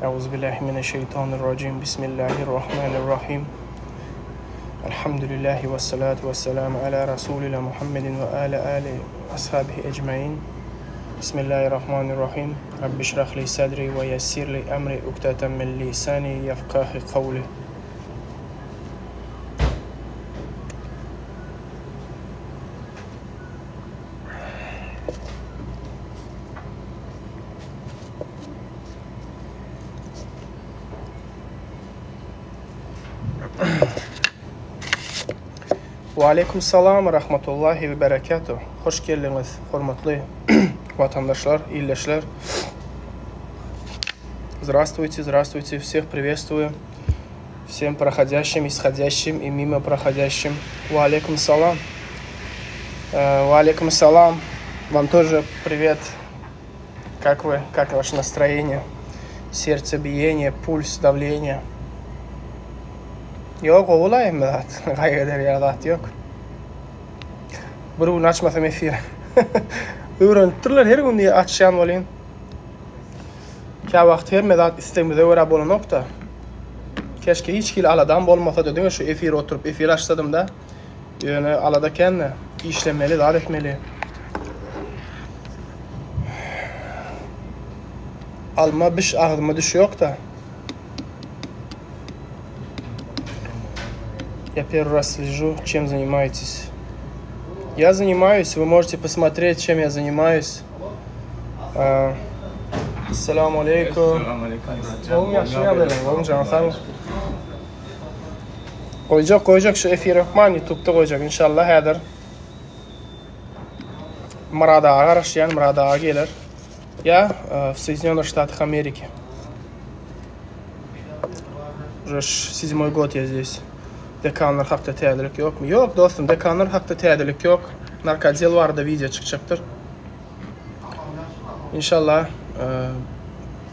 Euzubillahi mineşşeýtanirrajim. Bismillahirrahmanirrahim. Elhamdülillahi ve salatu ve selamu ala Resulina Muhammedin ve ala ali ashabihi ecmain. Bismillahirrahmanirrahim. Rabbi şrah li sadri ve yessir li emri ukdeten min lisani yefkahi kavli. Waleýkim salam we rahmatullahi we berekatuh. Hoş geldiňiz, hormatly watandaşlar, ildeşler. Здравствуйте, здравствуйте, всех приветствую. Всем проходящим, исходящим и мимо проходящим. Валейкум салам. Валейкум салам. Вам тоже привет. Как вы? Как ваше настроение? Сердцебиение, пульс, давление? Ýok, gowy-la hemme zat. Gaýgy eder ýaly zat ýok. Bir gün açmasam efir. Öwrenipdirler her gün diýe açýan welin. Käwagt hemme zat islegimize görä bolanok-da. Keşke hiç hili aladam bolmasady, diňe şu efire oturyp efir açsadym-da. Ýöne alada kän-de. Işlemeli, zat etmeli. Alma biş agzyma düşýok-da. Я первый раз слежу, чем занимаетесь. Я занимаюсь, вы можете посмотреть, чем я занимаюсь. Assalamu aleýkum. Oglum ýagşy ýagdaýlaryň, oglum janyň sag. Goýjak, goýjak şu efiri hökman YouTube'da goýjak inşallah häzir. Murad aga garaşýan, Murad aga geler. Я в Соединенных Штатах Америки. Уже седьмой год я здесь. Dekanlar hakda täzelik ýokmy? Ýok dostum, dekanlar hakda täzelik ýok. Narkodel barada wideo çykjakdyr. Inşallah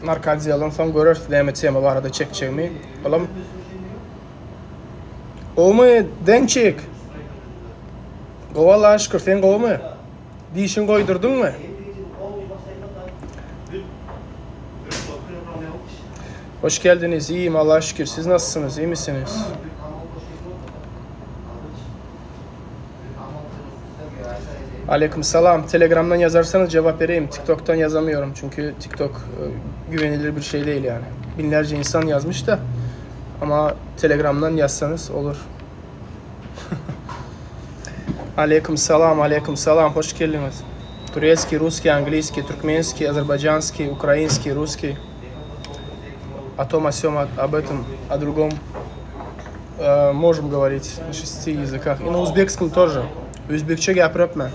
narkodelden soň göreris näme tema barada çekjegimi. Olam Gowumy, Dençik? Gowy Allaha şükür, sen gowumy? Dişiňi goýdurdyňmy? Hoş geldiniz. İyiyim Allah'a şükür. Siz nasılsınız? İyi misiniz? Aleyküm salam. Telegramdan yazarsanız cevap vereyim. TikTok'tan yazamıyorum çünkü TikTok e, güvenilir bir şey değil yani. Binlerce insan yazmış da ama Telegram'dan yazsanız olur. Aleyküm salam, aleyküm salam. Hoş geldiňiz. Турецкий, русский, английский, туркменский, азербайджанский, украинский, русский. О том, о сём, об этом, о другом э, можем говорить на шести языках. И на узбекском тоже. Özbekçe gepiripmen.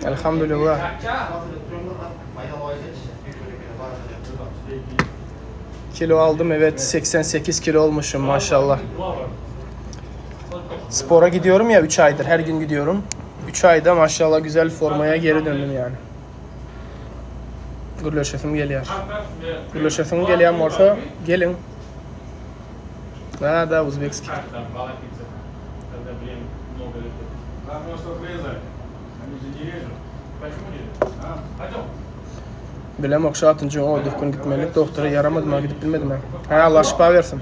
Elhamdülillah. Kilo aldım evet 88 kilo olmuşum maşallah. Spora gidiyorum ya 3 aydır her gün gidiyorum. 3 ayda maşallah güzel formaya geri döndüm yani. Gürleşesim gelýär. Gürleşesiň gelýän bolsa geliň. Da da uzbekskiý. Bilemok şu altynjy gün o dükkan gitmeli. Doktora ýaramadym ha gidip bilmedim ha. Ha Allah şypa bersin.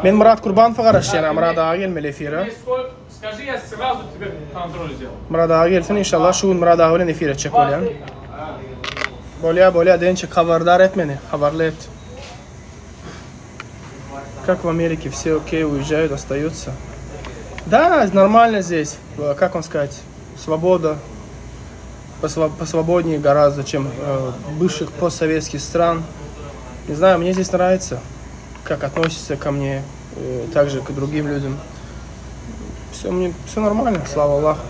Men Myrat Kurbanowa garaşýan ha Myrat aga gelmeli efire. Myrat aga gelsin inşallah şu gün Myrat aga bilen efir etjek bolýan. Bolýa bolýa Dençik habardar et meni habarly et. Как в Америке все окей уезжают остаются. Да нормально здесь как вам сказать свобода посвободнее гораздо чем бывших постсоветских стран. Не знаю, мне здесь нравится, как относятся ко мне, также к другим людям. Все мне все нормально, слава Аллаху.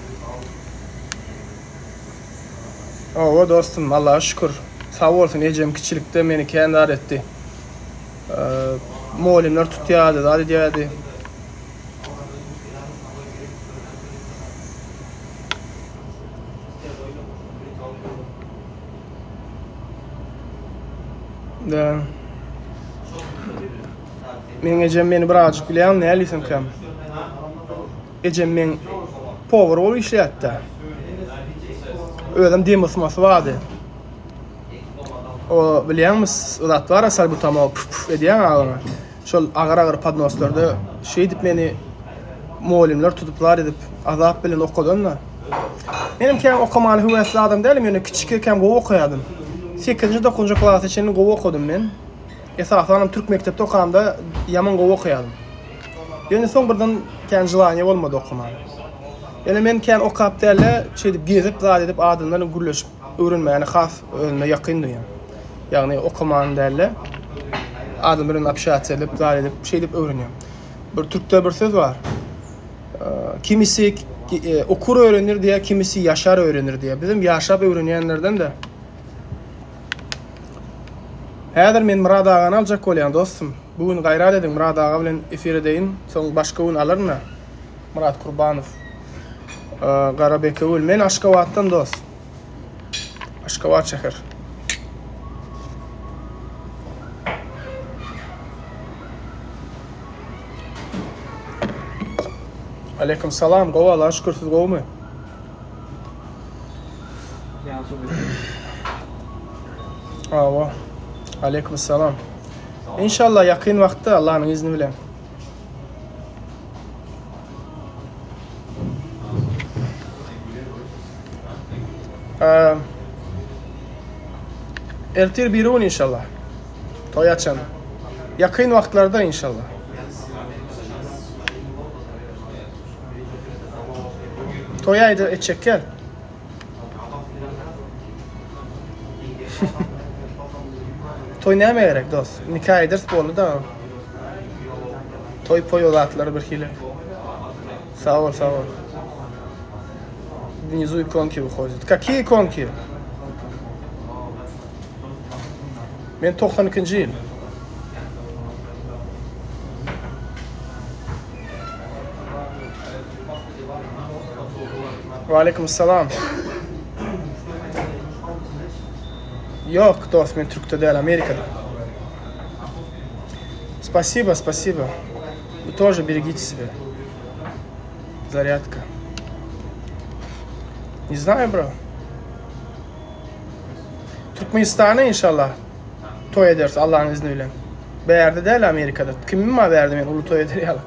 Hawa dostum, Allaha şükür. Sag bolsun ejem kiçilikde meni kän zat etdi. Mugallymlar tutýardy, zat edýärdi. Da. Meň ejem meni birazajyk bilýäňmi näle diýsemkäm. Ejem meň powar bolup işleýärdi-de. Özem dem ysmasy bardy. O bilýäňmi, o zat bar-a salbutamol puf puf edýäň agzyňa. Şol agyr-agyr podnoslarda şeýdip meni mugallymlar tutup zat edip azap bilen okadan-da. Menem kän okamana höwesli adam däldim, ýöne kiçikäm gowy okaýardym. Sekizinji, dokuzynjy klasa çenli gowy okadym men. Esasanam türk mekdepde okamda ýaman gowy okaýardym. Ýöne soň birden kän želaniýe bolmady okamana. Ýöne men kän okap däl-de, şeýdip gezip zat edip adamlar bilen gürleşip öwrenmäni has özüme ýakyn duýýan. Ýagny okamany däl-de, adamlar bilen общаться edip, zat edip şeýdip öwrenýän. Bir türkde bir söz bar. Kimisi okur öwrenir diýýär, kimisi ýaşar öwrenir diýýär. Bizem ýaşap öwrenýänlerden-de. Häzir men Myrat agany aljak bolýan dostum. Bu gün gaýrat ediň Myrat aga bilen efir edeýin, soň başga gün alaryn-a. Myrat Kurbanow. Gara Bekewül. Men Aşgabatdan dost. Aşgabat şäher. Aleyküm salam. Gowy Allaha şükür siz gowumy? Awa. Aleyküm salam. İnşallah ýakyn wagtda Allah'yň izni bilen. Ertir biri gün inşallah. Toý açan. Ýakyn wagtlarda inşallah. Toý aýda etjek gel. Toý näme gerek dost? Nika ederis boldy da. Toý poý o zatlar bir hili. Sag bol, sag bol. Внизу иконки выходят. Какие иконки? Men 92-nji ýyl. Waleýkim salam. Ýok, dost, men Türkde däl, Amerikada. Spasibo, spasibo. Вы тоже берегите себя. Зарядка. Не знаю, bro. Türkmenistana inşallah toý ederis Allah'ın izni bilen. Bärde däl Amerikada. Kimim bar bärde men uly toý eder ýaly.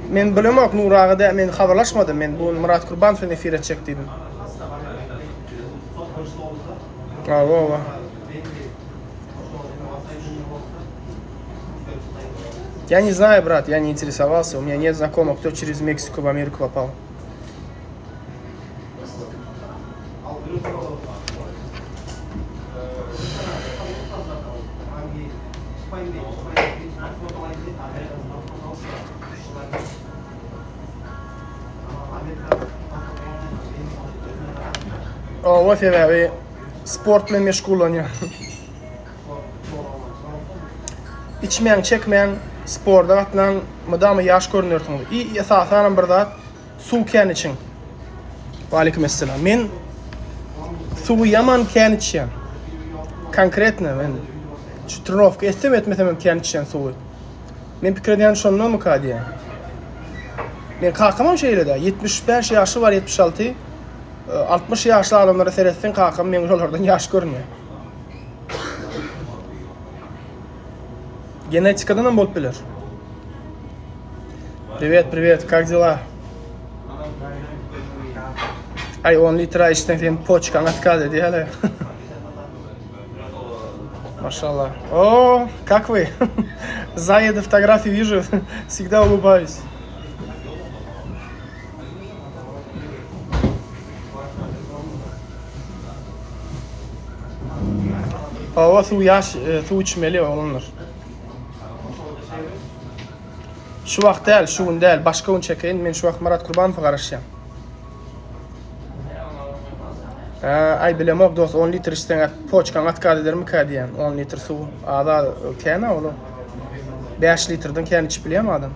Men bilemok Nur aga dä men habarlaşmadym. Men bu gün Myrat Kurbanow bilen efir etjek diýdim. Hawa, hawa. Я не знаю, брат, я не интересовался. У меня нет знакомых, кто через Мексику в Америку попал. Oba sebäbi sport bilen meşgullanýar. Içmäň, çekmäň, sporda gatnaň, mydama ýaş görünersiňiz. I esasanam bir zat, suw kän içiň. Waleýkim esselam. Men suwy ýaman kän içýän. Konkretno men şu trenowka etsem etmesem hem kän içýän suwy. Men pikir edýän şondanmyka diýýän. Men kakamam şeýle-de, 75 ýaşy bar, 76. 60 ýaşly adamlara seretseň kakam meň şolardan ýaş görünýär. Genetikadan hem bolup biler. Privet, privet, как дела? Ay 10 litre içseň sen poçkaň atkaz edýärler. Maşallah. О, как вы? Заеду фотографии вижу, всегда улыбаюсь. Hawa suw ýaş e, suw içmeli oglanlar. Şu wagt däl, şu gün däl, başga gün çekeýin. Men şu wagt Myrat Kurbanowa garaşýan. Ha, aý bilemok dost, 10 litr içseň poçkaň atkaz edermikä diýýän. 10 litr suw az az kän ol. 5 litrden kän içip bilýärmi adam?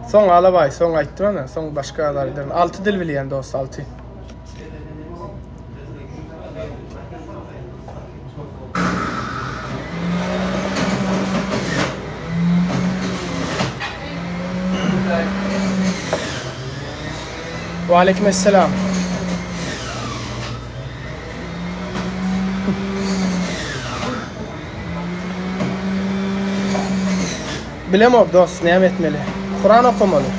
Soň alabaý, soň aýtdym ana, soň başga azar ederin. 6 dil bilýän dost, 6. Waleýkim esselam. Bilemok dost näme etmeli. Kuran okamaly.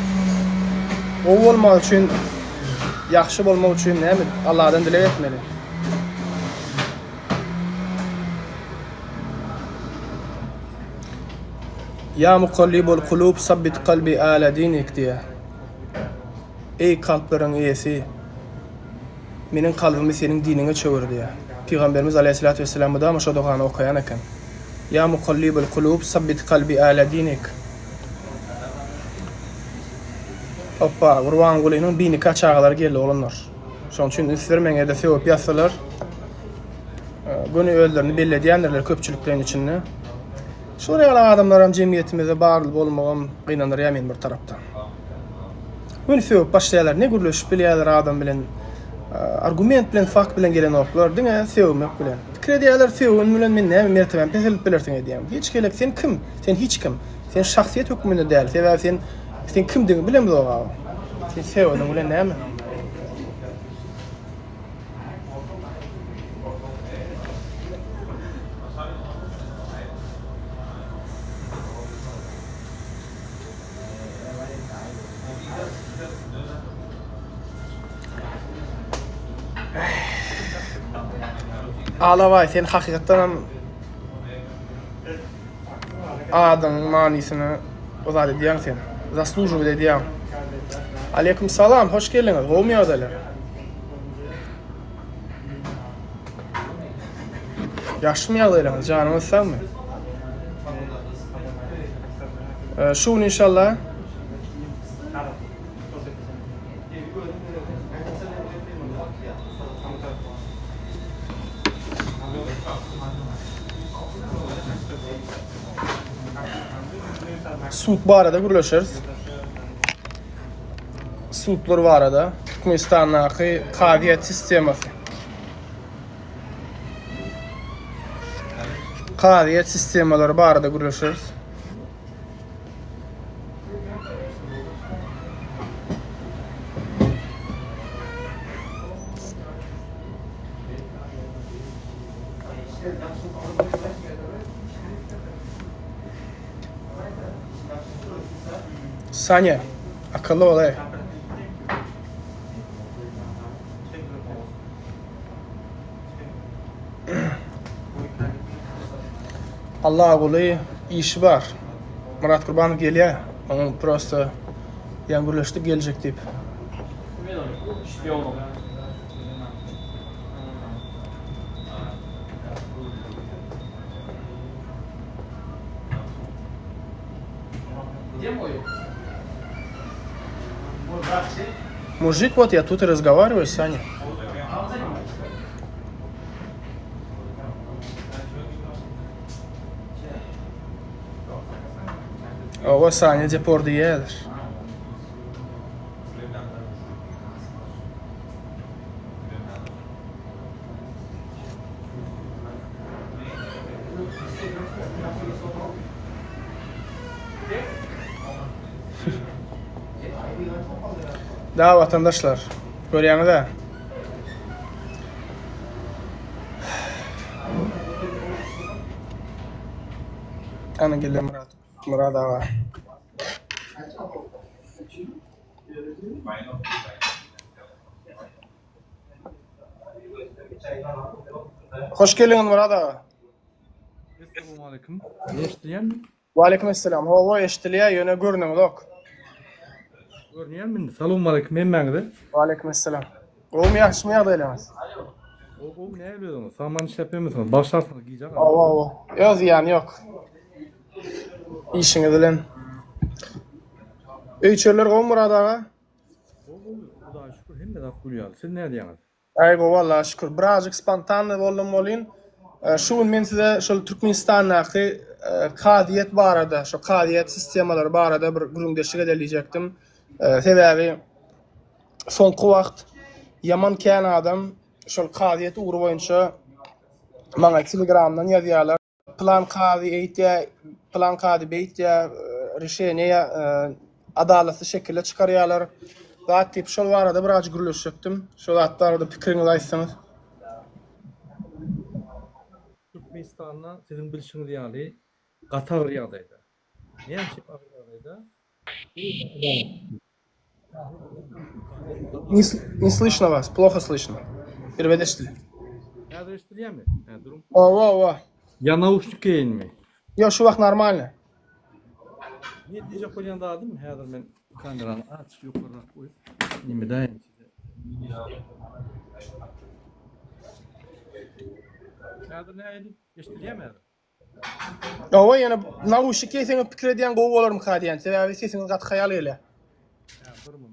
Gowy bolmak üçin, ýagşy bolmak üçin näme Allahdan dileg etmeli. Ýa mukallibul kulub sabbit kalbi ala dinik diýýär. Eý kalplaryň eýesi, meniň kalbymy seniň diniňe çöwür diýýär. Pygamberimiz aleýhissalatu wessalam mydama şo dogany okaýan eken. Ýa mukallibul kulub sabbit kalbi ala dinik. Hopba, Gurbangulynyň binika çagalary geldi oglanlar. Şonuň üçin üns bermäň ýa-da sögüp ýazsalar, göni özlerini belli edýändirler köpçülikleýin içinde. Şular ýaly adamlaram jemgyýetimizde bar bolmagam gynandyrýar meni bir tarapdan. Göni sögüp başlaýarlar, ne gürleşip bilýärler adam bilen, argument bilen, fakt bilen gelenoklar, diňe sögmek bilen. Pikir edýärler, sögün bilen men näme mertebämi peseldip bilersiň edýän. Hiç gelek sen kim? Sen hiç kim. Sen şahsyýet hökmünde däl, sebäbi sen sen kimdigiňi bilemzok aga. Sen sögeniň bilen näme? Alabaý sen hakykatdan hem adyň manysyny o zat edýäň sen. Zasluživать edýäň. Aleýkum salam, hoş geldiňiz. Gowumy ýagdaýlar? Ýagşymy ýagdaýlaryňyz, janyňyz sagmy? Şu gün inşallah Sud barada gürleşeris. Sudlar barada Türkmenistandaky kazyýet sistemasy. Kazyýet sistemalary barada gürleşeris. Saniýa, akylly bol-eý. Allaguly işi bar. Myrat Gurbanow gelýär. Onuň prosta ýaňy gürleşdik geljek diýip. Мужик, вот я тут и разговариваю, Саня. Owa Sanya depor diýýärler. Da watandaşlar, görýäňiz-ä. Ana geldi Myrat. Myrat aga. Hoş geldiňiz Myrat aga. Essalamu aleýkum. Eşidilýärmi? Waleýkim esselam. Hawa eşidilýär, ýöne görneňzok. Görünýärmi indi? Salowmaleýkim hemmäňize. Waleýkim esselam. Gowumy ýagşymy ýagdaýlaryňyz? Gowy gowy nähili özüňiz? Sagman işläp ýörmisiňiz? Bagyşlarsyňyz gijä galdyk. Hawa hawa. Ýok zyýany ýok. Işiňiz bilen. Öý içeriler gowumy Myrat aga? Gowy gowy Hudaýa şükür hemme zat gül ýaly. Siz nädýäňiz? Aý gowy Allaha şükür. Birazjyk spontannyý boldum welin, şu gün men size şol Türkmenistandaky kazyýet barada, şo kazyýet sistemalary barada bir gürrüňdeşlik edeli diýjekdim. Sebäbi soňky wagt ýaman kän adam şol kazyýet ugry boýunça maňa telegramdan ýazýarlar. Pylan kazy eýtýär, pylan kazy beýtýär, rişeniýe adalatly şekilde çykarýarlar. Zat diýip şol barada birazjyk gürleşjekdim. Şo zat barada pikiriňizi aýtsaňyz. Türkmenistanda siziň bilşiňiz ýaly gaty agyr ýagdaýda. Näme üçin agyr ýagdaýda? Не, не слышно вас, плохо слышно. Erbet eşidilýär. Häzir eşidilýärmi? Hä, duruň. Owa, owa. Ýa nauşnik geýinmi? Ýok, şu wagt normalny. Ne diýjek bolýan zadym, häzir men kamerany aç ýokarrak goýup, neme edäýin size. Häzir nähili? Eşidilýärmi häzir? Hawa ýöne nauşnik geýseňiz pikir edýän gowy bolarmyka diýýän. Sebäbi sesiňiz gaty haýal gelýär. Hä, bir minut.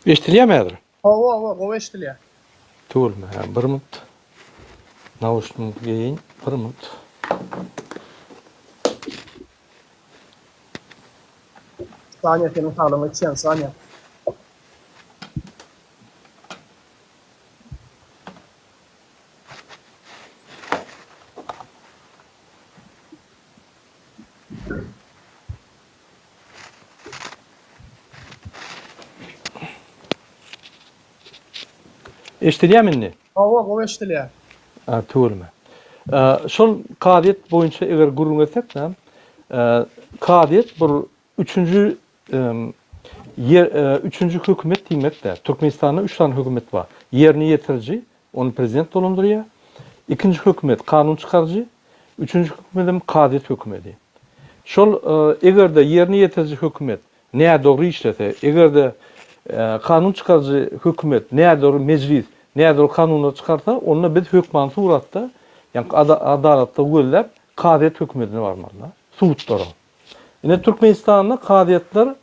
Eşdilýärmi häzir? Hawa, hawa, gowy eşdilýär. Tüweleme, hä, bir minut. Nauşnik geýeýin, bir minut. Saniýa seniň saglygyňa içýän, Saniýa. Eşdilýärmi indi? Hawa, gowy eşdilýär. A, tüweleme. Şol kazyýet boýunça eger gürrüň etsek näme, kazyýet bir üçünji ýer, üçünji hökümet diýmek-dä. Türkmenistanda üç sany hökümet bar. Ýerine ýetiriji, ony prezident dolandyrýar. Ikinji hökümet kanun çykaryjy, üçünji hökümet hem kazyýet hökümeti. Şol eger-de ýerine ýetiriji hökümet nädogry işlese, eger-de kanun çykaryjy hökümet nädogry mejlis nädogry kanunlar çykarsa, onda biz hökmany suratda, ýagny adalatlygy gözläp kazyýet hökümetine barmaly, sudlara. Ine Türkmenistanda kazyýetler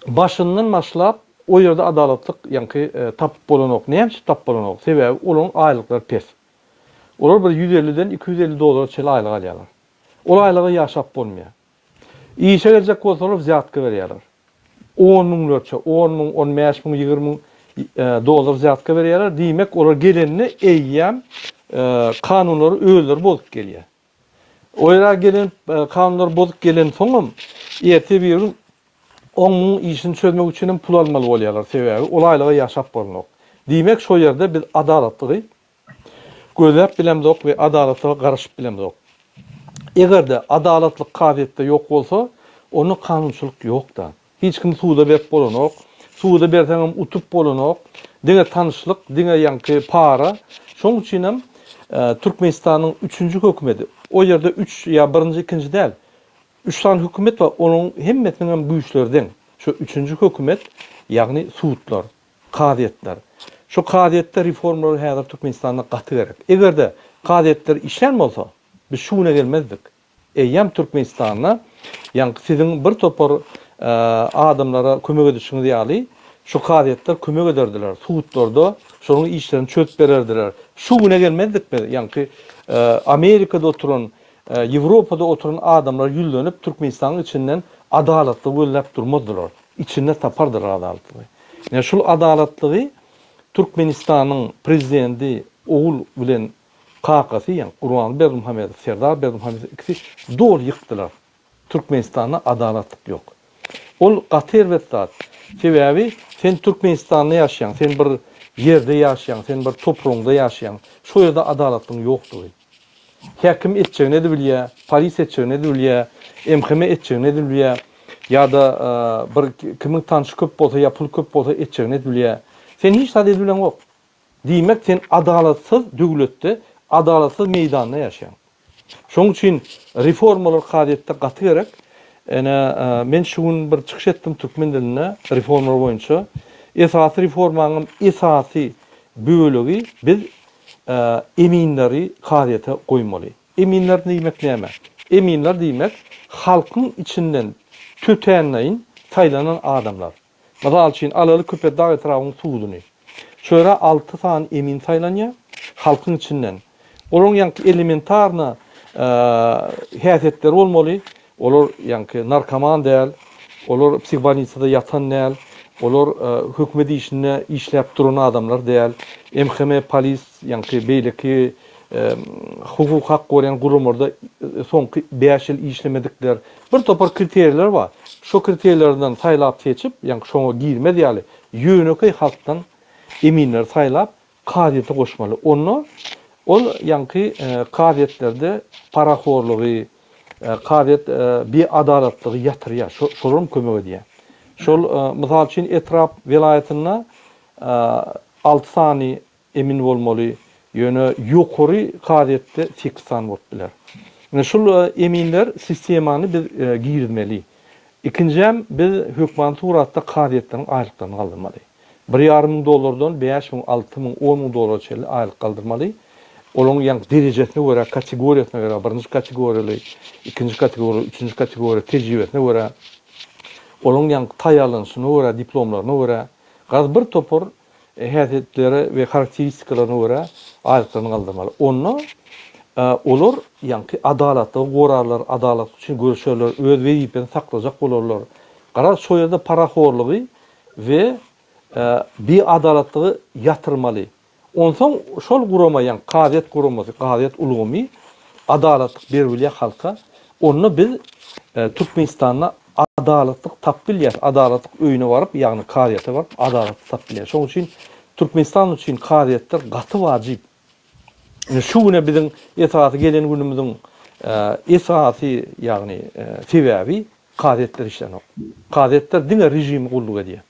başyndan başlap o ýerde adalatlyk ýaňky tapyp bolanok. Näme üçin tapyp bolanok? Sebäbi olaryň aýlyklary pes. Olar bir 150-den 250 dollara çenli aýlyk alýarlar. Ol aýlyga ýaşap bolmaýar. Işe geljek bolsalar wzýatka berýärler. On müňlerçe, on müň, on bäş müň, 20 müň dollar wzýatka berýärler. Diýmek, olar gelende eýýäm kanunlary özleri bozup gelýär. O ýere gelen kanunlary bozup gelensoňam ertir bir gün oň muň işini çözmek üçin hem pul almaly bolýarlar. Sebäbi ol aýlyga ýaşap bolanok. Diýmek şo ýerde biz adalatlygy gözläp bilemzok we adalatlyga garaşyp bilemzok. Eger-de adalatlyk kazyýetde ýok bolsa, onda kanunçylyk ýok-da. Hiç kimi suda berip bolanok. Suda berseňem utup bolanok. Diňe tanyşlyk, diňe ýaňky para. Şoň üçinem Türkmenistanyň üçünji hökümeti, o ýerde üç ýa birinji, ikinji däl. Üç sany hökümet bar, olaryň hemmesiniňem güýçleri deň. Şo üçünji hökümet, ýagny sudlar, kazyýetler. Şo kazyýetde reformalar häzir Türkmenistanda gaty gerek. Eger-de kazyýetler işlän bolsa, biz şu güne gelmezdik. Eýýäm Türkmenistanda ýaňky siziň bir topar adamlara kömek edişiňiz ýaly şu kazyýetler kömek ederdiler, sudlarda şolaryň işlerini çözüp bererdiler. Şu güne gelmezdik biz, ýaňky Amerikada oturan, Ýewropada oturan adamlar ýüzlenip Türkmenistanyň içinden adalatlygy gözläp durmazdylar. Içinde tapardylar adalatlygy. Ine şul adalatlygy Türkmenistanyň prezidenti ogul bilen Kakasy ýaňky Gurbanguly Berdimuhamedow, Serdar Berdimuhamedow ikisi doly ýykdylar. Türkmenistanda adalatlyk ýok. Ol gaty erbet zat. Sebäbi sen Türkmenistanda ýaşaýaň, sen bir ýerde ýaşaýaň, sen bir topragyňda ýaşaýaň. Şo ýerde adalatlygyň ýokdugy. Häkim etjegini edibilýär, polis etjegini edibilýär, MHM etjegini edibilýär. Ýa-da bir kimiň tanşy köp bolsa ýa puly köp bolsa etjegini edibilýär. Sen hiç zat edibileňok. Diýmek, sen adalatsyz döwletde, adalatsyz meýdanda ýaşaýaň. Şonuň üçin reformalar kazyýetde gaty gerek. Ene, men şu gün bir çykyş etdim türkmen dilinde reformalar boýunça. Esasy reformaňam esasy bölegi biz eminleri kazyýete goýmaly. Eminler diýmek näme? Eminler diýmek halkyň içinden tötänleýin saýlanan adamlar. Mysal üçin, alaly Köpetdag etrabynyň suduny. Şu ýere alty sany emin saýlanýar, halkyň içinden. Olaryň ýaňky elementarno häsiýetleri bolmaly, olar ýaňky narkoman däl, olar psihbolnisada ýatan däl, olar hökümet işinde işläp duran adamlar däl, MHM, polis, ýaňky beýleki hukuk hak goraýan guramalarda soňky bäş ýyl işlemedikler. Bir topar kriteriýalar bar. Şo kriteriýalardan saýlap-seçip, ýaňky şoňa girmez ýaly ýönekeý halkdan eminleri saýlap, kazyýete goşmaly. Onda ol ýaňky kazyýetlerde parahorlugy, kazyýet biadalatlygy ýatyrýar. Şo şolaram kömek edýär. Şol, mysal üçin, etrap welaýatynda alty sany emin bolmaly, ýöne ýokary kazyýetde sekiz sany bolup biler. Ine şul eminler sistemany biz girizmeli. Ikinjäm biz hökmany suratda kazyýetleriň aýlyklaryny galdyrmaly. Bir ýarym müň dollardan 5000, 6000, 10000 dollara çenli aýlyk galdyrmaly. Olaryň ýaňky derejesine görä, kategoriýasyna görä, birinji kategoriýaly, ikinji kategoriýaly, üçünji kategoriýa tejribesine görä, olaryň ýaňky taýýarlanyşyna görä, diplomlaryna görä, gaz bir topar häsiýetleri we harakteristikalaryna görä aýlyklaryny galdyrmaly. Onda olar ýaňky adalatlygy gorarlar, adalatlyk üçin göreşerler, öz wezipesini saklajak bolarlar. Garaz, şo ýerde parahorlugy we biadalatlygy ýatyrmaly. Onsoň şol gurama, ýagny kazyýet guramasy, kazyýet ulgamy adalatlyk berip bilýär halka. Onda biz Türkmenistanda adalatlyk tapyp bilýäris. Adalatlyk öýüne baryp, ýagny kazyýete baryp adalatlyk tapyp bilýäris. Şonuň üçin Türkmenistan üçin kazyýetler gaty wajyp. Ine şu güne biziň esasy gelen günümiziň esasy, ýagny sebäbi kazyýetler işlänok. Kazyýetler diňe režime gulluk edýär.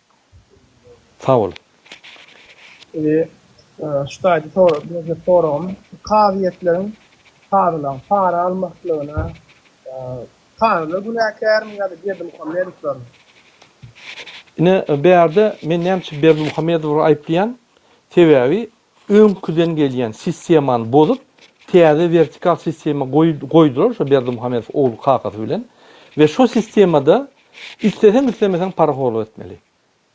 Sag bol. Indi şu taýda sorag, soragym kazyýetleriň kazylaryň para almaklygyna kazylar günäkärmi ýa-da Berdimuhamedowlarmy? Ine bärde men näme üçin Berdimuhamedowy aýyplaýan? Sebäbi öňküden gelýän sistemany bozup täze wertikal sistema goýdular şo Berdimuhamedow ogly kakasy bilen we şo sistemada isleseň islemeseň parahorlyk etmeli.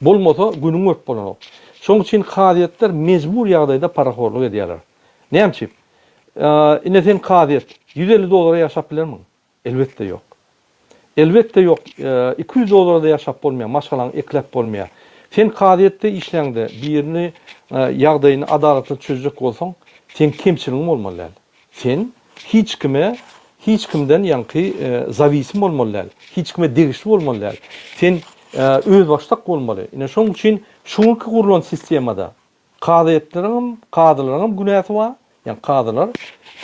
Bolmasa günüň görüp bolanok. Şoň üçin kazyýetler mejbur ýagdaýda parahorlyk edýärler. Näme üçin? Ine sen kazyýet, 150 dollara ýaşap bilermiň? Elbetde ýok. Elbetde ýok. 200 dollara-da ýaşap bolmaýar, maşgalaňy ekläp bolmaýar. Sen kazyýetde işläňde birini ýagdaýyny adalatly çözjek bolsaň, seň kemçiligiň bolmaly däl. Sen hiç kime, hiç kimden ýaňky zawisim bolmaly däl. Hiç kime degişli bolmaly däl. Sen özbaşdak bolmaly. Ine şonuň üçin şu günki gurlan sistemada kazyýetleriňem, kazylaryňam günäsi bar. Ýagny kazylar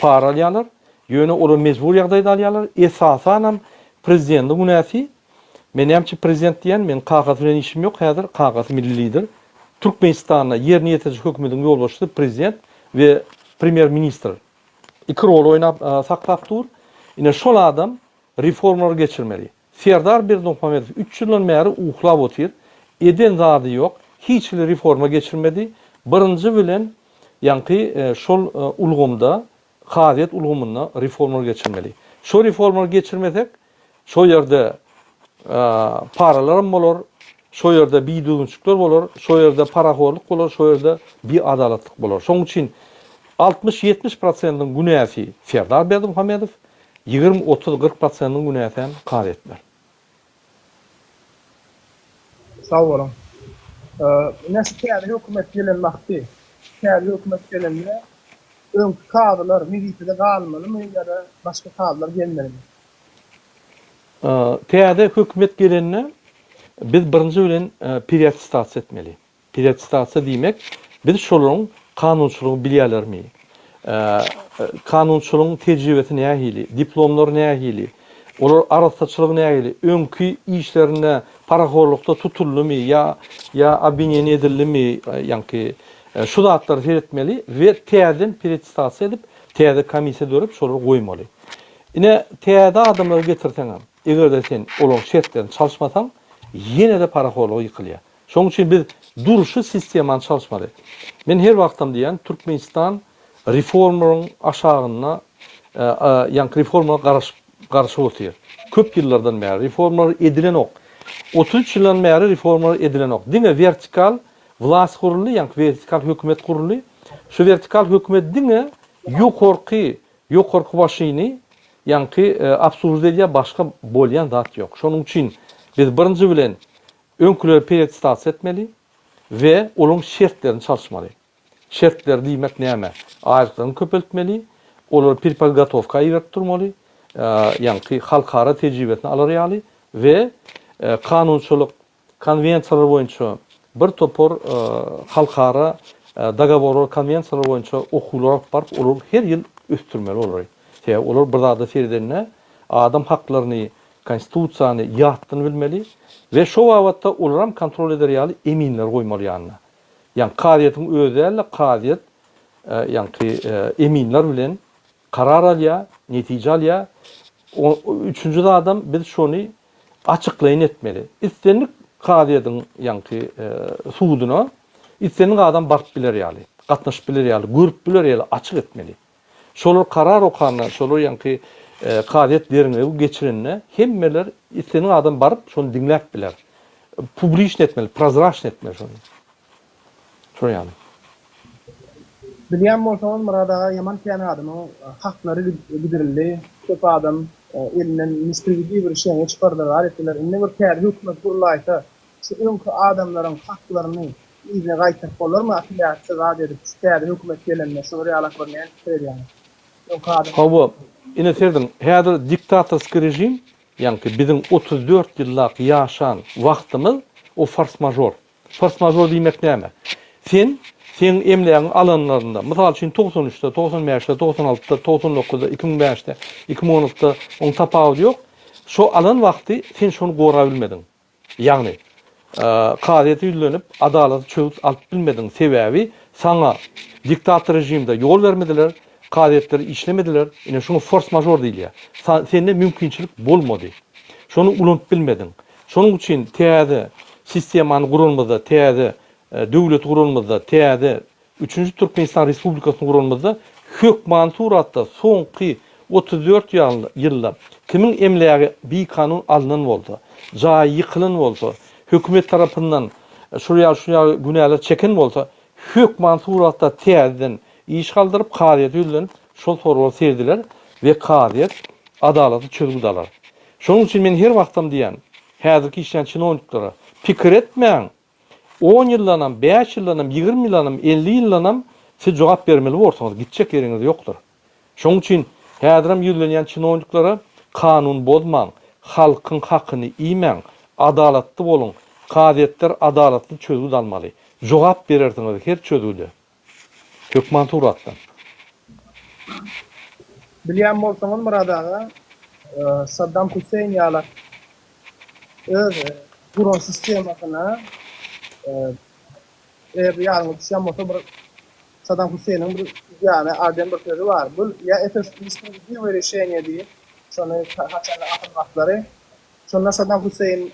para alýarlar. Ýöne olar mejbur ýagdaýda alýarlar. Esasanam prezidentiň günäsi. Men näme üçin prezident diýýän? Meniň kakasy bilen işim ýok häzir. Kakasy milli lider. Türkmenistanda ýerine ýetiriji hökümetiň ýolbaşçysy prezident we premýer ministr. Iki rol oýnap saklap dur. Ine şol adam reformalary geçirmeli. Serdar Berdimuhamedow üç ýyldan bäri uklap otyr. Eden zady ýok. Hiç hili reforma geçirmedi. Birinji bilen ýaňky şol ulgamda kazyýet ulgamynda reformalar geçirmeli. Şo reformalary geçirmesek Şo ýerde paralaram bolar, şo ýerde bidüzgünçilikler bolar, şo ýerde parahorluk bolar, şo ýerde biadalatlyk bolar. Şonuň üçin 60-70 prosentiň günäsi Serdar Berdimuhamedow, 20, 30, 40 prosentiň günäsi hem kazyýetler. Sag boluň. Ine şu täze hökümet gelen wagty, täze hökümet gelende öňki kazylar wezipede galmalymy ýa-da başga kazylar gelmelimi? Täze hökümet gelende biz birinji bilen pereattestasiýa etmeli. Pereattestasiýa diýmek, biz şolaryň kanunçylygy bilýärlermi? Kanunçylygyň tejribesi nähili? Diplomlary nähili? Olar arassaçylygy nähili? Öňki işlerinde parahorlukda tutuldymy ýa ýa obwineniýe edildimi? Ýaňky şu zatlary seretmeli we täzeden pereattestasiýa edip, täze komissiýa dörüp şolary goýmaly. Ine, täze adamlary getirseňem, eger-de sen olaryň şertlerini çalyşmasaň, ýene-de parahorluga ýykylýar. Şonuň üçin biz durşy sistemany çalyşmaly. Men her wagtam diýýän, Türkmenistan reformlaryň aşagynda, ýaňky reformalara garaşyp, garaşyp otyr. Köp ýyllardan bäri reformalar edilenok. 33 ýyldan bäri reformalar edilenok. Diňe wertikal wlast guruldy, ýaňky wertikal hökümet guruldy. Şu wertikal hökümet diňe ýokarky, ýokarky başyny ýaňky obslužit edýär, başga bolýan zat ýok. Şonuň üçin biz birinji bilen Öňküleri pereattestasiýa etmeli we olaryň şertlerini çalyşmaly. Şertleri diýmek näme? Aýlyklaryny köpeltmeli, olary perepodgotowka iberip durmaly, ýaňky halkara tejribesini alar ýaly we kanunçylyk, konwensiýalar boýunça bir topar halkara dogoworlar, konwensiýalar boýunça okuwlar alyp baryp, olary her ýyl ösdürmeli olary. Sebäbi olar bir zada seredende adam haklaryny Konstitusiýany ýatdan bilmeli we şo babatda olaram kontrol eder ýaly eminleri goýmaly ýanyna. Ýagny kazyýetiň özi däl-de kazyýet ýaňky eminler bilen karar alýar, netije alýar. Üçünji zadam biz şony açyklaýyn etmeli. Islendik kazyýetiň ýaňky suduna islendik adam baryp biler ýaly, gatnaşyp biler ýaly, görüp biler ýaly açyk etmeli. Şolar karar okanda, şolar ýaňky kazyýet derňewi geçirende hemmeler, islendik adam baryp şony diňläp biler. Publiçnyý etmeli, prozraçnyý etmeli şony. Şol ýaly. Bilýän bolsaňyz Myrat aga ýaman kän adamyň haklary gidirildi. Köp adam elinden nespravedliwy rişeniýe çykardylar zat etdiler. Indi bir täze hökümet gurulaýsa şu öňki adamlaryň haklaryny Yzyna gaýtaryp bolarmy apelýasiýa zat edip şu täze hökümet gelende şular ýalak bir näme pikir edýäňiz? Öňki adam. Hawa, ine serediň, häzir diktatorskiý režim, ýaňky biziň 34 ýyllap ýaşan wagtymyz o fors-mažor. Fors-mažor diýmek näme? Sen, seň emlägiňi alanlarynda, mysal üçin 93-de, 95-de, 96-da, 99-da, 2005-de, 2016-da oň tapawudy ýok. Şo alan wagty sen şony gorabilmediň. Ýagny, kazyýete ýüzlenip, adalatly çözgüt alyp bilmediň, sebäbi saňa diktator režimde ýol bermediler, kazyýetler işlemediler, ine şuňa fors-mažor diýilýär. Sende mümkinçilik bolmady. Şony ulanyp bilmediň. Şonuň üçin täze sistemany guranymyzda, täze döwleti guranymyzda, täze Üçünji Türkmenistan Respublikasyny guranymyzda hökmany suratda soňky 34 ýylda kimiň emlägi bikanun alnan bolsa, jaýy ýykylan bolsa, hökümet tarapyndan şul ýaly şul ýaly günäler çeken bolsa, hökmany suratda täzeden iş galdyryp, kazyýete ýüzlenip, şol soraglar serediler we kazyýet adalatly çözgüt alar. Şonuň üçin men her wagtam diýýän, häzirki işleýän çinowniklere, pikir etmäň, On ýyldanam, bäş ýyldanam, 20 ýyldanam, 50 ýyldanam siz jogap bermeli borsuňyz, gitjek ýeriňiz ýokdur. Şonuň üçin häzirem ýüzlenýän çinowniklere kanun bozmaň, halkyň hakyny iýmäň, adalatly boluň, kazyýetler adalatly çözgüt almaly. Jogap berersiňiz her çözgüde. Hökman suratda. Bilýän bolsaňyz Myrat aga, Saddam Hüseýin ýalak öz guran sistemasyna eger ýadyňyza düşýän bolsa bir Saddam Hüseýiniň bir ýany aden bir sözi bar. Bu ýa это nespravedlivoe rešeniýe diýip, şony haçanda asyl wagtlary Şonda Saddam Hüseýin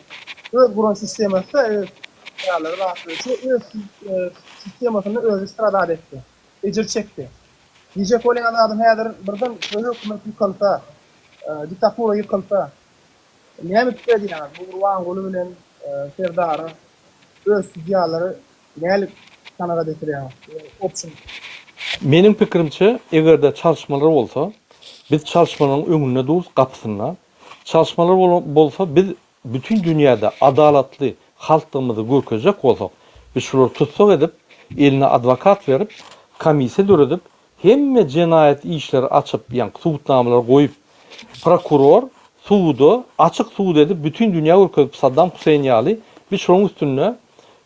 öz guran sistemasy öz ýalary zatlary şu öz sistemasynda özi stradat etdi. Ejir çekdi. Diýjek bolýan zadym häzir birden şu hökümet ýykylsa, diktatura ýykylsa näme pikir edýäňiz? Bu Gurbanguly bilen Serdara öz sudýalary nälik kanagat getirýäňiz? Opşum. Meniň pikirimçe egerde çalyşmalar bolsa biz çalyşmalaryň öňünde durus gapysynda Çalyşmalar bolsa biz bütin dünýäde adalatly halkdygymyzy görkezjek bolsak, biz şulary tussag edip, eline adwokat berip, komissiýa döredip, hemme jenaýat işleri açyp, ýaňky subutnamalary goýup, prokuror suda, açyk sud edip, bütin dünýä görkezip Saddam Huseýn ýaly biz şolaryň üstünde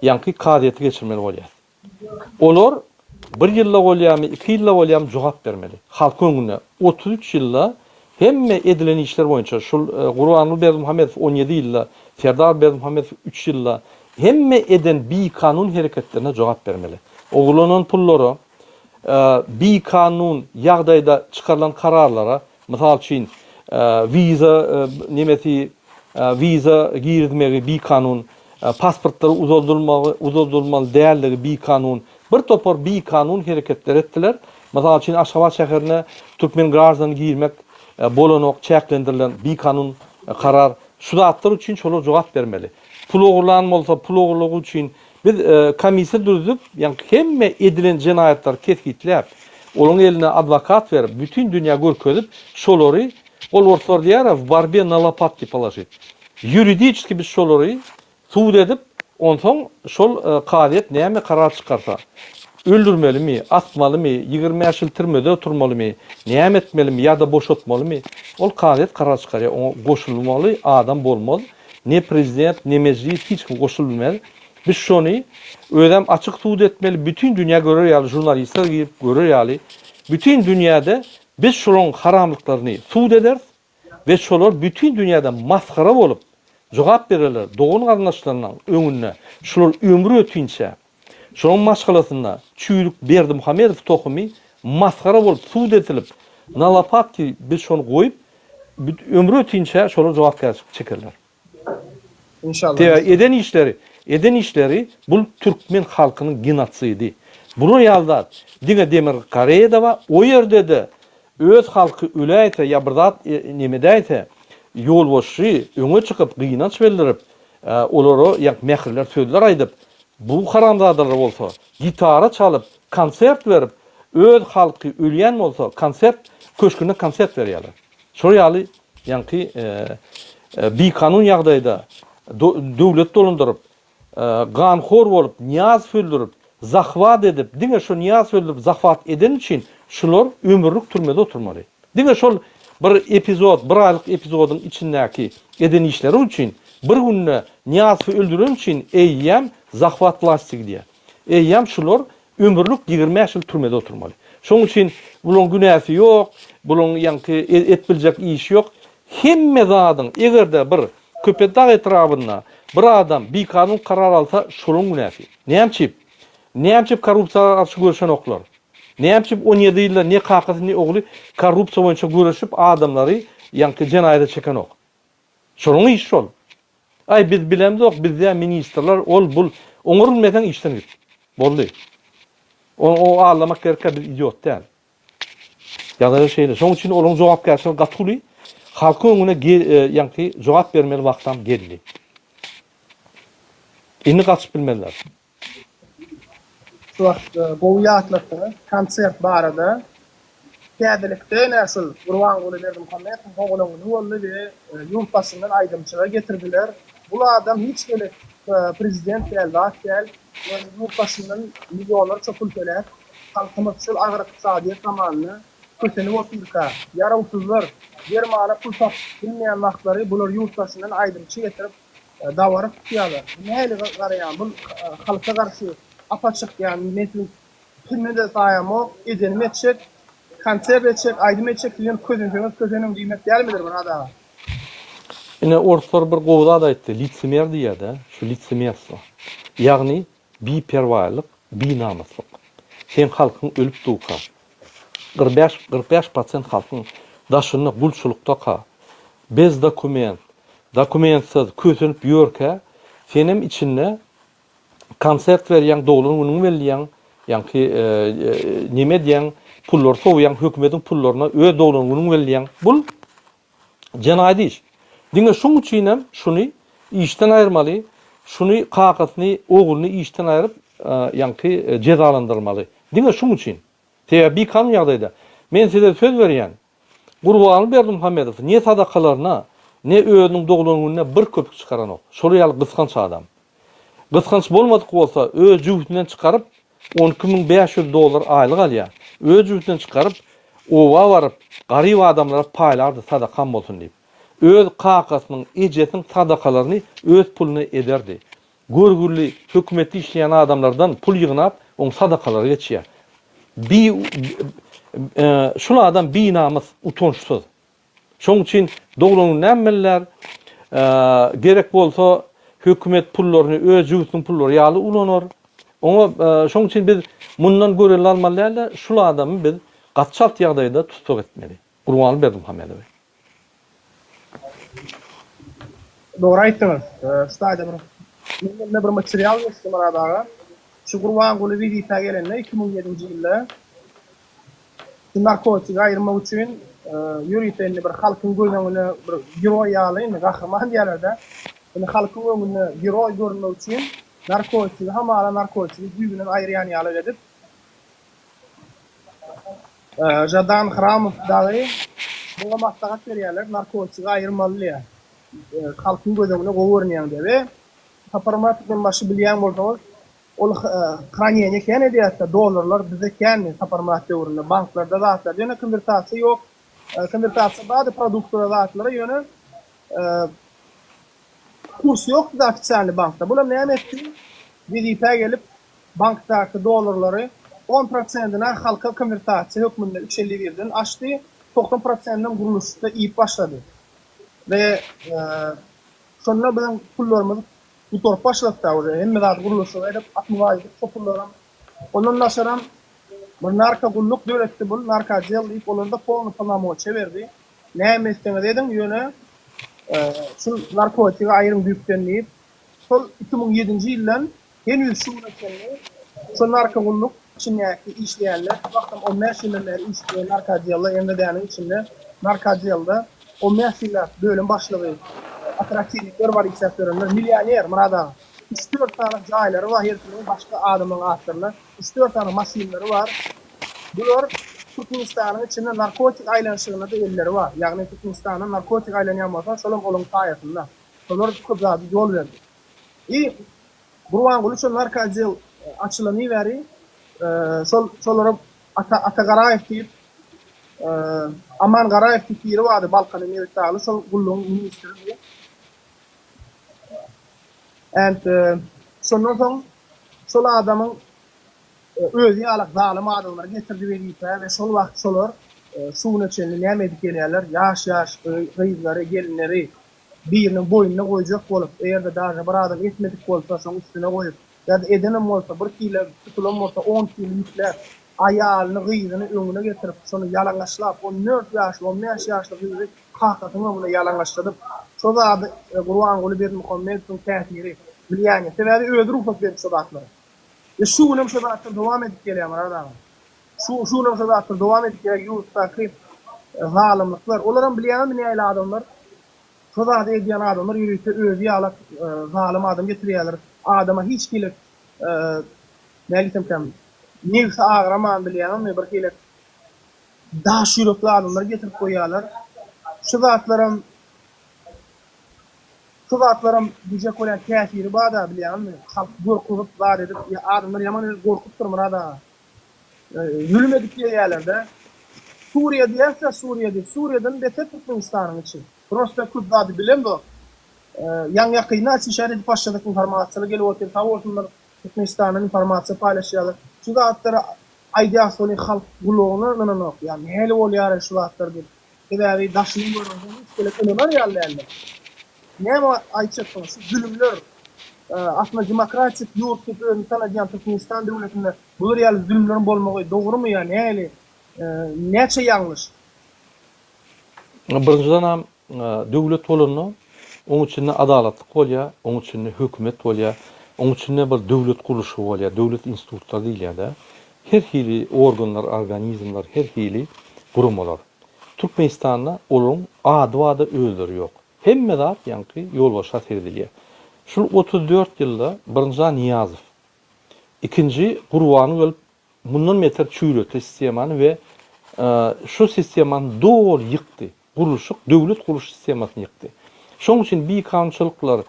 ýaňky kazyýeti geçirmeli bolýas. Olar bir ýylda bolýarmy, iki ýylda bolýarmy jogap bermeli. Halkyň öňünde 33 ýylda hemme edilen işler boýunça şul Gurbanguly Berdimuhamedow 17 ýylda, Serdar Berdimuhamedow 3 ýylda hemme eden bikanun hereketlerine jogap bermeli. Ogurlanan pullara, bikanun ýagdaýda çykarylan kararlara, mysal üçin, wiza nemesi, wiza girizmegi bikanun. pasportlary uzaldylmagy, uzaldylmaly däldigi bikanun, bir topar bikanun hereketler etdiler. Mysal üçin, Aşgabat şäherine türkmen graždany girmek bolanok, çäklendirilen bikanun karar. Şu zatlar üçin şolar jogap bermeli. Pul ogurlan bolsa, pul ogurlygy üçin biz komissiýa düzüp, ýagny hemme edilen jenaýatlary kesgitläp, olaryň eline adwokat berip, bütin dünýä görkezip, şolary, ol orslar diýýär-ä, w borbe na lopatki položit. Ýuridiçeski biz şolary sud edip, onsoň şol kazyýet näme karar çykarsa, öldürmelimi, asmalymy, 25 ýyl türmede oturmalymy, näme etmelimi ýa-da boşatmalymy, ol kazyýet karar çykarýar, oňa goşulmaly adam bolmaz. Ne prezident, ne mejlis hiç kim goşulmaz. Biz şony özem açyk sud etmeli, bütin dünýä görer ýaly, žurnalistler girip görer ýaly, bütin dünýäde biz şolaň haramlyklaryny sud ederis we şolar bütin dünýäde masgara bolup jogap bererler dogan-garyndaşlarynyň öňünde şular ömri ötinçä Şonuň maşgalasynda çüýrük Berdimuhamedow tohumy masgara bolup sud edilip na lopatki biz şony goýup ömri ötinçä şolar jogapkärçilik çekerler. İnşallah. Sebäbi eden işleri eden işleri bul türkmen halkynyň genotsidi. Bular ýaly zat diňe Demirgazyk Koreýada bar o ýerde-de öz halky öläýse ýa bir zat neme edäýse ýolbaşçy öňe çykyp gynanç bildirip Olara ýa mähirler sözler aýdyp, bu haramzadalar bolsa gitara çalyp, konsert berip, öz halky ölýän bolsa konsert köşgünde konsert berýärler. Şol ýaly ýaňky bikanun ýagdaýda döwlet dolandyryp, ganhor bolup, Nyýazow öldürip, zahwat edip, diňe şo Nyýazow öldürip zahwat edeni üçin şular ömürlik türmede oturmaly. Diňe şol bir epizod, bir aýlyk epizodyň içindäki eden işleri üçin, bir günde Nyýazowy öldüreni üçin eýýäm zahwat wlasti gidýär. Eýýäm şular ömürlik 25 ýyl türmede oturmaly. Şonuň üçin bularyň günäsi ýok, bularyň ýaňky et biljek işi ýok. Hemme zadyň, eger-de bir Köpetdag etrabynda bir adam bikanun karar alsa, şolaryň günäsi. Näme üçin? Näme üçin korrupsiýa garşy göreşenoklar? Näme üçin 17 ýylda ne kakasy ne ogly korrupsiýa boýunça göreşip adamlary ýaňky jenaýata çekenok? Şolaryň işi şol. Aý biz bilemzok bizde ministrler ol bul oňa bilmeseň işden git. Boldy. O o aldamak gerekkä biz idiot däl. Ýagdaýlar şeýle. Şonuň üçin olaryň jogapkärçiligi gaty uly. Halkyň öňüne ýaňky jogap bermeli wagtam geldi. Indi gaçyp bilmezler. Şu wagt gowy ýatlatdyňyz konsert barada. Täzelikde ine şul Gurbanguly Berdimuhamedowyň doglan güni boldy we ýurt daşyndan aýdymçylar getirdiler. Bul adam hiç gezek prezident däl zat däl. Ýöne ýurt daşyndan millionlarça pul töläp halkymyz şul agyr ykdysadyýet zamanynda kösenip otyrka, ýarawsyzlar dermana pul tapyp bilmeýän wagtlary bular ýurt daşyndan aýdymçy getirip dabara tutýarlar. Bu nähili garaýaň bul halka garşy ap-açyk ýagny men siziň piňine-de saýamok, edenimi etjek, konsert etjek, aýdym etjek siz ýöne kösenseňiz köseniň diýmek dälmidir Myrat aga? Ine orslar bir gowy zat aýtdy, litsimer diýýär-dä, şu litsimerstwo. Ýagny biperwaýlyk, binamyslyk. Seň halkyň ölüp durka, 45, 45 prosent halkyň daşynda gulçulykdaka, bez dokument, dokumentsiz kösenip ýörkä, senem içinde konsert berýäň, doglan günüňi belleýäň, ýaňky neme edýäň, pullary sowýaň, hökümetiň pullaryna öz doglan günüňi belleýäň. Bul jenaýat iş. Diňe şuň üçinem şuny işden aýyrmaly, şuny kakasyny, ogluny işden aýryp, ýaňky jezalandyrmaly. Diňe şuň üçin. Sebäbi bikanun ýagdaýda. Men size söz berýän, Gurbanguly Berdimuhamedow ne sadakalaryna, ne özüniň doglan gününe bir köpük çykaranok. Şolar ýaly gysganç adam. Gysganç bolmadyk bolsa, öz jübüsinden çykaryp, 12500 dollar aýlyk alýar. Öz jübüsinden çykaryp, oba baryp, garyp adamlara paýlardy sadakam bolsun diýip. Öz kakasynyň, ejesiniň sadakalaryny öz puluna ederdi. Görgüli hökümetde işleýän adamlardan pul ýygnap, oň sadakalary geçýär. Bi şul adam binamys, utançsyz. Şoň üçin doglan gün näme bellär? Gerek bolsa hökümet pullaryny öz jübüsiniň pullary ýaly ulanar. Oňa şoň üçin biz mundan görelde almaly däl-de, şul adamy biz gaty çalt ýagdaýda tussag etmeli. Gurbanguly Berdimuhamedowy. Dogry aýtdyňyz. Şu taýda bir. Meniň elimde bir material geçdi Myrat aga. Şu Gurbanguly wezipä gelende 2007-nji ýylda şu narkotigi aýyrmak üçin ýörite indi bir halkyň göz öňüne bir geroý ýaly indi gahryman diýýärler-dä. Indi halkyň öňünde geroý görünmek üçin narkotigi hamala narkotigi düýbünden aýyrýan ýaly edip Žadan Hramow dagy muňa maslahat berýärler, narkotigi aýyrmaly diýýär. Halkyň göz öňünde gowy görünýäň diýýär we Saparmyrat Türkmenbaşy bilýän bolsaňyz, ol hraneniýe kän edýärdi-de, dollarlar bizde kändi Saparmyrat döwründe, banklarda zatlarda, ýöne konwertasiýa ýok. Konwertasiýa bardy produktora zatlara, ýöne kurs ýokdy-da ofitsialnyý bankda. Bulam näme etdi? Wezipä gelip, bankdaky dollarlary on prosentini halka konwertasiýa hökmünde üç elli birden açdy, 90 prosentinem gurluşykda iýip başlady. We şonda biziň pullarymyz gutaryp başlady-da uje, hemme zady gurluşyga edip, atmywaý edip şo pullaram. Ondan daşaram bir narko gulluk döretdi bul, narkootdel diýip, olara-da polny polnomoçiýa berdi. Näme etseňiz ediň, ýöne şu narkotigi aýyryň düýpden diýip, şol 2007-nji ýyldan Heniz şu güne çenli şol narkogulluk içindäki işleýänler, şu wagtam 15 ýyldan bäri işleýän narkootdelda, MWD-niň içinde narkootdelda 15 ýyllap bölüm başlygy, operatiwnikler bar işläp ýörenler, millioner Myrat aga. Üç-dört sany jaýlary bar hersiniň başga adamlaryň atlaryna, üç-dört sany maşynlary bar. Bular Türkmenistanyň içinde narkotik aýlanyşygynda-da elleri bar. Ýagny Türkmenistanda narkotik aýlanýan bolsa, şolam olaryň saýasynda. Şolar köp zady ýol berdi. I Gurbanguly şol narkootdel açylany bäri şol şolara Ata Ata Garaýew diýip Aman Garaýew diýip biri bardy Balkanyň Nebitdagly şol gullugyň ministridi. And şondan soň şol adamyň özi ýalak zalym adamlary getirdi wezipä we şol wagt şolar şu güne çenli näme edip gelýärler ýaş ýaş gyzlary gelinleri biriniň boýnuna goýjak bolup, eger-de daže bir adam etmedik bolsa, şoň üstüne goýup, ýa-da edenem bolsa, bir kile tutulan bolsa, on kile ýükläp, aýalyny, gyzyny öňüne getirip, şony ýalaňaçlap, on dört ýaşly, on bäş ýaşly gyzy kakasynyň öňünde ýalaňaçladyp, şo zady Gurbanguly Berdimuhamedowyň täsiri, bilýäňiz, sebäbi özi rugsat berdi şo zatlara. We şu günem şo zatlar dowam edip gelýär, Myrat aga. Şu şu günem şo zatlar dowam edip gelýär, ýurtdaky zalymlyklar. Olaram bilýäňizmi nähili adamlar? Şo zady edýän adamlar ýörite özi ýalak zalym adam getirýärler. Adama hiç hili näme diýsemkäm, nebsi agraman bilýäňizmi bir hili daş ýürekli adamlar getirip goýýarlar. Şu zatlaram şu zatlaram diýjek bolýan täsiri bar-da bilýäňizmi? Halky gorkuzyp zat edip adamlar ýaman gorkupdyr Myrat aga. Zulum edip gelýärler-de. Suriýa diýýäs-dä Suriýa diýip. Suriýadan beter Türkmenistanyň içi. Prosta köp zady bilemzok. Ýaňy-ýakynda açişar edip başladyk informasiýalar gelip otyr sag bolsunlar Türkmenistandan informasiýa paýlaşýarlar. Şu zatlary aýdýas welin halk gulagyna ynananok. Ýa nähili bolýaraý şu zatlar diýip. Sebäbi daşyny görensoň hiç gezek ynanar ýaly däldir. Näme aýtjaksyň şu zulumlar aslynda demokratik ýurt diýip özüni tanadýan Türkmenistan döwletinde bular ýaly zulumlaryň bolmagy dogrumy ýa nähili näçe ýalňyş? Birinjiden döwlet bolanda oň içinde adalatlyk bolýar, oň içinde hökümet bolýar, oň içinde bir döwlet gurluşy bolýar, döwlet institutlary diýilýär-de. Her hili organlar, organizmler, her hili guramalar. Türkmenistanda olaryň ady bar-da özleri ýok. Hemme zat ýaňky ýolbaşça seredilýär. Şul 34 ýylda birinji Nyýazow, ikinji Gurbanow gelip mundan beter çüýretdi sistemany we şu sistemany doly ýykdy. Gurluşyk, döwlet gurluş sistemasyny ýykdy. Şonuň üçin bikanunçylyklar,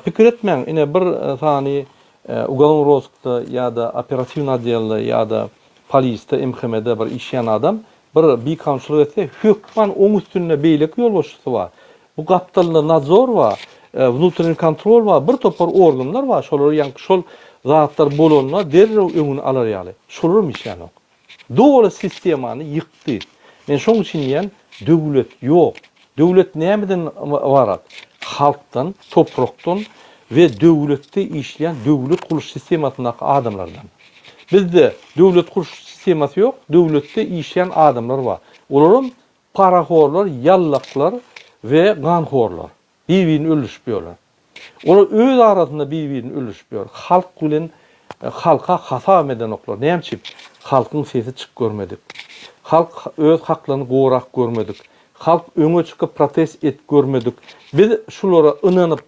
pikir etmäň, ine bir sany uголовный roskda ýa-da operatiwnyý otdelda ýa-da polisde, MHM-de bir işleýän adam bir bikanunçylyk etse, hökman oň üstünde beýleki ýolbaşçysy bar. Bu gapdalynda nadzor bar, wnutreniý kontrol bar, bir topar organlar bar, şolar ýaňky şol zatlar bolanda derrew öňüni alar ýaly. Şolaram işlänok. Doly sistemany ýykdy. Men şoň üçin diýýän, döwlet ýok. Döwlet nämeden ybarat? Halkdan, toprakdan we döwletde işleýän döwlet gurluş sistemasyndaky adamlardan. Bizde döwlet gurluş sistemasy ýok, döwletde işleýän adamlar bar. Olaram parahorlar, ýallaklar we ganhorlar. Bir-birini öldürişip ýörler. Olar öz arasynda bir-birini öldürişip ýör. Halk bilen halka hasabam edenoklar. Näme üçin? Halkyň sesi çyk görmedik. Halk öz haklaryny gorap görmedik. Halk öňe çykyp protest edip görmedik. Biz şulara ynanyp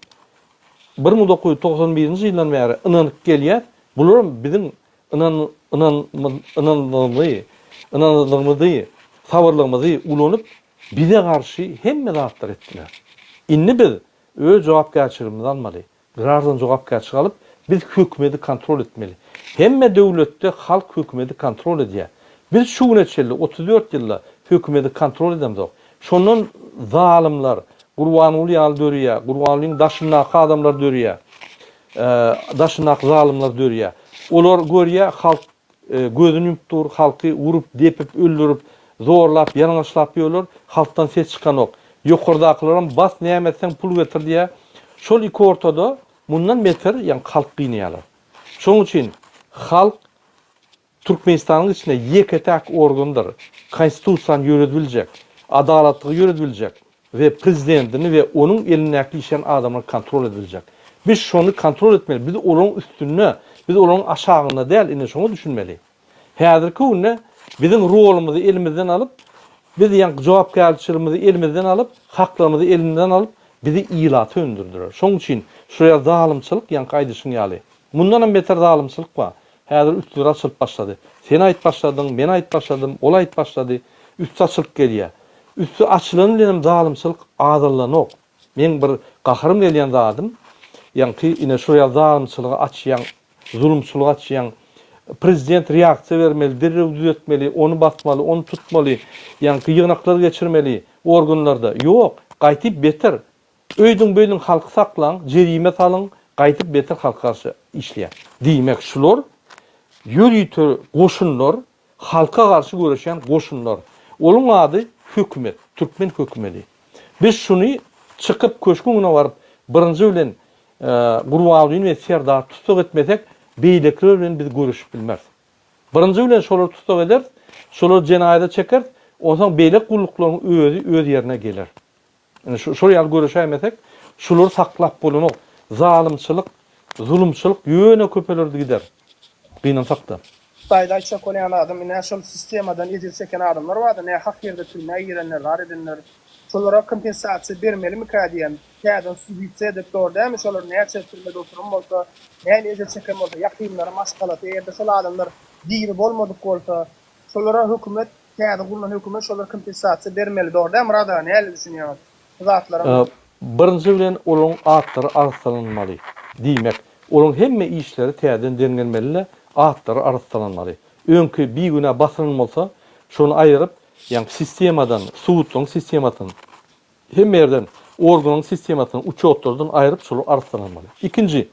1991-nji ýyldan bäri ynanyp gelýäs. Bularam biziň ynan ynanmyzy, ynanylygymyzy, sabyrlygymyzy ulanyp bize garşy hemme zatlary etdiler. Indi biz öz jogapkärçiligimizi almaly. Graždan jogapkärçilik alyp, biz hökümeti kontrol etmeli. Hemme döwletde halk hökümeti kontrol edýär. Biz şu güne çenli 34 ýylda hökümeti kontrol edemzok. Şondan zalymlar, Gurbanguly ýaly dörýär, Gurbangulyň daşyndaky adamlar dörýär. Daşyndaky zalymlar dörýär. Olar görýär, halk gözüni ýumup dur, halky urup, depip, öldürip, zorlap, ýalaňaçlap ýörler, halkdan ses çykanok. Ýokardakylaram bas näme etseň pul getir diýýär. Şol iki ortada mundan beter ýaňky halk gynaýarlar. Şonuň üçin halk Türkmenistanyň içinde ýeke-täk organdyr, Konstitusiýany ýöredip biljek, adalatlygy ýöredip biljek we prezidentini we onuň elindäki işleýän adamlary kontrol edip biljek. Biz şony kontrol etmeli, biz olaryň üstünde, biz olaryň aşagynda däl, ine şoňa düşünmeli. Häzirki günde biziň rolumyzy elimizden alyp, biz ýaňky jogapkärçiligimizi elimizden alyp, haklarymyzy elimizden alyp, bizi ilata öndürdiler. Şonuň üçin şu ýaly zalymçylyk ýaňky aýdyşyň ýaly, mundanam beter zalymçylyk bar. Häzir üstleri açylyp başlady. Sen aýyp başladyň, men aýyp başladym, ol aýyp başlady. Üsti açylyp gelýär. Üsti açylany bilenem zalymçylyk azalanok. Meň bir gaharym gelýän zadym, ýaňky ine şo ýaly zalymçylygy açýaň, zulumçylygy açýaň. Prezident reaksiýa bermeli, derrew düzetmeli, ony basmaly, ony tutmaly, ýaňky ýygnaklar geçirmeli organlarda. Ýok, gaýtyp beter. Öýdüň-beýdüň halky saklaň, jerime salyň, gaýdyp beter halka garşy işleýär. Diýmek, şular ýörite goşunlar, halka garşy göreşýän goşunlar. Olaň ady hökümet, türkmen hökümedi. Biz şuny çykyp köşgüň öňüne baryp birinji bilen Gurbangulyny we Serdary tussag etmesek, beýlekiler bilen biz göreşip bilmeris. Birinji bilen şolary tussag ederis, şolary jenaýata çekeris, onsoň beýleki gulluklaryň özi öz ýerine geler. Ine şu şol ýaly göreşäýmesek, şulary saklap bolanok. Zalymçylyk, zulumçylyk ýöne köpelerdi gider. Gynansak-da. Hytaýda aýtjak bolýan zadym ine şol sistemadan ejir çeken adamlar barda nähak ýerde türmä girenler zat edenler şolara kompensasiýa bermelimikä diýen täzeden suditsa edip dogry dälmi şolar näçe türmede oturan bolsa nähili ejir çeken bolsa ýakynlary maşgalasy egerde şol adamlar diri bolmadyk bolsa şolara hökümet Täze gurlan hökümet şolara kompensasiýa bermeli dogry däl Myrat aga näle düşünýäňiz bu zatlara. Birinji bilen olaryň atlary arassalanmaly. Diýmek, olaryň hemme işleri täzeden derňelmeli-de, atlary arassalanmaly. Öňki bigünä basylan bolsa, şony aýyryp, ýaňky sistemadan, sudlaryň sistemasyndan, hemme ýerden, organlaryň sistemasyndan, uçýotlardan aýryp, şolar arassalanmaly. Ikinji,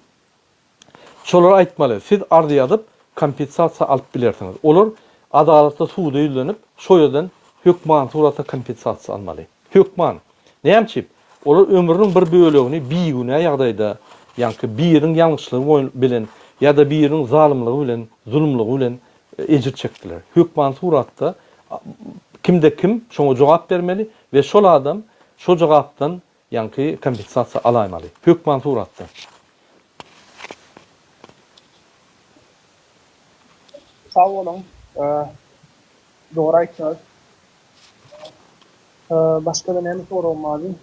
Şolara aýtmaly, siz arz ýazyp, kompensasiýa alyp bilersiňiz. Olar adalatly suda ýüzlenip, şo ýerden hökman suratda kompensasiýa almaly. Hökman. Näme üçin? Olar ömrüniň bir bölegini bigünä ýagdaýda, ýaňky biriniň ýalňyşlygy bilen ýa-da biriniň zalymlygy bilen, zulumlygy bilen ejir çekdiler. Hökman suratda kimde-kim şoňa jogap bermeli we şol adam şo jogapdan Ýaňky kompensasiýa alaýmaly. Hökman suratda. Sag boluň. Dogry aýtdyňyz. Başgada näme soragym bardy?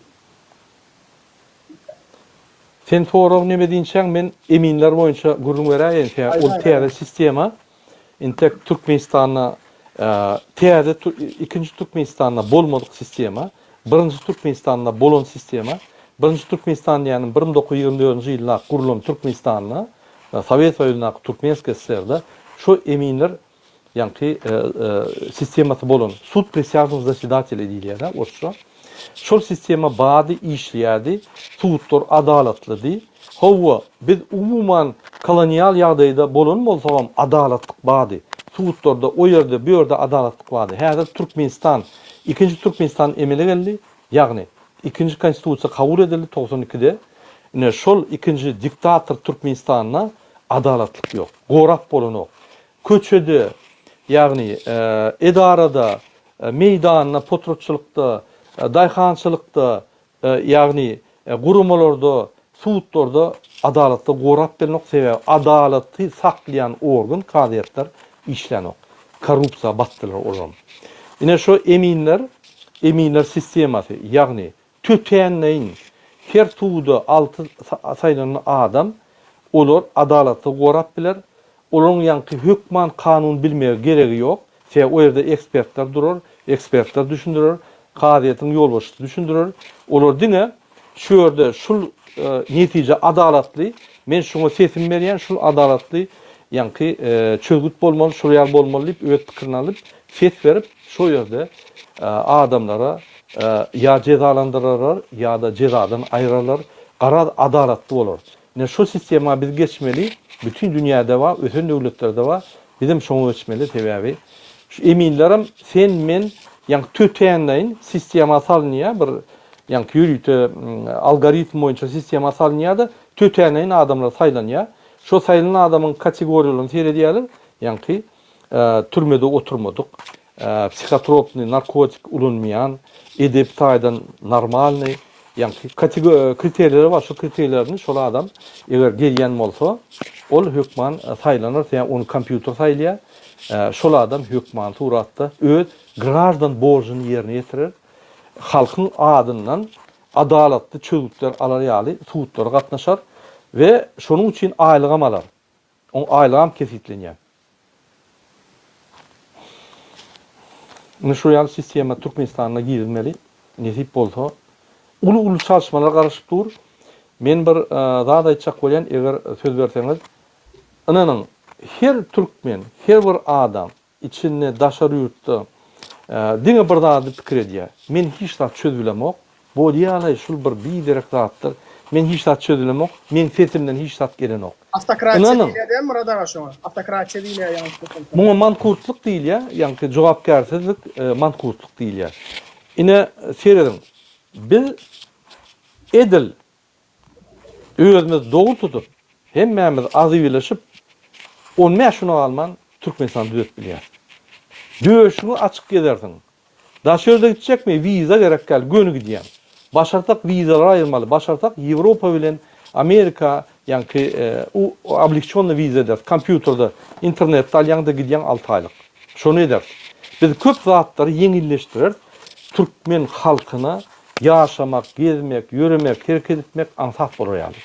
Sen sorag neme diýinçäň men eminler boýunça gürrüň beräýeýin sebäbi ol täze sistema Intek Türkmenistanda täze ikinji Türkmenistanda bolmadyk sistema, birinji Türkmenistanda bolan sistema, birinji Türkmenistan diýýänim 1924-nji ýylda gurlan Türkmenistanda, Sowet Soýuzyndaky Türkmenskiý SSR-de şo eminler ýaňky sistemasy bolan sud prisýažnyh zasedateley diýilýär-de orsça. Şol sistema bardy, işleýärdi, sudlar adalatlydy. Hawa, biz umuman kolonial ýagdaýda bolan bolsagam adalatlyk bardy. Sudlarda o ýerde, bu ýerde adalatlyk bardy. Häzir Türkmenistan, ikinji Türkmenistan emele geldi. Ýagny, ikinji konstitusiýa kabul edildi 92-de. Ine, şol ikinji diktator Türkmenistanda adalatlyk ýok. Gorap bolanok. Köçede, ýagny, edarada, meýdanda, potratçylykda, daýhançylykda, ýagny, guramalarda, Sudlarda adalatly gorap bilenok sebäbi adalaty saklaýan organ kazyýetler işlänok. Korrupsiýa batdylar olaram. Ine şo eminler eminler sistemasy ýagny tötänleýin her suda alty saýlanan adam olar adalatly gorap biler. Olaryň ýaňky hökman kanun bilmegi geregi ýok. Sebäbi o ýerde ekspertler durar, ekspertler düşündirer, kazyýetiň ýolbaşçysy düşündirer. Olar diňe Şu ýerde şul netije adalatly, men şuňa sesimi berýän, şul adalatly ýaňky çözgüt bolmaly, şul ýaly bolmaly diýip öz pikirini alyp, ses berip, şo ýerde adamlara ýa jezalandyrarlar, ýa-da jezadan aýyrarlar. Garaz adalatly bolar. Ine şo sistema biz geçmeli, bütin dünýäde bar, ösen döwletlerde bar, bizem şoňa geçmeli, sebäbi şu eminlerem sen, men, ýaňky tötänleýin sistema salynýar, bir ýaňky ýörite algoritm boýunça sistema salynýar-da, tötänleýin adamlar saýlanýar. Şo saýlanan adamyň kategoriýalaryny seredýärler, ýaňky türmede oturmadyk, psihotropnyý narkotik ulanmaýan, edep taýdan normalnyý, ýaňky kriteriýalar bar, şo kriteriýalaryny şol adam eger gelýän bolsa, ol hökman saýlanar, sebäbi ony kompýuter saýlaýar. Şol adam hökman suratda öz graždan borjuny ýerine ýetirer, halkyň adyndan adalatly çözgütler alar ýaly sudlara gatnaşar we şonuň üçin aýlygam alar. Oň aýlygam kesgitlenýär. Indi şu ýaly sistema Türkmenistanda girizmeli. Nesip bolsa. Uly-uly çalyşmalar garaşyp dur. Men bir zat aýtjak bolýan, eger söz berseňiz. Ynanyň, her türkmen, her bir adam içinde, daşary ýurtda diňe bir zady pikir edýär. Men hiç zat çözübilemok. Bolýalaý şul bir biderek zatdyr. Men hiç zat çözübilemok. Meň sesimden hiç zat gelenok. Awtokratiýa Ynanyň. diýilýär dälmi Myrat aga şoňa? Awtokratiýa diýilýär ýalňyş bolmasam. Muňa mankurtlyk diýilýär, ýaňky jogapkärsizlik mankurtlyk diýilýär. Ine serediň, biz edil Özümiz dogry tutup, hemmämiz agzybirleşip, on bäş güne galman Türkmenistany düzedip bilýäris. Döşüňi açyk gezersiň. Daşary ýurda gitjekmi, wiza gerek däl, göni gidýäň. Başarsak wizalary aýyrmaly, başarsak Ýewropa bilen Amerika ýaňky oblegçennyý wiza ederis, kompýuterde, internetde alýaň-da gidýäň alty aýlyk. Şony ederis. Biz köp zatlary ýeňilleşdireris, türkmen halkyna Ýaşamak, gezmek, ýöremek, hereket etmek aňsat bolar ýaly.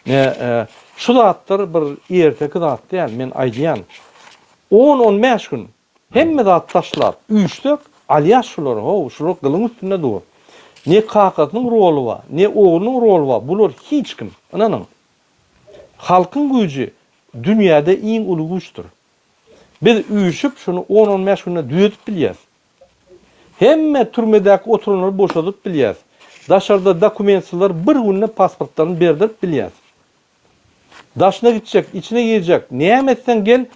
Ne, şu zatlar bir erteki zat däl, men aýdýan. On-on bäş gün hemme zat taşlap, üýşsek, alýas şulary, how, şular gylyň üstünde dur. Ne kakasynyň roly bar, ne oglunyň roly bar, bular hiç kim, ynanyň. Halkyň güýji dünýäde iň uly güýçdür. Biz üýşüp şuny on-on bäş günde düzedip bilýäs. Hemme türmedäki oturanlary boşadyp bilýäs. Daşarda dokumentsizler bir günde pasportlaryny berdirip bilýäs. Daşyna gitjek, içine girjek, näme etseň gel,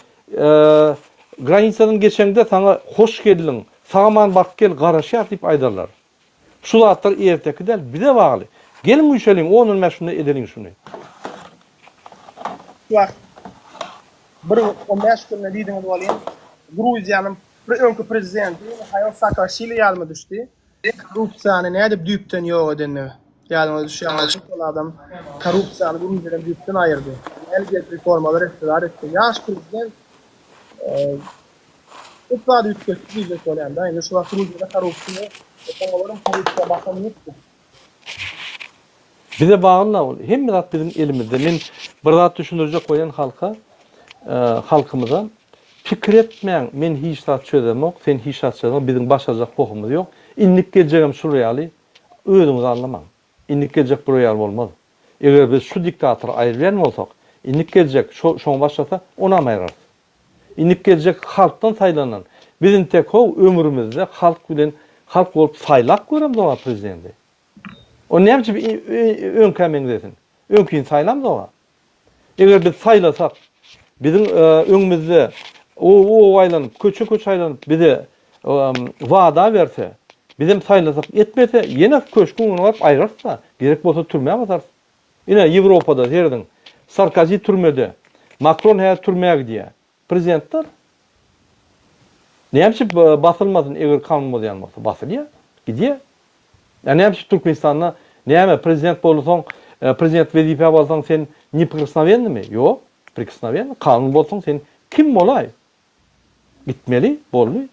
granisadan geçeňde saňa hoş geldiň, sag-aman baryp gel, garaşýas diýip aýdarlar. Şu zatlar erteki däl, bize bagly. Geliň üýşeliň, on-on bäş günde edeliň şuny. Şu wagt bir on bäş günde diýdiňiz welin, Gruziýanyň bir öňki prezidenti Mihail Saakaşwili ýadyma düşdi. Korrupsiýany nädip düýpden ýok edendigi ýadyňyza düşýän bolsa, şol adam korrupsiýany Gruziýadan düýpden aýyrdy. Näli gelip reformalar etdi, zat etdi. Ýaş prezident köp zady üýtgetdi diýjek bolýan-da. Indi şu wagt Gruziýada korrupsiýa ýok. Olaryň korrupsiýa basan ýurtdy. Bize bagly ol. Hemme zat biziň elimizde. Men bir zat düşündirjek bolýan halka, halkymyza, pikir etmäň, men hiç zat çözemok, sen hiç zat çözemok, biziň başarjak pohumyz ýok. Indik geljegem şular ýaly, özüňizi aldamaň. Indik geljek bular ýaly bolmaz. Eger biz şu diktatory aýyrýan bolsak, indik geljek şo şoňa başlasa, onam aýyrarys. Indik geljek halkdan saýlanan. Biz intek how ömrümizde halk bilen halk bolup saýlap göremzog-a prezidenti. O näme üçin öňkä meňzesin? Öňkini saýlamzog-a. Eger biz saýlasak, biziň öňümizde oba-oba aýlanyp, köçe-köçe aýlanyp bize wada berse, bizem saýlasak etmese, ýene köşgüň öňüne baryp aýrarys-da, gerek bolsa türmä basarys. Ine, Ýewropada serediň, Sarkozi türmede, Makron häzir türmä gidýär. Prezidentler näme üçin basylmasyn, eger kanun bozýan bolsa? Basylýar, gidýär. Ýa näme üçin Türkmenistanda näme prezident bolsaň. prezident wezipä barsaň sen neprikosnowennymy? Ýok, prikosnowennyý. Kanun bozsaň sen kim bolaý? Gitmeli, boldy.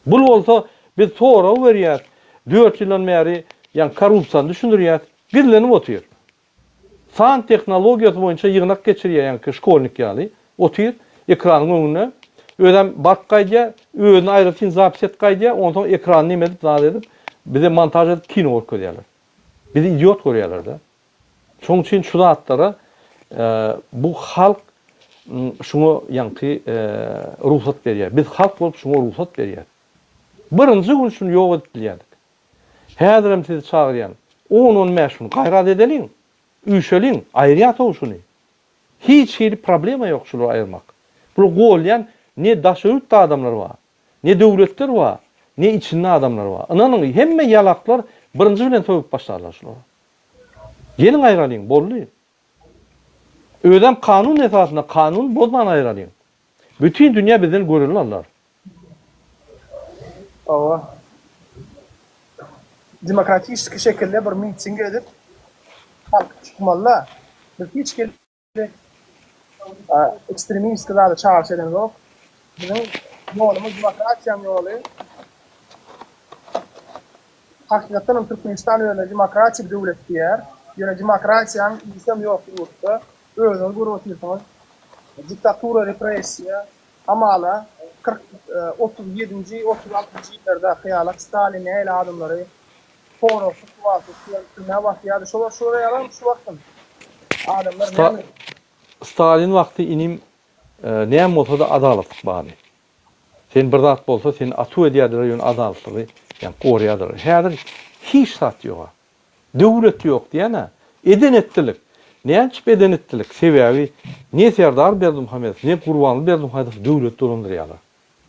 Bul bolsa biz sorag berýäs, dört ýyldan bäri ýaňky korrupsiýany düşündirýäs, gizlenip otyr. San tehnologiýasy boýunça ýygnak geçirýär ýaňky şkolnik ýaly, otyr ekranyň öňünde, özem baryp gaýdýar, özüni aýratyn zapis edip gaýdýar, onsoň ekrany neme edip, zat edip, bize montaž edip kino görkezýärler. Bizi idiot görýärler-de. Şonuň üçin şu zatlara bu halk şuňa ýaňky rugsat berýär. Biz halk bolup şuňa rugsat berýäris. Birinji gün şuny ýok edip bilýärdik. Häzirem sizi çagyrýan. On-on bäş gün gaýrat edeliň. Üýşeliň. Aýyrýas-ow şuny. Hiç hili problema ýok şulary aýyrmak. Bular golýan ne daşary ýurtda adamlar bar. Ne döwletler bar, ne içinde adamlar bar. Ynanyň, hemme ýalaklar birinji bilen sögüp başlarlar şulara. Geliň aýralyň, boldy. Özem kanun esasynda, kanuny bozman aýralyň. Bütin dünýä bizden görelde alar. Hawa. Demokratiçeskiý şekilde bir miting edip, halk çykmaly-da. Biz hiç Ekstremistki zada çagyryş edemzok. Biziň ýolumyz demokratiýanyň ýoly. Hakykatdan hem Türkmenistan özüne demokratik döwlet diýýär. Ýöne demokratiýanyň ysam ýok ýurtda. Özüňiz görüp otyrsyňyz. Diktatura, repressiýa, hamala 40, 37-nji, 36-njy ýyllardaky ýalak Stalin nähili adamlary Soragsyz suwalsyz türmä basýardy. Şolar şolara ýalam şu wagtam adamlar näme. Stalin wagty inim näme bolsada adalatlyk bardy. Sen bir zat bolsa seni atuw edýärdiler ýöne adalatlygy ýa gorýardylar. Häzir hiç zat ýoga. Döwlet ýok diýýän-ä. Eden etdilik. Näme üçin eden etdilik? Sebäbi ne Serdar Berdimuhamedow ne Gurbanguly Berdimuhamedow döwleti dolandyrýarlar.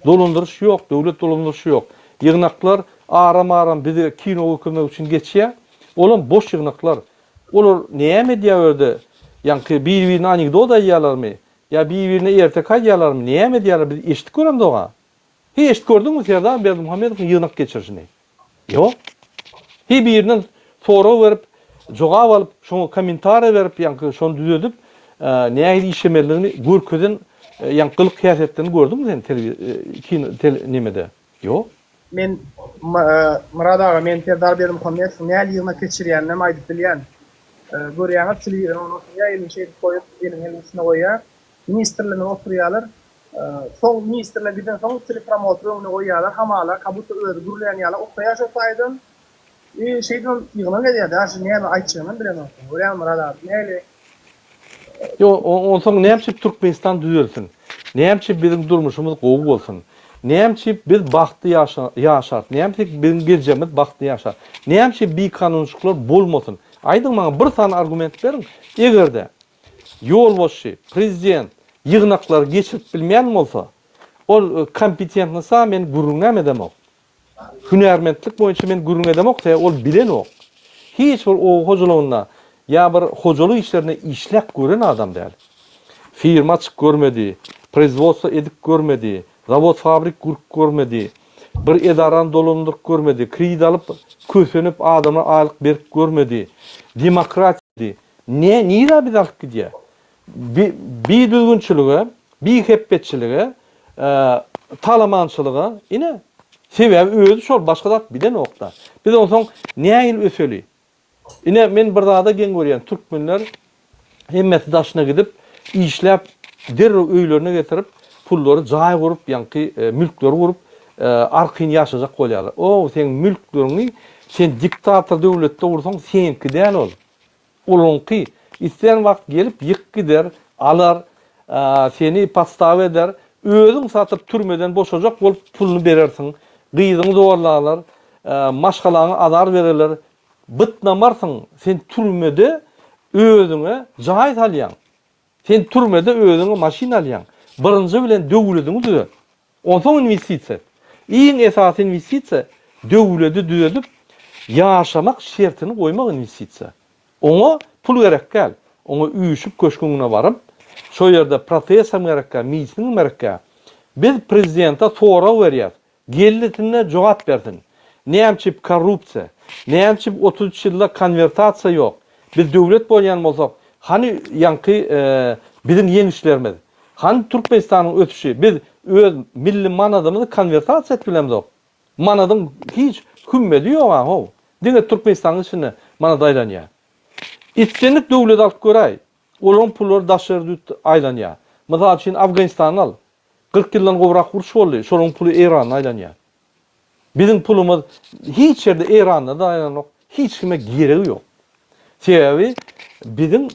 Dolandyryş ýok, döwlet dolandyryşy ýok. Ýygnaklar aram-aram bize kino görkezmek üçin geçýär. Olam boş ýygnaklar. Olar näme edýär o ýerde? Ýaňky bir-birine anekdot aýdýarlarmy? Ýa bir-birine erteki aýdýarlarmy? Näme edýärler? Biz eşidip göremzok-a. Hiý eşidip gördüňmi Serdar Berdimuhamedowyň ýygnak geçirişini? Ýok. Hiý birinden sorag berip, jogap alyp, şoňa kommentariýa berip, ýaňky şony düzedip, nähili işlemelidigini görkezen, ýaňky gylyk-häsiýetlerini gördüňmi sen telewi kino tel nemede? Ýok. Men Myrat aga, men Serdar Berdimuhamedowyň nähili ýygnak geçirýäninem aýdyp bilýän. Görýäňiz, telewizor öňünde oturýar, elini şeýdip goýup, elini eliniň üstüne goýýar. Ministrler bilen oturýarlar. Soň ministrler gidensoň telepromoter öňüne goýýarlar hamala kabutda özi gürleýän ýaly okaýar şo taýdan. I şeýdibem ýygnak edýär daşy näme aýtjagynam bilenok. Görýäňmi Myrat aga nähili. Ýok onsoň näme üçin Türkmenistan düzelsin? Näme üçin biziň durmuşymyz gowy bolsun? Näme üçin biz bagtly ýaşarys? Näme üçin biziň geljegimiz bagtly ýaşar? Näme üçin bikanunçylyklar bolmasyn? Aýdyň maňa bir sany argument beriň. Eger-de ýolbaşçy, prezident ýygnaklary geçirip bilmeýän bolsa, ol kompetentnysa men gürrüňem edemok. Hünärmentlik boýunça men gürrüň edemok, sebäbi ol bilenok. Hiç bir oba hojalygynda ýa bir hojalyk işlerinde işläp gören adam däl. Firma açyp görmedi, proizwodstwo edip görmedi, zawod-fabrik gurup görmedi, bir edarany dolandyryp görmedi, kredit alyp, kösenip adama aýlyk berip görmedi. Demokratiýa Ne, nirä bizi alyp gidýär? Bi, bidüzgünçilige, bihepbeçilige, talamançylyga, ine, sebäbi özi şol, başga zat bilenok-da. Biz onsoň nähili öseli? Ine, men bir zada geň görýän, türkmenler hemmesi daşyna gidip, işläp, derrew öýlerine getirip, pullary jaý gurup, ýaňky mülkleri gurup, arkaýyn ýaşajak bolýarlar. O, seň mülkleriňi sen diktator döwletde gursaň, seňki däl ol. Olaňky islän wagt gelip ýyk gider, alar, seni podstawa eder, özüň satyp türmeden boşajak bolup puluny berersiň, gyzyňy zorlarlar, maşgalaňa azar bererler, bytnamarsyň, sen türmede özüňe jaý salýaň, sen türmede özüňe maşyn alýaň, birinji bilen döwlediňi düzet. Onsoň inwestisiýa. Iň esasy inwestisiýa döwledi düzedip, ýaşamak şertini goýmak inwestisiýa. Oňa pul gerek däl. Oňa üýşüp köşgüň öňüne baryp, şo ýerde protestem gerek däl, mitingem gerek däl. Biz prezidente sorag berýäs. Geldi-sinde jogap bersin. Näme üçin korrupsiýa? Näme üçin 33 ýylda konwertasiýa ýok? Biz döwlet bolýan bolsak, hany ýaňky biziň ýeňişlerimiz? Hany Türkmenistanyň ösüşi? Biz öz milli manadymyzy konwertasiýa edip bilemzok. Manadyň hiç hümmedi ýog-a how. Diňe Türkmenistanyň içinde manat aýlanýar. Islendik döwleti alyp göräý, olaryň pullary daşary ýurt aýlanýar. Mysal üçin Afganistany al. 40 ýyldan gowrak uruş boldy, şolaryň puly Eýranda aýlanýar. Biziň pulumyz hiç ýerde Eýranda-da aýlanok, hiç kime geregi ýok. Sebäbi biziň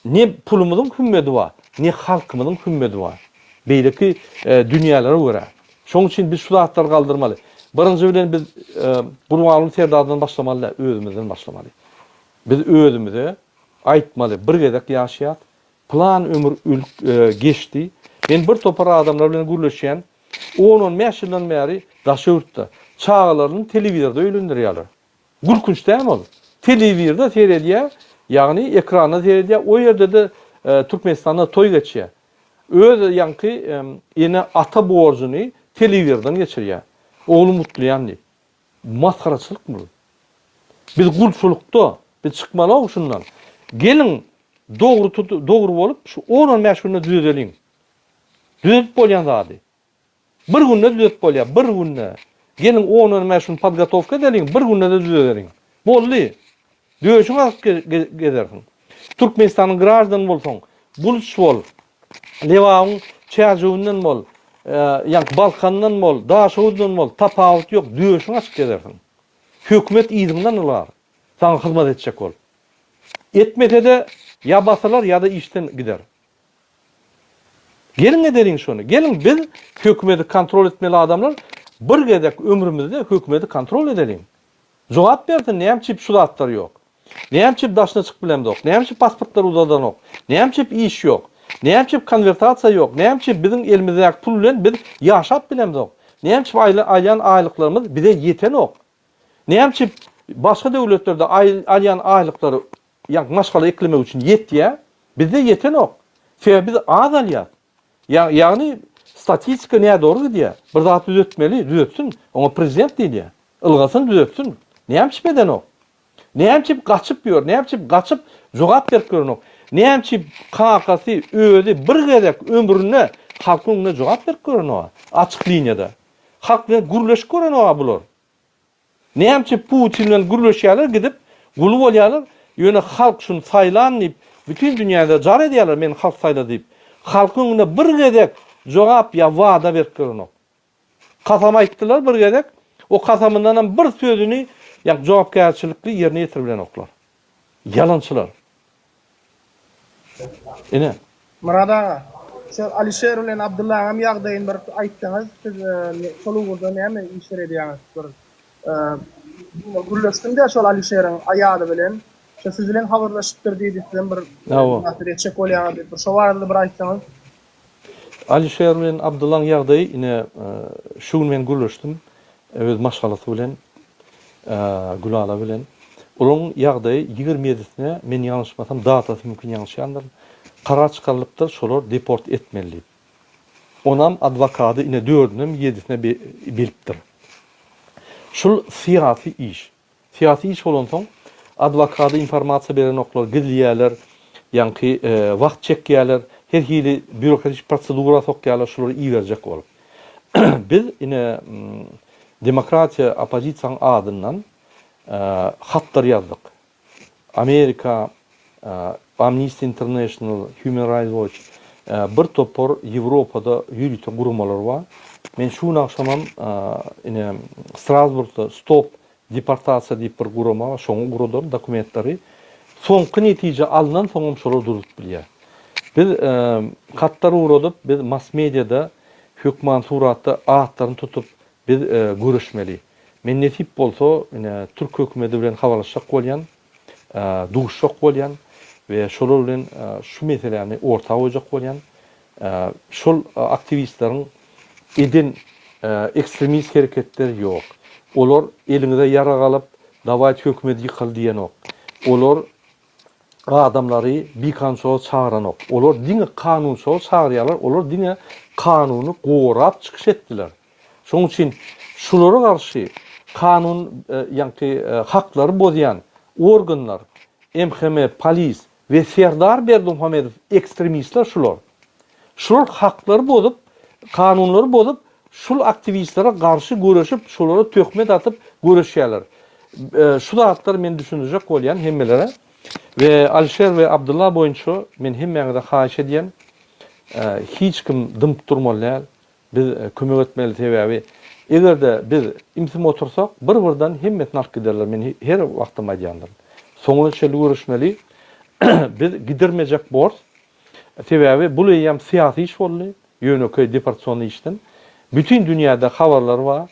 ne pulumyzyň hümmedi bar, ne halkymyzyň hümmedi bar. Beýleki dünýälere görä. Şonuň üçin biz şu zatlary galdyrmaly. Birinji bilen biz Gurbanguly Serdardan başlamaly däl, özümizden başlamaly. Biz özümize aýtmaly, bir gezek ýaşaýas, Plan ömür ölüp geçdi. Men bir topar adamlar bilen gürleşýän. On-on bäş ýyldan bäri daşy ýurtda. Çagalaryny telewizorda öýlendirýärler. Gülkünç dälmi ol? Telewizorda seredýär, ýagny ekranda seredýär, o ýerde-de Türkmenistanda toý geçýär. Öz ýaňky ene-ata borjuny telewizordan geçirýär. Oglum gutlaýan diýip. Masgaraçylyk bu. Biz gulçulykda, biz çykmaly-ow şundan. Geliň, dogry tut, dogry bolup, şu on-on bäş günde düzedeliň. Düzedip bolýan zady. Bir günde düzedip bolýar, bir günde. Geliň, on-on bäş gün podgotowka edeliň, bir günde-de düzedeliň. Boldy. Döşüňi asyp gezersiň. Türkmenistanyň graždany bolsaň, buluç bol, Lebabyň Çärjewinden bol, ýaňky Balkandan bol, Daşoguzdan bol, tapawuty ýok, döşüňi açyp gezersiň. Hökümet yzyňdan ylgar, saňa hyzmat etjek bolup. Etmese-de, ýa basylar, ýa-da işden gider. Geliň edeliň şony. Geliň biz hökümeti kontrol etmeli adamlar bir gezek ömrümizde hökümeti kontrol edeliň. Jogap bersin näme üçin şu zatlar ýok. Näme üçin daşyna çykyp bilemzok. Näme üçin pasportlar uzadanok. Näme üçin iş ýok. Näme üçin konwertasiýa ýok. Näme üçin biziň elimizdäki pul bilen biz ýaşap bilemzok. Näme üçin alýan aýlyklarymyz bize ýetenok. Näme üçin başga döwletlerde alýan aýlyklary ýa maşgala eklemek üçin ýetýär, bizde ýetenok. Sebäbi biz az alýas. Ýa, ýagny statistika nädogry gidýär. Bir zat düzetmeli, düzetsin. Oňa prezident diýilýär. Ylgasyn, düzetsin. Näme üçin edenok? Näme üçin gaçyp ýör? Näme üçin gaçyp jogap berip görenok? Näme üçin kakasy özi bir gezek ömründe halkyň öňünde jogap berip görenok? Açyk liniýada. Halk bilen gürleşip görenok bular. Näme üçin Putin bilen gürleşýärler gidip guly bolýarlar ýöne halk şuny saýlan diýip bütin dünýäde jar edýärler meni halk saýlady diýip halkyň öňünde bir gezek jogap ýa wada berip görenok. Kasam aýtdylar bir gezek o kasamyndanam bir sözüni ýa jogapkärçilikli ýerine ýetirip bilenoklar. Ýalançylar. Ine. Myrat aga, şol Alişer bilen Abdyllaňam ýagdaýyny bir aýtsaňyz, siz şol ugurda näme işler edýäňiz? Bir gürleşdim-de şol Alişeriň aýaly bilen, şo siz bilen habarlaşypdyr diýdi, sizem bir zatlar etjek bolýaňyz diýip, bir şo barada bir aýtsaňyz. Alişer bilen Abdyllaň ýagdaýy ine şu gün men gürleşdim öz maşgalasy bilen Gülala bilen. Olaryň ýagdaýy 27-sine men ýalňyşmasam datasy mümkin ýalňyşýandyryn karar çykarylypdyr şolar deport etmeli diýip. Onam adwokady ine dördünem ýedisine bilipdir. Şul syýasy iş. Syýasy iş bolansoň, adwokada informasiýa berenoklar, gizleýärler, ýaňky wagt çekýärler, her hili býurokratik prosedura sokýarlar şulary iberjek bolup. Biz ine demokratiýa oppozisiýanyň adyndan hatlar ýazdyk. Amerika, Amnesty International, Human Rights Watch, bir topar Ýewropada ýörite guramalar bar. Men şu gün agşamam ine Strasburgda Stop deportasiýa diýip bir gurama bar, şoňa ugradaryn dokumentleri. Soňky netije alnan soňam şolar durzup bilýär. Biz hatlar ugradyp, biz mass mediada hökman suratda atlaryny tutup biz göreşmeli. Men nesip bolsa ine türk hökümedi bilen habarlaşjak bolýan, duşjak bolýan we şolar bilen şu meseläni orta goýjak bolýan. Şol aktiwistleriň eden ekstremist hereketleri ýok. Olar eliňize ýarag alyp dawaýt hökümedi ýykaly diýenok. Olar adamlary bikanunçylyga çagyranok. Olar diňe kanunçylyga çagyrýarlar, olar diňe kanuny gorap çykyş etdiler. Şonuň üçin şulara garşy kanun ýaňky haklary bozýan organlar. MHM, polis we Serdar Berdimuhamedow ekstremistler şular. Şular haklary bozup, kanunlary bozup, şul aktiwistlere garşy göreşip, şolara töhmet atyp göreşýärler. Şu zatlary men düşündirjek bolýan hemmelere. We Alişer we Abdylla boýunça men hemmäňize haýyş edýän, hiç kim dymyp durmaly däl. Biz kömek etmeli sebäbi egerde biz imsim otursak bir birden hemmesini alyp giderler men her wagtam aýdýandyryn. Soňuna çenli göreşmeli biz gidirmejek bors sebäbi bul eýýäm syýasy iş boldy ýönekeý deportasionnyý işden bütin dünýäde habarlar bar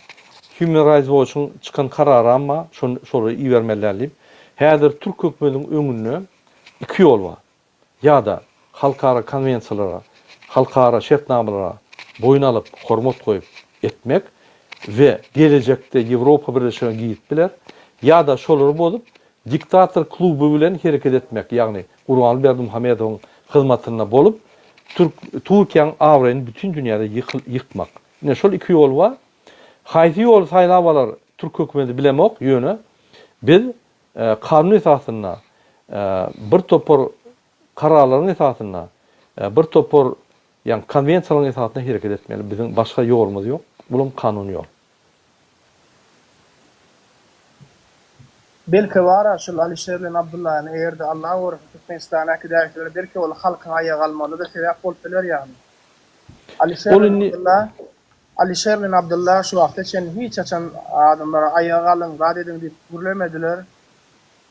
Human Rights Watch-yň çykan kararam bar şony şolary ibermeli däl diýip häzir türk hökümetiniň öňünde iki ýol bar ýa-da halkara konwensiýalara, halkara şertnamalara boýun alyp, hormat goýup etmek we gelejekde Ýewropa Birleşigine girip biler, ýa-da şolary bozup, diktator kluby bilen hereket etmek, ýagny Gurbanguly Berdimuhamedowyň hyzmatynda bolup, türk Türkiýäň abraýyny bütin dünýäde ýykmak. Ine şol iki ýol bar. Haýsy ýoly saýlap alar türk hökümeti bilemok, ýöne biz Kanun esasynda, bir topar kararlaryň esasynda, bir topar, ýagny konwensiýalaryň esasynda hereket etmeli. Biziň başga ýolumyz ýok. Bulam kanuny ýol. Belki bara şul Alişer bilen Abdullany egerde Allah gorasyn Türkmenistana äkidäýseler belki ol halkyň aýaga galmagyna-da sebäp bolup biler ýagny. Alişer Ol bilen indi Abdulla Alişer bilen Abdylla şu wagta çenli hiç haçan adamlara aýaga galyň, zat ediň diýip gürlemediler.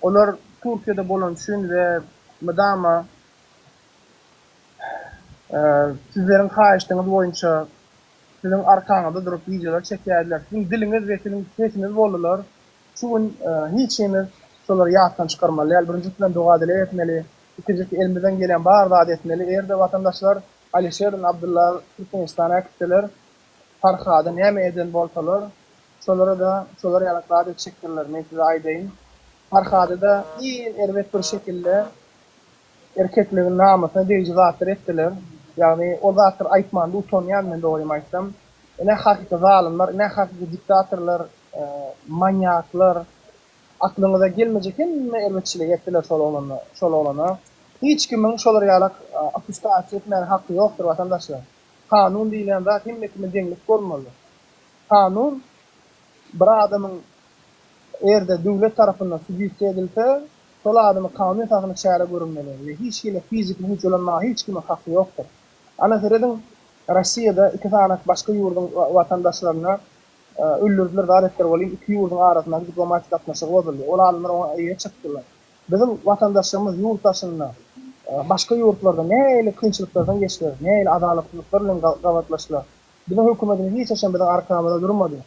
Olar Türkiýede bolany üçin we mydama sizleriň haýyşdyňyz boýunça siziň arkaňyzda durup wideolar çekýärdiler. Siziň diliňiz we siziň sesiňiz boldular. Şu gün hiç himiz şolary ýatdan çykarmaly däl. Birinjisi bilen doga-dileg etmeli. Ikinjisi elimizden gelýän bar zady etmeli. Eger-de watandaşlar Alişer bilen Abdylla Türkmenistana äkitseler, Farhada näme eden bolsalar, şolara-da şolar ýaly zat etjekdirler, men size aýdaýyn. Farhada-da iň erbet bir şekilde erkekligiň namysyna degiji zatlar etdiler. Ýagny ol zatlary aýtmanda utanýan men dogrymy aýtsam. Ine hakyky zalymlar, ine hakyky diktatorlar, manýaklar, Aklyňyza gelmejek hemme erbetçiligi etdiler şol oglana, şol oglana. Hiç kimiň şolar ýalak opuskasiýa etmäne haky ýokdur watandaşlar. Kanun diýilýän zat hemme kime deňlik bolmaly. Kanun bir adamyň erde döwlet tarapyndan suditse edilse, şol adama kanun esasynda çäre görülmeli we hiç hili fiziki güýç ulanmaga hiç kimiň haky ýokdur. Ana serediň Rossiýada iki sany başga ýurduň watandaşlaryna Öldürdiler zat etdiler welin iki ýurduň arasyndaky diplomatik gatnaşygy bozuldy. Ol adamlar oňa eýe çykdylar. Biziň watandaşlarymyz ýurt daşynda, başga ýurtlarda nähili kynçylyklardan geçdiler, nähili adalatsyzlyklar bilen gabatlaşdylar. Biziň hökümetimiz hiç haçan biziň arkamyzda durmady.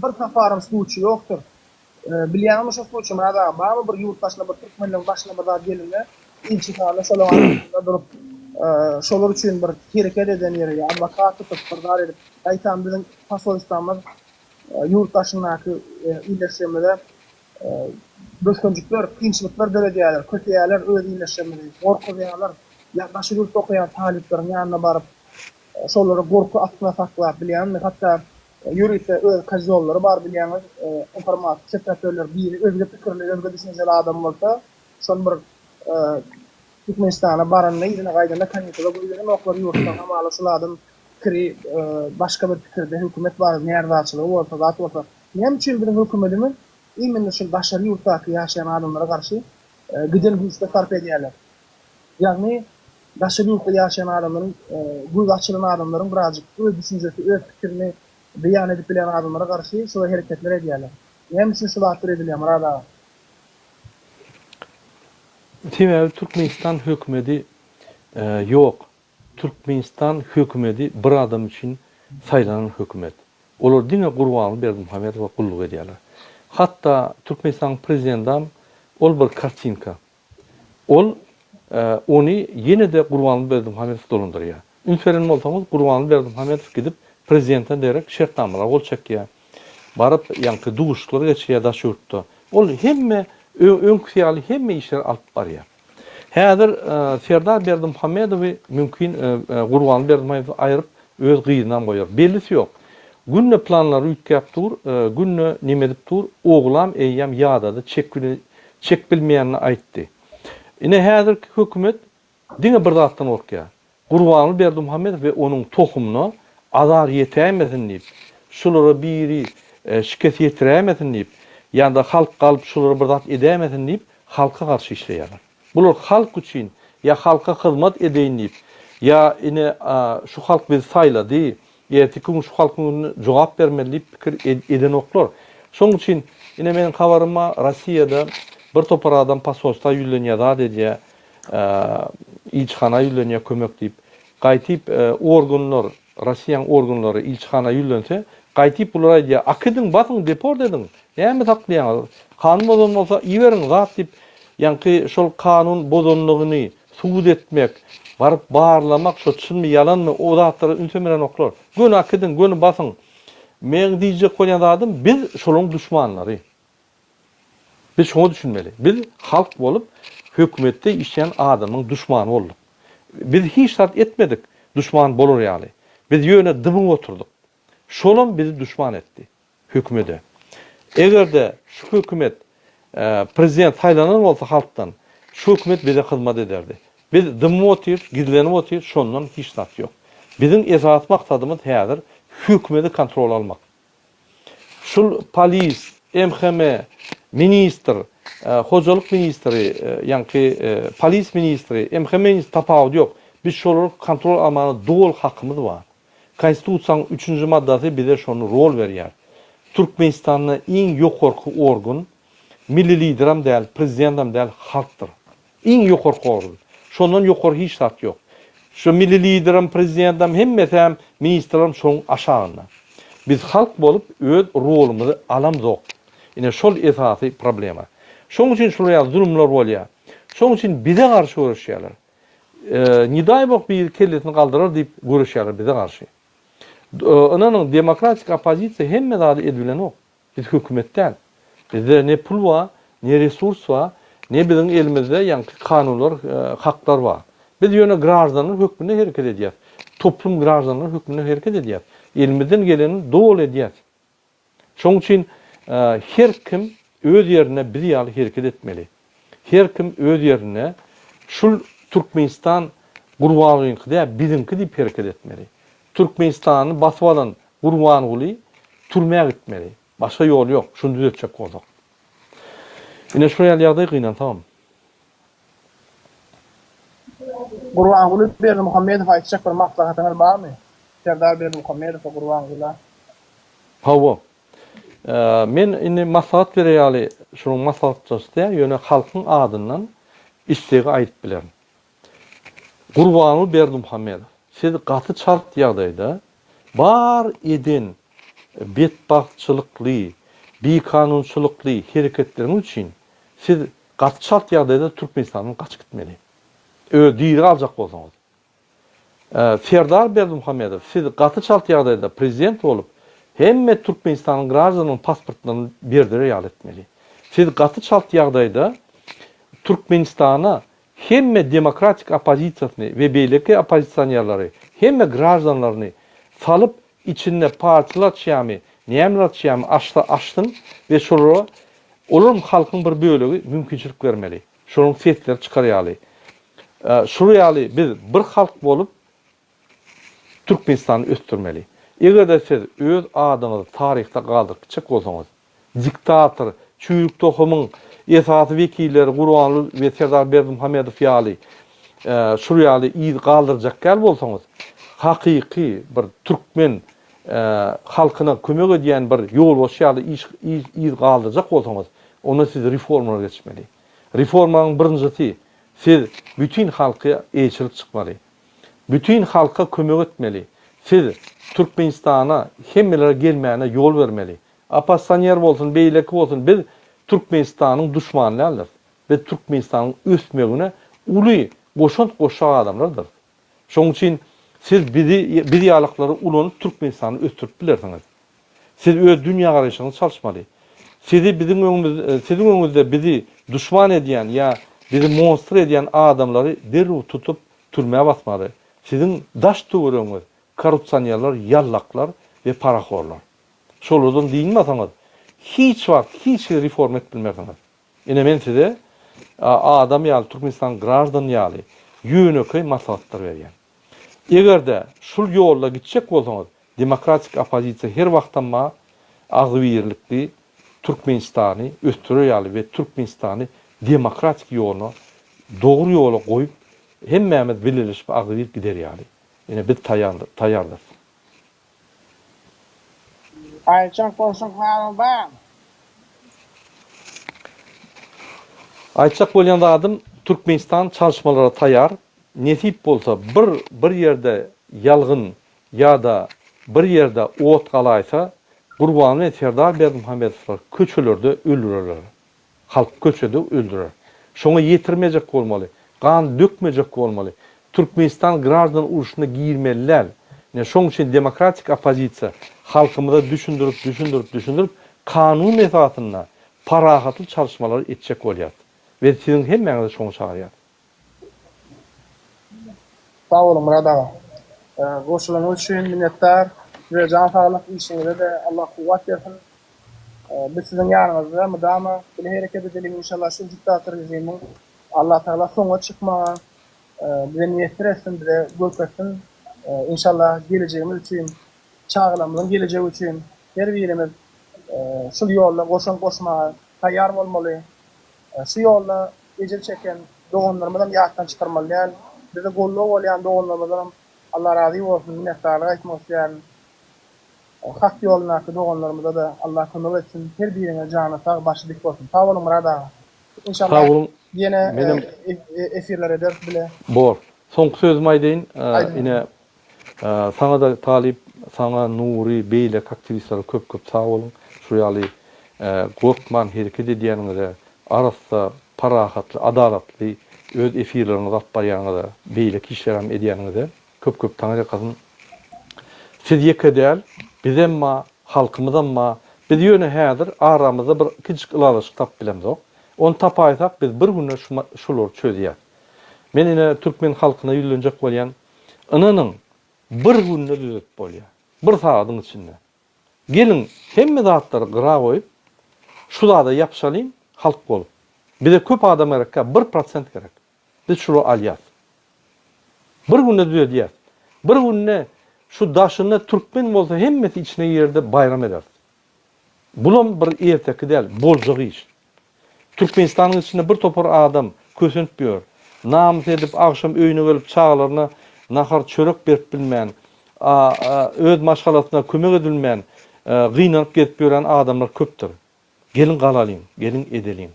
Bir saparam sluçy ýokdur. Bilýäňmi şo sluçy Myrat aga, barmy bir ýurt daşynda bir türkmenleň başyna bir zat gelende ilçihana şolaň arkasynda durup, şolar üçin bir hereket eden ýeri ýa adwokat tutup bir zat edip, gaýtam biziň Posolstwamyz ýurt daşyndaky ildeşlerimize bökdençlikler, kynçylyklar döredýärler, köseýärler öz ildeşlerimizi, gorkuzýarlar. Ýa daşary ýurtda okaýan talyplaryň ýanyna baryp, şolary gorky astyna saklap, bilýäňmi, hatda ýörite öz kozýollary bar bilýäňiz, informasiýa çöpräp biri özge pikirli, özge düşünjeli adam bolsa, şony bir Türkmenistana baranda, yzyna gaýdanda kanikula goýberenoklar ýurtdan, hamala şul adam pikiri başga bir pikirde hökümet barada närazyçylygy bolsa zat bolsa näme üçin biziň hökümetimiz imенно şul daşary ýurtdaky ýaşaýan adamlara garşy giden güýçler sarp edýärler. Ýagny daşary ýurtda ýaşaýan adamlaryň gözi açylan adamlaryň birazjyk öz düşünjesi öz pikirini beýan edip bilýän adamlara garşy şular hereketler edýärler. Näme üçin şu zatlar edilýär Myrat aga? Sebäbi Türkmenistan hökümedi ýok. Türkmenistan hökümedi bir adam üçin saýlanan hökümet. Olar diňe Gurbanguly Berdimuhamedowa gulluk edýärler. Hatda Türkmenistanyň prezidendam ol bir kartinka. Ol ony ýene-de Gurbanguly Berdimuhamedow dolandyrýar. Üns beren bolsaňyz Gurbanguly Berdimuhamedow gidip prezidente derek şertnamalara gol çekýär. Baryp ýaňky duşuşyklar geçirýär daş ýurtda. Ol hemme öňküsi ýaly hemme işleri alyp barýar. Häzir Serdar Berdimuhamedowy mümkin Gurbanguly Berdimuhamedowy aýryp öz gyzynam goýar. Bellisi ýok. Günde planlary üýtgäp dur, günde neme edip dur, oglam eýýäm ýadady, çek çek bilmeýänini aýtdy. Ine häzirki hökümet diňe bir zatdan gorkýar. Gurbanguly Berdimuhamedow we onuň tohumyna azar ýetäýmesin diýip, şulara biri şikes ýetiräýmesin diýip, ýa-da halk galyp şulara bir zat edäýmesin diýip, halka garşy işleýärler. Bular halk üçin ýa halka hyzmat edeýin diýip, ýa ine şu halk bizi saýlady, erteki gün şu halkyň öňünde jogap bermeli diýip pikir edenoklar. Şonuň üçin ine meniň habarym bar, Rossiýada bir topar adam posolstwa ýüzlenýär, zat edýär, ilçihana ýüzlenýär kömek diýip. Gaýtyp organlar, Rossiýanyň organlary ilçihana ýüzlense, gaýtyp bular aýdýar, Akidiň, basyň, deport ediň, näme saklaýaňyz, kanun bozan bolsa iberiň, zat diýip, ýaňky şol kanun bozanlygyny subut etmek, baryp barlamak, şo çynmy, ýalanmy, o zatlara ünsem berenoklar. Göni akidiň, göni basyň. Meň diýjek bolýan zadym, biz şolaryň duşmanlary. Biz şoňa düşünmeli. Biz halk bolup hökümetde işleýän adamyň duşmany bolduk. Biz hiç zat etmedik duşman bolar ýaly. Biz ýöne dymyp oturdyk. Şolam bizi duşman etdi hökümede. Eger-de şu hökümet prezident saýlanan bolsa halkdan, şu hökümet bize hyzmat ederdi. Biz dymyp otyrys, gizlenip otyrys, şondan hiç zat ýok. Biziň esasy maksadymyz häzir hökümedi kontrola almak. Şul polis, MHM, ministr, hojalyk ministri, ýaňky polis ministri, MHM ministri tapawudy ýok. Biz şolary kontrol almaga doly hakymyz bar. Konstitusiýanyň üçünji maddasy bize şony rol berýär. Türkmenistanda iň ýokarky organ milli lideram däl, prezidentam däl, halkdyr. Iň ýokarky orun. Şondan ýokary hiç zat ýok. Şu milli liderem, prezidentem, hemmesäm, ministrlerem şoň aşagynda. Biz halk bolup öz rolumyzy alamzok. Ine şol esasy problema. Şoň üçin şular ýaly zulumlar bolýar. Şoň üçin bize garşy göreşýärler. Ne daý bok biri kellesini galdyrar diýip göreşýärler bize garşy. Ynanyň demokratik oppozisiýa hemme zady edibilenok. Biz hökümet däl. Bizde ne pul bar, ne resurs bar, ne biziň elimizde ýaňky kanunlar, haklar bar. Biz ýöne graždanlar hökmünde hereket edýäs. Toplum graždanlar hökmünde hereket edýäs. Elimizden gelenini doly edýäs. Şonuň üçin her kim öz ýerinde biz ýaly hereket etmeli. Her kim öz ýerinde şul Türkmenistan Gurbangulyňky däl, biziňki diýip hereket etmeli. Türkmenistany basyp alan Gurbanguly türmä gitmeli. Başga ýoly ýok, şuny düzetjek bolsak. Ine şul ýaly ýagdaý gynansagam. Gurbanguly Berdimuhamedowa aýtjak bir maslahatyňyz barmy? Serdar Berdimuhamedowa Gurbangula. Hawa. Men indi maslahat berer ýaly şunuň maslahatçysy däl, ýöne halkyň adyndan islegi aýdyp bilerin. Gurbanguly Berdimuhamedow, siz gaty çalt ýagdaýda bar eden betbagtçylykly, bikanunçylykly hereketleriňiz üçin siz gaty çalt ýagdaýda Türkmenistandan gaçyp gitmeli. Öz diri galjak bolsaňyz. Serdar Berdimuhamedow, siz gaty çalt ýagdaýda prezident bolup, hemme Türkmenistanyň graždanynyň pasportlaryny berdirer ýaly etmeli. Siz gaty çalt ýagdaýda Türkmenistana hemme demokratik oppozisiýasyny we beýleki oppozisionerleri, hemme graždanlaryny salyp, içinde partiýalar açýarmy, nämeler açýarmy, açsa açsyn we şolara, olaram halkyň bir bölegi, mümkinçilik bermeli. Şolaryň sesleri çykar ýaly. Şular ýaly biz bir halk bolup Türkmenistany ösdürmeli. Eger-de siz öz adyňyzy taryhda galdyryp gitjek bolsaňyz, diktator, çüýrük tohumyň esasy wekilleri Gurbanguly we Serdar Berdimuhamedow ýaly şular ýaly yz galdyrjak däl bolsaňyz, hakyky bir türkmen halkyna kömek edýän bir ýolbaşçy ýaly iş yz galdyrjak bolsaňyz, onda siz reformalara geçmeli. Reformanyň birinjisi, siz bütin halka eýeçilik çykmaly. Bütin halka kömek etmeli. Siz Türkmenistana hemmelere gelmäne ýol bermeli. Oppozisioner bolsun, beýleki bolsun biz Türkmenistanyň duşmany däldiris. Biz Türkmenistanyň ösmegine uly goşant goşjak adamlardyrys. Şonuň üçin siz bizi, biz ýalyklary ulanyp Türkmenistany ösdürip bilersiňiz. Siz öz dünýägaraýşyňyzy çalyşmaly. Sizi biziň öňümiz, siziň öňüňizde bizi duşman edýän ýa bizi monstr edýän adamlary derrew tutup türmä basmaly. Siziň daş töweregiňiz korrupsionerler, ýallaklar we parahorlar. Şolardan dynmasaňyz hiç wagt hiç hili reforma edip bilmersiňiz. Ine men size. adam ýaly, Türkmenistanyň graždany ýaly ýönekeý maslahatlar berýän. Eger-de şul ýolda gitjek bolsaňyz, demokratik oppozisiýa her wagtam bar, agzybirlikli Türkmenistany ösdürer ýaly we Türkmenistany demokratik ýoluna, dogry ýola goýup, hemmämiz bileleşip agzybir gider ýaly. Ine biz taýýardyrys. Aýtjak bolsaň zadyň barmy? Aýtjak bolýan zadym Türkmenistan çalyşmalara taýar. Nesip bolsa bir bir ýerde ýalgyn ýa-da bir ýerde ot galaýsa Gurbanguly Serdar Berdimuhamedowlar köçelerde öldürerler. Halk köçede öldürer. Şoňa ýetirmejek bolmaly. Gan dökmejek bolmaly. Türkmenistan graždan urşuna girmeli däl. Ine şoň üçin demokratik oppozisiýa halkymyza düşündirip düşündirip düşündirip kanun esasynda parahatly çalyşmalary etjek bolýas. We siziň hemmäňizi şoňa çagyrýas. Sag boluň Myrat aga. Goşulanyňyz üçin minnetdar. Size jan saglyk, işiňize-de Allah kuwwat bersin. Biz siziň ýanyňyzda mydama bile hereket edeliň inşallah şu diktator režimiň Allah Tagala soňa çykmaga bize miýesser etsin bize görkezsin inşallah gelejegimiz üçin çagalarymyzyň gelejegi üçin her birimiz şul ýolda goşant goşmaga taýýar bolmaly şu ýolda ejir çeken doganlarymyzam ýatdan çykarmaly däl bize goldaw bolýan doganlarymyzdanam Allah razy bolsun minnetdarlyk aýtmak isleýärin. Hak ýolundaky doganlarymyzada Allah kömek etsin her biriňiz jany sag başy dik bolsun sag boluň Myrat aga Inşallah Sag boluň ýene menem efirler ederis bile. Bor. Soňky sözümi aýdaýyn ine saňada Talyp saňa Nury beýleki aktiwistlere köp köp sag boluň şu ýaly gorkman hereket edýäniňize arassa parahatly adalatly öz efirleriňizi alyp barýanyňyza beýleki işlerem edýäniňize Köp köp taňryýalkasyn. Siz ýeke däl, bizem ba, halkymyzam ba. Biz ýöne häzir aramyzda bir kiçijik ylalaşyk tapyp bilemzok. Ony tapaýsak biz bir günde şu şulary çözýäs. Men ine türkmen halkyna ýüzlenjek bolýan. Ynanyň, bir günde düzedip bolýar. Bir sagadyň içinde. Geliň, hemme zatlary gyra goýup, şu zada ýapyşalyň, halk bolup. Bize köp adam gerekkä, bir prosent gerek. Biz şulary alýas. Bir günde düzedýäs. Bir günde şu daşynda türkmen bolsa hemmesi içine girerde baýram ederis. Bulam bir erteki däl, boljak iş. Türkmenistanyň içinde bir topar adam kösenip ýör. Namys edip agşam öýüne gelip çagalaryna nahar çörek berip bilmän, öz maşgalasyna kömek edilmän gynanyp gezip ýören adamlar köpdür. Geliň galalyň, geliň edeliň.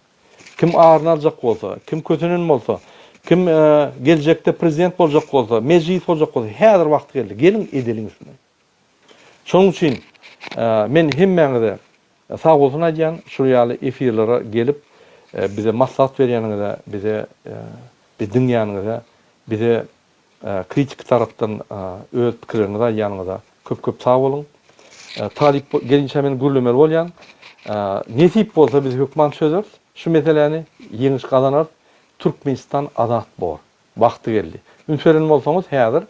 Kim aryny aljak bolsa, kim kösenen bolsa, kim geljekde prezident boljak bolsa, mejlis boljak bolsa, häzir wagty geldi. Geliň edeliň şuny. Şonuň üçin men hemmäňize sag bolsun aýdýan, şul ýaly efirlere gelip bize maslahat berýäniňize, bize bizi diňleýäniňize, bize Kritiki tarapdan öz pikirleriňizi aýdýanyňyza köp köp sag boluň. Talyp gelinçä men gürlemeli bolýan. Nesip bolsa biz hökman çözeris şu meseläni, ýeňiş gazanarys. Türkmenistan azat bor. Wagty geldi. Üns beren bolsaňyz häzir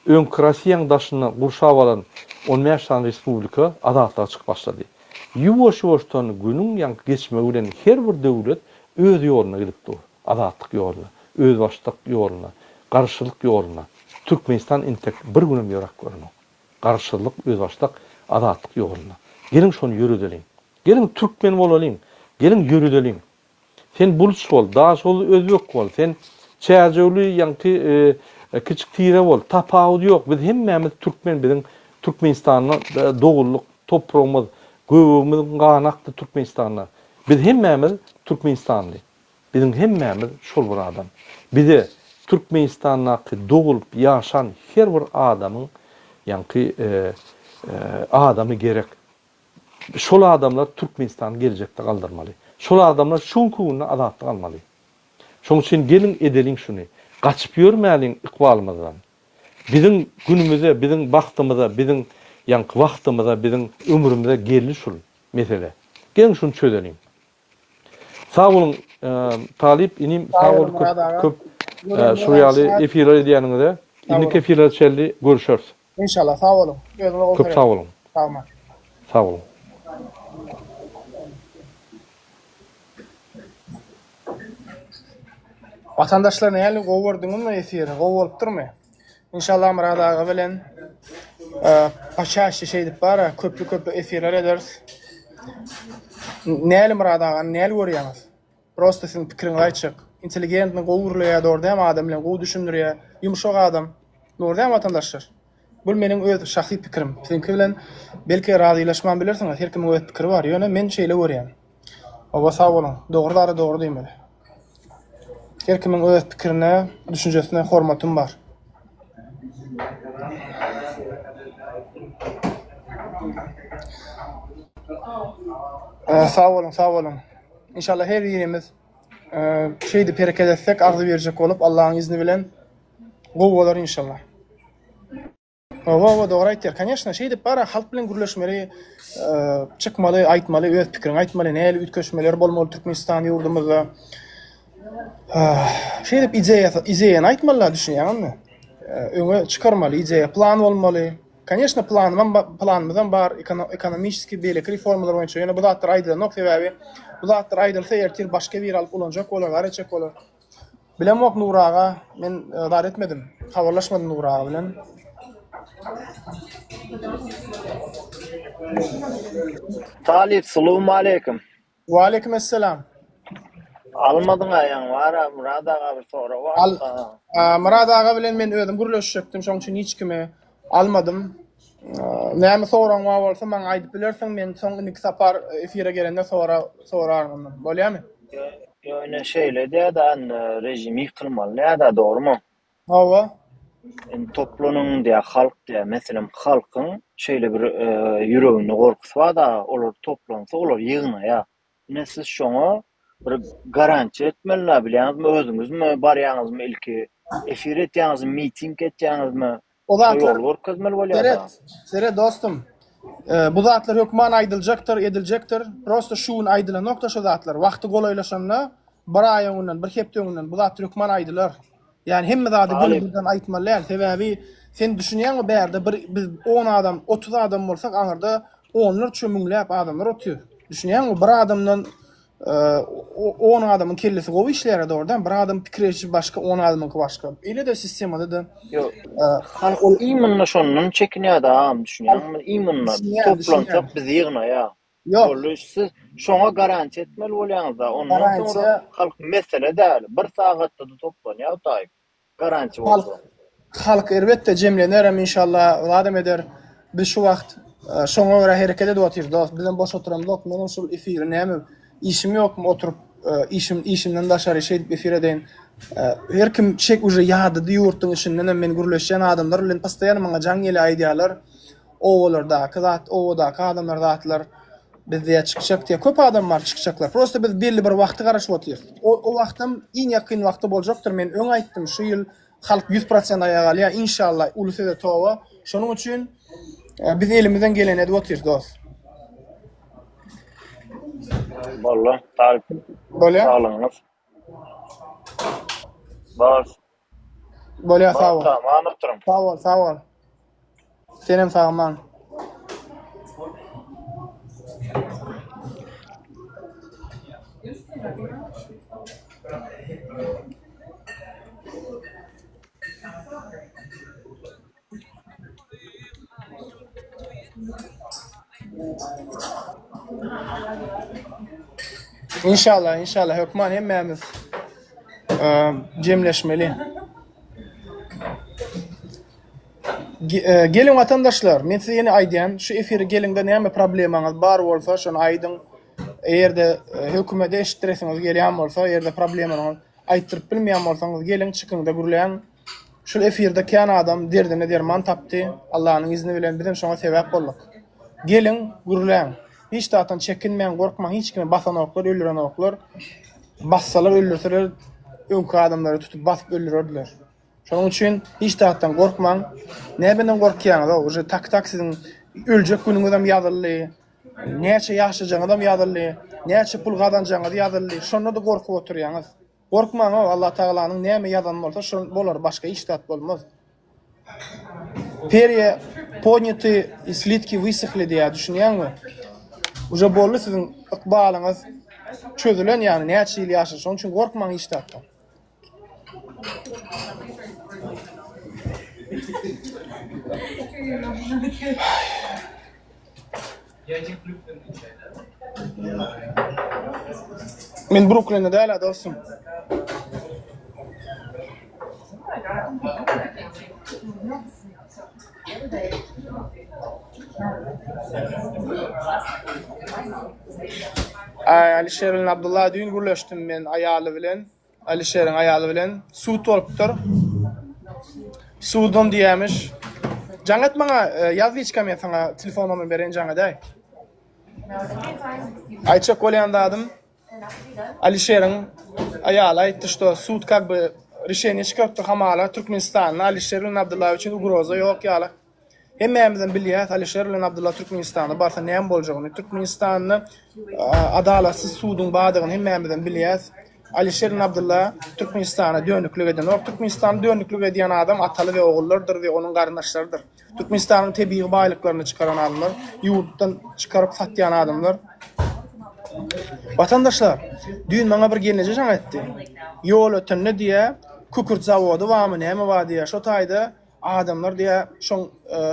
öňki Rossiýaň daşyny gurşap alan on bäş sany respublika azatlyga çykyp başlady. Ýuwaş-ýuwaşdan günüň ýaňky geçmegi bilen her bir döwlet öz ýoluna gidip dur. Azatlyk ýoluna, özbaşdak ýoluna, Garaşsyzlyk ýoluna Türkmenistan entek bir günem ýöräp görenok. Garaşsyzlyk, özbaşdak, azatlyk ýoluna. Geliň şony ýöredeliň. Geliň türkmen bolalyň. Geliň ýöredeliň. Sen buluç bol, daşoguzly özbek bol, sen çärjewli ýaňky kiçik tire bol, tapawudy ýok. Biz hemmämiz türkmen, biziň Türkmenistanda doguldyk, topragymyz, göbegimiziň gany akdy Türkmenistanda. Biz hemmämiz türkmenistanly. Biziň hemmämiz şol bir adam. Bize Türkmenistandaky dogulyp ýaşan her bir adamyň ýaňky adamy gerek. Şol adamlar Türkmenistany geljekde galdyrmaly. Şol adamlar şu günki günde azatlyk almaly. Şoň üçin geliň edeliň şuny. Gaçyp ýörmäliň ykbalymyzdan. Biziň günümize, biziň bagtymyza, biziň ýaňky wagtymyza, biziň ömrümize geldi şul mesele. Geliň şuny çözeliň. Sag boluň Talyp inim sag bol köp köp şu ýaly efirler edýäniňize. Indiki efirlere çenli görüşeris. Inşallah sag boluň. Özüňize gowy Köp sag boluň. Sag boluň. Sag boluň. Watandaşlar nähili gowy gördüňizmi efiri? Gowy bolupdyrmy? Inşallah Myrat aga bilen počaşçe şeýdip bara köpli köpli efirler ederis. Näli Myrat agany näli görýäňiz? Prosta siziň pikiriňizi aýtjak. Intelligentny gowy gürleýär dogry dämi adam bilen gowy düşündirýär. Ýumşak adam. Dogry dämi watandaşlar? Bul meniň öz şahsy pikirim. Siziňki bilen belki razylaşman bilersiňiz. Her kimiň öz pikiri bar. Ýöne men şeýle görýän. Hawa sag boluň. Dogry zada dogry diýmeli. Her kimiň öz pikirine, düşünjesine hormatym bar. Sag boluň, sag boluň. Inşallah her birimiz şeýdip hereket etsek, agzybirjek bolup Allahyň izni bilen gowy bolar inşallah. Hawa hawa dogry aýtýar. Koneşna şeýdip bara halk bilen gürleşmeli, çykmaly, aýtmaly, öz pikiriňi aýtmaly, nähili üýtgeşmeler bolmaly Türkmenistan ýurdumyzda. Şeýdip ideýa ideýany aýtmalylar düşünýäňizmi? Öňe çykarmaly ideýa, plan bolmaly. Koneşna planymam planymyzam bar ekonomiçeskiý beýleki reformalar boýunça. Ýöne bu zatlar aýdylanok sebäbi bu zatlar aýdylsa ertir başga biri alyp ulanjak bolar, zar etjek bolar. Bilemok Nury aga, men zat etmedim, habarlaşmadym Nury aga bilen. Talyp salowmaleýkim. Waleýkim esselam. Almadyň-a ýaňy bar-a Myrat aga bir sorag bar. Al, Myrat aga bilen men özüm gürleşjekdim, şoň üçin hiç kimi almadym. Näme soragyň bar bolsa maňa aýdyp bilersiň, men soň indiki sapar efire gelende sora soraryn ondan. Bolýamy? Ýöne şeýle diýýär-de, indi režim ýykylmaly diýýär-de, dogrumy? Hawa. Indi toplanyň diýýär, halk diýýär. Meselem, halkyň şeýle bir ýüreginde gorkusy bar-da, olar toplansa, olar ýygnaýar. Ine siz şoňa bir garantiýa etmeli-dä, bilýäňizmi, özüňizmi barýaňyzmy ilki, efir etýäňizmi, miting etýäňizmi? O Şo zatlar ýoly görkezmeli bolýar-da. Seret, seret dostum. Bu zatlar hökman aýdyljakdyr, ediljekdir. Prosta şu gün aýdylanokda şo zatlar. Wagty golaýlaşanda, bir aý öňünden, bir hepde öňünden bu zatlar hökman aýdylar. Ýani hemme zady göni birden aýtmaly däl. Sebäbi sen düşünýäňmi bärde bir biz on adam, 30 adam bolsak aňyrda onlarça müňläp adamlar otyr. Düşünýäňmi? Bir adamdan on adamyň kellesi gowy işleýär dogry däl. Bir adam pikir edişi başga, on adamyňky başga. Eýle-de sistemada-da Ýok. Halk imенно şondan çekinýär-de agam düşünýäňmi? Imенно toplansak bizi ýygnaýar. Ýok. Boldy siz şoňa garantiýa etmeli bolýaňyzda. Ondan soňra halk mesele däl. Bir sagatda-da toplanýar taýyp. Garantiýa Halk bolsa. halk erbetde jemlenerem inşallah zadam eder. Biz şu wagt şoňa görä hereket edip otyrys dost. Bizem boş oturamzok. Menem şul efiri näme işim ýokmy oturyp işim işimden daşary şeýdip efir edeýin. Her kim çek uje ýadady ýurtduň içindenem men gürleşýän adamlar bilen postoýanno maňa jaň gelýär aýdýarlar. Obalardaky zat obadaky adamlar zatlar biz diýýär çykjak diýýär. Köp adam bar çykjaklar. Prosta biz belli bir wagty garaşyp otyrys. O o wagtam iň ýakyn wagtda boljakdyr. Men öň aýtdym şu ýyl halk 100% aýaga galýar inşallah uly söze toba. Şonuň üçin biz elimizden geleni edip otyrys dos. Boldy. Sag Bolýar. Saglygyňyz. Bar. Bolýar sag bol. Aman oturyň. Sag bol, sag bol. Senem sag aman. Inşallah, inşallah hökman hemmämiz jemleşmeli. Geliň watandaşlar, men size ýene aýdýan, şu efire geliňde näme problemaňyz bar bolsa, şony aýdyň. Eger-de hökümete eşitdiresiňiz gelýän bolsa, eger-de problemalaryňyzy aýtdyryp bilmeýän bolsaňyz, geliň çykyňda gürläň. Şul efirde kän adam derdine derman tapdy, Allanyň izni bilen bizem şoňa sebäp bolduk. Geliň, gürläň. Hiç zatdan çekinmäň, gorkmaň, hiç kimi basanoklar, öldürenoklar. Bassalar, öldürseler, öňki adamlary tutup basyp öldürerdiler. Şonuň üçin hiç zatdan gorkmaň. Nämeden gorkýaňyz-ow, uje tak-tak siziň öljek günüňizem ýazyldy, näçe ýaşajagyňyzam ýazyldy, näçe pul gazanjagyňyz ýazyldy, şonda-da gorkup oturýaňyz. Gorkmaň-ow, Allatagalanyň näme ýazany bolsa şol bolar, başga hiç zat bolmaz. Perýa podnyaty i slitki wysyhli diýýär, düşünýäňmi? Uje boldy siziň ykbalyňyz çözülen ýagny näçe ýyl ýaşa, şonuň üçin gorkmaň hiç zatdan. Men Bruklinde däl-ä dostum. Aý Alişer bilen Abdylla düýn gürleşdim men aýaly bilen. Alişeriň aýaly bilen sud bolupdyr. Sudam diýýämiş. Jaň et maňa, e, ýaz liçka men saňa telefon nomerini bereýin jaň edäý. Aýtjak bolýan zadym Alişeriň aýaly aýtdy, şto sud kak by rişeniýe çykarypdyr hamala Türkmenistanda Alişer bilen Abdylla üçin ugroza ýok ýaly. Hemmämizem bilýäs Alişer bilen Abdylla Türkmenistana barsa näme boljagyny. Türkmenistanda adalatsyz suduň bardygyny hemmämizem bilýäs. Alişer bilen Abdylla Türkmenistana dönüklik edenok. Türkmenistana dönüklik edýän adam ataly we ogullardyr we onuň garyndaşlarydyr. Türkmenistanyň tebigy baýlyklaryny çykaran adamlar, ýurtdan çykaryp satýan adamlar. Watandaşlar, düýn maňa bir gelneje jaň etdi. Ýolötende diýýär, kükürt zawody barmy, näme bar diýýär. Şo taýda Adamlar diýýär, şoň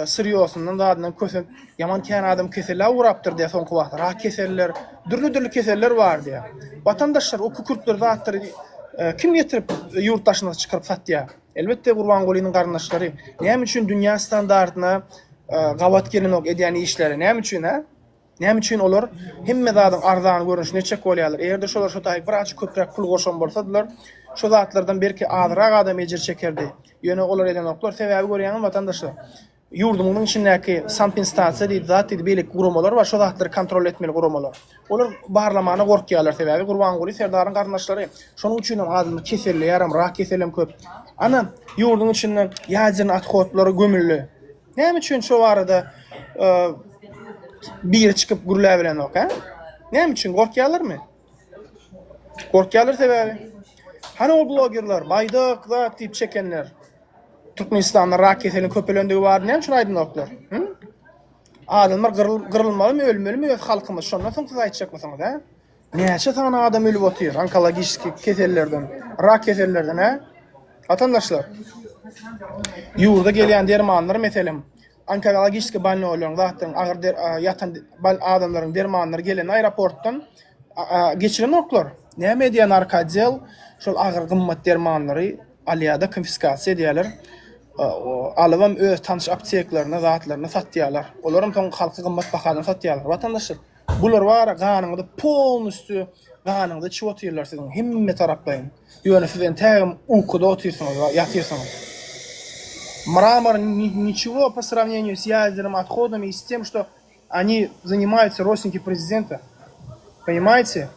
syrýosyndan zadyndan kösenip, ýaman kän adam kesellä ugrapdyr diýýär soňky wagtlar. Rak keseller, dürli-dürli keseller bar diýýär. Watandaşlar, o kükürtleri zatlary kim getirip ýurt daşyna çykaryp satýar? Elbetde Gurbangulynyň garyndaşlary. Näme üçin dünýä standartyna gabat gelenok edýän işleri? Näme üçin, hä? Näme üçin olar hemme zadyň arzan görnüşini etjek bolýarlar? Eger-de şolar şo taýy birazjyk köpräk pul goşan bolsadylar, şo zatlardan belki azrak adam ejir çekerdi. Ýöne olar edenoklar. Sebäbi görýäňizmi watandaşlar, ýurdumyzyň içindäki sanpinstansiýa diýdi, zat diýdi, beýleki guramalar bar, şo zatlary kontrol etmeli guramalar. Olar barlamana gorkýarlar, sebäbi Gurbanguly Serdaryň garyndaşlary. Şonuň üçinem adamlar keselleýärem, rak keselem köp. Ana, ýurduň içinde ýadernyý othodlar gömüldi. Näme üçin şo barada biri çykyp gürläbilenok, hä? Näme üçin gorkýarlarmy? Gorkýarlar sebäbi. Hany ol blogerler, baýdak zat diýip çekenler. Türkmenistanda rak keseliniň köpelendigi barada näme üçin aýdanoklar? Hı? Adamlar gyrylmalymy, ölmelimi öz halkymyz? Şondan soň siz aýtjakmysyňyz, hä? Näçe sany adam ölüp otyr onkologiçeskiý kesellerden, rak kesellerden, hä? Watandaşlar, ýurda gelýän dermanlar meselem, onkologiçeskiý bolnoýlaryň zatlaryň agyr ýatan adamlaryň dermanlary gelende aeroportdan geçirenoklar. Näme edýär narkootdel? Şol agyr gymmat dermanlary alýar-da konfiskasiýa edýärler. Alybam öz tanyş apteklerine zatlaryna satýarlar. Olaram soň halka gymmat bahadan satýarlar. Watandaşlar, Bular bara ganyňyzy polnusty ganyňyzy içip otyrlar siziň hemme taraplaýyn. Ýöne siz entägem ukuda otyrsyňyz ýatyrsyňyz. Mramor niçего по сравнению с ядерным отходом и с тем что они занимаются родственники prezidenta. Понимаете?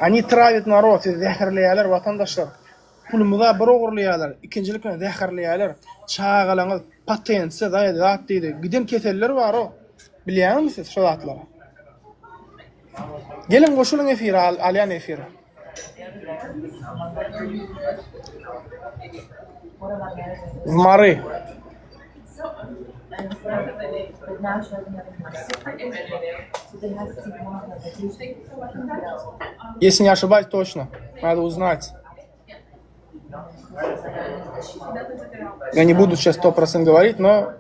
Они travят narod sizi zäherleýärler watandaşlar. Pulumyza bir ogurlaýarlar, ikinjilik bilen zäherleýärler. Çagalaňyz patentsiz aý zat diýdi. Giden keseller bar-ow. Bilýäňizmi siz şo zatlary? Geliň goşulyň efire alýan efire. Mary. Если не ошибаюсь, точно. Надо узнать. Я не буду сейчас 100% говорить, но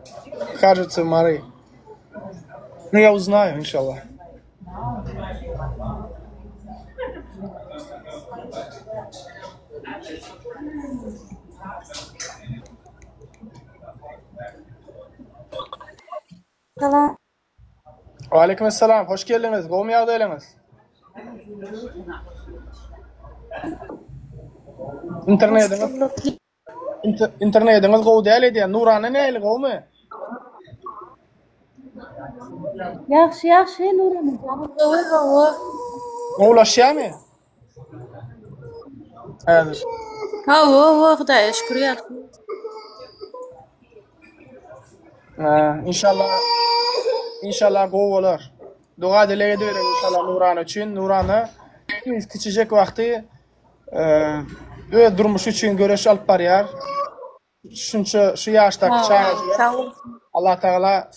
кажется, Мары. Ну, я узнаю, иншаллах. Salam. Waleýkim essalam. Hoş geldiňiz. Gowmy ýagdaýlaryňyz? Internetiňiz Internetiňiz gowy däl edýän. Nurana nähili gowmy? Ýagşy ýagşy Nurana. Gowy gowy. Gowulaşýarmy? Häzir. Hawa, hawa, Hudaýa şükür ýagşy. Ha, inşallah inşallah gowy bolar. Doga dileg ediberiň inşallah Nurana üçin. Nurana kiçijek wagty öz durmuşy üçin göreş alyp barýar. Şunça şu ýaşdaky çagajyga Allah Tagala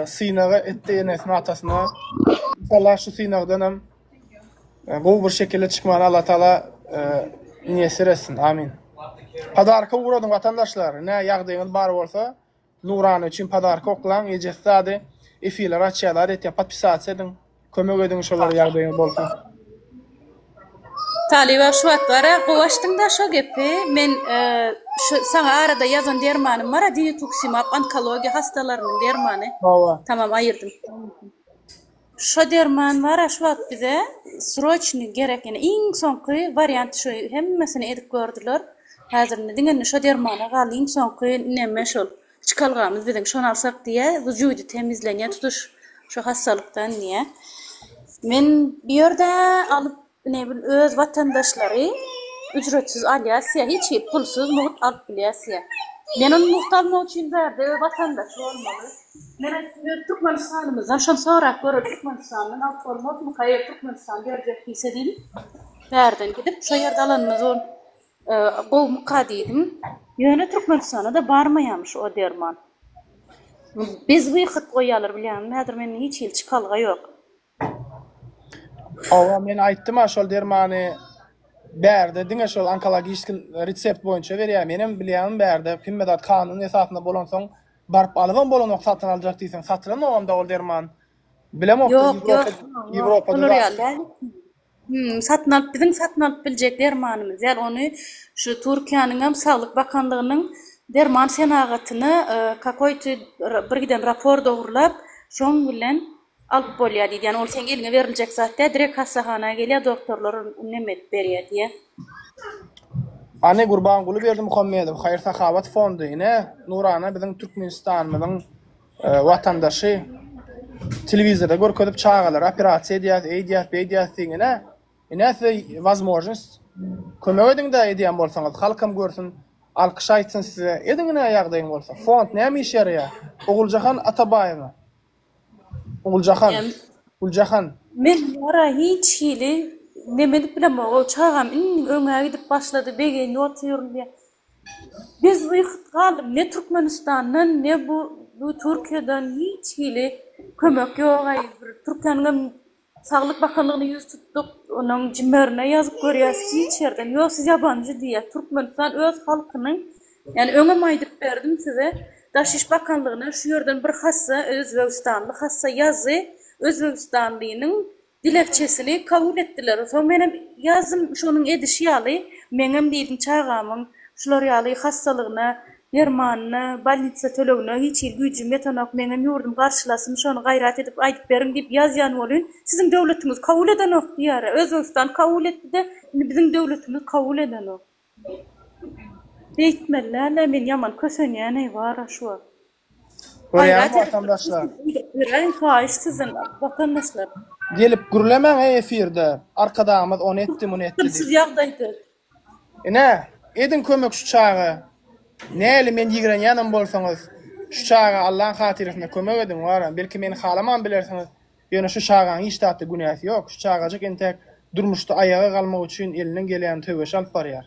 synagy etdi enesine atasyna. İnşallah şu synagdan hem gowy bir şekilde çykmagyny Allah Tagala miýesser etsin. Amin. Podarka ugradyň watandaşlar. Ine ýagdaýyňyz bar bolsa Nurana üçin podarka oklaň ejesi zady efirler açýar zat etýär podpisasiýa ediň kömek ediň şolara ýagdaýyňyz bolsa. Talyba şu wagt bara gowy açdyňda şo gepi men şu saňa arada ýazan dermanym bara dinutuksimab onkologiýa hastalarynyň dermany Hawa. Tamam aýyrdym. Şo derman bara şu wagt bize sroçny gerek ýene iň soňky wariant şu hemmesini edip gördüler. Häzir indi diňe indi şo dermana galdy iň soňky neme şol çykalgamyz biziň şony alsak diýä wujudy temizlenýä tutuş şo hassalykdan diýä. Men bu ýerde alyp Ne bil öz watandaşlary ücretsiz alýasýa hiç hili pulsuz mugt alyp bilýäsýa. Men ony mugt almak üçin bärde öz watandaşy bolmaly. Men aýtdym öz Türkmenistanymyzdan şony sorap göreli Türkmenistandan alyp bolmazmyka eger Türkmenistan berjek diýse diýdim. Bärden gidip şo ýerde alanymyz ol gowumyka diýdim. Ýöne Türkmenistana-da barmaýamyş o derman. Bez wyhod goýýarlar bilýäňmi häzir mende hiç hili çykalga ýok. Hawa men aýtdym-a şol dermany bärde diňe şol onkologiçki resept boýunça berýär. Menem bilýänim bärde hemme zat kanun esasynda bolansoň baryp alybam bolanok satyn aljak diýseň satylanogam-da ol derman. Bilemok-da Ýok, ýok. Ýewropada Olar ýaly däl. Hmm, satyn alyp biziň satyn alyp biljek dermanymyz däl. Ony şu Türkiýäniňem Saglyk bakanlygynyň derman senagatyna kakoýty bir giden rapor dogrulap, şoň bilen Alyp bolýar diýdi. Ýani ol seň eliňe beriljek zat däl, direkt hassahana gelýär, doktorlar ony neme edip berýär diýýär. Hany Gurbanguly Berdimuhamedow haýyr-sahawat fondy ine Nurana biziň Türkmenistanymyzyň watandaşy telewizorda görkezip çagalary operasiýa edýäs eýdýäs beýdýäs diýiň ine ine size wazmožnost kömek ediňdä edýän bolsaňyz halkam görsün alkyş aýtsyn size ediň ine ýagdaýyň bolsa fond näme işe ýaraýar Oguljahan Atabaýewa. Oguljahan. Güljahan. Men wara hiç hili neme edip bilemok o çagam indi öňe gidip başlady begenip otyryn diýä. Bez wyhod galdym ne Türkmenistandan ne bu bu Türkiýeden hiç hili kömek ýogaý bir Türkiýäniňem Saglyk bakanlygyna ýüz tutduk, onuň jmerine ýazyp görýäs, hiç ýerden ýok, siz ýabanjy diýýär. Türkmenistan öz halkynyň, ýani öňem aýdyp berdim size, Daş iş bakanlygyna şu ýerden bir hassa, özbegistanly hassa ýazdy, özbegistanlynyň dilekçesini kabul etdiler. Soň menem ýazdym şonuň edişi ýaly, meňem diýdim çagamyň şular ýaly hassalygyna Dermanyna, bolnitsa tölegine hiç hili güýjüm ýetenok, meňem ýurdum garşylasyn, şony gaýrat edip aýdyp beriň diýip ýazýan welin, siziň döwletiňiz kabul edenok diýýär. Özbegistan kabul etdi-de, indi biziň döwletimiz kabul edenok. Beýtmeli däl-ä, men ýaman kösenýän-eý bar-a şu wagt. Görýäňmi watandaşlar? Beräýiň haýyş sizden watandaşlar. Gelip gürlemäň-eý efirde, Arkadagymyz ony etdi, muny etdi diýip. Çykgynsyz ýagdaýda. Ine, ediň kömek şu çaga. Näli men ýigrenýänem bolsaňyz, şu çaga Allaň hatyrasyna kömek ediň, wara, belki meni halaman bilersiňiz, ýöne şu çagaň hiç zatda günäsi ýok, şu çagajyk entäk durmuşda aýaga galmak üçin elinden gelýän söweşi alyp barýar.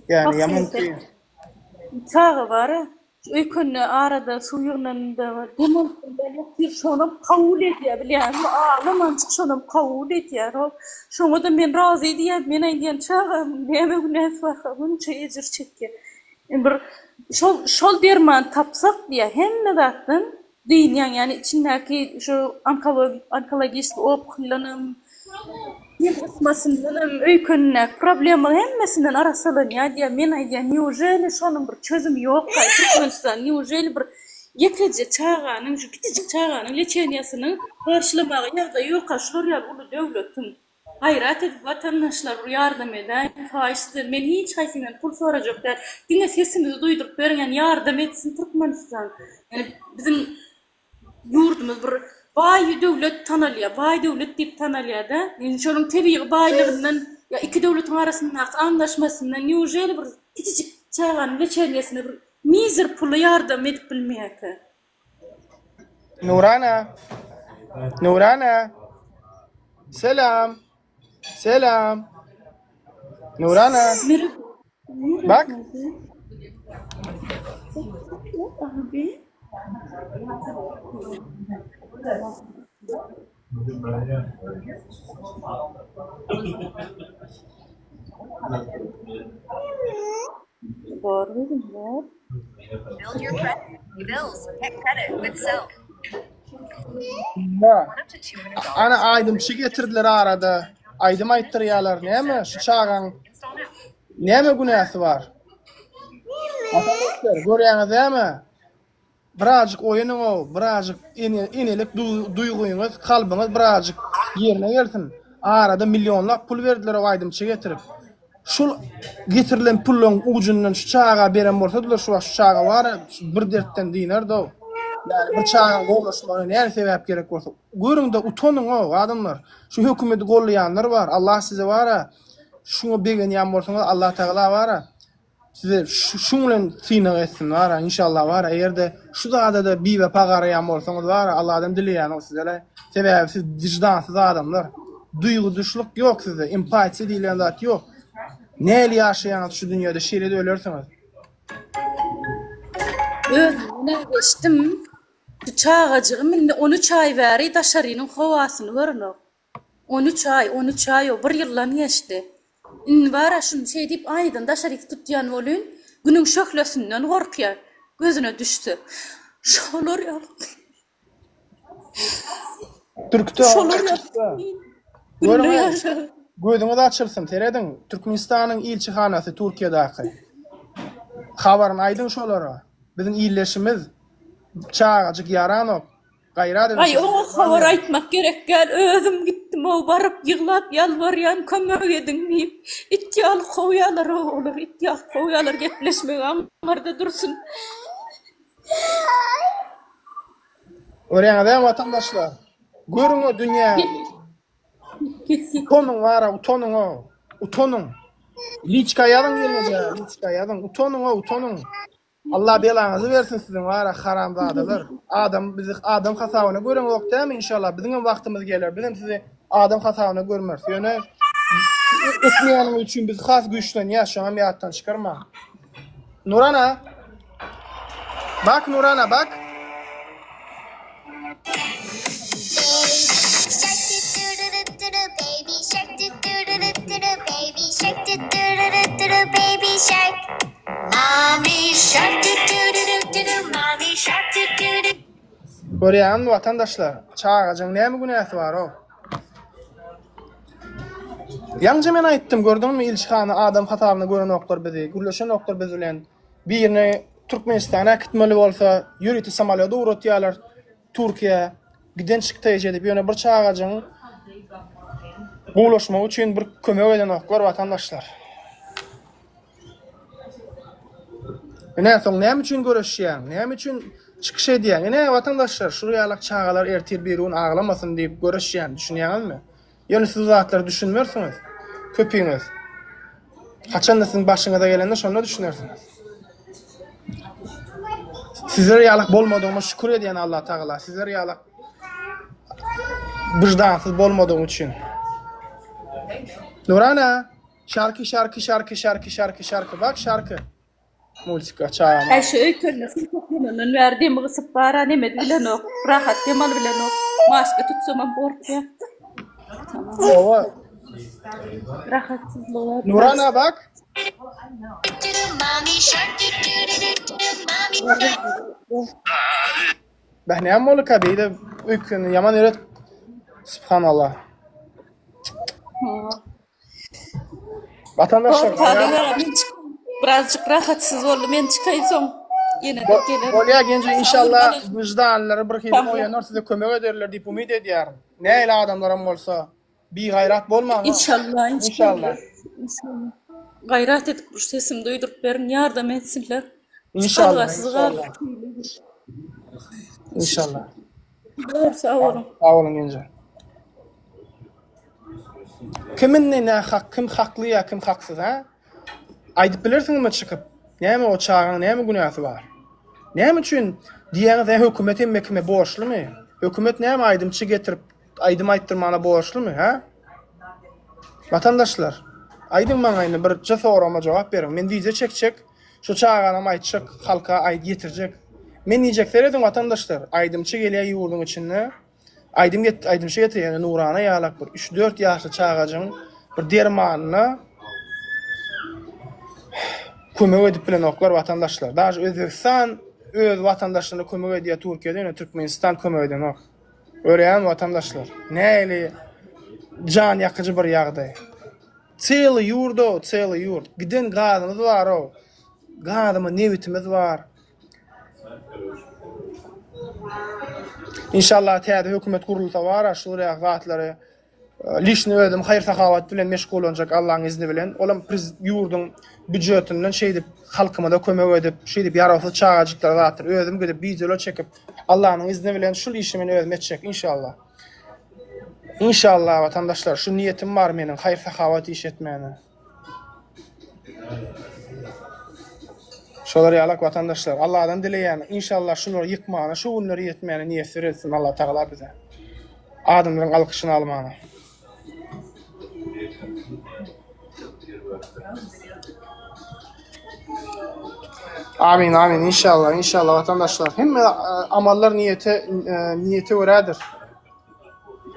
Ýani ýaman kyn. Çaga bar-a, Şu öýkende arada suw ýygnanynda dem alyp bilmän ýatyr, şonam kabul edýär bilýäňmi, aglamanjyk şonam kabul edýär. Ol şoňa-da men razy diýýär, men aýdýan çagamyň näme günäsi barka munça ejir çekýär. Indi bir şol şol dermany tapsak diýýär, hemme zatdan dynýaň, ýagny içindäki şu onkologiçeskiý opuklydanam, Dem gysmasyndanam, öýkenindäki problema hemmesinden arassalanýar diýýär. Men aýdýan, neujeli şonuň bir çözümi ýokkaý Türkmenistan, neujeli bir ýekeje çaganyň, şu kiçijik çaganyň leçeniýasynyň garşylamaga ýagdaýy ýokka şular ýaly uly döwletiň. Gaýrat edip watandaşlar bir ýardam edäýiň, haýyş sizden, men hiç haýsyňdan pul sorajak däl, diňe sesimizi duýduryp beriň, ýani ýardam etsin Türkmenistan. Ýani biziň Ýurdumyz bir baý döwlet tanalýar, baý döwlet diýip tanalýar-da. Indi şonuň tebigy baýlygyndan ýa iki döwletiň arasyndaky anlaşmasyndan neujeli bir kiçijik çaganyň leçenýesine bir mizer pula ýardam edip bilmeýärkä? Nurana! Nurana! Selam! Selam! Nurana! Bak. Bor gyzym, bor. Ana aýdymçy getirdiler arada. Aýdym aýtdyrýarlar. Näme şu çagaň näme günäsi bar? Watandaşlar, görýäňiz dämi? Birazjyk oýanyň-ow, birazjyk enelik duýgyňyz, kalbyňyz birazjyk ýerine gelsin. Arada millionlap pul berdiler-ow aýdymçy getirip. Şol getirilen pullaryň ujundan şu çaga beren bolsadylar şu wagt şu çaga bar-a bir dertden dynardy-ow. Ýani bir çagaň gowulaşmagyna näme sebäp gerek bolsa. Görüň-de utanyň-ow adamlar. Şu hökümeti gollaýanlar bar. Allah size bar-a şuňa begenýän bolsaňyz Allatagala bar-a Size şuň bilen synag etsin bara inşallah bara egerde şu zadada biwepa garaýan bolsaňyz bara Allahdan dileýän o sizele sebäbi siz wyždansyz adamlar duýguduşlyk ýok sizde empatiýa diýilýän zat ýok näli ýaşaýaňyz şu dünýede şeýle-de ölersiňiz. Özümden geçdim. Şu çagajygym indi on üç aý bäri daşarynyň howasyny görenok. On üç aý, on üç aý-ow, bir ýyldan geçdi. Indi bar-a şuny şeý diýip aýnadan daşaryk tutýan welin, Günüň şöhlesinden gorkýar, gözüne düşse. Şolar ýaly Türkde Şolar ýaly Görüň, gözüňiz açylsyn, serediň, Türkmenistanyň ilçihanasy Türkiýedaky. Habaryny aýdyň şolara. Biziň ildeşimiz çagajyk ýaranok. Gaýrat ediň Aý oňa habar aýtmak gerek däl özüm gitdimow baryp ýyglap ýalbarýan kömek ediň diýip it ýaly kowýalarow olar it ýaly kowýalar gepleşmek aňyrda dursun. Görýäňizä watandaşlar. Görüňä dünýä. Utanyň bara utanyňa. Utanyň. Liçka ýazyň gelneje liçka ýazyň. Utanyňa utanyň. Allah belaňyzy bersin siziň wara haramzadalar. Adam bizi adam hasabyna göreňok dämi inşallah biziňem wagtymyz geler bizem sizi adam hasabyna görmeris ýöne etmeýäniňiz üçin biz has güýçlenýäs şoňam ýatdan çykarmaň. Nurana Bak Nurana bak. Görýäňizmi watandaşlar, çagajygyň näme günäsi bar-ow? Ýaňja men aýtdym, gördüňmi, ilçihana adam hasabyna görenoklar bizi, gürleşenoklar biz bilen. Birini Türkmenistana äkitmeli bolsa, ýörite samolýot ugratýarlar Türkiýä. Giden çykdaýjy edip, ýöne bir çagajygyň gowulaşmagy üçin bir kömek edenoklar watandaşlar. Ine, soň näme üçin göreşýäň? Näme üçin çykyş edýäň? Ine, watandaşlar, şu ýalak çagalar ertir birigün aglamasyn diýip göreşýän, düşünýäňizmi? Ýöne siz bu zatlara düşünmersiňiz. Köpiňiz. Haçanda siziň başyňyza gelende şonda düşünersiňiz. Sizler ýalak bolmadygyma şükür edýän Allah Tagala. Sizler ýalak wyždansyz bolmadygym üçin. Nurana, şarky şarky şarky şarky şarky şarky bak şarky. Multika çagam. Äý şu öýkenine suw toplanandan bäri demi gysyp bar-a neme bilenok. Rahat dem alybilenok. Maska tutsamam gorkýar. Oba. Rahatsyzlygy bar. Nurana bak. Beh näme bolduka beýle öýkenini ýaman erbet Subhanallah. Vatandaşlar Birazjyk rahatsyz boldy. Men çykaýyn soň ýene-de gelerin. Bolýar genje inşallah wyždanlary bir hili oýanar size kömek ederler diýip umyt edýärin. Nähili adamlaram bolsa bigaýrat bolmaň. Inşallah inşallah. Inşallah. Gaýrat edip bir sesimi duýduryp beriň ýardam etsinler. Inşallah. Inşallah. Sag boluň. Sag boluň genje. Kim indi nähak, kim hakly ýa kim haksyz, hä? Aýdyp bilersiňizmi çykyp? Näme o çagaň näme günäsi bar? Näme üçin diýýäňiz, hä hökümet hemme kime borçlumy? Hökümet näme aýdymçy getirip, aýdym aýtdyrmana borçlumy, hä? Watandaşlar, aýdyň maňa indi birje soragyma jogap beriň. Men wideo çekjek, şu çaganam aýtjak, halka aýt ýetirjek. Men diýjek, serediň watandaşlar, aýdymçy gelýär ýurduň içinde, Aýdym get aýdymçy getir ýöne Nurana ýalak bir üç-dört ýaşly çagajygyň bir dermanyna. Kömek edip bilenoklar watandaşlar. Daže Özbegistan öz watandaşlaryna kömek edýär Türkiýede ýöne Türkmenistan kömek edenok. Görýäňmi watandaşlar? Nähili jan ýakyjy bir ýagdaý. Çely ýurt-ow, çely ýurt. Giden gazymyz bar-ow. Gazymyz, nebitimiz bar. Inşallah täze hökümet gurulsa bar-a şular ýaly zatlary Liçny özüm haýyr-sahawat bilen meşgullanjak Allaň izni bilen. Olam ýurduň býujetinden şeýdip halkymyza kömek edip, şeýdip ýarawsyz çagajyklara zatdyr. Özüm gidip wideolar çekip, Allanyň izni bilen şul işi men özüm etjek inşallah. Inşallah watandaşlar şu niýetim bar meniň haýyr-sahawat iş etmäne. Şolar ýalak watandaşlar Alladan dileýän inşallah şulary ýykmana şu günleri ýetmäne miýesser etsin Allah Tagala bize. Adamlaryň alkyşyny almana. Amin amin inşallah inşallah watandaşlar hemme amallar niýete niýete görädir.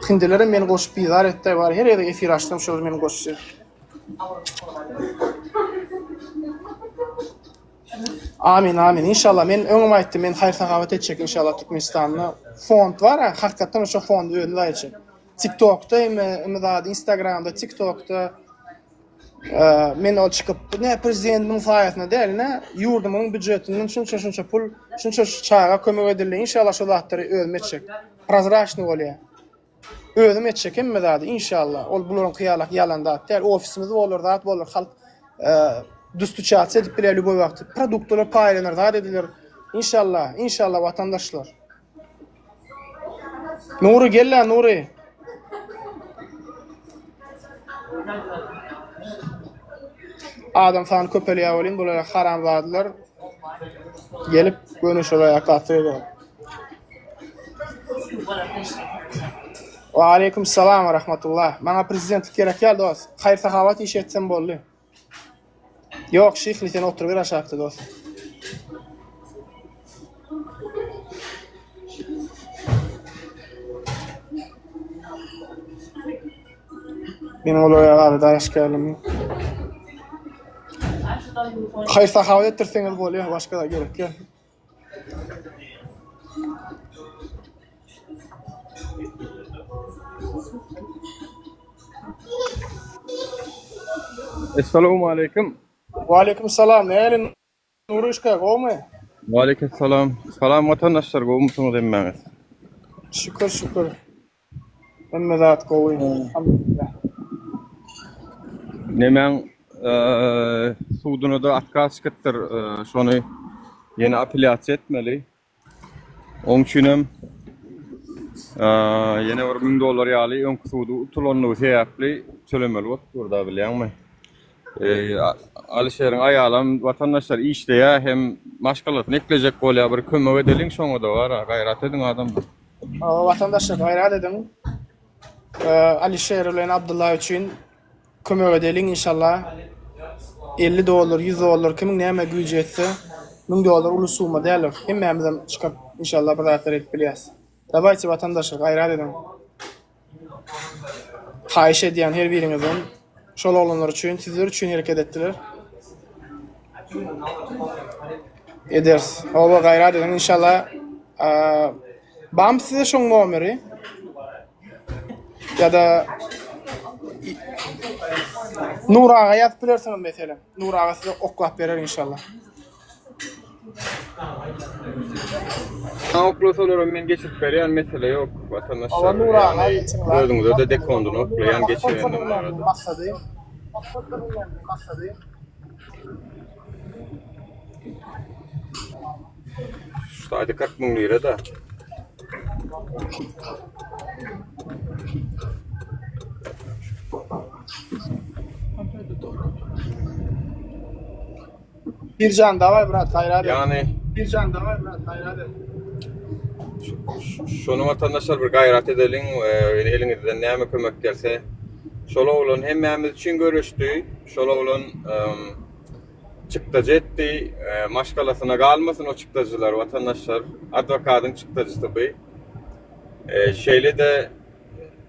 Hindilerem meni goşup bizar etdi bar her ýerde efir açsam şolar meni goşýar. Amin amin inşallah men öňem aýtdym men haýyr sahawat etjek inşallah Türkmenistanda fond bar a hakykatdan şo fondy özümiz aýtjak. Tiktokda hem hem zat Instagramda Tiktokda men ol çykyp ne prezidentimiň saýasynda däl ne ýurdumyň býujetinden şunça şunça pul şunça çaga kömek edildi inşallah şo zatlary özüm etjek. Prozraçnyý bolýa. Özüm etjek hemme zady inşallah. Ol bularyňky ýalak ýalan zat däl. Ofisimiz bolar, zat bolar. Halk dustuçatsiýa edip bilýär lýuboý wagty. Produktalar paýlanar, zat ediler. Inşallah, inşallah watandaşlar. Nury gel-le Nury. Adam sany köpelýär welin bular haramzadalar gelip göni şolara ýaklatdy edýär. Wa aleýkum salam we rahmatullah. Maňa prezidentlik gerek ýaly dost. Haýyr sahawat işi etsem boldy. Ýok şyhly sen oturyber aşakda dost. Meniň olara ýaly dalaşgärligim ýok. Haýyr sahawat etdirseňiz bolýar, başga zat gerek ýok. Essalamualeýkum. Waleýkim salam. Nähili Nuryşka, gowmy? Waleýkim salam. Salam watandaşlar, gowumysyňyz hemmäňiz? Şükür, şükür. Hemme zat gowy. Alhamdulillah. Nemäň suduna-da otkaz çykypdyr. Şony ýene apelýasiýa etmeli. Oň üçinem ýene bir 1000 dollar ýaly öňki sudy utulanlygy sebäpli tölemeli bolup dur-da bilýäňmi? Alyşeriň aýalam watandaşlar işleýär hem maşgalasyny eklejek bolýar. Bir kömek edeliň şoňa-da bar-a, gaýrat ediň adamlar. Hawa watandaşlar gaýrat ediň. Alişer bilen Abdylla üçin kömek edeliň inşallah. 50 dollar, 100 dollar kimiň näme güýji ýetse, 1000 dollar uly summa däldir. Hemmämizem çykyp inşallah bir zatlar edip bilýäs. Dawayçe watandaşlar gaýrat ediň. Haýyş edýän her biriňizden şol oglanlar üçin, sizler üçin hereket etdiler. Ederis. Hawa gaýrat ediň inşallah. Bamy size şoň nomeri? Ýa-da Nur aga ýazyp bilersiňiz meselem. Nur aga size oklap berer inşallah. Ha oklasalar men geçirip berýän mesele ýok watandaşlar. Hawa Nur aga geçiň. Özüňize de dekondyny oklaýan geçirendim barada. Maksady. Maksady. Şu taýda 40 müň lira da. Birjan daway brat gaýrat et. Ýagny Birjan daway brat gaýrat et. Şony watandaşlar bir gaýrat edeliň, eliňizden näme kömek gelse. Şol oglan hemmämiz üçin göreşdi. Şol oglan çykdajy etdi. Maşgalasyna galmasyn o çykdajylar watandaşlar. Adwokadyň çykdajysy bu. Şeýle-de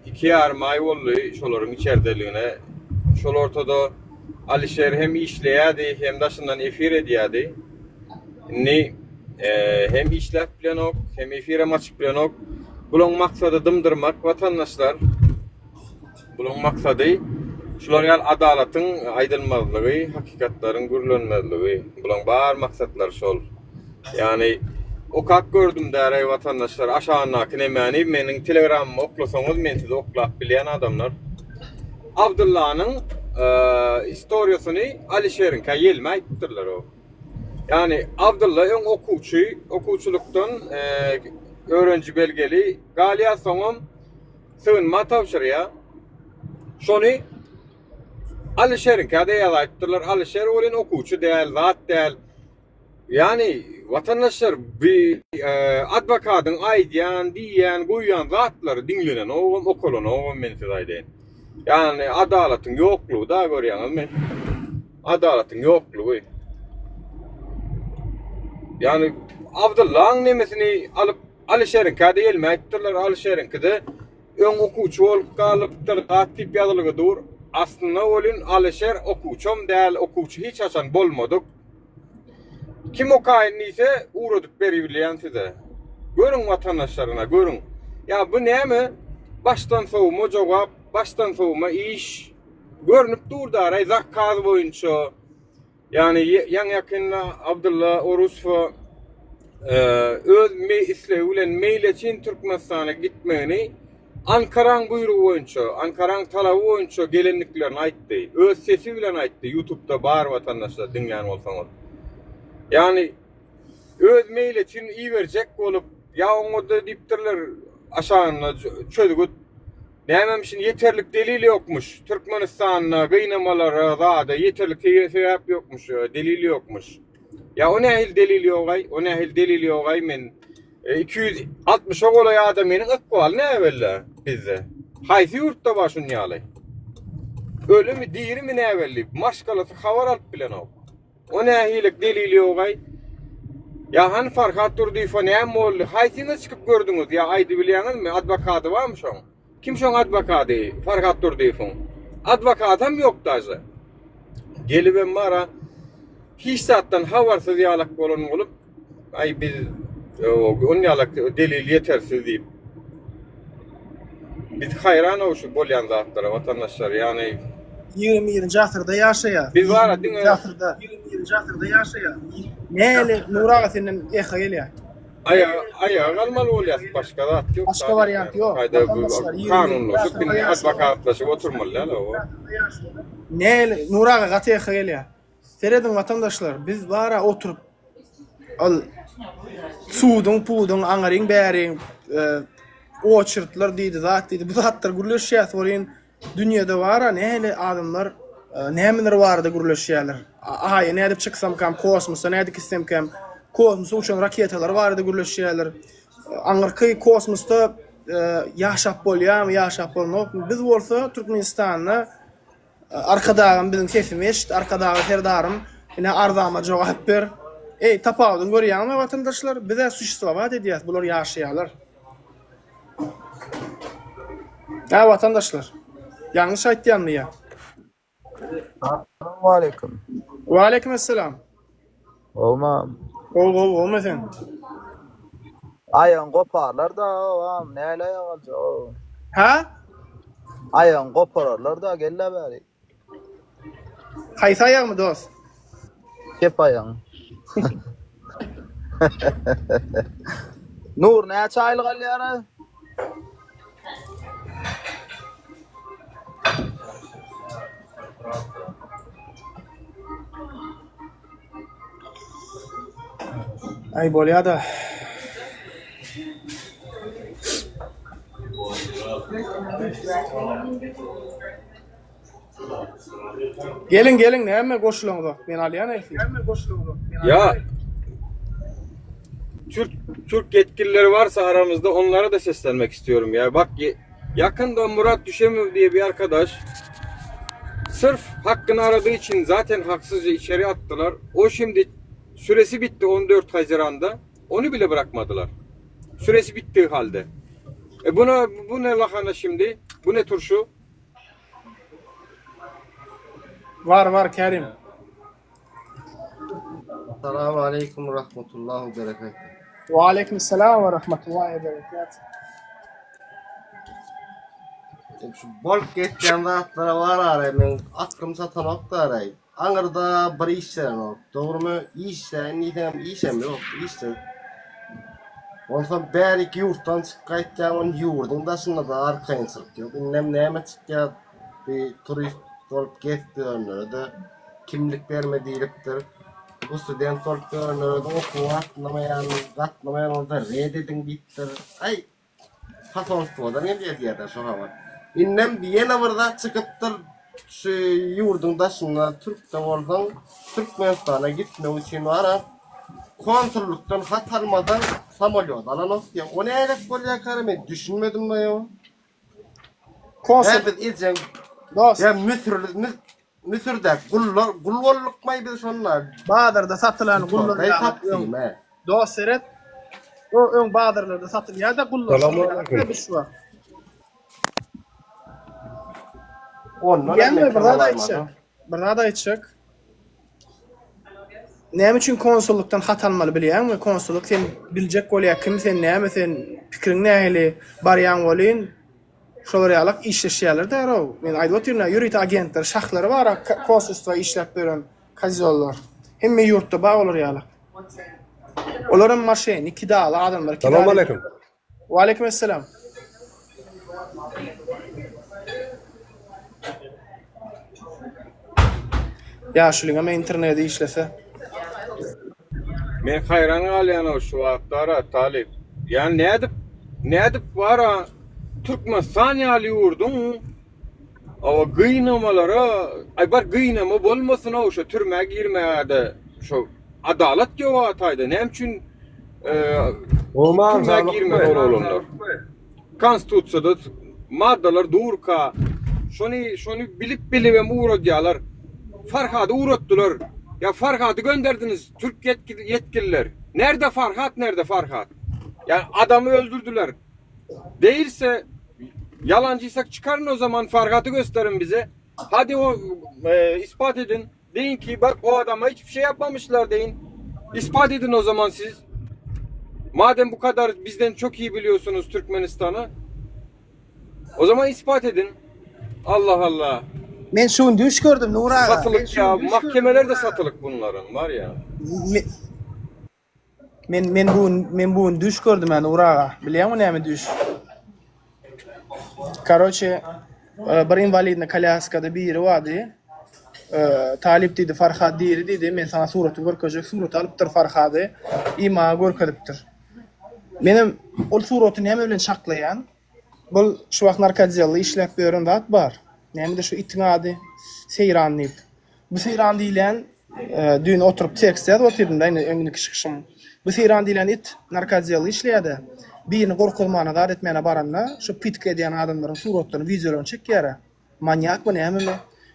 Iki ýarym aý boldy şolaryň içerdeligine. Şol ortada. Alişer hem işleýärdi, hem daşyndan efir edýärdi. Indi hem işläp bilenok, hem efirem açyp bilenok. Bulaň maksady dymdyrmak watandaşlar. Bulaň maksady şular ýaly adalatyň aýdylmazlygy, hakykatlaryň gürlenmezligi. Bulaň bar maksatlary şol. Ýagny okap gördüm däreý watandaşlar aşagyndaky nemäni meniň telegramymy oklasaňyz men sizi oklap bilýän adamlar. Abdyllanyň istoriýasyny Alişeriňkä ýelme aýdypdyrlar o. Ýagny Abdylla öň okuwçy, okuwçylykdan öwrenji belgeli galýar soňam sygynma tabşyrýar. Şony Alişeriňkä-de ýazaýypdyrlar. Alişer welin okuwçy däl, zat däl. Ýagny, watandaşlar, bi adwokadyň aýdýan, diýýän, goýýan zatlary diňlenenogam, okalanogam men size aýdaýyn. Ýagny, adalatyň ýoklugy-da görýäňizmi? Adalatyň ýoklugy. Ýagny, Abdyllaň nemesini alyp, Alişeriňkä-de ýelmäýipdirler, Alişeriňki-de öň okuwçy bolup galypdyr, zat diýip ýazylgy dur. Aslynda welin Alişer okuwçam däl, okuwçy hiç haçan bolmadyk. Kim okaýyn diýse ugradyp beribilýän size. Görüň watandaşlaryna görüň. Ýa bu näme başdan sowma jogap, başdan sowma iş. Görnüp dur daraý zakaz boýunça. Ýagny ýaňy ýakynda Abdylla Orusowa öz islegi bilen meýletin Türkmenistana gitmegini Ankaraň buýrugy boýunça, Ankaraň talaby boýunça gelendiklerini aýtdy. Öz sesi bilen aýtdy, ýutubda bar watandaşlar diňlän bolsaňyz. Ýagny öz meýletin iberjek bolup, ýa oňa-da diýipdirler aşagynda çözgüt Nämemişin ýeterlik delil ýokmuş. Türkmenistanda gynamalara zada ýeterlik sebäp ýokmuş, delil ýokmuş. Ýa o nähili delil ýogaý, o nähili delil ýogaý men 260-a golaý adamynyň ykbaly näbelli bizde. Haýsy ýurtda bar şuny ýaly? Ölümi, dirimi näbelli, maşgalasy habar alyp bilenok. O nähili delil ýogaý? Ýa hany Farhat Durdyýewa näme boldy? Haýsyňyz çykyp gördüňiz? Ýa aýdybilýäňizmi? Adwokady barmy şoň? Kim şoň adwokady? Farhat Durdyýewiň. Adwokadam ýok daže. Gelibem bara hiç zatdan habarsyz ýalak bolan bolup, aý biz on ýalak delil ýetersiz diýip. Biz haýran şu bolýan zatlara watandaşlar, ýagny 21-nji asyrda ýaşaýas. Biz bara diňe asyrda 21-nji asyrda ýaşaýas. Näli Nur aga senden eho gelýär. Aýaga aýaga galmaly bolýas başga zat ýok. Başga wariant ýok. Kanunlaşyp indi adwokatlaşyp oturmaly däl o. Näli Nur aga gaty eho gelýär. Serediň watandaşlar biz bara oturyp ol suduň puduň aňaryň bäriň e, oçurtlar diýdi zat diýdi bu zatlar gürleşýäs welin dünýede bara nähili adamlar e, nämeler barada gürleşýärler aýa nädip çyksamkam kosmosa nädip gitsemkäm kosmosa uçan raketalar barada gürleşýärler aňyrky kosmosda e, ýaşap bolýarmy ýaşap bolmokmy biz bolsa Türkmenistanda Arkadagym biziň sesimi eşit Arkadagly Serdarym ine arzama jogap ber. Eý tapawudyny görýäňmi watandaşlar bizä suşestwowat edýäs bular ýaşaýalar. Hä watandaşlar ýalňyş aýtýanmy ýa. Salowmaleýkim. Waleýkim essalam. Gowmy? Gowy gowy gowmy sen? Aýagyň goparlar da agam näle aýak aljak o. Hä? Aýagyň gopararlar da gel-le bäri. Haýsy aýagymy dos? Çep aýagyň. Nur näçe aýlyk alýar-a? Aý bolýada. Geliň geliň näme goşulaňyzok. Men alýan efir. Näme goşulaňyzok. Ya Türk Türk yetkilileri varsa aramızda onlara da seslenmek istiyorum ya. Bak yakında Murat Düşemow diye bir arkadaş sırf hakkını aradığı için zaten haksızca içeri attılar. O şimdi süresi bitti 14 Haziran'da. Onu bile bırakmadılar. Süresi bittiği halde. E buna bu ne lahana şimdi? Bu ne turşu? Bar bar Kerim. Assalamu aleykum we rahmetullahi we berekatuh. Wa aleýkum salam we rahmetullahi we berekatuh. Şu bolup geçýän zatlara bar ara men aklym çatanok da ara. Aňyrda bir işlerenok. Dogrymy işläýin diýseňem işem ýok. Işsiz. Onsoň bärik ýurtdan çykyp gaýtýaň, ony ýurduň daşynda-da arkaýynçylyk ýok. Indem näme çykýar? Bir turist bolup gezip ýörenlere-de kimlik berme diýlipdir. Bu student bolup ýörenlere-de okuwa gatnamaýan, gatnamaýan bolsa red ediň diýipdir. Aý, Posolstwodan gelýär diýýärler şo habar. Indem ýene bir zat çykypdyr. Şu ýurduň daşynda türkde bolsaň, Türkmenistana gitmek üçin bara konsullykdan hat almasaň samolýot alanok diýýär. O nälet bolýarkara men düşünmedim baýa. Konsul Hä biz ejeň Dost. Ýa Müsürli Müsürdäki gullar gul boldukmaý biz şonda? Bazarda satylan gullar ýaly öň. Dost seret. O öň bazarlarda satylýar-da gullar. Salam Biz şu wagt. Ondan hem Bilýäňmi bir beter zat bolaýmasa. aýtjak. Bir zat aýtjak. Näme üçin konsullykdan hat almaly bilýäňmi? Konsullyk sen biljek bolýar kim sen näme sen pikiriň nähili barýaň welin Şolar ýalak işleşýärler därow. Men aýdyp otyryn-a, ýörite agentler, şahlary bar-a konsulstwa işläp ýören kozýollar. Hemme ýurtda bar olar ýalak. Olaram moşennik, kidaly adamlar. Salam aleýkum. Waleýkim esselam. Ýaşulyňam interneti işlese. Men haýran galýanow şu wagtlara Talyp. Ýa nädip nädip bara Türkmenistan ýaly ýurduň awa gynamalara aý bar gynama bolmasynow şo türmä girmägede şo adalat ýok a taýda näme üçin türmä girmeli ol oglanlar. Konstitusiýada maddalar durka şony şony bilip bilibem ugradýalar. Farhady ugratdylar. Ýa Farhady gönderdiniz türk ýetgililer. Nerde Farhat nerde Farhat. Ýa adamy öldürdiler. Değilse ýalanjysak çykaryn o zaman Farhady gösterin bize. Hadi o e, ispat edin. Deyin ki bak o adama hiçbir şey yapmamışlar deyin. İspat edin o zaman siz. Madem bu kadar bizden çok iyi biliyorsunuz Türkmenistan'ı. O zaman ispat edin. Allah Allah. Men şu gün düş gördüm Nur aga. Satılık ya. Mahkemeler de satılık bunların var ya. Men men bu gün men bu gün düş gördüm ýa Nur aga. Bilýäňmi näme düş? Karoçe bir inwalidny kolýaskada biri bardy. Talyp diýdi Farhad diri diýdi. Men saňa suraty görkezjek. Suraty alypdyr Farhady. I maňa görkezipdir. Menem ol suraty näme bilen çaklaýan? Bul şu wagt narkodelda işläp ýören zat bar. Nämede şu itiň ady? Seýran diýip. Bu Seýran diýilýän düýn oturyp tekst ýazyp otyrdym-da indi öňündeki çykyşym. Bu Seýran diýilýän it narkodelda işleýär-de, birini gorkuzmana zat etmäne baranda şu pytka edýän adamlaryň suratlaryny, wideolaryny çekýär-ä. Manýakmy nämemi?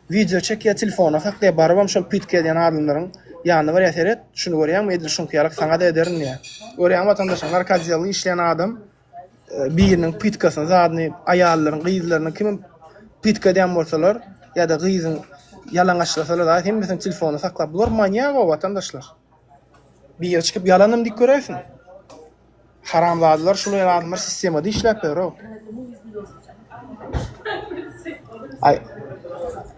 Wideo çekýär, telefonyna saklaýar, barybam şol pytka edýän adamlaryň ýanyna barýar, seret, şuny görýäňmi, edil şuňky ýalak saňa-da ederin diýýär. Görýäňmi watandaşlar, narkodelda işleýän adam biriniň pytkasyny zadyny aýallaryň gyzlarynyň kimem pytka edýän bolsalar ýa-da gyzyň ýalaňaçlasalar zat hemmesini telefonda saklap bular manýak o watandaşlar biri çykyp ýalanym diýip göräýsin haramzadalar şul ýaly adamlar sistemada işläp ýör o Aý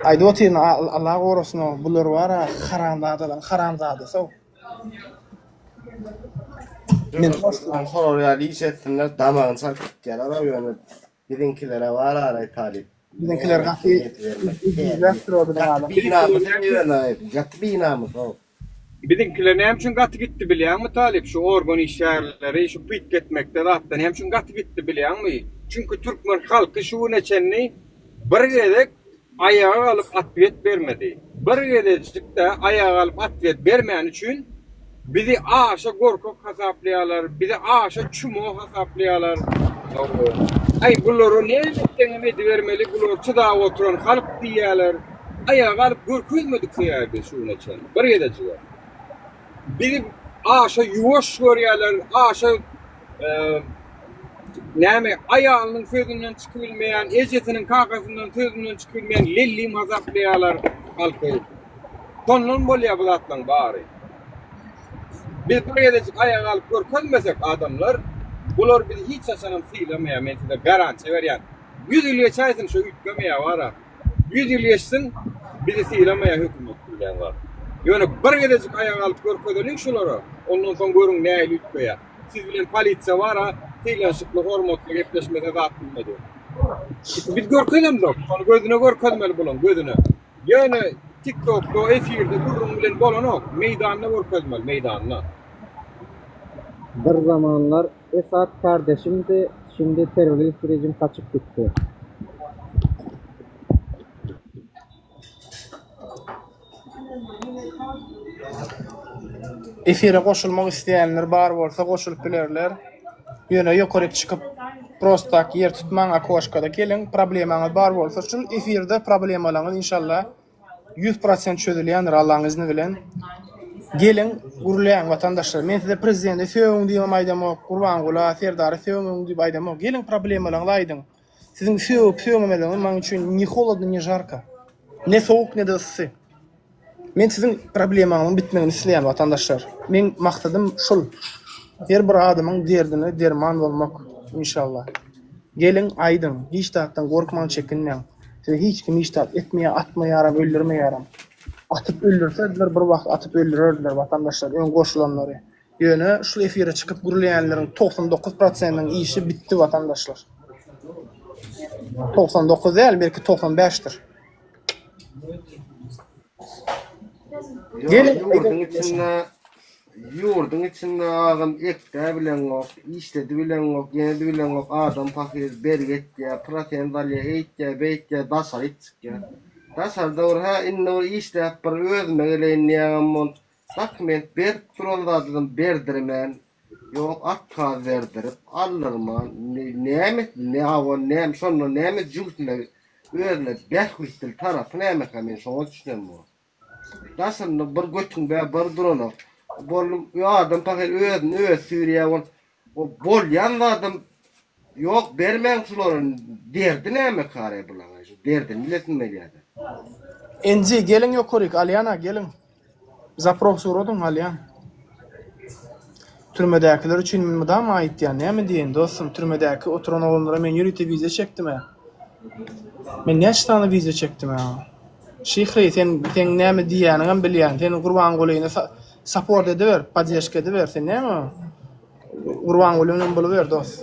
aýdyp otyryn Allah gorasyn o bular bar-a haramzadalaryň haramzadasy o. Men Sorar ýaly iş etsinler damagyny çalyp gitýärler ýöne biziňkilere bar araý talyp. Biziňkiler gaty ejizläpdir o biziň adam. Gaty binamys ýöne gaty binamys o. Biziňkiler näme üçin gaty gitdi bilýäňmi talyp şu organ işgärleri şu pytga etmekde zatda näme üçin gaty gitdi bilýäňmi çünki türkmen halky şu güne çenli bir gezek Aýaga galyp atwet bermedi. Bir gezejik-de aýaga galyp atwet bermäni üçin bizi aşa gorkak hasaplaýarlar, bizi aşa çumo hasaplaýarlar. Aý, bulara näme etseňem edibermeli, bular çydap oturan halk diýýärler. Aýaga galyp görkezmedik sebäbi biz şu güne çenli bir gezejigem. Bizi aşa ýuwaş görýärler, aşa. Näme, aýalynyň sözünden çykybilmeýän, ejesiniň, kakasyndan sözünden çykybilmeýän lellim hasaplaýarlar halky. Şondan bolýar bu zatlaryň bary. Biz bir gezejik aýaga galyp görkezmesek adamlar, bular bizi hiç haçanam sylamaýar, men size garantiýa berýän. Ýüz ýyl geçäýsin şo üýtgemeýär bara. Ýüz ýyl geçsin bizi sylamaýar hökümet diýlen zat. Ýöne bir gezejik aýaga galyp görkezeliň şulara, ondan soň görüň nähili üýtgeýär. Siz bilen polisiýa bara sylanşykly hormatly gepleşmese zat bilmedi. Biz görkezemzok. Şony gözüne görkezmeli bulaň gözüne. Ýöne TikTokda efirde gürrüň bilen bolanok. Meýdanda görkezmeli meýdanda. Bir zamanlar Esad kardeşimdi, şimdi terrorist rejim kaçyp gitdi. Efire goşulmak isleýänler bar bolsa goşulyp bilerler. Ýöne ýokaryk çykyp prosto tak ýer tutmaň okoşkada geliň problemaňyz bar bolsa şul efirde problemalaňyz inşallah 100% çözülýändir Allaň izni bilen. Geliň gürläň watandaşlar. Men size prezidente sögüň diýibem aýdamok, Gurbangula, Serdara sögüň diýip aýdamok. Geliň problemalaňyzy aýdyň. Siziň sögüp sögmemeligiňiz maň üçin ne holodno ne žarko. Ne sowuk ne-de yssy. Men siziň problemaňyzyň bitmegini isleýän watandaşlar. Meň maksadym şul. Her bir adamyň derdine derman bolmak inşallah. Geliň aýdyň, hiç zatdan gorkmaň çekinmäň. Size hiç kim hiç zat etmeýär, atmaýaram, öldürmeýärem. Atyp öldürsediler bir wagt atyp öldürerdiler watandaşlar öň goşulanlary. Ýöne şul efire çykyp gürleýänleriň 99 prosentiniň işi bitdi watandaşlar. 99 däl belki 95-dir. Ýok, Gelin ýurduň içinde ýurduň içinde agam ekdä bileňok, işledi bileňok, ýenedi bileňok, adam pahyr bergi etýär, prosent alýar, eýtýär, beýtýär, daşaryk çykýar. Daşarda bir hä indi bir işläp bir özüme geleýin diýýäňem bol, dokument berip duran zadam berdirmän, ýok otkaz berdirip, aldyrman, näme ne awa näme şonda näme jübütine Özüne bähbitli tarapy nämekä men şoňa düşünemok. Daşynda bir götüň bä bir duranok. Boldum adam pahyr özüni özi süýrýä ol o bolýan zadam ýok bermäň şulara derdi näme kare bulaň şu derdini bilesim gelýädä. Enji geliň ýokaryk alýana geliň. Zapros ugradyň alýan. Türmedäkiler üçin men mydama aýtýan, näme diýeýin dostum, türmedäki oturan oglanlara men ýörite wideo çekdim-ä. Men näçe sany wideo çekdim-ä. Şyhry, sen seň näme diýýäniňem bilýän. Sen Gurbangulyny support ediber, poddežka ediber. Sen näme? Gurbanguly bilen boluber dos.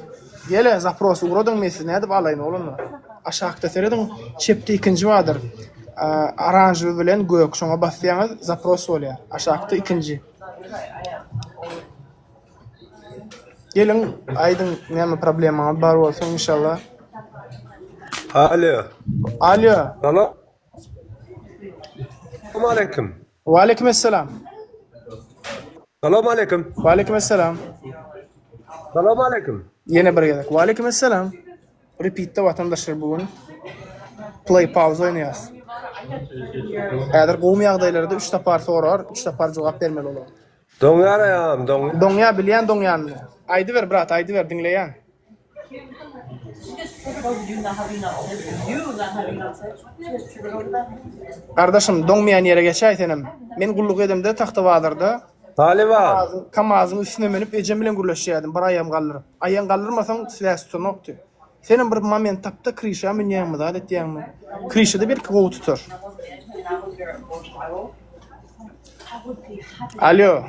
Gele zapros ugradyň men sizi nädip alaýyn oglanlar. Aşakda serediň çepde ikinji bardyr. Oranžewy bilen gök şoňa basýaňyz zapros bolýar. Aşakda ikinji. Geliň aýdyň näme problemaňyz bar bolsa inşallah. Alýo. Alýo. Salam aleýkum. Waleýkim essalam. Salam aleýkum. Waleýkim essalam. Salam aleýkum. Ýene bir gezek. Waleýkim essalam. Repeatde watandaşlar bu gün play pause oýnaýas. Häzir gowmy ýagdaýlarda 3 sapar sorar, 3 sapar jogap bermeli bolar. Doňýar aýagym, doňýar. Doňýar, bilýän doňýanyny. Aýdyber brat, aýdyber, diňleýän. Gardaşym, doňmaýan ýere geçäý senem. Men gulluk edemde Tagtabazarda Talyban. KAMAZ-yň üstüne münüp ejem bilen gürleşýärdim, bir aýagym galdyryp. Aýagyňy galdyrmasaň swäz tutanokdy. Senem bir moment tapda kryşa münýäňmi zat etýäňmi? Kryşada belki gowy tutar. Alýo.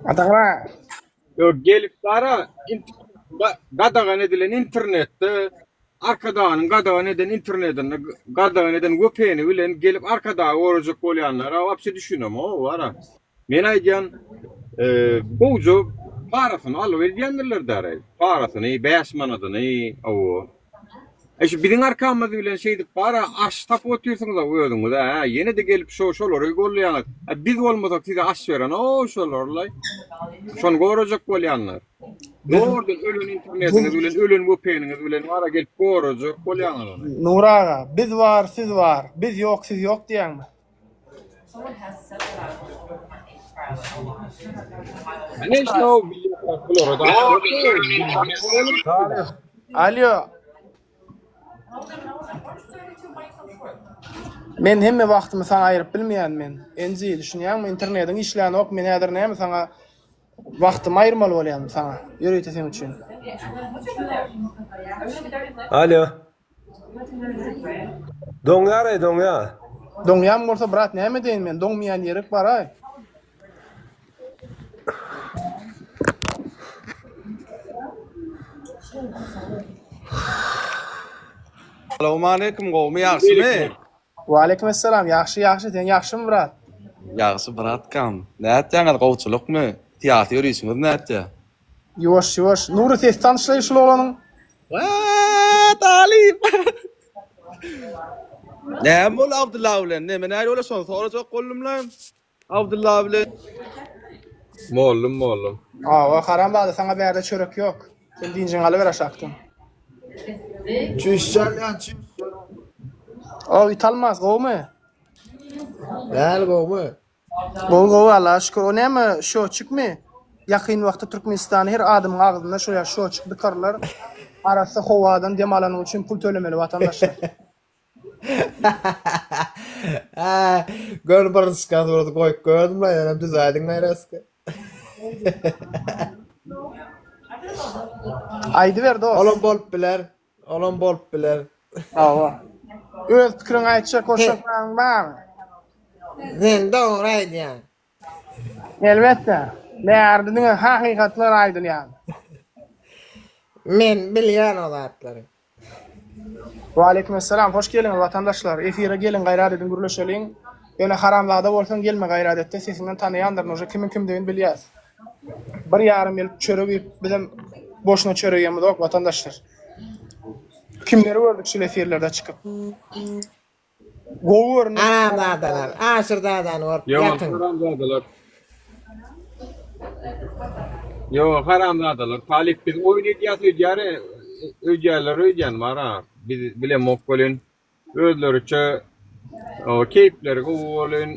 Adagla. Ýok gelip bara gadagan edilen internetde Arkadagynyň gadagan eden internetinde gadagan eden VPN-i bilen gelip Arkadagy gorajak bolýanlara wapşe düşünemok bara. Men aýdýan gowja parasyny alyp edýändirler däri. Parasyny, 5 manadyny, hawa. E şu biziň arkamyz bilen şeýdip bara aş tapyp otyrsyňyz-a özüňiz-ä, hä, ýene-de gelip şo şolary gollaýaňyz. E biz bolmasak size aş beren-ow şolar-laý. Şony gorajak bolýanlar. Zordan ölen internetiňiz bilen, ölen VPN-iňiz bilen bara gelip gorajak bolýaňyz ony. Nury aga, biz bar, siz bar, biz ýok, siz ýok diýýäňmi? Ne işte o bulara da. Talyp. Alýo. Men hemme wagtymy saňa aýyryp bilmeýän men. Enji, düşünýäňmi? Internediň işlänok, men häzir näme saňa wagtymy aýyrmaly bolýan saňa, ýörite seň üçin. Alýo. Doňýar-aý, doňýar. Doňýan bolsa, brat, näme edeýin men? Doňmaýan ýerik bar-aý. Salowmaleýkim gowmy ýagşymy. Waleýkim essalam ýagşy ýagşy sen ýagşymy brat. Ýagşy bratkam. Nätýäňiz gowçulykmy? Syýasy ýörişiňiz nätýä? Ýuwaş ýuwaş. Nury ses tanyşlaý şul oglanyň. Wee talyp. Näme boldy Abdylla bilen? Neme näli bolýa şony sorajak boldumla. Abdylla bilen. Mollum mollum. Hawa haramzada saňa bärde çörek ýok. Sen dynjyňy alyber aşakdan. Çüş çalýan çüş. Ow Italmaz gowmy? Däl gowmy? Gowy gowy Allaha şükür. O näme şoçikmi? Ýakyn wagtda Türkmenistanda her adamyň agzynda şo ýa şoçik dykarlar. Arassa howadan dem alanyň üçin pul tölemeli watandaşlar. Gör birinji çykan suraty goýup gördüm la ýöne düzäýdiň gaýraska. Aýdyber dost. Olam bolup biler. Olam bolup biler. Hawa. Öz pikiriňi aýtjak goşakmagyň barmy? Sen dogry aýdýaň. Elbetde. Bärde diňe hakykatlar aýdylýar. Men bilýän o zatlary. Waleýkim essalam hoş geliňiz watandaşlar efire geliň gaýrat ediň gürleşeliň ýöne haramzada bolsaň gelme gaýrat etde sesiňden tanaýandyryn uje kimiň kimdigini bilýäs bir ýarym ýyl çörek iýip bizem boşuna çörek iýemizok watandaşlar kimleri gördük şul efirlerde çykyp Gowy görünip. Haramzadalar, Aşyrzadany görüp Ýok, ýatyň. haramzadalar. Ýok, haramzadalar. Talyp biz oýun edýäs öýdýär, öýdýärler öýdýän bar-a. Biz bilemok welin, özleriçe keýpleri gowy welin,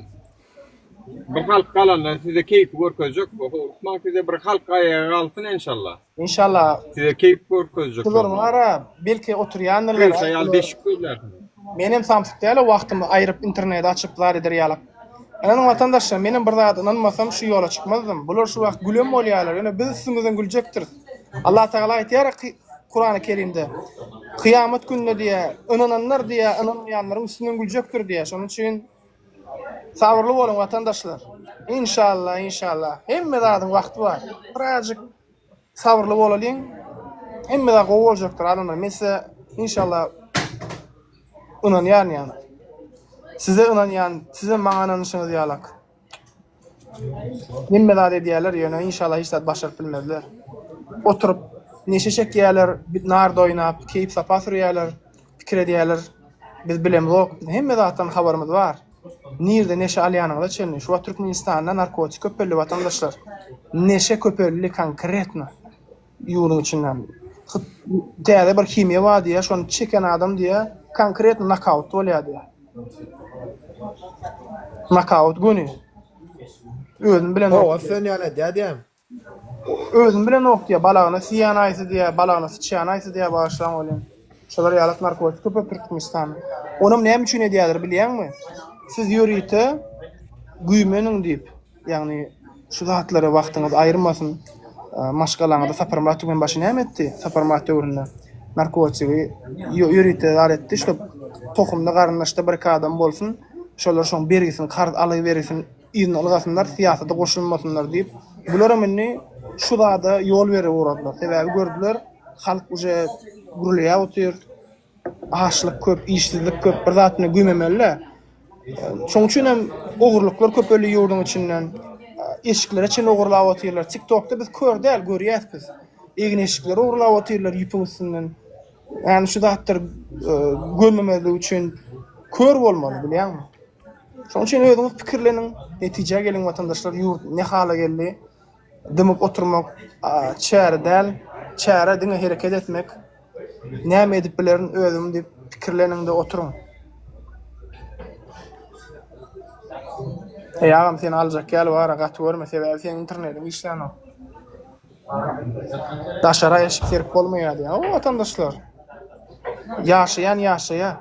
bir halk galanda size keýpi görkezjek. Howlukmaň size bir halk aýaga galsyn enşalla. Inşallah. Size keýp görkezjek. Şular bara belki oturýandyrlar. Kyrsa ýaly deşik gözlärsiňiz. Menem samsyk däl wagtymy aýryp interneti açyp zat eder ýalak. Ynanyň watandaşlar menem bir zada ynanmasam şu ýola çykmazdym. Bular şu wagt gülen bolýarlar ýöne biz üstüňizden güljekdiris. Allah Tagala aýtýar Kurany Kerimde Kyýamat gününde diýýär ynananlar diýýär ynanmaýanlaryň üstünden güljekdir diýýär. Şonuň üçin Sabyrly boluň watandaşlar. Inşallah inşallah. Hemme zadyň wagty bar. Birazjyk sabyrly bolalyň. Hemme zat gowy boljakdyr adamlar. Men size inşallah ynanýaryn ýagny. Size ynanýan, sizem maňa ynanyşyňyz ýalak. Hemme zat edýärler, ýöne inşallah hiç zat başaryp bilmezler. Oturyp neşe çekýärler, nard oýnap, keýp-sapa sürýärler. Pikir edýärler, biz bilemzok, biziň hemme zatdan habarymyz bar. Nirde neşe alýanyňyza çenli. Şu wagt Türkmenistanda narkotik köpeldi watandaşlar. Neşe köpeldi konkretno ýurduň içinde. Täze bir himiýa bar diýýär, şony çeken adam diýýär, konkretno nokaut bolýar diýýär. Nokaut göni. Özüni bilenok. Howa sönýän edýär diýýär. Özüni bilenok diýýär, balagyna siýän aýsy diýýär, balagyna syçýan aýsy diýýär, bagyşlaň welin. Şolar ýalak narkotik köpelip Türkmenistanda. Onam näme üçin edýärler bilýäňmi? Siz ýörite güýmeniň diýip, ýagny şu zatlara wagtyňyzy aýyrmasyn. Maşgalaňyzda Saparmyrat Türkmenbaşy näme etdi? Saparmyrat döwründe narkotigi ýörite zat etdi, şo tohumda garyndaşda bir-iki adam bolsun, şolar şoň bergisini, karz alygy bergisini Yzyna ylgasynlar, syýasata goşulmasynlar diýip, bularam indi şu zada ýol berip ugradylar. Sebäbi gördüler, halk uje gürleýäp otyr, açlyk köp, işsizlik köp, bir zat bilen güýmemeli-dä. Şonuň üçin hem ogurlyklar köpeldi ýurduň içinden. Eşiklere çenli ogurlap otyrlar. TikTokda biz kör däl, görýäs biz. Egin-eşikleri ogurlap otyrlar ýüpüň üstünden. Ýagny şu zatlar görmemezlik üçin kör bolmaly, bilýäňmi? Şonuň üçin özüňiz pikirleniň, netijä geliň watandaşlar, ýurt ne hala geldi? Dymyp oturmak çäre däl, çäre diňe hereket etmek. Näme edip bilerin özüm diýip pikirleniň-de oturyň. Eý agam seni aljak ýaly bara gaty görme sebäbi seň internediň işlänok. Daşara eşik serip bolmaýar diýýär. Hawa watandaşlar. Ýaşaýan ýaşaýar.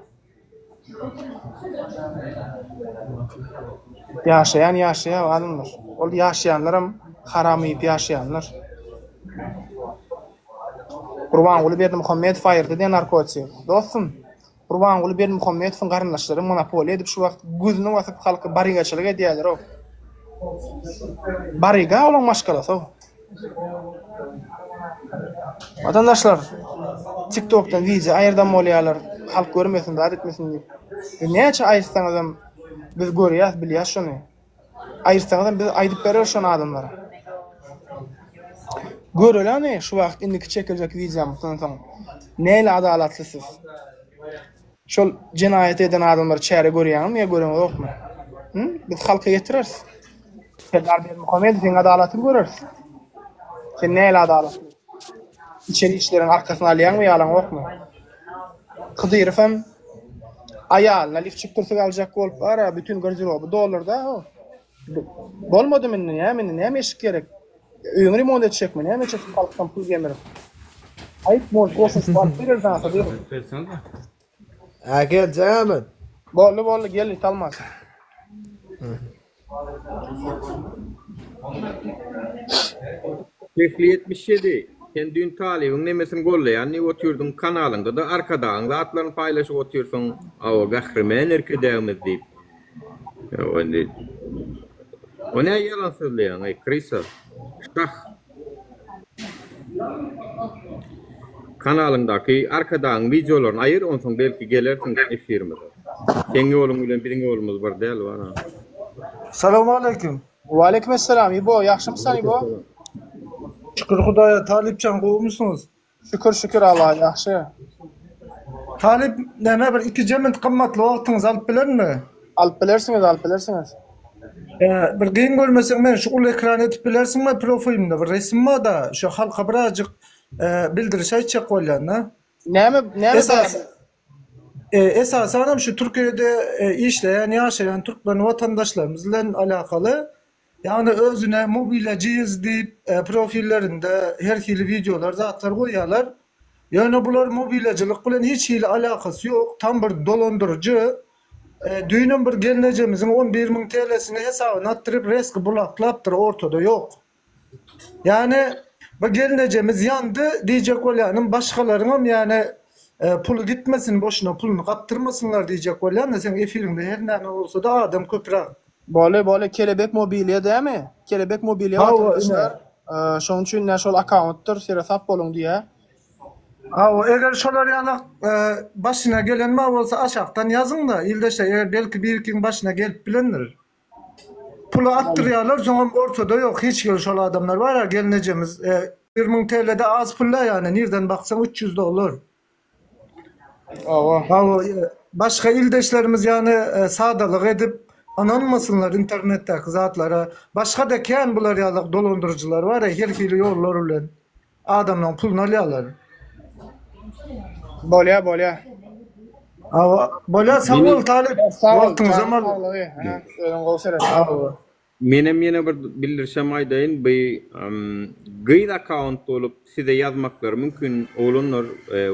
Ýaşaýan ýaşaýar adamlar. Ol ýaşaýanlaram haram iýip ýaşaýanlar. Gurbanguly Berdimuhamedow aýyrdy diýen narkotik. Dostum, Gurbanguly Berdimuhamedowyň garyndaşlary monopoliýa edip şu wagt gözüni basyp halky barygaçylyk edýälerow. Baryga olaň maşgalasow. Watandaşlar TikTokdan wideo aýyrdam bolýarlar halk görmesin zat etmesin diýip. Siz näçe aýyrsaňyzam biz görýäs bilýäs şony. Aýyrsaňyzam biz aýdyp bereris şony adamlara. Görelani şu wagt indiki çekiljek wideomyzdan soň. Näle adalatly siz. Şol jenaýat eden adamlar çäre görýäňizmi ýa göreňizokmy? Hı? Biz halka ýetireris. Serdar Berdimuhamedow seň adalatyňy göreris. Sen näle adalatly? Içeri işleriň arkasyny alýaňmy ýa alaňokmy? Hydyrow hem aýalyna lifçik kürsük aljak bolup bar-a, bütin garderoby doldurdy-a o. Bolmadymy indi, näme indi, näme eşik gerek? Öýüňi remont etjekmi, näme etjek halkdan pul gemirip? Aýt, может, goşulyşyp alyp bereris saňa Hydyrow. Hä geljegä men. Boldy, boldy, gel Italmaz. Sesli 77, sen düýn Talybyň nemesini gollaýan diýip otyrdyň, kanalyňda-da Arkadagyň zatlaryny paýlaşyp otyrsyň, awa gahryman erkedägimiz diýip. Ýok indi. O nä ýalan sözleýäň eý krysa. Şah. Kanalyňdaky Arkadagyň wideolaryny aýyr onsoň belki gelersiň efirimize. Seň ýoluň bilen biziň ýolumyz bir däl bara. Salowmaleýkim. Waleýkim essalam Ibo ýagşymysan Ibo? Şükür Hudaýa Talypjan gowumysyňyz? Şükür şükür Allaha ýagşy. Talyp näme bir ikije minut gymmatly wagtyňyzy alyp bilermi? Alyp bilersiňiz alyp bilersiňiz. Bir kyn görmeseň men şu uly ekran edip bilersiňmi profilimde bir resim barda şu halka birazjyk bildiriş aýtjak bolýanda. Näme näme Esas esasanam şu Türkiýede işleýän ýaşaýan türkmen watandaşlarymyz bilen alakaly Ýagny özüne mobilajyz diýip profillerinde her hili wideolar zatlar goýýarlar. Ýöne bular mobilajylyk bilen hiç hili alakasy ýok, tam bir dolandyryjy. Düýnem bir gelnejemiziň 11 müň TL-sini hesabyna atdyryp reski bulaklapdyr ortada ýok. Ýagny bu gelnejemiz ýandy diýjek bolýanym başgalaryňam ýagny puly gitmesin boşuna puluny gapdyrmasynlar diýjek bolýan-da seň efiriňde her näme bolsada adam köpräk. Bolý bolý kelebek mobilýa dämi? Kelebek mobilýa Hawa watandaşlar. ine. Şoň üçin nä şol akkauntdyr seresap boluň diýä. Hawa eger şolar ýalak başyna gelen bar bolsa aşakdan ýazyňda ildeşler eger belki birikiň başyna gelip bilendir. Puly atdyrýarlar soňam ortada ýok hiç hili şol adamlar bar ya gelnejemiz 1000 TL-de az pul däl ýany nirden baksaň 300 dollar. Hawa. Hawa, başga ildeşlerimiz ýany sadalyk edip ynanmasynlar internetdäki zatlara. Başga-da kän bular ýaly dolandyryjylar bar her hili ýollar bilen adamlaryň puluny alýarlar. Bolýa, bolýa. Hawa, bolýa sag bol Talyp. Sag bol, Wagtyňyzam janyň al. saglygy. Özüňe gowy seret. Hawa. Menem ýene bir bildirişem aýdaýyn by gyz akkaunt bolup size ýazmaklary mümkin oglanlar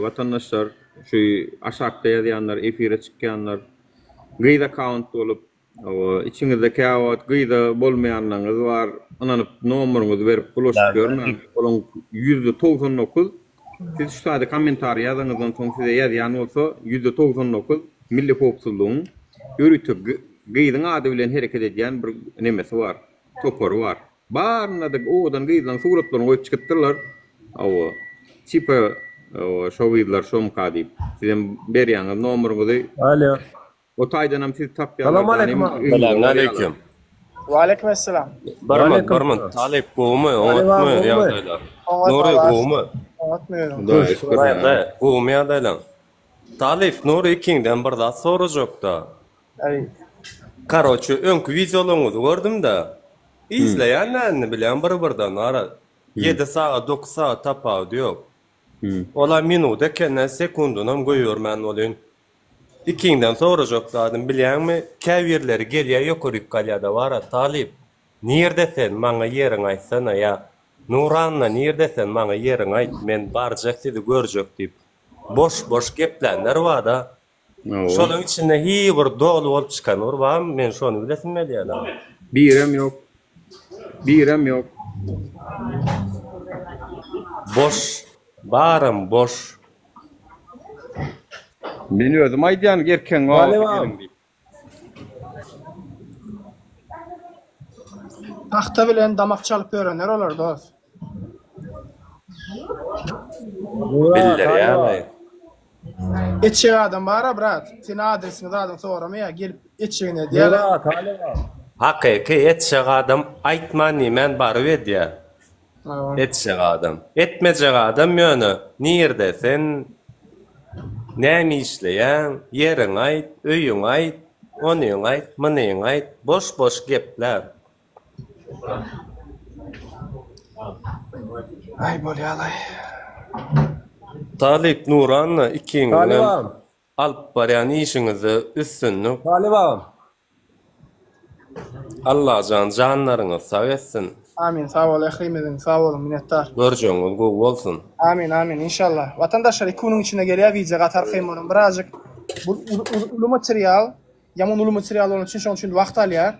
watandaşlar şu aşakda ýazýanlar efire çykýanlar gyz akkaunt bolup içiňizde käwagt gyza bolmaýanlaryňyz bar ynanyp nomeryňyzy berip bulaşyp ýörmäň olaň 99% siz şu taýda kommentariý ýazanyňyzdan soň size ýazýan bolsa 99% milli howpsuzlygyň ýörite gyzyň ady bilen hereket edýän bir nemesi bar, topary bar. Barynda-da owadan gyzlaryň suratlaryny goýup çykypdyrlar. Hawa, tipa şo gyzlar şomyka diýip. Sizem berýäňiz nomeryňyzy. Alo. O taýdanam sizi tapýarlar. Salam aleýkum aga. Salamaleýkum. Waleýkim esselam. Bir minut, bir minut. Talyp gowumy, oňatmy ýagdaýlar? Nury gowumy? Oňatmy özüň? Hudaýa şükür. Gowumy ýagdaýlaň? Talyp Nury ikiňden bir zat sorajakda. Aý. Karoçe öňki wideolaryňyzy gördümde. Izleýän indi bilýän bir birden ara ýedi sagat dokuz sagat tapawudy ýok. Ola minut ekende sekundynam goýbermän bolýyn. Ikiňden sorajak zadym bilýäňmi käbirleri gelýä ýokaryk galýada bara talyp nirde sen maňa ýeriňi aýtsana ýa Nuranna nirde sen maňa ýeriňi aýt men barjak sizi görjek diýip boş boş geplänler barda şolaň içinde hiý bir doly bolup çykan bir barmy men şony bilesim gelýäda. Birem ýok. Birem ýok. Boş baram boş. Men özüm aýdýan erkegiň owazy geliň diýip. Pagta bilen damak çalyp ýörenler olar dos. Bildirýärmi? Etjek adam bara brat. Seni adresiňi zadyňy soramaýa gelip etjegini edýäler. Hakyky etjek adam aýtman diýmän baryp edýär. Etjek adam. Etmejek adam ýöne nirde sen näme işleýäň ýeriňi aýt öýüňi aýt onyňy aýt munyňy aýt boş boş gepler. Aý bolýalaý. Talyp Nuranna ikiňizem alyp barýan işiňizde üstünlik. Talyp agam. Allajan janlaryňyzy sag etsin. Amin sag bol ählimiziň sag boluň minnetdar. Görjegiňiz gowy bolsun. Amin amin inşallah. Watandaşlar iki günüň içinde gelýär wideo gaty arkaýyn boluň birazjyk bu uly material ýaman uly material bolany üçin şonuň üçin wagt alýar.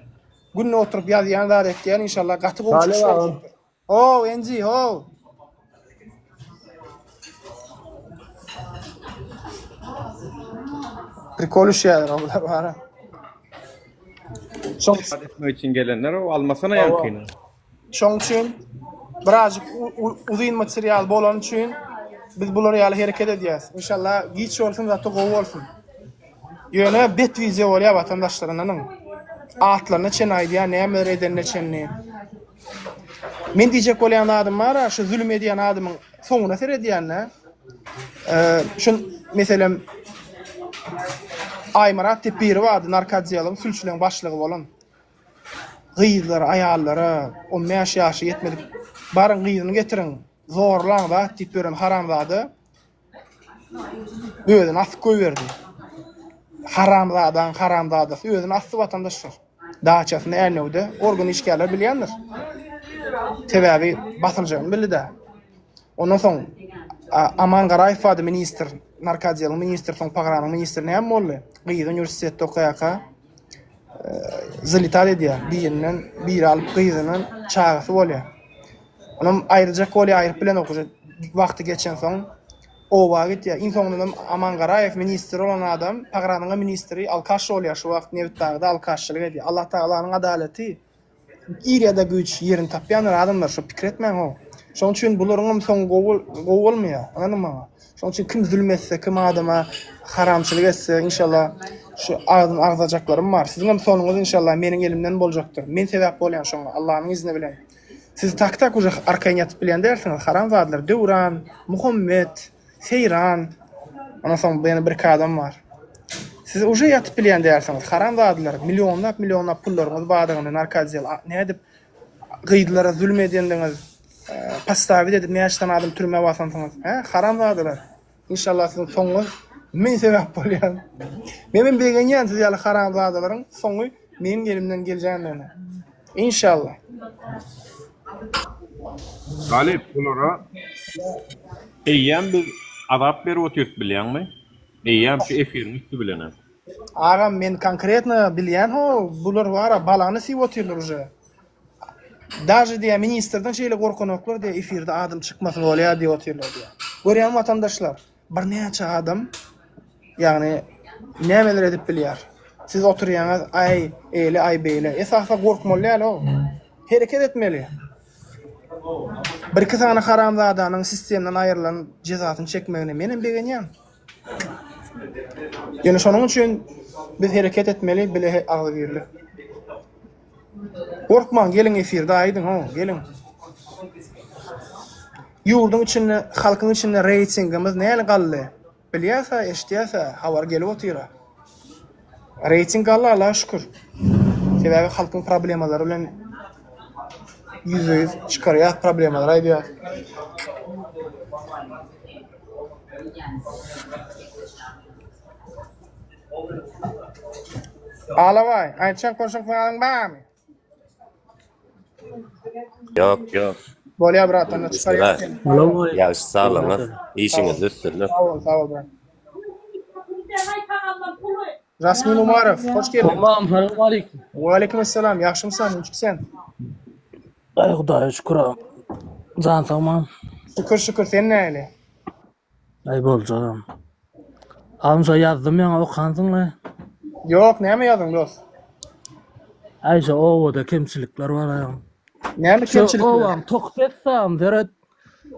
Günde oturyp ýazýan zat etýän inşallah gaty gowy çykyş boljakdyr. How Enji how. Prikol düşýärler olar bara. Şoň etmek üçin gelenler o almasana ýaňkyny. Şoň üçin birazjyk uzyn material bolany üçin biz bular ýaly hereket edýäs. Inşallah giç bolsun zato gowy bolsun. Ýöne bet wideo bolýar watandaşlar ynanyň. Atlaryna çenli aýdýar nämeler edenine çenli. Men diýjek bolýan zadym bar-a, şu zulum edýän adamyň soňuna seredýän-dä. Şu meselem Aýmyrat diýip biri bardy, narkoodeliň, sülçüleň başlygy bolan. Gyzlara, aýallara, 15 ýaşy ýetmedik, baryň gyzyny getiriň, zorlaň zat diýip ýören haramzada özüni asyp goýberdi. Haramzadaň haramzadasy özüni asdy watandaşlar. Daçasyny Änewde organ işgärleri bilýändir. Sebäbi basyljagyny bildi-dä. Ondan soň Aman Garaýew bardy ministr, narkoodeliň ministri, soň pogranyň ministri näme boldy? Gyzy uniwersitetde okaýarka zalitat edýär. Birinden biri alyp gyzyndan çagasy bolýar. Onam aýyrjak bolýar, aýryp bilenok uje wagty geçensoň oba gitýär. Iň soňundanam Aman Garaýew ministr bolan adam, pogranyňam ministri alkaş bolýar şu wagt Nebitdagda alkaşçylyk edýär. Allah Tagalanyň adalaty ir ýa-da güýç ýerini tapýandyr adamlar şo pikir etmäň how. Şoň üçin bularyňam soňy gowy gowy bolmaýar. Ynanyň maňa. Şoň üçin kim zulum etse, kim adama haramçylyk etse, inşallah şu agzyn agzajaklarym bar. Siziňem sonuňyz inşallah meniň elimden boljakdyr. Men sebäp bolýan şoňa Allanyň izni bilen. Siz tak tak uje arkaýyn ýatyp bilýän dälsiňiz haramzadalar Döwran, Muhammet, Seýran ondan soň ýene birki adam bar. Siz uje ýatyp bilýän dälsiňiz haramzadalar millionlap millionlap pullaryňyz bardygyny narkodel nädip gyzlara zulum edendigiňiz podstawit edip näçe sany adam türmä basansyňyz hä haramzadalar. Inşallah siziň soňuňyz men sebäp bolýan. Menem begenýän siz ýaly haramzadalaryň soňy meniň elimden geljändigine. Inşallah. Talyp bulara eýýäm biz azap berip otyrys bilýäňmi? Eýýäm şu efiriň üsti bilenem. Agam men konkretno bilýän ho bular bara balany siýip otyrlar uje. Daže diýýär ministrden şeýle gorkanoklar diýýär efirde adym çykmasyn bolýar diýip otyrlar diýýär. Görýäňmi watandaşlar birnäçe adam ýagny nämeler edip bilýär. Siz oturýaňyz aý eýle aý beýle. Esasy gorkmaly däl o. Hereket etmeli. Birki sany haramzadanyň sistemden aýrylan jezasyny çekmegine menem begenýän. Ýöne şonuň üçin biz hereket etmeli bile agzybirlik. Gorkmaň geliň efirde aýdyň ho geliň. Ýurduň içinde halkyň içinde reýtingimiz näli galdy bilýäsä eşitýäsä habar gelip otyra. Reýting galdy Allaha şükür. Sebäbi halkyň problemalary bilen ýüzbe ýüz çykarýas problemalary aýdýas. Alabaý, aýtjak goşuk zadyň barmy? Ýok, ýok. Bolýar brat, onda çykarýas seni. Ýagşy saglygyňyz, işiňizde üstünlik. Sag bol, sag bol brat. Jasmin Umarow, hoş geldiň. Salam, salam aleyküm. Waleýkim essalam, ýagşymysan, niçik sen? Aý Hudaýa şükür agam. Jan sagman. Şükür, şükür, sen nähili? Aý boljagam. Agam şo ýazdym ýaňy okansyňmy? Ýok, näme ýazdyň dos? Aý şo obada kemçilikler bar agam. Näme Şo kemçilikler? obaň toky pes agam seret.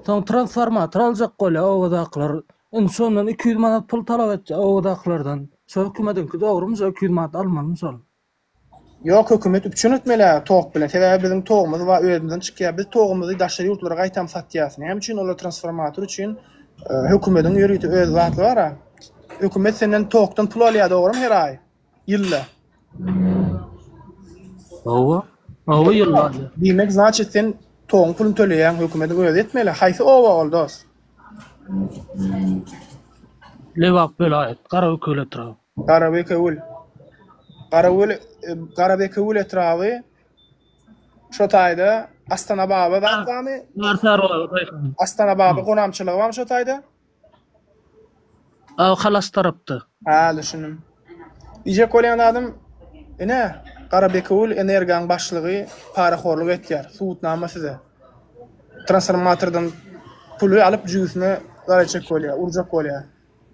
Soň transformator aljak bolýar obadakylar. Indi şondan 200 manat pul talap etýär obadakylardan. Şo hökümediňki dogrumy şo 200 manat almalymy şol? Ýok hökümet üpjün etmeli tok bilen sebäbi biziň togumyz bar özümizden çykýar biz togumyzy daşary ýurtlara gaýtam satýas näme üçin olar transformator üçin hökümediň ýörite öz zatly bara hökümet senden tokdan pul alýar dogrymy her aý ýylda Hawa hawa ýylda alýar. Diýmek znaçit sen toguň puluny töleýäň hökümediň özi etmeli haýsy oba ol dos. Lebap welaýat Garabekewül etraby. Garabekewül. Garawül Garabekewül etraby şo taýda Astana baba zat barmy? Astana baba gonamçylygy barmy şo taýda? A, Halas tarapda. Ha, düşündim. Diýjek bolýan zadym, ine, Garabekewül Energaň başlygy parahorluk etýär. Subutnama size. Transformatordan puly alyp jübüsine zar etjek bolýar, urjak bolýar.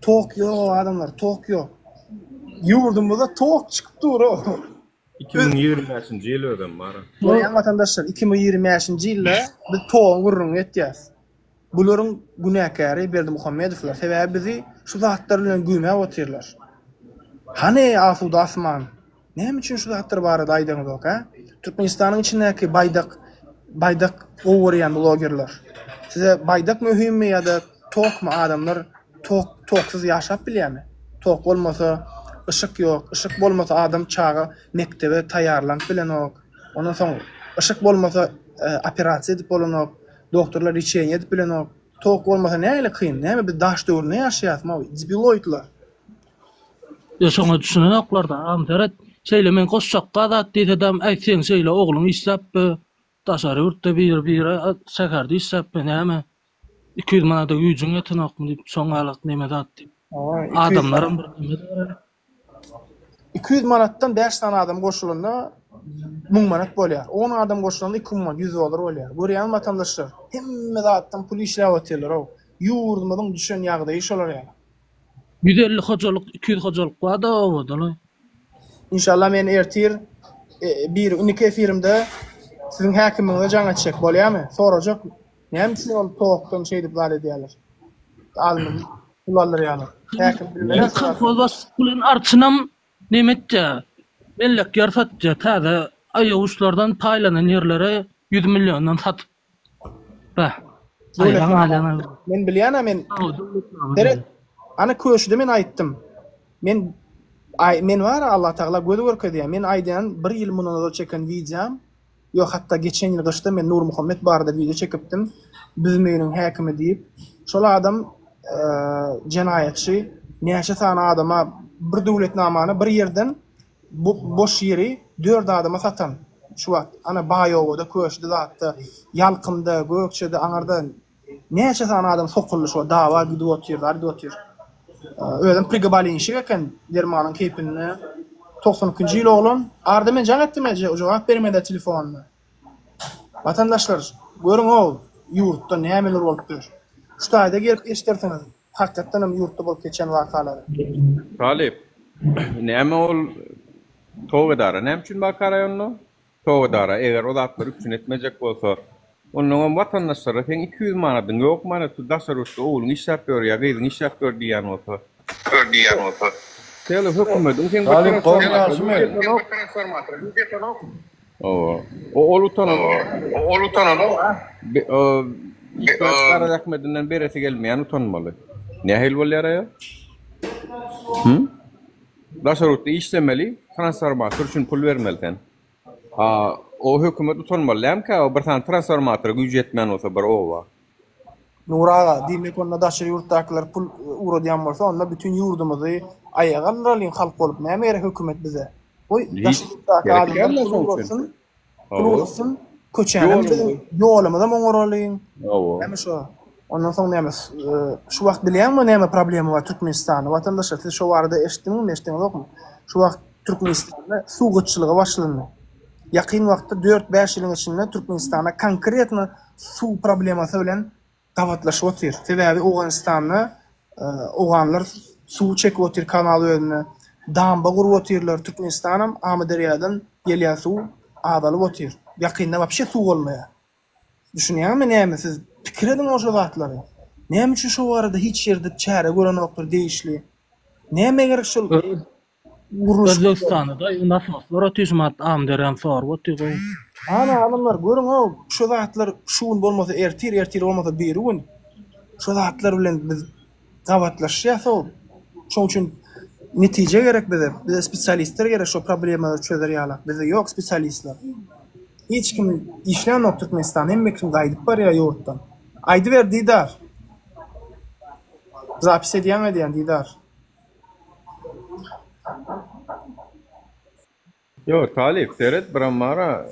Tok ýok adamlar, tok ýok. Ýurdumyzda tok çykyp dur-ow. 2025-nji ýyl özem bar. Görýäň watandaşlar, 2025-nji ýylda biz toguň gürrüňini etýäs. Bularyň günäkäri Berdimuhamedowlar. Sebäbi bizi şu zatlar bilen güýmäp otyrlar. Hany asuda asman? Näme üçin şu zatlar barada aýdaňyzok, hä? Türkmenistanyň içindäki baýdak baýdak gowy görýän blogerler. Size baýdak möhümmi ýa-da tokmy adamlar tok toksuz ýaşap bilýärmi? Tok bolmasa yşyk ýok, yşyk bolmasa adam çaga mekdebe taýýarlanyp bilenok. Ondan soň yşyk bolmasa operasiýa edip bolanok, doktorlar liçeniýe edip bilenok. Tok bolmasa nähili kyn? Näme biz daş döwründe ýaşaýasmy? Debiloidler. Ýa şoňa düşünenoklarda agam seret şeýle men goşjakka zat diýsedem äý seň şeýle ogluň işläpbi daşary ýurtda biri biri şäherde işläpbi näme 200 manada güýjüň ýetenokmy diýip şoň ýalak neme zat diýip adamlaram bir neme däl. 200 manatdan 5 sany adam goşulanda 1000 manat bolýar. 10 adam goşulanda 2000 manat, 100 dollar bolýar. Görýäňmi watandaşlar? Hemme zatdan pul işläp otyrlar-ow. Ýurdumyzyň düşen ýagdaýy şolar ýaly. 150 hojalyk 200 hojalyk barda obada. Inşallah men ertir bir indiki efirimde siziň häkimiňize jaň etjek bolýamy? Sorajak näme üçin ol tokdan şeýdip zat edýärler? Alnym pul aldyrýarlar. Häkim bilmeli. Kolhoz başlyk bilen arçynam neme etýär? Mellek ýer satýar täze aýaguşlardan paýlanan ýerlere 100 milliondan satyp Bäh. Haýran galýan. Men bilýän-ä men. Seret. Ana köşüde men aýtdym. Men aý men bar Allah Tagala göz görkezýär. Men aýdýan bir ýyl mundan ozal çeken wideom, ýok hatda geçen ýyl gyşda men Nurmuhammet barada wideo çekipdim. Büzmeýiniň häkimi diýip. Şol adam jenaýatçy näçe sany adama bir döwletnamany bir ýerden Bu boş ýeri dört adama satan şu wagt ana Baýowada, Köşüde zatda, Ýalkymda, Gökjede aňyrda näçe sany adam sokuldy şo dawa gidip otyr, zat edip otyr. Özem prigobalinşik eken dermanyň keýpinde. 92 nji ýyl oglan. Arda men jaň etdim eje, jogap bermedi telefonyna. Watandaşlar, görüň-ow, ýurtda nämeler bolup ýör. Şu taýda gelip eşidersiňiz. Hakykatdan hem ýurtda bolup geçen wakalary. Talyp, näme ol tok edara näme üçin Baka raýonynda? Tok edara eger o zatlary üpjün etmejek bolsa, onnoňam watandaşlara seň 200 manadyň ýok mana şu daşary ýurtda ogluň işläp ýör ýa gyzyň işläp ýör diýýän bolsa. Ýör diýýän bolsa. Şeýle hökümediň seň bir Talyp gowy transformatora güýji ýetenok. Hawa. O ol utananok. O ol utananok. Gara zähmetinden beresi gelmeýän utanmaly. Nähili bolýar aýa? Hüm? Daşary ýurtda işlemeli, transformator üçin pul bermeli sen. A o hökümet utanmaly dälmikä o bir sany transformatora güýji ýetmän bolsa bir oba. Nury aga, diýmek onda daşary ýurtdakylar pul ugradýan bolsa onda bütin ýurdumyzy aýaga galdyralyň halk bolup näme gerek hökümet bize. Goý, daşary ýurtdaky adamlar pul ugratsyn, pul ugratsyn, köçänem biziň ýolumyzam oňaralyň. Näme şo? Ondan soň näme, şu wagt bilýäňmi näme problema bar Türkmenistanda? Watandaşlar, siz şo barada eşitdiňizmi, eşideňizokmy? Şu wagt Türkmenistanda suw gytçylygy başlandy. Ýakyn wagtda dört-bäş ýylyň içinde Türkmenistanda konkretno suw problemasy bilen gabatlaşyp otyr. Sebäbi Owganystanda owganlar suw çekip otyr kanal özüne. Damba gurup otyrlar. Türkmenistanam Amyderýadan gelýän suw azalyp otyr. Ýakynda wapşe suw bolmaýar. Düşünýäňmi näme siz pikir ediň oşo zatlary. Näme üçin şo barada hiç ýerde çäre görenoklar degişli. Näme gerek şol gurluşyklar. Özbegistanda da nasoslar otyr şumat Amyderýany sorup otyr gowy. Ana alymlar görüň-ow şu zatlar şu gün bolmasa ertir, ertir bolmasa birigün şu zatlar bilen biz gabatlaşýas-ow. Şoň üçin netije gerek bize. Bize spesialistler gerek şo problemalary çözer ýalak. Bizde ýok spesialistler. Hiç kim işlänok Türkmenistanda hemme kim gaýdyp barýar ýurtdan. Aýdyber Didar. Zapis edýäňmi edýän Didar. Ýok, Talyp, seret biram bara,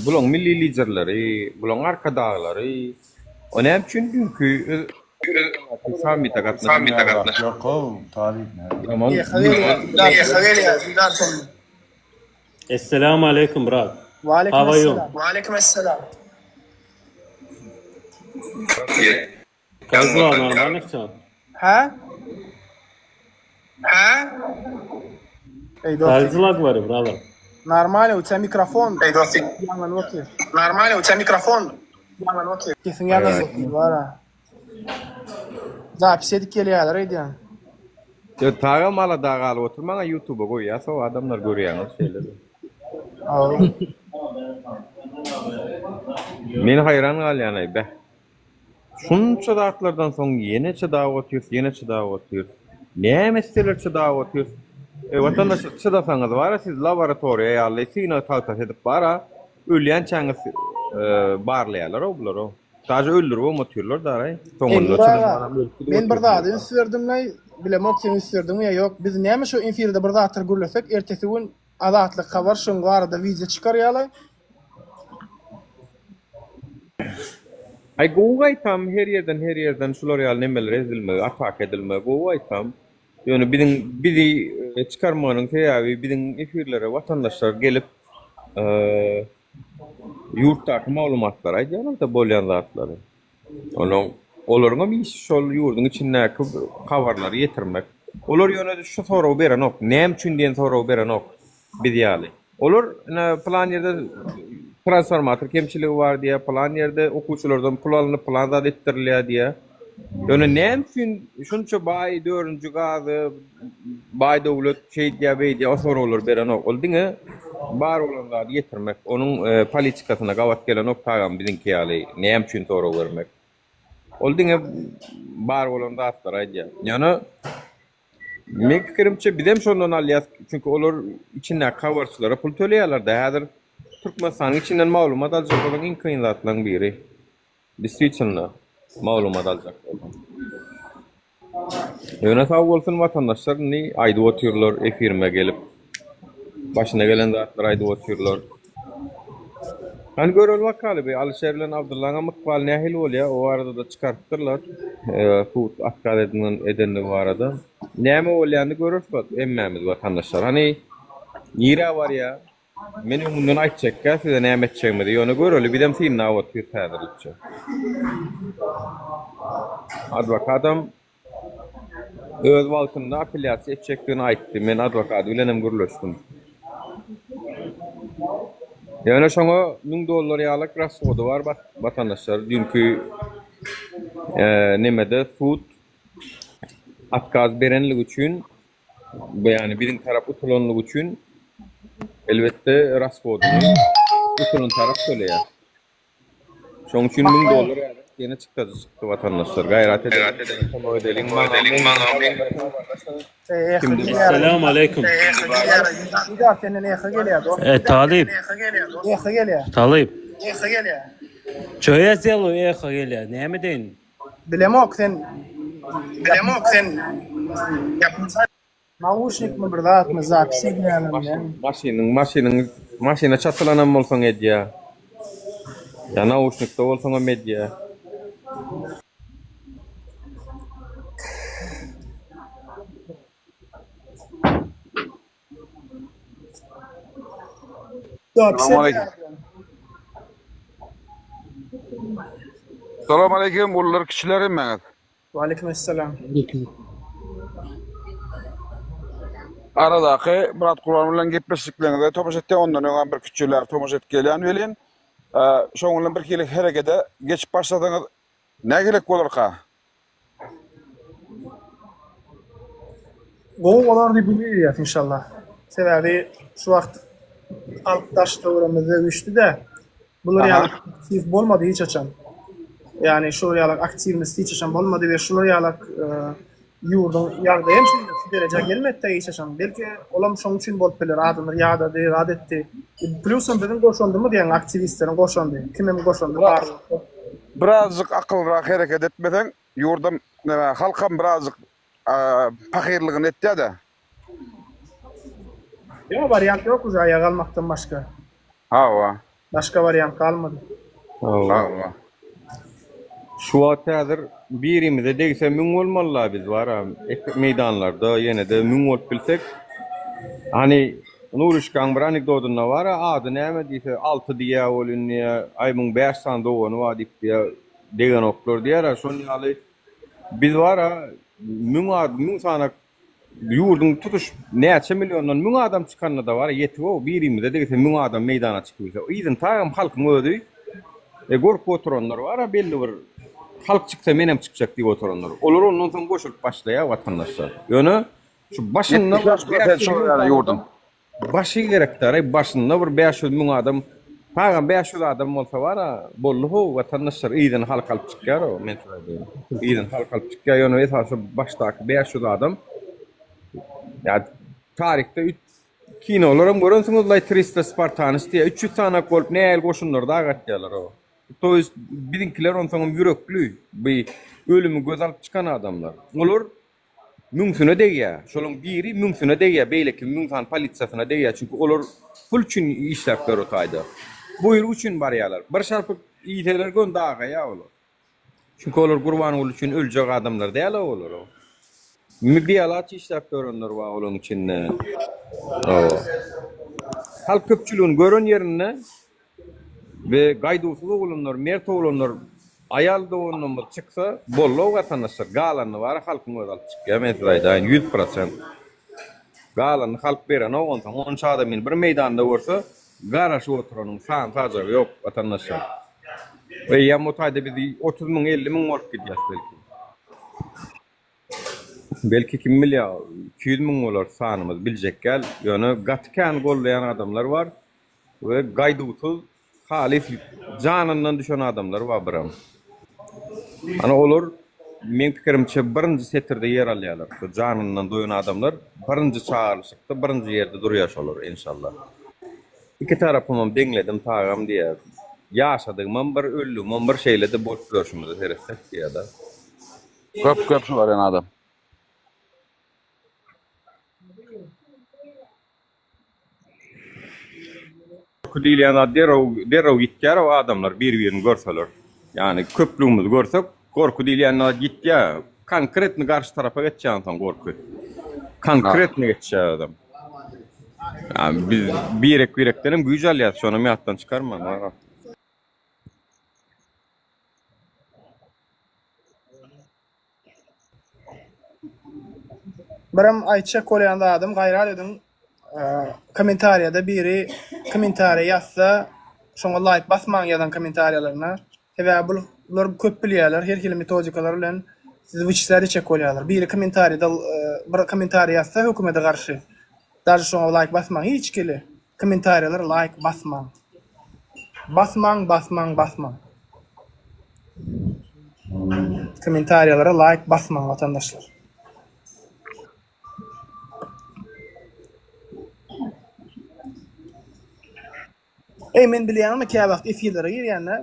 bulaň milli liderleri, bulaň arkadaglary, o näme üçin düýnki sammite gatnaşan ýaly? Ýok-ow, Talyp näme? Ýaman. Esselamu aleýkum brat. Waleýkim How are you? esselam. Waleýkim esselam. Как дела, нормально все? Hä? Hä? Ey Как dostum. дела, говорю, brother? Normalno, u тебя mikrofon. Ey dostum. Ýaňlanyp otyr. Normalno, u тебя mikrofon. Ýaňlanyp otyr. Sesiň ýaňlanyp otyr, bara. Zapis edip gelýärler öýdýän. Ýok, tagam alada galyp otyr, maňa ýutuba goýýas, o adamlar görýäňiz şeýle-de. Men haýran galýan-aý, beh. Şunça zatlardan soň ýene çydap otyrys, ýene çydap otyrys. Näme etseler çydap otyrys. Eý, watandaşlar, çydasaňyz bar-a siz laboratoriýa ýaly synag tagtasy edip bar-a, ölýänçäňiz barlaýarlar-ow bular-ow. Daže öldüribem otyrlar daraý. Soňunda Elnur aga, çydamanam ölüp gidip men bir otyrlar. zada üns berdim-leý, bilemok sen üns berdiňmi ýa ýok, biz näme şu efirde bir zatlar gürlesek, ertesi gün Azatlyk habar şuň barada wideo çykarýarlaý. Aý gowy gaýtam her ýerden her ýerden şular ýaly nemeler edilmegi ataka edilmegi gowy gaýtam. Ýöne biziň bizi çykarmagynyň sebäbi biziň efirlere watandaşlar gelip ýurtdaky maglumatlary aýdýarlarda bolýan zatlary. Onuň olaryňam işi şol ýurduň içindäki habarlary ýetirmek. Olar ýöne şu soragy berenok. Näme üçin diýen soragy berenok biz ýaly. Olar ine pylan ýerde transformator kemçiligi bar diýýär, pylan ýerde okuwçylardan pul alnyp pylan zat etdirilýär diýýär. Ýöne näme üçin şunça baý dördünji gazy baý döwlet şeýdýär beýdýär o soraglary berenok. Ol diňe bar bolan zady ýetirmek. Onuň politikasyna gabat gelenok tagam biziňki ýaly näme üçin sorag bermek. Ol diňe bar bolan zatlary aýdýar. Ýöne meň pikirimçe bizem şondan alýas çünki olar içindäki habarçylara pul töleýärler-de. Häzir Türkmenistanyň içinden maglumat aljak bolsaň iň kyn zatlaryň biri. Deswitýelno maglumat aljak bolsaň. Ýöne sag bolsun watandaşlar indi aýdyp otyrlar efirime gelip. Başyna gelen zatlary aýdyp otyrlar. Hany göreli bakaly bi Alyşer bilen Abdyllaňam ykbaly nähili bolýa o barada-da çykarypdyrlar sud otkaz edenligi barada. Näme bolýanyny göreris hemmämiz watandaşlar. Hany nirä barýa Men öňünden aýtjakka size näme etjegimizi, ýöne göreli bizem synlap otyrys häzirlikçe. Adwokadam öz wagtynda apellýasiýa etjekdigini aýtdy. Men adwokady bilenem gürleşdim. Ýöne şoňa 1000 dollar ýalyk rashody bar watandaşlar. Düýnki nemede sud otkaz berenligi üçin Bu ýagny biziň tarap utulanlygy üçin elbetde rashodyny utulan tarap töleýär. Şoň üçin 1000 dollar ýaly ýene çykdajy çykdy watandaşlar. Gaýrat edeliň, kömek edeliň. Esselamu aleýkum. E, Talyp. Talyp. Ço ýa zelo eho gelýär. Näme edeýin? Bilemok sen Bilemok sen. Nauşnikmi bir zatmy zapis edýärler näme? Maşynyň maşynyň maşyna çatylanam bolsaň edýär. Ýa nauşnikde bolsaňam edýär. Zapis Salam aleýkum. Salam aleýkum ulular kiçiler hemmäňiz. Waleýkim essalam. Aradaky Myrat Gurban bilen gepleşikleriňize tomaşa etýän, ondan öňem bir küçük ýerlere tomaşa edip gelýän welin, şoň bilen bir hili herekete geçip başlasaňyz nähilek bolarka? Gowy bolar diýip umyt edýäs inşallah. Sebäbi şu wagt halk daş töweregimizde üýşdi-de. Bular ýaly aktiw bolmady hiç haçan. Ýagny şular ýaly aktiwnost hiç haçan bolmady we şular ýaly ýurduň ýagdaýy hem şeýle şu derejä gelmedi-de hiç haçan. Belki olam şoň üçin bolup biler. Adamlar ýadady, zat etdi. Plusam biziň goşandymyz ýagny aktiwistleriň goşandy. Kimem goşandy bar bolsa. Birazjyk akyllyrak hereket etmeseň, ýurdam, halkam birazjyk pahyrlygyny etýä-de. Ýok wariant ýok uje aýaga almakdan başga. Hawa. Başga wariant galmady. Hawa. Şu wagt häzir birimize degse müň bolmalyda biz bara meýdanlarda ýenede müň bolup bilsek. Hany Nurişkaň bir anekdodynda bara ady näme diýse Alty diýýä welin diýýä aý muň bäş sany dogany bar diýip diýýä degenoklar diýýär-ä şon ýaly biz bara müň müň sany Ýurduň tutuş näçe milliondan müň adam çykanda-da bar, ýetik-ow, birimize degse müň adam meýdana çykyp bilse. Yzyny tagam halkyň özi gorkup oturanlar bar-a, belli bir halk çyksa menem çykjak diýip oturanlar. Olar ondan soň goşulyp başlaýar watandaşlar. Ýöne şu başynda 75 prosent şolar ýaly ýurduň. Başy gerekdaraý başynda bir 500 müň adam tagam 500 adam bolsa bara boldy how watandaşlar yzyny halk alyp çykýar o men size aýdaýyn yzyny halk alyp çykýar ýöne esasy başdaky 500 adam ýa taryhda üç kinolaram görensiňizlaý 300 spartanys diýä 300 sanak bolup nähili goşunlary dag atýarlar o to ýest biziňkiler onsoňam ýürekli bi ölümi göz alyp çykan adamlar olar Müňsüne degýär. Şolaň biri müňsüne degýär, beýleki müň sany polisiýasyna degýär. Çünki olar pul üçin işläp ýör o taýda. Buýruk üçin barýarlar. Bir şarpyk iýseler göni dagaýar olar. Çünki olar Gurbanguly üçin öljek adamlar däl-ow olar. Bialaç işläp ýörenler bar olaň içinde. Hawa. Halk köpçüligini gören ýerinde We gaýduwsyz oglanlar, mert oglanlar, aýal doganlarymyz çyksa boldy-ow watandaşlar, galanyny bary halkyň özi alyp çykýar, men size aýdaýyn, 100%. Galanyny halk berenok onsoň, onça adamyny bir meýdanda görse, garaşyp oturanyň sany-sajagy ýok watandaşlar. Eýýäm o taýda biz 30 müň, 50 müň bolup gidýäs belki. Belki kim bilýär, 200 müň bolar sanymyz, biljek däl. Ýöne gaty kän gollaýan adamlar bar. We gaýduwsyz halys janyndan düşen adamlar bar biram. Ana olar meň pikirimçe birinji setirde ýer alýarlar. Şu janyndan doýan adamlar birinji çagyrylyşykda birinji ýerde durýar şolar enşalla. Iki tarapymam deňledim tagam diýýär. Ýaşadygymam bir öldügimem bir şeýlede bolup ýörşümize seretsek diýýär-de. Köp köp şular ýaly adam. Gorky diýilýän zat derrew derrew ýitýär o adamlar bir-birini görseler. Ýagny köplügimizi görsek gorky diýilýän zat ýitýär. Konkretny garşy tarapa geçýär onsoň gorky. Konkretny geçýär adam. Ýagny biz birek-birekden hem güýç alýarys, şonam ýatdan çykarmaň. Birem aýtjak bolýan zadym gaýrat ediň kommentariýada biri kommentariýa ýazsa şoňa laýk basmaň ýazan kommentariýalaryna sebäbi bul bular köp bilýärler her hili metodikalar bilen sizi wyçislät etjek bolýarlar biri kommentariýada bir kommentariýa ýazsa hökümete garşy daže şoňa laýk basmaň hiç hili kommentariýalara laýk basmaň basmaň basmaň basmaň. Kommentariýalara laýk basmaň watandaşlar. Eý men bilýäňmi käwagt efirlere girýände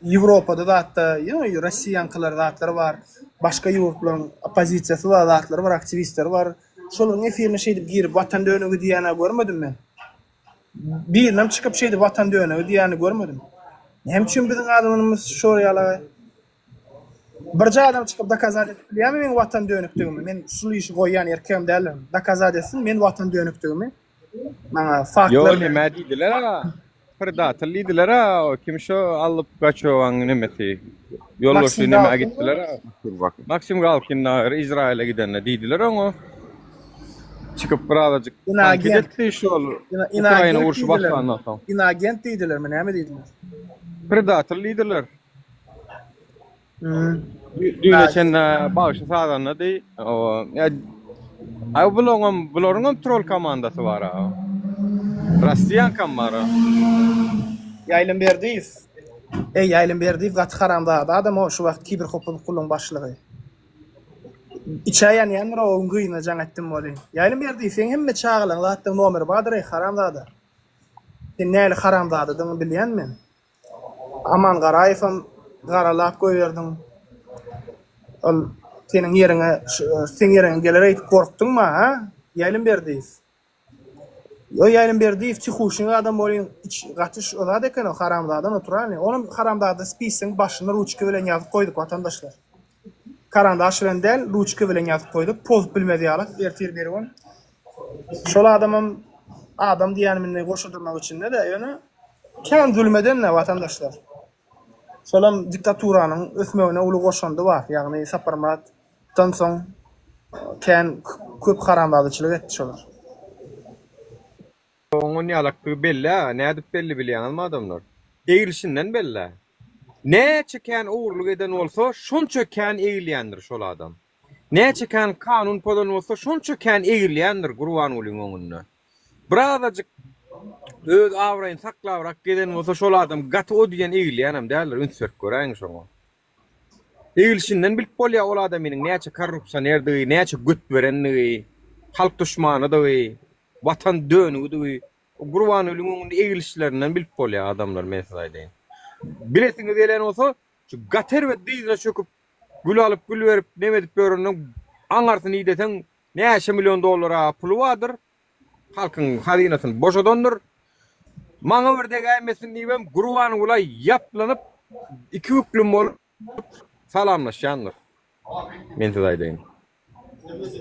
Ýewropada zatda ýa Rossiýaňkylar zatlar bar. Başga ýurtlaryň oppozisiýasy bar, zatlary bar, aktiwistleri bar. Şolaryň efirine şeýdip girip watan dönügi diýýän-ä görmedim men. Birinem çykyp şeýdip watan dönügi diýýänini görmedim. Näme üçin biziň adamlarymyz şor ýalaý? Birje adam çykyp dokazat edip bilýärmi meň watan dönükdigimi? Men şul işi goýýan erkegem däldirin. Dokazat etsin men watan dönükdigimi. Maňa faktlar Ýok neme diýdiler-a. Predatel diýdiler-a. Kim şo Alla Pugaçowaň nemesi? Ýoldaşy nämä gitdiler-a. Maksim Galkin Izraýyla gidende diýdiler oňa. Çykyp birazajyk tankyt etdi şol Ukraina urşy başlandan soň. Inagent diýdilermi näme diýdiler? Predatel diýdiler. Düýne çenli bagşy sazandady. Aý bularyňam bularyňam troll komandasy bar a. Rossiýaňkam bar a. Ýaýlym Berdiýew. Eý Ýaýlym Berdiýew gaty haramzada adam o şu wagt kiberhowpsuzlyk gullugyň başlygy. Içä ýanýandyr o gün gyzyna jaň etdim welin. Ýaýlym Berdiýew seň hemme çagalaň zatlaň nomeri bardyr eý haramzada. Sen näli haramzadadygyňy bilýän men. Aman Garaýewem garalap goýberdiň. Ol seniň ýeriňe, seň ýeriňe geler öýdüp gorkduňmy, hä? Ýaýlym Berdiýew. Ýo, Ýaýlym Berdiýew tihuşnyk adam bolýan, iç gaty şu zat eken o, haramzada naturalnyý. Onam haramzada spisogyň başyna ruçka bilen ýazyp goýduk watandaşlar. Karandaş bilen däl, ruçka bilen ýazyp goýduk, pozup bilmez ýaly, ertir birigün. Şol adamam adam diýýänim indi goşa durmak içinde-de, ýöne kän zulum eden-de watandaşlar. Şolam diktaturanyň ösmegine uly goşandy bar, ýagny Saparmyratdan soň kän köp haramzadaçylyk etdi şolar. Oňon ýalakdygy belli-ä, nädip belli bilýäňizmi adamlar? Egilişinden belli. Näçe kän ogurlyk eden bolsa, şonça kän egilýändir şol adam. Näçe kän kanun pozan bolsa, şonça kän egilýändir Gurbangulyň öňünde. Birazajyk öz abraýyny saklabrak gezen bolsa, şol adam gaty o diýen egilýänem däldir, üns berip göräýiň şoňa. Egilişinden bilip bolýar ol adamynyň näçe korrupsionerdigi, näçe göt berendigi, halk duşmanydygy, watan dönügidigi. Gurbangulyň öňünde egilişlerinden bilip bolýar adamlar men size aýdaýyn. Bilesiňiz gelen bolsa şu gaty erbet dyzyna çöküp gül alyp gül berip neme edip ýörenden aňarsyny ideseň näçe million dollar puly bardyr halkyň hazynasyny boşadandyr. Maňa bir degäýmesin diýibem Gurbangula ýaplanyp iki büklüm bolup salamlaşýandyr. Men size aýdaýyn.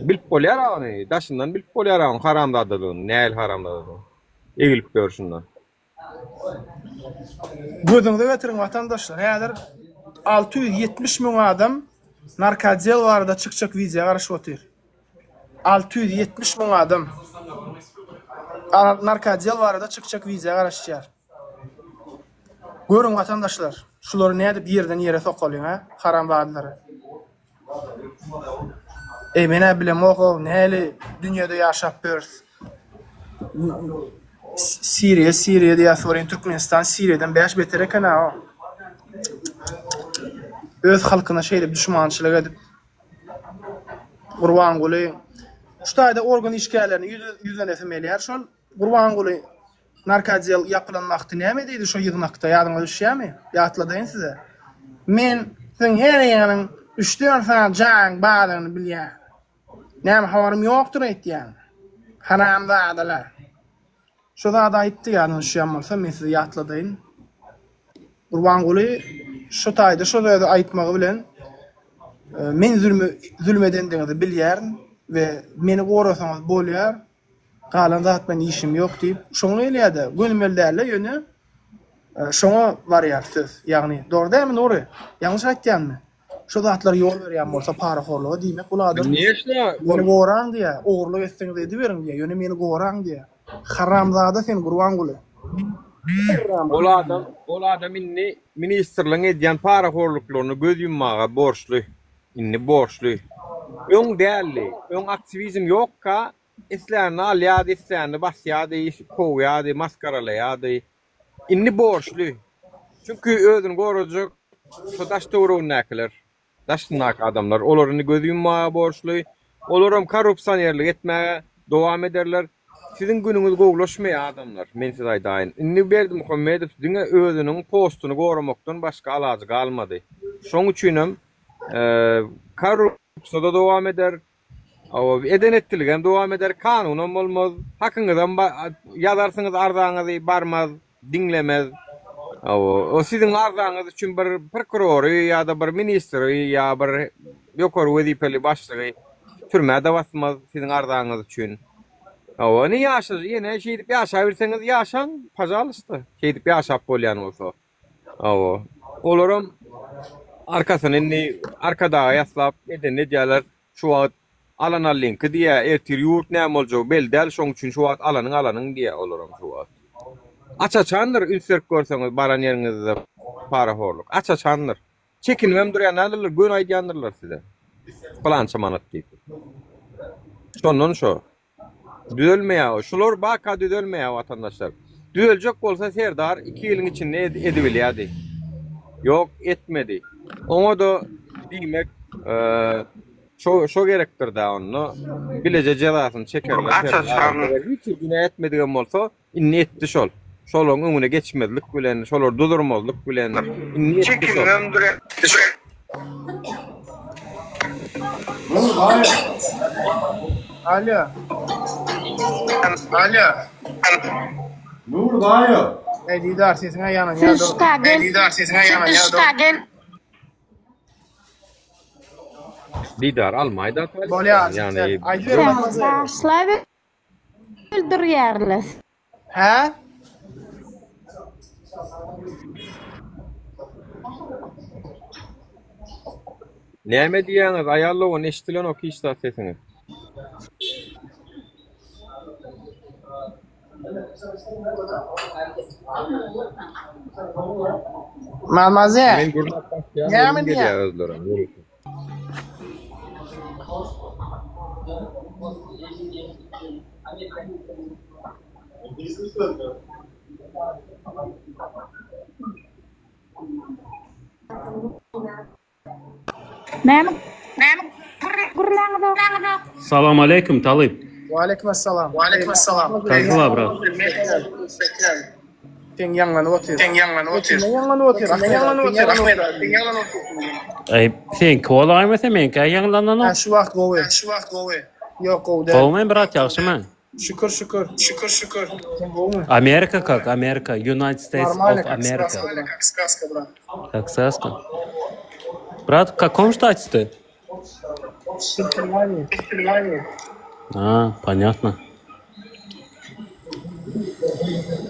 Bilip bolýar ony, daşyndan bilip bolýar onuň haramzadadygyny, nähili haramzadadygyny. Egilip ýörşünden. Gözüňize getiriň watandaşlar, häzir 670 müň adam narkodel barada çykjak wideo garaşyp otyr. 670 müň adam narkodel barada çykjak wideo garaşýar. Görüň watandaşlar, şulary nädip ýerden ýere sokalyň a, haramzadalary. Eý men-ä bilemok-ow, näli dünýede ýaşap ýörüs. Siriýa, Siriýa diýýäs welin Türkmenistan Siriýadan bäş beter eken-ä-ow. Öz halkyna şeýdip duşmançylyk edip. Gurbanguly şu taýda organ işgärlerine ýüzlenesim gelýär şol Gurbanguly Narkoodel ýapylan wagty näme diýdi şo ýygnakda ýadyňyza düşýärmi? Ýatladaýyn size. Men siziň her ýeriň üç-dört sany jaýyň bardygyny bilýän. Näme habarym ýokdur öýtýäňmi? Haramzadalar. Şo zady aýtdy ýadyňyza düşýän bolsa men size ýatladaýyn. Gurbanguly şo taýda şo sözi aýtmagy bilen men zülmi zülüm edendigiňizi bilýärin we meni gorasaňyz bolýar. Galan zat bilen işim ýok diýip, şoňa gelýär-de, gönümel däl-de, ýöne şoňa barýar söz. Ýagny, dogry dälmi Nury? Ýalňyş aýtýanmy? Şo zatlara ýol berýän bolsa parahorluga diýmek bul adam meni goraň diýýär, ogurlyk etseňiz ediberiň diýýär, ýöne meni goraň diýýär. Haramzada sen Gurbanguly. Ol adam, ol adam indi ministrligiň edýän parahorluklaryna göz ýummaga borçly. Indi borçly. Öň däldi. Öň aktiwizm ýokka islänini alýardy, islänini basýardy, kowýardy, masgaralaýardy. Indi borçly. Çünki özüni gorajak şo daş-töweregindäkiler, daşyndaky adamlar. Olar indi göz ýummaga borçly. Olaram korrupsionerlik etmäge dowam ederler. Siziň günüňiz gowulaşmaýar adamlar, men size aýdaýyn. Indi Berdimuhamedow diňe özüniň postuny goramakdan başga alajy galmady. Şoň üçinem korrupsiýada dowam eder. Hawa, eden etdiligem dowam eder, kanunam bolmaz, hakyňyzam ýazarsyňyz arzaňyzy, barmaz, diňlemez. Hawa, o siziň arzaňyz üçin bir prokurory ýa-da bir ministri ýa bir ýokary wezipeli başlygy türmä-de basmaz siziň arzaňyz üçin. Hawa, indi ýaşa, ýene şeýdip ýaşabilseňiz ýaşaň, pažalysta, şeýdip ýaşap bolýan bolsa. Hawa. Olaram arkasyny indi Arkadaga ýaslap edenini edýärler. Şu wagt alan allyňky diýýär, ertir ýurt näme boljagy belli däl, şoň üçin şu wagt alanyň alanyň diýýär olaram şu wagt. Aç-açandyr üns berip görseňiz baran ýeriňizde parahorluk. Aç-açandyr. Çekinibem durýan däldirler, göni aýdýandyrlar size. Pylança manat diýip. Şondan şo. Düzelmeýär. Şular baka düzelmeýär watandaşlar. Düzeljek bolsa Serdar 2 ýylyň içinde edibilýärdi. Ýok, etmedi. Oňa-da diýmek, şo şo gerekdir-dä onda. Bileje jezasyny çekerler. Serdar hiç günä etmedigem bolsa, Indi etdi şol. Şolaryň öňüne geçmezlik bilen, şolary duzurmazlyk bilen indi etdi şol. Alýo. Alýo. Nur daýy. Eý Didar sesiňe ýanan ýa dur. Eý Didar sesiňe ýanan ýa dur. Didar almaýda. Bolýar. Aýdyber. Başlaber. Öldürýärler. Hä? Näme diýýäňiz aýal dogan eşdilenok hiç zat sesiňiz. Mamaze. Men gürläp başlaýan Näme welin diýýäň? gelýär özlerem ýörite. Näme gürläňizok? Salam aleýkum Talyp. Waleýkim essalam. Waleýkim essalam. Как дела, брат? Seň ýaňlanyp otyr. Seň ýaňlanyp otyr. Seň ýaňlanyp otyr. Seň ýaňlanyp otyr. Ahmet. Seň ýaňlanyp otyr. Aý, seňki bolaýmasa meňkä ýaňlananok. Hä, şu wagt gowy. Şu wagt gowy. Ýok, gowy däl. Gowumy brat, ýagşymy? Şükür, şükür. Şükür, şükür. Sen gowumy? Amerika kak, Amerika, United States of Normalno, kak America. skaska, kak skaska, brat. Kak сказка. Brat, w kakom ştacie ty? Pensilwaniýa. Pensilwaniýa. A, ponýatno.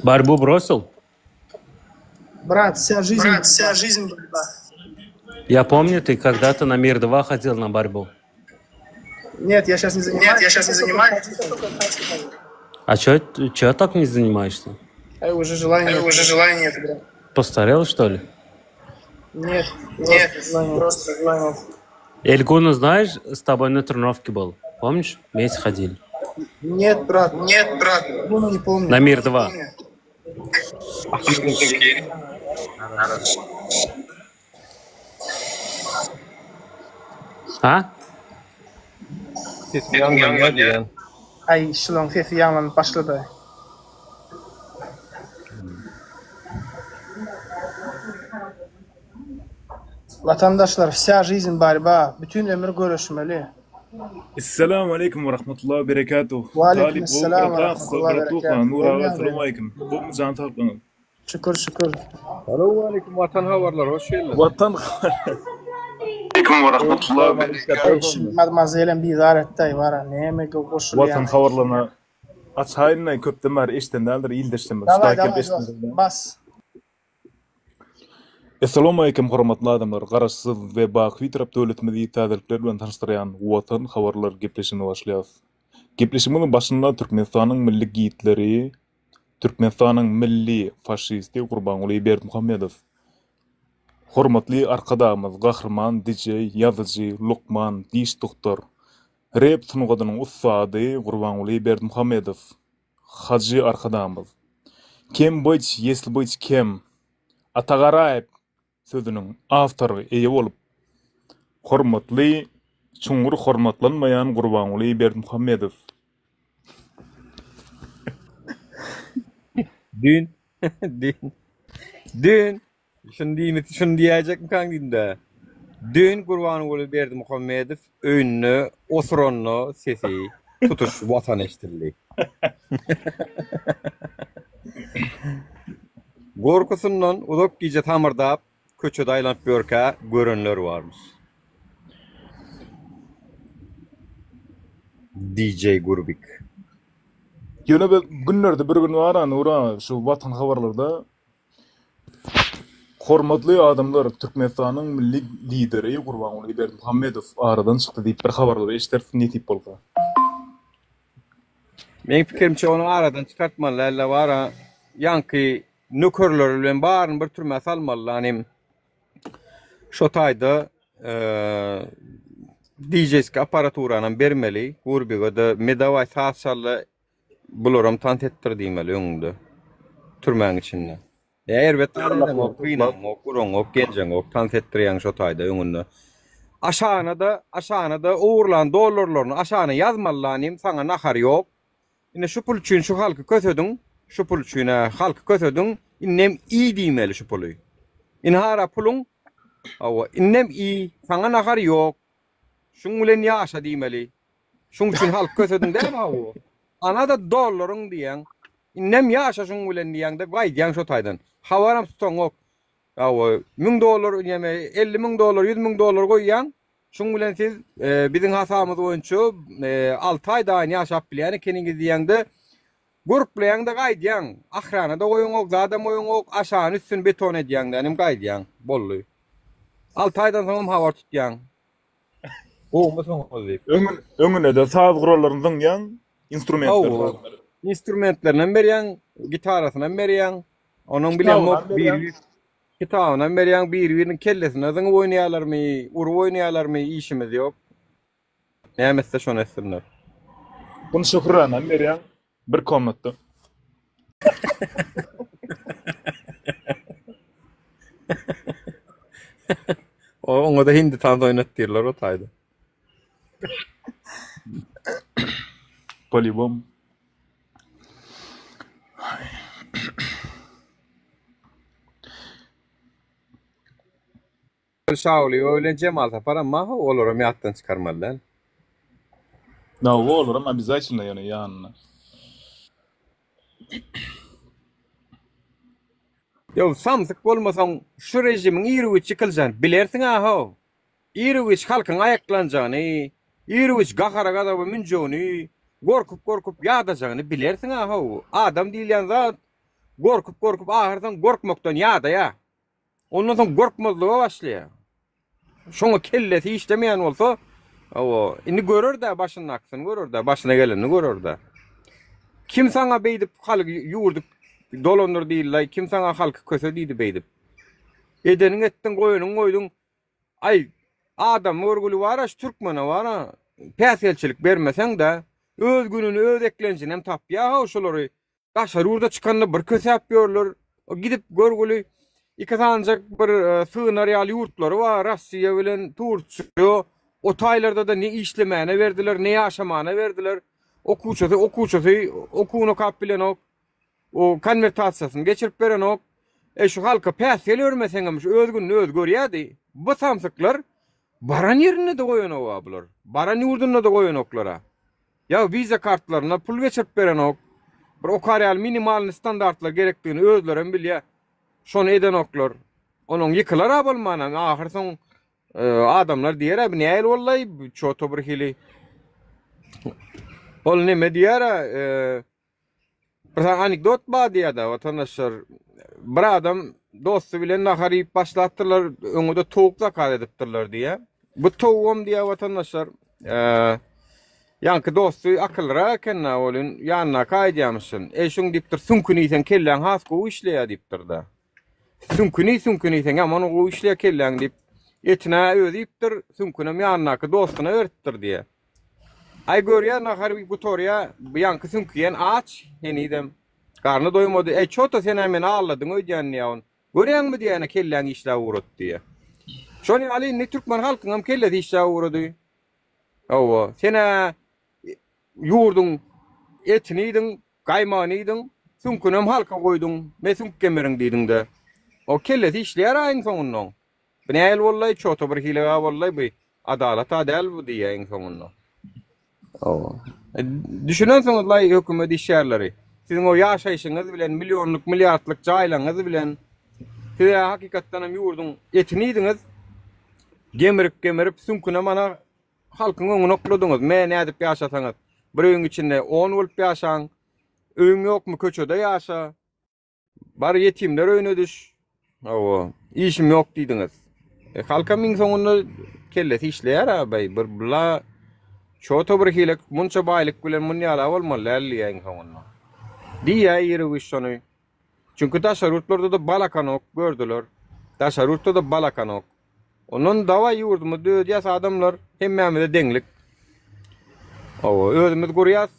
Борьбу бросил? Brat, вся жизнь. Brat, вся жизнь борьба. Я помню, ты когда-то на Мир 2 ходил на борьбу. Нет, я сейчас не занимаюсь. Нет, я сейчас не занимаюсь. А чё, чё так не занимаешься? Ай, уже желания нет. Уже желания нет, брат. Постарел, что ли? Нет, нет, просто желания нет. Эльгуну знаешь, с тобой на тренировке был. Помнишь? Вместе ходили. Нет, брат. Нет, брат. Эльгуну не помню. На Мир 2. A? Sesi ýaňlanýar diýýän. Aý, şulaň sesi ýaňlanyp başlady. Watandaşlar, vsya жизнь borba, bütün ömür göreşmeli. Esselamu aleýkum we rahmetullah we berekatuh. We aleýkum Talyp esselam we brata rahmetullah we bratuha berekatuh. Nur aga Gowy Esselamu ýagdaýlar. aleýkum. Gowmy jan saglygyňyz. Şükür şükür. Salowmaleýkim Watan habarlar hoş geldiň. Watan Eý şu madmazelem bizar etdaý bara neme goşulýan. Watan habarlaryna açaýynlaý köpden bäri eşden däldir ildeşlerimiz. Daway Şuda gelip daway eşden dost bas. Essalawmaleýkim hormatly adamlar! Garaşsyz we baky Bitarap döwletimizi täzelikler bilen tanyşdyrýan Watan habarlar gepleşigine başlaýarys. Gepleşigimiziň başynda Türkmenistanyň milli Gitleri, Türkmenistanyň milli faşisti Gurbanguly Berdimuhamedow, hormatly Arkadagymyz, gahryman DJ, ýazyjy, lukman, diş dogtor, rep sungatynyň ussady Gurbanguly Berdimuhamedow, Hajy Arkadagymyz, Kem byç, ýesli byç kem, Ata Garaýew sözüniň awtory eýe bolup, hormatly, çuňňur hormatlanmaýan Gurbanguly Berdimuhamedow. Düýn, düýn, düýn, şuny diýmesi, şuny diýäýjekmikaň diýdim-dä. Düýn Gurbanguly Berdimuhamedow öýünde osuranda sesi tutuş Watana eşidildi. Gorkusyndan uzak gije samyrdap, köçede aýlanyp ýörkä görenler barmyş. DJ Gurbik. Ýöne biz günlerde bir gün bar-a Nura, şu Watan habarlarda Hormatly adamlar, Türkmenistanyň milli Lideri Gurbanguly Berdimuhamedow aradan çykdy diýip bir habarlary eşideris nesip bolsa. Meň pikirimçe ony aradan çykartmaly dälde bara ýaňky nökerleri bilen baryny bir türmä salmaly hanym şo taýda DJ-ski aparaturanam bermeli Gurbige-de medawaý saz çalda Bularam tans etdir diýmeli öňüňde. Türmäň içinde. Ýa erbet zat edeňok, gynaňok, uraňok, genjeňok, tans etdirýäň şo taýda öňünde. Aşagyna-da, aşagyna-da ogurlan dollarlaryny aşagyna ýazmaly lanym, saňa nahar ýok. Indi şu pul üçin şu halky kösediň, şu pul üçin-ä halky kösediň, indem iý diýmeli şu puly. Ynha-ra puluň, hawa, indem iý, saňa nahar ýok. Şuň bilen ýaşa diýmeli. Şuň üçin halk kösediň dämi hawa. Ana-da dollaryň diýýäň. Indem ýaşa şuň bilen diýýäň-de gaýdýaň şo taýdan. Habaram tutaňok. Hawa, 1000 dollar ýa 50 müň dollar, 100 müň dollar goýýaň. Şuň bilen siz biziň hasabymyz boýunça 6 aý daýyn ýaşap bilýän ekeniňiz diýýäň-de, gurplaýaň-da gaýdýaň. Ahrana-da goýaňok, zadam goýaňok, aşagyny üstüni beton edýäň-de, inim gaýdýaň. Boldy. 6 aýdan soňam habar tutýaň. Gowumysyňyz diýip. Öňün, öňüne-de saz gurallaryny zyňýaň, instrumentleri Hawa. zatlary. Instrumentlerinem berýäň, gitarasynam berýäň. Onuň bilemok Kitabynam berýäň. biri kitabynam berýäň, biri-biriniň kellesine zyňyp oýnaýarlarmy, urup oýnaýarlarmy, işimiz ýok. Näme etse şony etsinler. Gunça Kuranam berýäň bir komnatda. O oňa-da hindi tans oýnatdyrlar o taýda. Polibom. Şagulyýewa bilen Jemal Saparam bar-how, olaram ýatdan çykarmaly däl. Hawa, olaram obязательно ýöne ýanynda. Ýow, samsyk bolmasaň, şu režimiň iru-giç ýykyljagyny bilersiň-ä-how. Iru-giç halkyň aýaklanjagyny, iru-giç gahara-gazaba münjegini, gorkup-gorkup ýadajagyny bilersiň-ä-how. Adam diýilýän zat gorkup-gorkup ahyrsoň gorkmakdan ýadaýar. Ondan soň gorkmazlyga başlaýar. Şoňa kellesi işlemeýän bolsa, hawa, indi görer-dä başyndakysyny görer-dä, başyna gelenini görer-dä. Kim saňa beýdip halky ýurdy dolandyr diýdi-laý, kim saňa halky köse diýdi beýdip. Edeniň etdiň, goýanyň goýduň. Aý, adam görgüli bar-a, şu türkmene bar-a, päsgelçilik bermeseň-de, öz gününi, öz eklenjini hem tapýar-how şulary. Daşary ýurda çykanda bir kösäp ýörler. Gidip görgüli iki sanyjak bir sygynar ýaly ýurtlary bar, Russiýa bilen Tursiýa. O taýlarda-da ne işlemäne berdiler, ne ýaşamana berdiler. Okuwçysy okuwçysy okuwyny okap bilenok. O konwertasiýasyny geçirip berenok. E şu halka päsgel bermeseňem şu öz gününi özi görýärdi. Bu samsyklar baran ýerinde-de goýanok-a bular. Baran ýurdunda-da goýanoklar-a. Ýa wiza kartlaryna pul geçirip berenok. Bir okar ýaly minimalnyý standartlar gerekdigini özlerem bilýär. Şony edenoklar. Onuň ýykylar-a bolmanam ahyr soň adamlar diýer-ä bu nähili boldy-aý çoto bir hili. Ol neme diýer-ä Bir sany anekdot bar diýýär-de, watandaşlar. Bir adam dosty bilen nahar iýip başlapdyrlar, öňe-de towuk zakaz edipdirler diýýär. Bu towugam diýýär watandaşlar, ýaňky dosty akyllyrak eken-dä, welin ýanyndaky aýdýarmyşyn. Eý, şuň diýipdir, süňküni iýseň kelläň has gowy işleýär diýipdir-de. Süňküni, süňküni iýseň ýaman gowy işleýär kelläň diýip, etini-ä özi iýipdir, süňkünem ýanyndaky dostuna beripdir diýýär. Aý görýär nahar gutarýar, bu ýaňky süňk iýen aç henizem. Garny doýmady. Eý çota sen-ä meni aldadyň öýdýän diýýär ony. Görýäňmi diýýär ene kelläň işläp ugrady diýýär. Şol ýaly indi türkmen halkyňam kellesi işläp ugrady. Hawa, sen-ä ýurduň etini iýdiň, gaýmagyny iýdiň, süňkünem halka goýduň, me süňk gemiriň diýdiň-de. O kellesi işleýär aýyň soňunda oň. Bu nähili boldy-aý, çota bir hile-ä boldy-aý bu. Adalat-a däl bu diýýär iň soňunda. Hawa. E, düşünensiňiz-laý hökümet işgärleri. Siziň o ýaşaýşyňyz bilen, millionlyk, milliardlyk jaýlaryňyz bilen siz-ä hakykatdan hem ýurduň etini iýdiňiz. Gemirip-gemirip süňküne mana halkyň öňüne okladyňyz. Me nädip ýaşasaňyz. Bir öýüň içinde on bolup ýaşaň. Öýüň ýokmy köçede ýaşa. Bar ýetimler öýüne düş. Hawa, işim ýok diýdiňiz. E, halkam iň soňunda kellesi işleýär a baý. Bir bula çoto bir hile munça baýlyk bilen mun ýala bolmaly däl diýýär iň soňunda. Diýýär iri güýç şony. Çünki daşary ýurtlarda-da bal akanok gördüler. Daşary ýurtda-da bal akanok. Ondan dawaý ýurdumyzy döredýäs adamlar hemmämize deňlik. Hawa, özümiz gurýas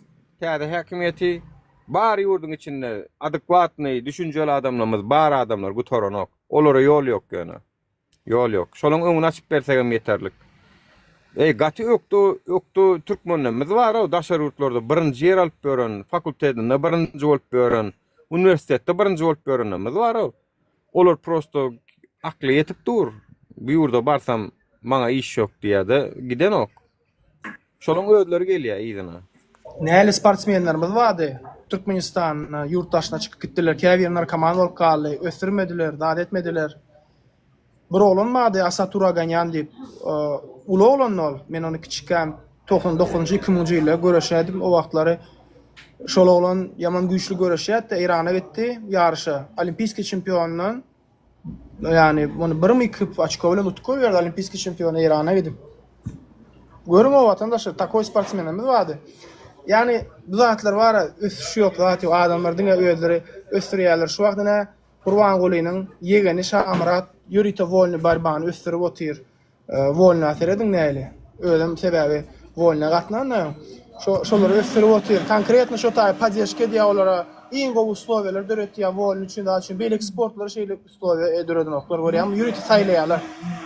täze häkimiýeti. Bar ýurduň içinde adekwatnyý, düşünjeli adamlarymyz bar adamlar gutaranok. Olara ýol ýok ýöne. Ýol ýok. Şolaň öňüni açyp bersegem ýeterlik. Eý, gaty ökde, ökde türkmenlerimiz bar-ow daşary ýurtlarda birinji ýer alyp ýören, fakultetinde birinji bolup ýören, uniwersitetde birinji bolup ýörenlerimiz bar-ow. Olar prosto akly ýetip dur. Bu ýurda barsam maňa iş ýok diýýär-de, gidenok. Şolaň özleri gelýär yzyna. Näli sportsmenlerimiz bardy Türkmenistanda ýurt daşyna çykyp gitdiler käbiri narkoman bolup galdy ösdürmediler zat etmediler bir oglan bardy Asatur Aganýan diýip uly oglandy ol men ony kiçikäm 99-njy 2000-nji ýylda göreşýärdim o wagtlary şol oglan ýaman güýçli göreşýärdi Eýrana gitdi ýaryşa olimpiýskiý çempiondan Ýagny muny birmi iki oçko bilen utup goýberdi olimpiýskiý çempiony Eýrana gidip. Görüň o watandaşlar takoý sportsmenimiz bardy. Ýagny bu zatlar bara ösüş ýok zat ýok adamlar diňe özleri ösdürýärler. Şu wagt ine Gurbangulynyň ýegeni Şamyrat ýörite wolny borbany ösdürip otyr. Wolna serediň näli. Özem sebäbi wolna gatnanda öň. Şo şolary ösdürip otyr. Konkretno şo taý poddežka edýär olara. Iň gowy uslowiýalar döretýär wolny üçin zat üçin. Beýleki sportlara şeýle uslowiýa döredenoklar görýäňmi? Ýörite saýlaýarlar.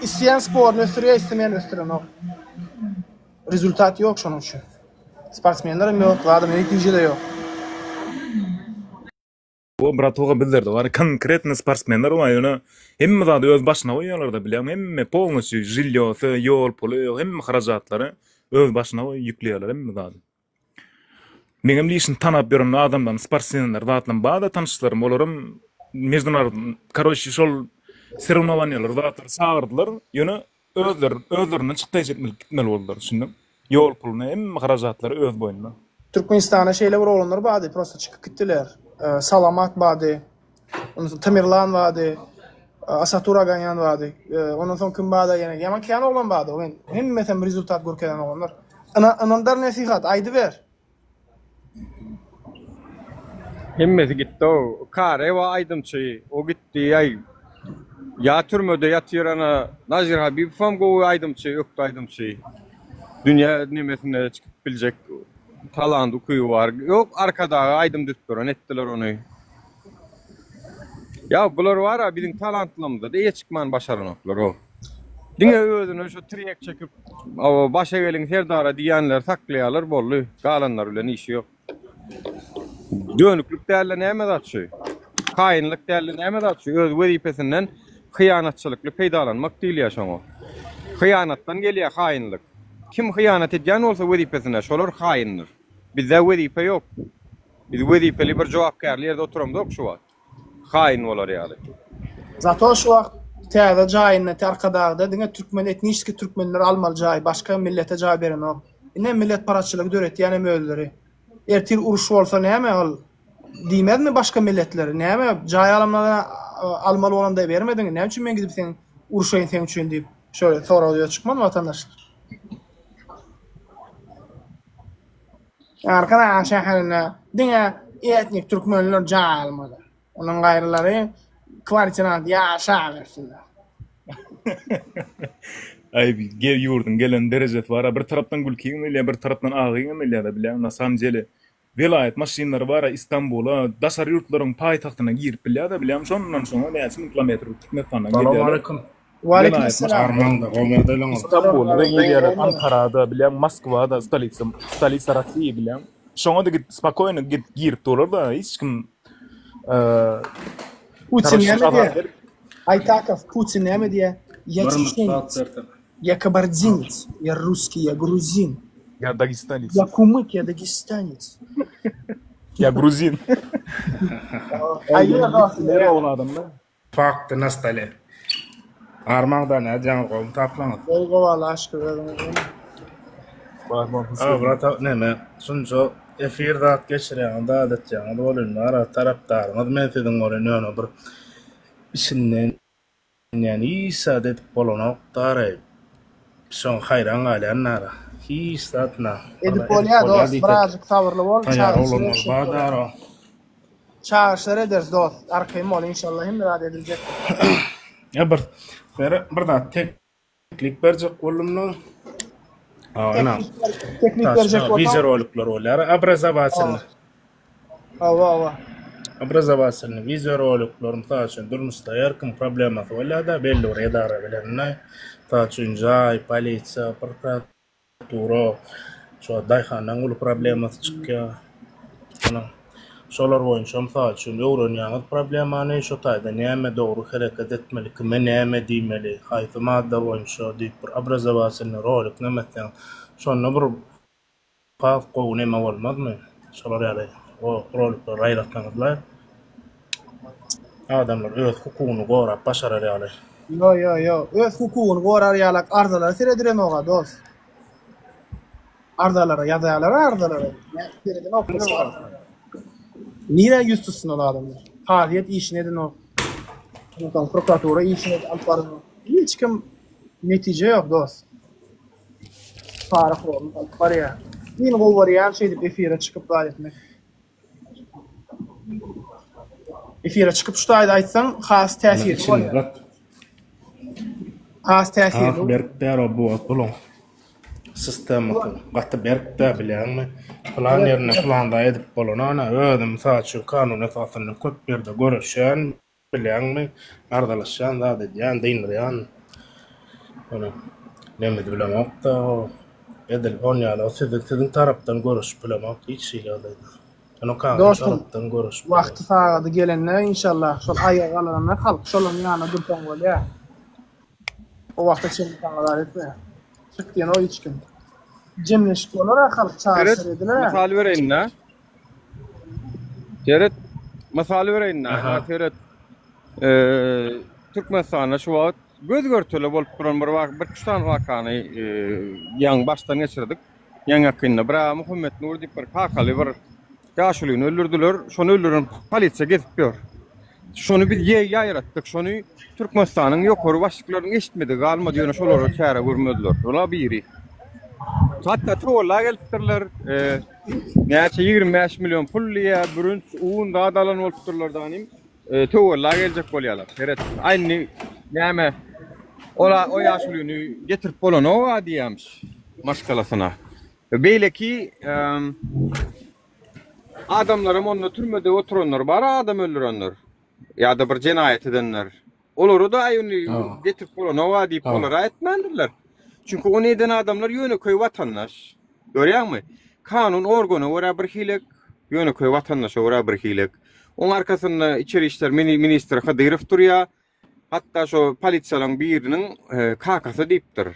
Isleýän sportuny ösdürýär, islemeýän ösdürenok. Rezultat ýok şonuň üçin. Sportsmenler hem ýok, zadam netije-de ýok. O bratuha bizlerde bar konkretno sportsmenler bar ýöne hemme zady öz başyna goýýarlarda bilýäňmi hemme polnosýu žilýosy ýol puly hemme harajatlary öz başyna goýup ýükleýärler hemme zady. Meňem lişni tanap ýören adamlarym sportsmenler zatlam barda tanyşlarym olaram mejdunarodnyý karoçi şol serewnowanýalar zatlar çagyrdylar ýöne Özleri özlerinden çykdaýjy etmeli gitmeli boldular düşündiň. Ýol puluny hemme harajatlary öz boýnuna. Türkmenistanda şeýle bir oglanlar bardy prosta çykyp gitdiler. Salamat bardy. Ondan soň Tamerlan bardy. Asatur Aganýan bardy. Ondan soň kim bardy ýene ýaman kän oglan bardy. Men hemmesem rezultat görkezen oglanlar. Ynandar nesihat aýdyber. Hemmesi gitdi-ow. Karewa aýdymçy, o gitdi, aý, ýa türmede ýatyr ana, Nazir Habibowam gowy aýdymçy, ökde aýdymçy. Dünýä nemesinde çykyp biljek talant ukyby bar. Ýok, Arkadaga aýdym düzüp duran etdiler ony. Ýa bular bar-a biziň talantlarymyza-da eýe çykman başaranoklar-ow. Diňe özüne şu tirýek çekip, Awa, başa geliň serdara diýýänleri saklaýarlar, boldy. Galanlar bilen işi ýok. Dönüklik dälde näme zat şu? Haýynlyk dälde näme zat şu? Öz wezipesinden hyýanatçylykly peýdalanmak diýilýär şoňa. Hyýanatdan gelýär haýynlyk. Kim hyýanat edýän bolsa wezipesine, şolar haýyndyr. Bizde wezipe ýok. Biz wezipeli bir jogapkärli ýerde oturamzok şu wagt. Haýyn bolar ýaly. Zato şu wagt täze jaýynda Arkadagda diňe türkmen etniçki türkmenler almaly jaý başga millete jaý berenok. Ine milletparazçylygy döretýän hem özleri. Ertir uruş bolsa näme ol diýmezmi başga milletler näme jaý alamdan almaly bolanda bermediň näme üçin men gidip seň uruşaýyn seň üçin diýip şöyle sorag ýüze çykmazmy watandaşlar. Arkadag şäherinde diňe etnik türkmenler jaý almaly. Onuň gaýrylary kwartirant ýaşabersinler. Aý gel ýurduň gelen derejesi bara bir tarapdan gülkiňem gelýär bir tarapdan agyňam gelýärde bilýäňmi na samom dele welaýat maşynlary bara Istanbula daşary ýurtlaryň paýtagtyna girip bilýärde bilýäňmi şondan şoňa näçe müň kilometr Türkmenistandan Salam gelýärler aleyküm. Waleýkim welaýat esselam. Armaňda, gomerdeýleňiz. Istanbulda girýärler Ankarada bilýäň Moskwada stolisa stolisa Rossiýa bilýäň şoňa-da gidip spokoýno gidip girip durlar-da hiç kim Putin karoçe näme azar diýýär? berip Aýtakow, Putin näme diýýär? Я Bir чеченец, mysal bersene. я кабардинец, я русский, я грузин, Я dagestanец. я кумык, я дагестанец. Я грузин. Aý ýok dost. Fakty na stole. Armaňda nädýäňiz gowymy taplaňyz. Gowy gowy Allaha şükür özüňiz. A brat neme şunça efir zat geçirýäňiz zat etýäňiz bolyn bara tarapdaryňyz men siziň bolyn ýöne bir içinden ýani hiç zat edip bolanok dara şoňa haýran galýan dara hiç zat na Edip bir zat edip bolýar bolýar dost diýsek birazjyk sabyrly bol taýýar çagyryşlar oglanlar etjek bar bolar. dara. Çagyryşlar ederis dost arkaýyn bol inşallah hemme zat ediljekdir. Ýa bir bir zat teklip berjek boldum-da. Ana. Teklip berjek bolsaň. Wideo rolikler bolýar. Obrazowatelny. Hawa, hawa. Obrazowatelny wideo rolikler, mysal üçin, durmuşda her kim problemasy bolýar-da, belli bir edara bilen. Mysal üçin, jaý, polisiýa, prokuratura, şo daýhanlaň uly problemasy çykýar. Ana, şolar boýunça, mysal üçin, öwrenýäňiz problemany, şo taýda näme dogry hereket etmeli, kime näme diýmeli, haýsy madda boýunça diýip bir obrazowatelnyý rolik neme etseň, şonda bir has gowy neme bolmazmy? Şolar ýaly rolikleri ýaýratsaňyzlar, adamlar öz hukugyny gorap başarar ýaly. Ýo, ýo, ýo. Öz hukugyny gorar ýalak arzalara seredilenok-a, dost. Arzalara ýazaýarlar arzalara. Seredenok Nirä ýüz tutsun ol adamlar? Kazyýet işini edenok. Ondan soň prokuratura işini alyp baranok. Hiç kim netije ýok dost. Parahorluk alyp barýar. Iň gowy görýän şeýdip efire çykyp zat etmek. Efire çykyp şu taýda aýtsaň has täsirli bolýar. Has täsirli. Has berk däl o bu wagt buluň sistemasy gaty berk däl bilýäňmi? Pylan ýerinde pylan zat edip bolany ana özüm mysal üçin kanun esasynda köp ýerde göreşýän Bilýäňmi, arzalaşýan, zat edýän, dynyrýan. Ýöne nemedi bilemok-da, edil on ýaly siziň siziň tarapdan göreşip bilemok hiç hili ýagdaýda. Ýöne kanun Dostum, tarapdan göreşip bolýar. wagty sagady gelende inşallah şol aýaga galananda halk şolaryň ýanynda dursaň bolýar. O wagta çenli saňa zat etmeýär. Çyk diýenok hiç kim. Jemleşip bolar-a halk Seret, çagyryşar ediler-ä. mysal bereýin-dä. Seret, mysal bereýin-dä. Aha, seret. Eee, Türkmenistanda şu wagt göz görtele bolup duran bir wak, bir üç sany wakany eee, ýaňy başdan geçirdik. Ýaňy ýakynda bir Muhammet Nur diýip bir kakaly bir ýaşulyny öldürdiler. Şony öldüren polisiýa gezip ýör. Şony biz ýe ýaýratdyk. Şony Türkmenistanyň ýokary başlyklarynyň eşitmedigi galmady, ýöne şolara çäre görmediler. Şola biri. Hatda töwella gelipdirler. E, näçe 25 million pul diýýär, bürünç, un zat alan bolupdyrlar danym. E, töwella geljek bolýarlar. Seret. Aý indi näme? Ola o ýaşulyny getirip bolanok-a diýýämiş maşgalasyna. Beýleki Adamlaram onda türmede oturanlar bar adam öldürenler ýa-da bir jenaýat edenler. Olary-da aý ony getirip bolanok-a diýip olara etmändirler. Çünki ony eden adamlar ýönekeý watandaş. Görýäňmi? Kanun organa görä bir hilek, ýönekeý watandaşa görä bir hilek. Oň arkasynda içeri işler ministri Hydyrow durýar. Hatda şo polisiýalaryň biriniň kakasy diýipdir.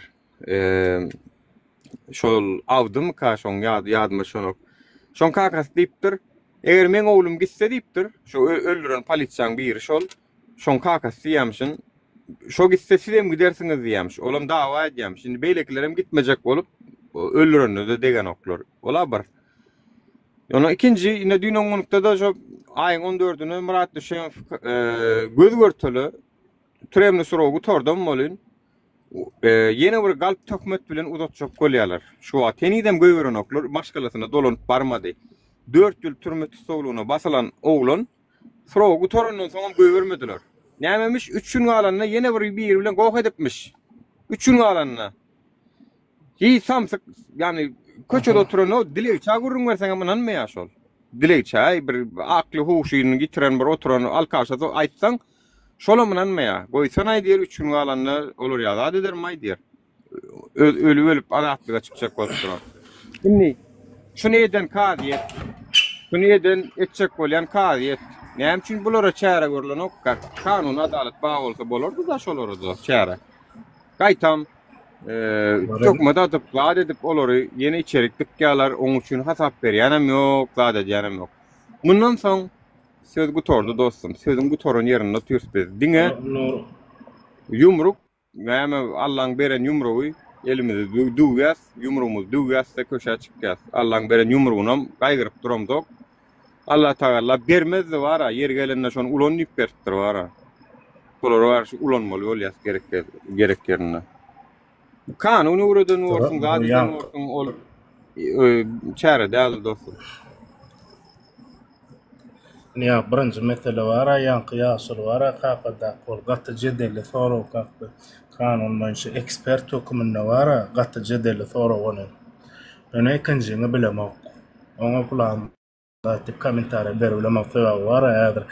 Şol Awdymyka şoň ýady ýadyma düşenok. Şoň kakasy diýipdir. Eger meň oglum gitse diýipdir. Şo öldüren polisiýaň biri şol. Şoň kakasy diýýämişin. Şo gitse sizem gidersiňiz diýýämiş. Olam dawa edýämiş. Indi beýlekilerem gitmejek bolup öldürenine-de degenoklar. Ola bir. Ýöne ikinji ine düýn oňunlukda-da şo aýyň on dördüne Myrat Düşemow göz görtele türemni srogy gutardam welin ýene bir galp töhmet bilen uzatjak bolýarlar. Şu wagt henizem goýberenoklar, maşgalasyna dolanyp barmady. Dört ýyl türme tussaglygyna basylan oglan srogy gutarandan soňam goýbermediler. Nämemiş, üç gün galanda ýene bir biri bilen goh edipmiş. Üç gün galanda. Hiç samsyk, ýagny köçede oturan o dilegçä gürrüň berseňem ynanmaýar şol. Dilegçä bir akly huşuny ýitiren bir oturan alkaşa aýtsaň, şolam ynanmaýar. Goýsanaý diýer, üç gün galanda olar ýa zat edermi-aý diýer. Öz ölüp-ölüp azatlyga çykjak bolup duran. Indi şuny eden kazyýet, şuny eden etjek bolýan kazyýet. Näme üçin bulara çäre görlenok? Kanun adalat bar bolsa bolardy-da şolara-da çäre. Gaýtam töhmet atyp, zat edip olary ýene içerik dykýarlar, oň üçin hasap berýänem ýok, zat edýänem ýok. Mundan soň söz gutardy dostum. Sözüň gutaran ýerinde otyrys biz. Diňe ýumruk, näme Allaň beren ýumrugy elimizi düwýäs, ýumrugymyzy düwýäs-de köşä çykýas. Allaň beren ýumrugynam gaýgyryp duramzok. Allah tagalla bermezdi bara, ýeri gelende şony ulan diýip beripdir bara. Şolara garşy ulanmaly bolýas gerek gerek ýerinde. Kanun öwreden bolsun, zat eden bolsun, ol e, çäre däl dostum. Ýa birinji mesele bar-a, ýaňky ýaşuly bar-a kakadaky ol gaty jedelli sorag kakdy. Kanun boýunça ekspert höküminde bar-a, gaty jedelli sorag ony. Ýöne ikinjiňi bilemok. Oňa plan zat diýip kommentariýa berip bilemok sebäbi bar-a häzir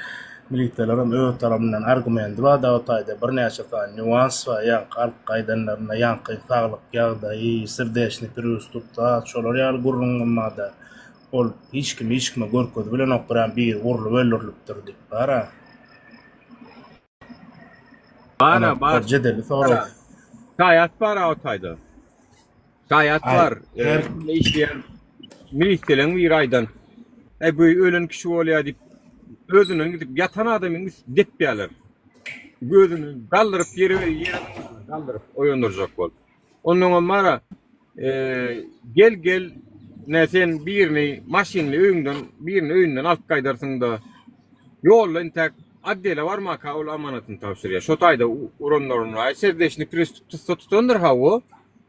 milisiýalaram öz tarapyndan argumendi bar-da o taýda birnäçe sany nýuans bar ýaňky alyp gaýdanlarynda ýaňky saglyk ýagdaýy serdečnyý pristup zat şolar ýaly gürrüňem bar-da ol hiç kim hiç kime görkezip bilenok birem biri urlup öldürilipdir diýip bar-a. Bar-a bar. Ol jedelli sorag. Şaýat bar-a o taýda. Şaýat bar. Her işleýän milisiýalaryň biri aýdan. Äý bu ölen kişi bolýar diýip özünden gidip ýatan adamyň üstüne depýärler. Gözüni galdyryp ýere ýere galdyryp oýandyrjak bolup. Onnoňam bar-a gel gel ne sen birini maşynly öýüňden birini öýünden alyp gaýdarsyň-da ýolda intäk otdele barmaka ol amanatyny tabşyrýar. Şo taýda uranlaryny aý serdeşni pristup tutsa tutandyr hawa.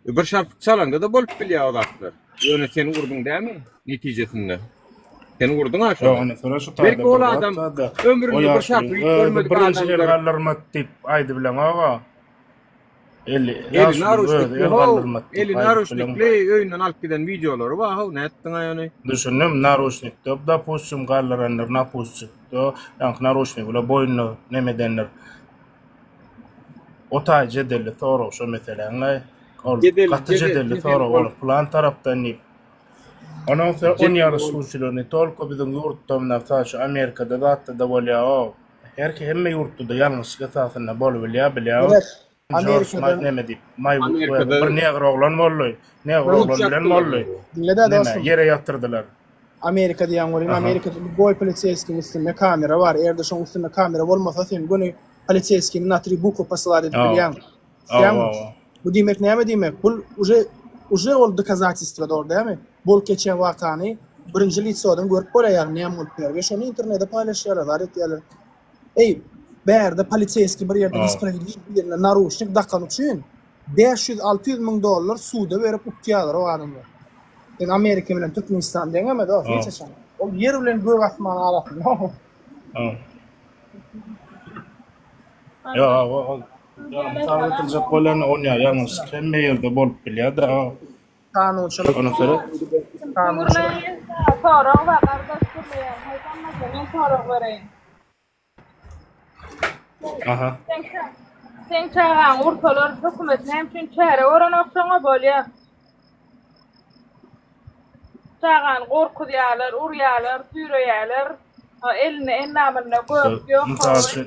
Bir şarpyk çalanda-da bolup bilýär o zatlar. Ýöne sen urduň dämi netijesinde? Sen urduň-a şony. Ýok, ony söre şu taýda Belki ol adam ömründe bir şarpyk görmedik Birinji el adamdyr. galdyrmak diýip aýdybileňok-a. Eli Eli naruçnikli how, eli naruçnikli öýünden alyp giden wideolary bar how, nätdiň-aý ony? Düşündim, naruçnikde dopustim galdyrandyr, napusçikde, ýaňky naruçnigi bile boýnuna neme edendir. O taý jedelli sorag şo meseläň-laý. Ol Jedel, gaty jedel, jedelli jedel sorag ol. ol plan tarapdan diýip. Onuň se on Jedel ýaly ol. sluçiler ne tolko biziň ýurtda mysal şu Amerikada zatda-da bolýa o. Her hemme ýurtda-da ýalňyşlyk esasynda bolubilýär, bilýär. Gerek. Jorj Amerikada neme diýip, maý Amerikada bir negr oglan boldy. Negr oglan bilen boldy. Diňle-dä Neme, dostum. ýere ýatyrdylar. Amerika diýýän welin, Aha. Amerikada lýuboý poliseýskiň üstünde kamera bar. Eger-de şoň üstünde kamera bolmasa, sen göni poliseýskini na tri bukwa posylat edip Hawa. bilýäň. Hawa, Düşýäňmi? hawa. Bu diýmek näme diýmek? Bul uje uje ol dokazatelstwo dogry dälmi? Bolup geçen wakany birinji litsodan görüp bolýar, ýagny näme bolup ýör. We şony internete paýlaşýarlar, zat etýärler. Eý, bärde poliseýskiý bir ýerde Hawa. nespravedliw birine naruşnik dakany üçin 500-600 müň dollar suda berip utýarlar o adamlar. Sen Amerika bilen Türkmenistan deňeme dost, hiç Hawa. haçan. Ol ýer bilen gök asman arasynda. Hawa. Ýok, ol ýa mysal getirjek bolýan on ýa ýalňyşlyk hemme ýerde bolup bilýär-de. Kanunçylyk. Ony seret. Kanunçylyk. Sorag bar gardaş gürleýän haýsam bolsa men sorag bereýin. Aha. Seň çagaňy ursalar hökümet näme üçin çäre görenok şoňa bolýa. Çagany gorkuzýarlar, urýarlar, süýreýärler. Elinde endamynda gök ýok. Mysal üçin.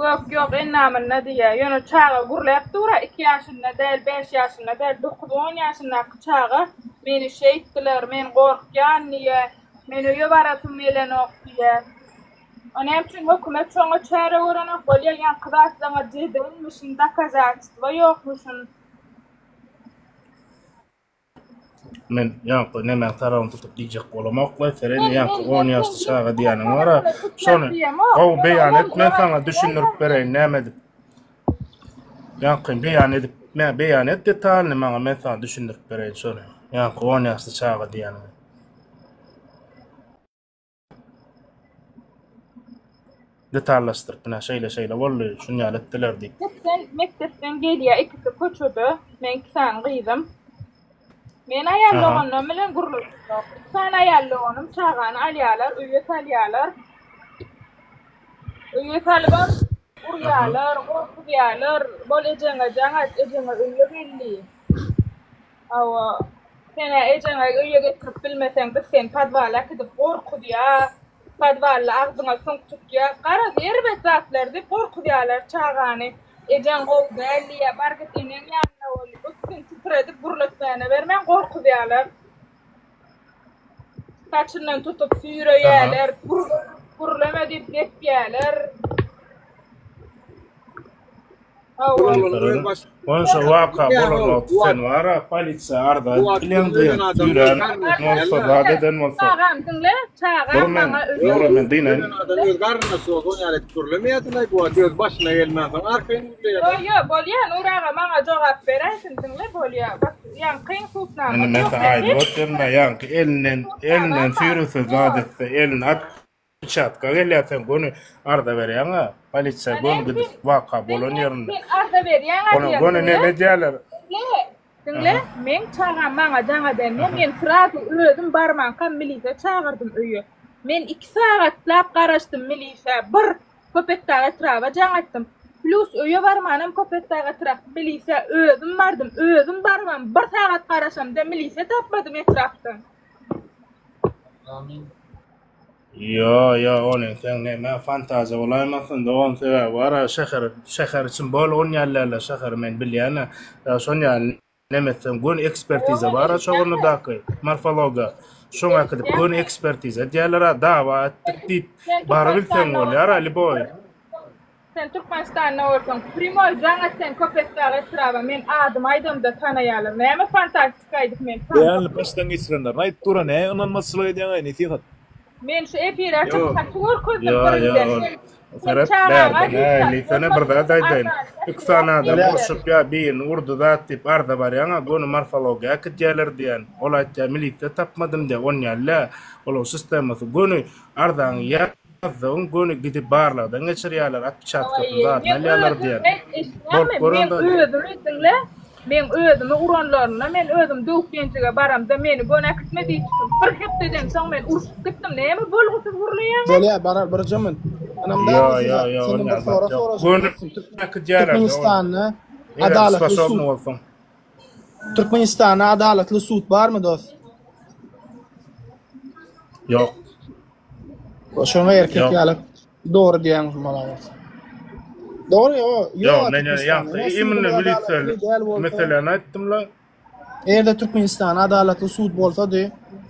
Gök ýok endamynda diýýär. Ýöne çaga gürläp dur-a, iki ýaşynda däl, bäş ýaşynda däl, dokuz-on ýaşyndaky çaga meni şeýtdiler, men gorkýan diýýär. Men öýe barasym gelenok diýýär. O näme üçin hökümet şoňa çäre görenok? Bolýa ýaňky zatlaňa jedelmişin, dokazatstwo ýokmuşyn. Men ýaňky nemäň tarabyny tutup diýjek bolamok-la, seren ýaňky on ýaşly çaga diýýäniň bar-a, şony gowy beýan et, men saňa düşündirip bereýin näme edip. Ýaňky beýan edip, mä beýan et detalyny maňa men saňa düşündirip bereýin şony. Ýaňky on ýaşly çaga diýýäniňi. Detallaşdyryp, ine şeýle şeýle boldy, şun ýaly etdiler diýip. Mekdepden, mekdepden gelýär ikisi köçede, meň iki sany gyzym. Men aýal Aha. doganlarym bilen gürleşemok. Iki sany aýal doganym çagany alýarlar, öýe salýarlar. Öýe salybam urýarlar, gorkuzýarlar, bol ejeňe jaň et, ejeňe öýe gel diý. Hawa, sen-ä ejeňe öýe getirip bilmeseň, biz seni podwala äkidip gorkuzýas, podwalda agzyňa süňk tutýas, garaz, erbet zatlar diýip gorkuzýarlar çagany. Ejeň gowy däl diýýär, bar git eneň ýanyna bol diýip, ikisini titredip gürletmäne bermän gorkuzýarlar. Saçyndan tutup süýreýärler, gürleme diýip depýärler. Onşa waka bolan wagty sen bara polisiýa arza edip bilýäň diýen süýrän bolsa zat eden bolsa. Çagam diňle, çagam maňa öz. Dur men dynaýyn. Öz garyndaşy bolsa ony ýaly edip gürlemeýärdilaý bu wagt öz başyna gelmänsoň arkaýyn gürleýär. Ýo ýo bolýa Nur aga maňa jogap beräýsin diňle bolýa bak ýaňkyň sudnamasy Indi men saňa aýdyp otyryn-da ýaňky elinden elinden süýrese zat etse elini at Çatka gelýär sen göni arza berýäňä polisiýa göni gidip waka bolan ýerinde. Sen arza berýäňä Ona göni neme edýärler? Diňle, diňle, meň çagam maňa jaň edende men srazu özüm barmankam milise çagyrdym öýe. Men 2 sagatlap garaşdym milisä bir Köpetdag etraba jaň etdim. Plus öýe barmanam Köpetdag etrap milisä özüm bardym, özüm barybam bir sagat garaşamda milise tapmadym etrapdan. Amin. Ýo ýo ony seň neme fantaziýa bolaýmasyn dogan sebäbi bara şäher şäher üçin bol onýanlärler şäheri men bilýänä ýa şon ýaly neme etseň göni ekspertiza bara çogundydaky morfologiýa şoňa äkidip göni ekspertiza edýärler-a dawa etdik diýip barybilseň bolýar-a lýuboý. Sen Türkmenistanda bolsaň primoý jaň et sen Köpetdag etraba men adymy aýdamda tanaýarlar näme fantastika aýdyp men Däl başdan geçirenlerini aýdyp dura nä ynanmazçylyk edýäňaý nesihat. Men şu efire çykyp gaty görkezdim Ýo ýo birinjiden ol sen sen seret çagaňa bärde hiç näli sene bir zat aýdaýyn iki sany adam urşup ýa birini urdy zat diýip arza barýaňa göni morfologiýa äkidýäler diýen ol aýtýa milisiýa tapmadym diýä onýaly olaň sistemasy göni arzaňy ýaz Ýazdygyň göni gidip barlagdan geçirýärler, otpeçatkasyny zadyny Meň alýarlar özüm, diýen. men Bolup eşitýäňmi, gören meň zady. özümi diňle, meň özümi uranlarynda men özüm döwük-ýenjige baramda meni göni äkitme diýipdim. Bir hepdeden soň men urşup gitdim. Näme bolgusyz gürleýäňä? Bolýa barar birje min. Ynamdar Ýo, mısyn ýo, ýo, senden bir onýa zat sorag ýok. sorajak Göni dostum. äkidýärler-de ony. Türkmenistanda Eger adalatly sud sposobny bolsaň. Türkmenistanda adalatly sud barmy dost? Ýok. Şoňa erkek Ýok. ýaly dogry diýýäň malades. Dogry ýo, Ýok, ýok men ýöne Türkmenistanda. ýaňky Ýa imенно suduň milisiýa adalatly däl bolsa, meseläni aýtdym-la. Eger-de Türkmenistanda adalatly sud bolsady,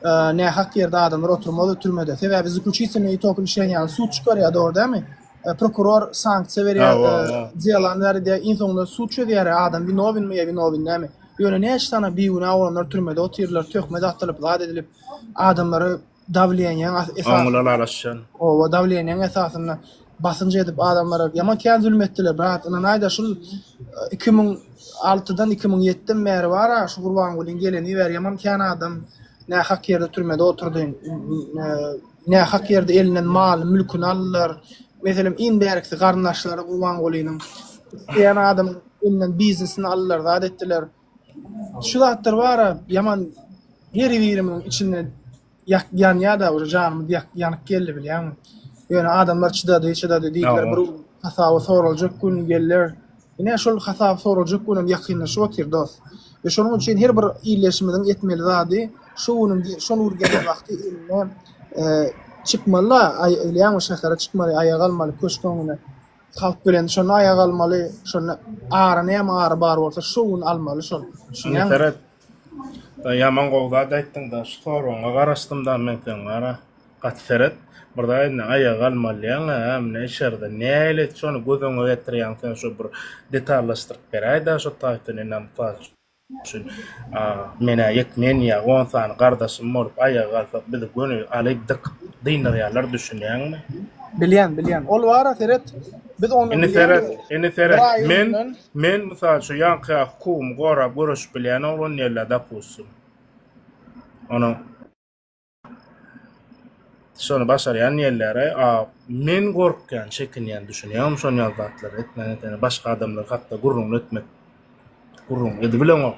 e, nähak ýerde adamlar oturmazdy türmede. Sebäbi zaklýuçitelnyý itog rişeniýany sud çykarýar, dogry dälmi? E, Prokuror sanksiýa berýär, Hawa, e, hawa. delany berýär, iň soňunda sud çözýär, adam winowinmi ýa winowin dälmi. Ýöne näçe sany bigünä oglanlar türmede otyrlar, töhmet atylyp, zat edilip, adamlary dawleniýaň esasynda Oňa ylalaşýan. Oba dawleniýaň esasynda basynç edip adamlara ýaman kän zulum etdiler brat ynanaýda şul 2006-dan 2007-den bäri bara şu Gurbangulyň geleni bäri ýaman kän adam nähak ýerde türmede oturdy nähak ýerde elinden malyny mülküni aldylar meselem iň bärkisi garyndaşlary Gurbangulynyň isleýän adamyň elinden biznesini aldylar zat etdiler Şu zatlar bara ýaman her birimiziň içinde ýak ýanýada uje janymyz ýak ýanyp geldi bilýäňmi. Ýöne adamlar çydady çydady diýdiler bir gün hasaby soraljak gün geller. Ine şol hasaby soraljak günem ýakynlaşyp otyr dos. We şonuň üçin her bir ildeşimiziň etmeli zady şu günüň şol gün gelen wagty eline çykmaly-da bilýäňmi şähere çykmaly aýaga galmaly köşk öňüne. Halk bilen şonda aýak almaly, şonda ara näme ara bar bolsa şo gün almaly şol. Indi Düşünýäňmi? seret. Da ýaman gowy zat aýtdyň da şu soragyňa garaşdym da men seň gara. Gaty seret. Bir zat indi aýak almaly diýýäň hä mine içeride näle şony göz öňüňe getirýäň sen şo bir detallaşdyryp beräý da şo taýdan indi mysal üçin men-ä ýek men ýa on sany gardaşym bolup aýaga galsak bizi göni alyp dykyp dynyrýarlar düşünýäňmi? Bilýän bilýän. Ol bara seret biz ony Indi bilýän seret indi bir seret aý men öňünden men mysal üçin ýaňky hukugymy gorap göreşip bilýän oglan diýerler dopustim. Onuň Şony başarýan diýerler-aý. A men gorkýan, çekinýän, düşünýäňmi şon ýaly zatlary etmäne seni başga adamlar hakda gürrüňini etmek gürrüň edibileňok.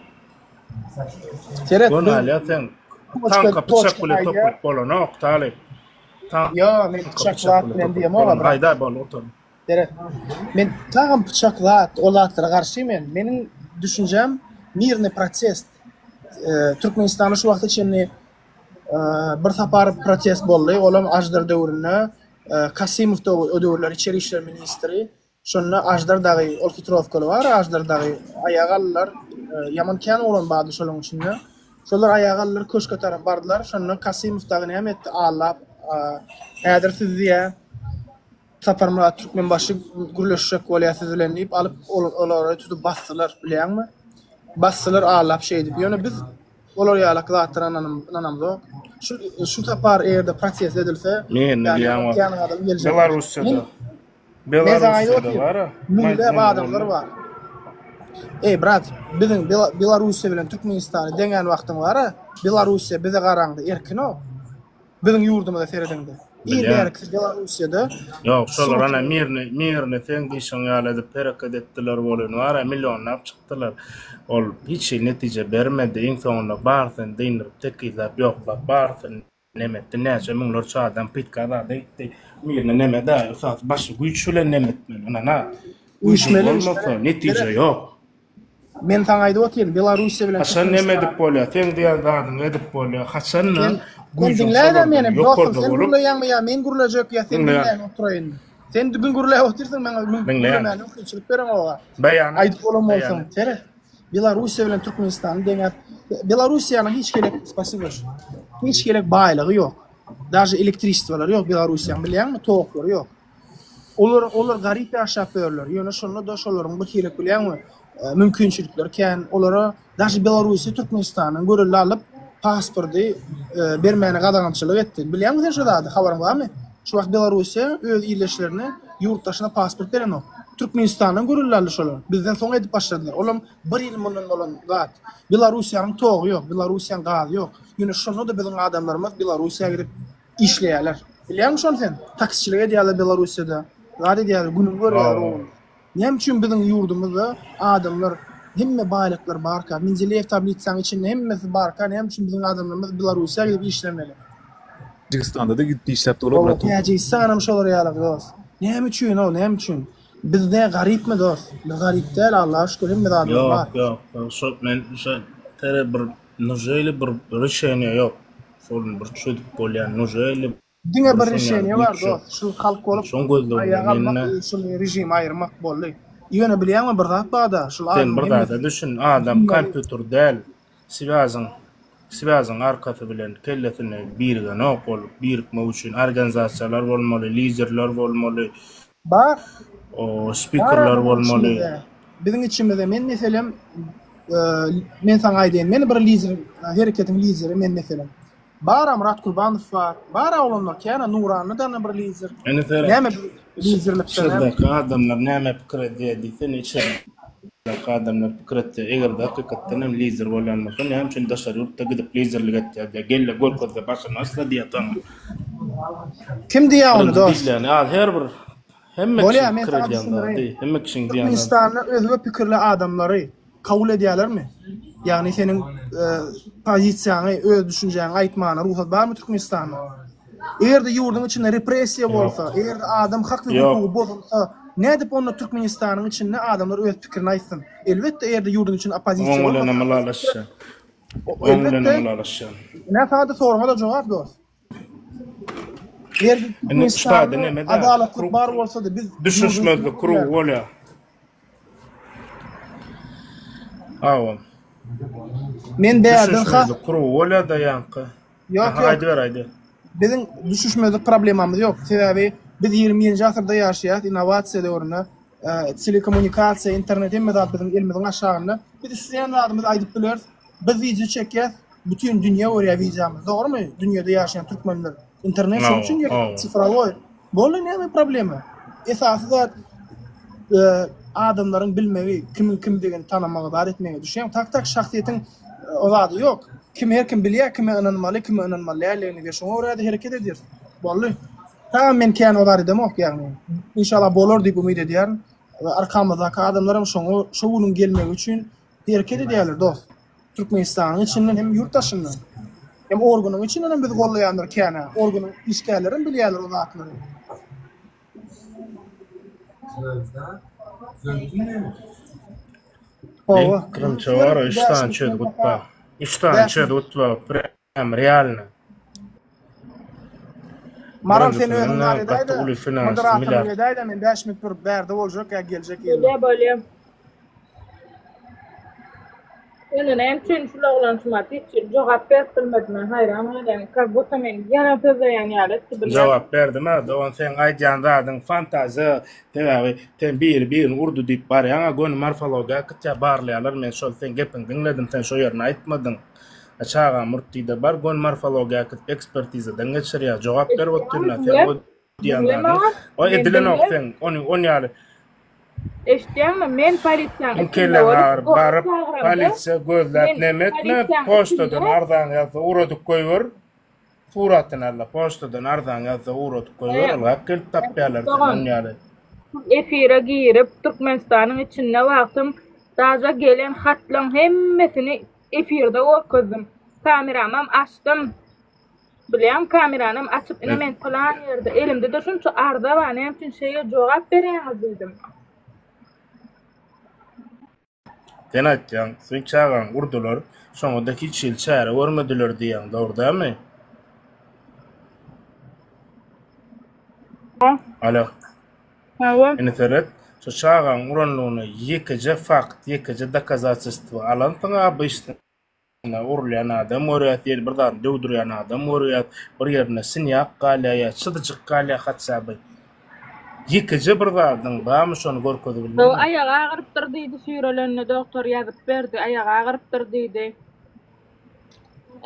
Seret, Göni biz alýa sen toçka tanka pyçak toçka bilen aýdýar. topulyp bolanok, talyp. Ýo, men Tanka pyçak pyçak zat bilen bilen topulyp diýemok-a, bolanok. brat. Aýdaý bol otur. Seret, men tagam pyçak zat, o zatlara garşy men. Meniň düşünjäm mirny protest. Türkmenistanda şu wagta çenli Bir sapar protest boldy, olam Aždar döwründe. Kasymow o döwürler içeri işler ministri. Şonda Aždar dagy, ol hitrowkaly bar, Aždar dagy aýaga aldylar. Ýaman kän oglan bardy şolaryň içinde. Şolar aýaga aldylar, köşge tarap bardylar. Şonda Kasymow dagy näme etdi? Allap, häzir siz diýýär, Saparmyrat Türkmenbaşy gürleşjek bolýar siz bilen diýip, alyp olary tutup basdylar, bilýäňmi? Basdylar allap şeýdip. Ýöne biz olar ýalak zatlara ynanamzok. Şu şu sapar eger-de protest edilse, Men ýagny bilýän kän adam geljek. Belarussiýada. Men saňa aýdyp Belarussiýada otyryn. bar-a. Müňläp adamlar bar. Eý, brat, biziň Belarussiýa bilen Türkmenistany deňän wagtyň bar-a, Belarussiýa bize garaňda erkin-ow. Biziň ýurdumyza serediňde. Iň Bilýän. bärkisi Belarussiýada. Ýok, şolar ana mirni, mirni seň diýşiň ýaly edip hereket etdiler welin bar-a millionlap çykdylar. Ol hiç hili netije bermedi. Iň soňunda barysyny dyndyryp, tekizläp, ýoklap, barysyny neme etdi. Näçe müňlerçe adam pytka zada gitdi. Mirni neme-dä, esasy başy güýç bilen neme etmeli. Ynana, güýjüň Üýşmeli, bolmasa netije ýok. Men saňa aýdyp otyryn, Belarussiýa bilen Haçan neme edip bolýar? Seň diýen zadyňy edip bolýar. Haçanda Sen güýjüň diňläýdä şolardan meni, dostum, ýokarda sen bolup, gürleýäňmi ýa men gürlejek ýa sen Diňleýän. diňläýin oturaýyn. Sen düzgün gürläp otyrsyň, maňa Diňleýän. gürlemäne mümkinçilik bereňoga. Beýan et. Aýdyp bolan Beýan bolsaň, et. seret. Belarussiýa bilen Türkmenistany deňäp, Belarussiýanyň hiç gerek, spasibo, hiç gerek baýlygy ýok. Daže elektriçestwalary ýok Belarussiýanyň, bilýäňmi, toklary ýok. Olar olar garyp ýaşap ýörler. Ýöne şonda-da şolaryň bir hilek bilýäňmi, mümkinçilikleri kän. Olara daşy Belarussiýa Türkmenistandan görelde alyp, pasporty bermäne gadagançylyk etdi. Bilýäňmi sen şo zady? Habaryň barmy? Şu wagt Belarussiýa öz ildeşlerine ýurt daşyna pasport berenok. Türkmenistandan görelde aldy şolar. Bizden soň edip başladylar. Olam bir ýyl mundan bolan zat. Belarussiýanyň togy ýok, Belarussiýanyň gazy ýok. Ýöne şonda-da biziň adamlarymyz Belarussiýa gidip Işleýärler. Bilýäňmi şony sen? Taksiçilik edýärler Belarussiýada. Zat edýärler, gününi görýärler Hawa. ogul. Näme üçin biziň ýurdumyzda adamlar hemme baýlyklar barka, Mendeleýew tablitsaň içinde hemmesi barka näme üçin biziň adamlarymyz Belarussiýa gidip işlemeli? Täjigistanda-da gidip işläp durlar Hawa, brat. Täjigistanam şolar ýaly dos. Näme üçin o, näme üçin? Biz ne garypmy dos? Biz garyp däl Allaha şükür hemme zadymyz bar. Ýok, ýok, ýok. Şo men şo tere bir nujeli bir rişeniýa ýok. Şony bir çözüp bolýan nujeli Diňe bir bir şoň ýaly rişeniýa bar güýç ýok. dost. Şu halk bolup Şoň gözleginde aýaga almak men-de. şul režimi aýyrmak boldy. Ýöne bilýäňmi bir zat barda şul Sen adamyň bir hemmesi zada düşün, adam düşünmeli. kompýuter däl. Swýazyň swýazyň arkasy bilen kellesine birigenok ol. Birikmek üçin organizasiýalar bolmaly, liderler bolmaly. Bar. O Bar spikerler biziň bolmaly. içimizde. Biziň içimizde men meselem men saňa aýdaýyn men bir lider hereketiň lideri men meselem. Bar Myrat Kurbanow bar. Bar oglanlar kän Nuranny dana bir lider. Indi seret. Näme liderlikde näme? Içerdäki adamlar näme pikir edýär diýsene içerdäki adamlar pikir etse eger-de hakykatdan hem lider bolýan bolsa näme üçin daşary ýurtda gidip liderlik etýär diýýär. Gel-de görkezde başyny açsa diýýär saňa. Kim diýýär ony Birinji dost? diýilýäni az her bir hemme Bolýar kişiň men pikir saňa edýän düşündireýin. zady, hemme kişiň diýýän zady. Türkmenistanda özge pikirli adamlary kabul edýärlermi? Ýagny seniň pozisiýaňy, öz düşünjäňi aýtmana rugsat barmy Türkmenistanda? Eger-de ýurduň içinde repressiýa Ýok. bolsa, eger-de adam hak we Ýok. hukugy bozulsa, nädip onda Türkmenistanyň içinde adamlar öz pikirini aýtsyn? Elbetde, eger-de ýurduň içinde oppozisiýa Oň bolmasa, bilenem ylalaşýan. Oň elbetde, bilenem ylalaşýan. Ine saňa-da soraga-da jogap dost. Eger Indi şu taýda Türkmenistanda neme-dä, adalatlyk krug bar bolsady, biz ýurduň içinde düşüşmezlik krugy bolýar. Hawa. Men bärden has Düşüşmezlik krugy bolýar-da ýaňky. Ýok, Aha, ýok. aýdyber, aýdyber. Biziň düşüşmezlik problemamyz ýok. Sebäbi biz 21-nji asyrda ýaşaýas, innowasiýa döwründe. Telekommunikasiýa, internet hemme zat biziň elimiziň aşagynda. Biz isleýän zadymyzy aýdyp bileris. Biz wideo çekýäs, bütin dünýä görýär wideomyzy. Dogrymy? Dünýede ýaşaýan türkmenler. Internet şonuň üçin gerek, sifrowoý. Boldy näme problema? Esasy zat adamlaryň bilmegi, kimiň kimdigini tanamagy, zat etmegi. Düşýäňmi? Tak tak şahsyýetiň o zady ýok. Kim her kim bilýär kime ynanmaly, kime ynanmaly däldigini we şoňa görä-de hereket edýär. Boldy. Tamam men kän o zat edemok ýagny. Inşallah bolar diýip umyt edýärin. We arkamyzdaky adamlaram şoňa şo günüň gelmegi üçin hereket edýärler dost. Türkmenistanyň içinden hem ýurt daşyndan. Hem organyň içinden hem bizi gollaýanlar kän-ä. Organyň işgärlerem bilýärler o zatlary. Meň pikirimçe bar, üç sany çözgüt bar. Üç sany çözgüt bar, prýam realno. Maral sen özüň Birinjisinden-de bar gaty edäýdä. uly finansy Moderatorlyk milliard. edäýdä men 5 minut durup bärde boljak ýa geljek Bolýa ýerine. bolýa. Ýöne näme üçin şul oglan şumat hiç hili jogap berip bilmedi men haýran galýan kak buta meni ýalan sözleýän ýaly etdi bilýän. Jogap berdim-ä dogan seň aýdýan zadyň fantaziýa sebäbi sen biri birini urdy diýip barýaňa göni morfologiýa äkitýär barlaýarlar men şol seň gepiňi diňledim sen şo ýerini aýtmadyň a çagam urdy diýde bar göni morfologiýa äkidip ekspertizadan geçirýär jogap berip otyrlar sen o diýen Diňle zadyň maňa o men edilenok diňle seň ony on ýaly Eşitýäňmi men polisiýaň Iň içinde kelläň bolup agyryp goly baryp çagyramda polisiýa gözläp men neme etme polisiýaň poçtadan içinde arzaňy ýazda ugradyp goýber suratyny alla poçtadan arzaňy ýazda ugradyp goýber Eý, ylgap gelip tapýarlar seni dogan on ýaly. efire girip Türkmenistanyň içinde wagtym daža gelen hatlaň hemmesini efirde görkezdim kameramam açdym Bilýäň kameranam açyp ine men pylan ýerde elimde-de şunça arza bar näme üçin şeýle jogap berýäňiz diýdim. Sen aýtýaň, seň çagaňy urdular, şoňa-da hiç hili çäre görmediler diýýäň, dogry dälmi? Alo. Hawa. Indi seret, şu çagaň uranlygyna ýekeje fakt, ýekeje dokazatelstwo alansyň-a obýçnyý. Urulýan adam görýäs, ýeri bir zady döwdürýän adam görýäs, bir ýerinde sinýak galýar ýa çyzyjyk galýar hatda bir. Ýekeje bir zadyň barmy şony görkezibildiňmi? Ýok, aýagy agyrypdyr diýdi, süýrelende dogtor ýazyp berdi, aýagy agyrypdyr diýdi.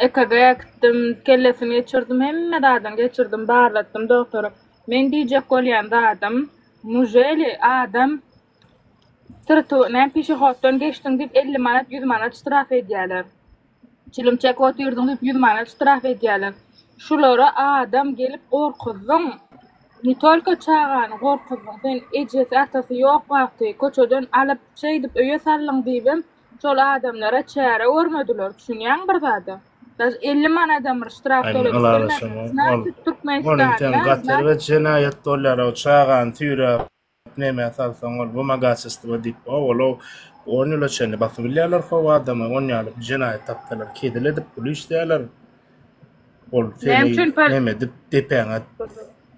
EKG äkitdim, kellesini geçirdim, hemme zadyny geçirdim, barlatdym dogtora. Men diýjek bolýan zadym, nujeli adam Syrty näme pişehoddan geçdiň diýip 50 manat 100 manat ştraf edýärler. Çilim çekip otyrdyň diýip 100 manat ştraf edýärler. Şulara adam gelip gorkuzdyň. Ne tolko çagany gorkuzdyň sen ejesi atasy ýok wagty köçeden alyp şeýdip öýe saldyň diýibem şol adamlara çäre görmediler düşünýäňmi bir zada. Daže 50 manadam bir ştraf Aý men töledip ylalaşamok. bilmediler. Ol Значит onuň sen Türkmenistanda gaty значит erbet jenaýat bolýar o çagany süýräp Nämä salsaň ol wymagaçestwo diýip owal-ow on ýyla çenli basybilýärler how adamy on ýaly jenaýat tapsalar kezil edip pul işleýärler ol Näme seni üçin pol neme edip depäňe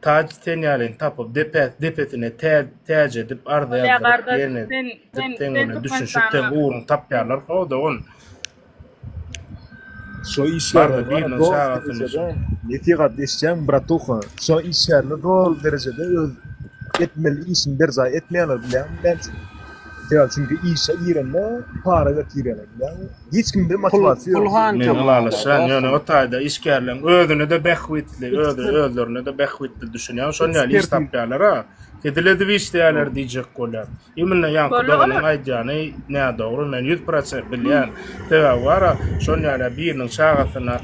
taç sen ýalyny tapyp depe depesine tä täç edip arza Bolýa ýazdyryp gardaş ýerine sen edip sen seň sen bilen düşünişip seň Türkmenistanda ugruňy tapýarlar how dogan. Şo Barda işgärler bar biriniň doly çagasyny derejede nesihat eşitýäňmi bratuha şo işgärler doly derejede öz etmeli işini berjaý etmeýärler bilýäňmi näme üçin sebäbi çünki işe girende para berip girýärler bilýäňmi hiç kimde motiwasiýa ýok Men ylalaşýan ýöne o taýda işgärleň özüne-de bähbitli özi özlerine-de bähbitli düşünýän şon ýaly iş tapýarlar-a hezil edip işleýärler diýjek bolýan. Imенно ýaňky Boldy doganyň olar. aýdýany nädogry men 100% bilýän. Sebäbi bara şon ýaly biriniň çagasyny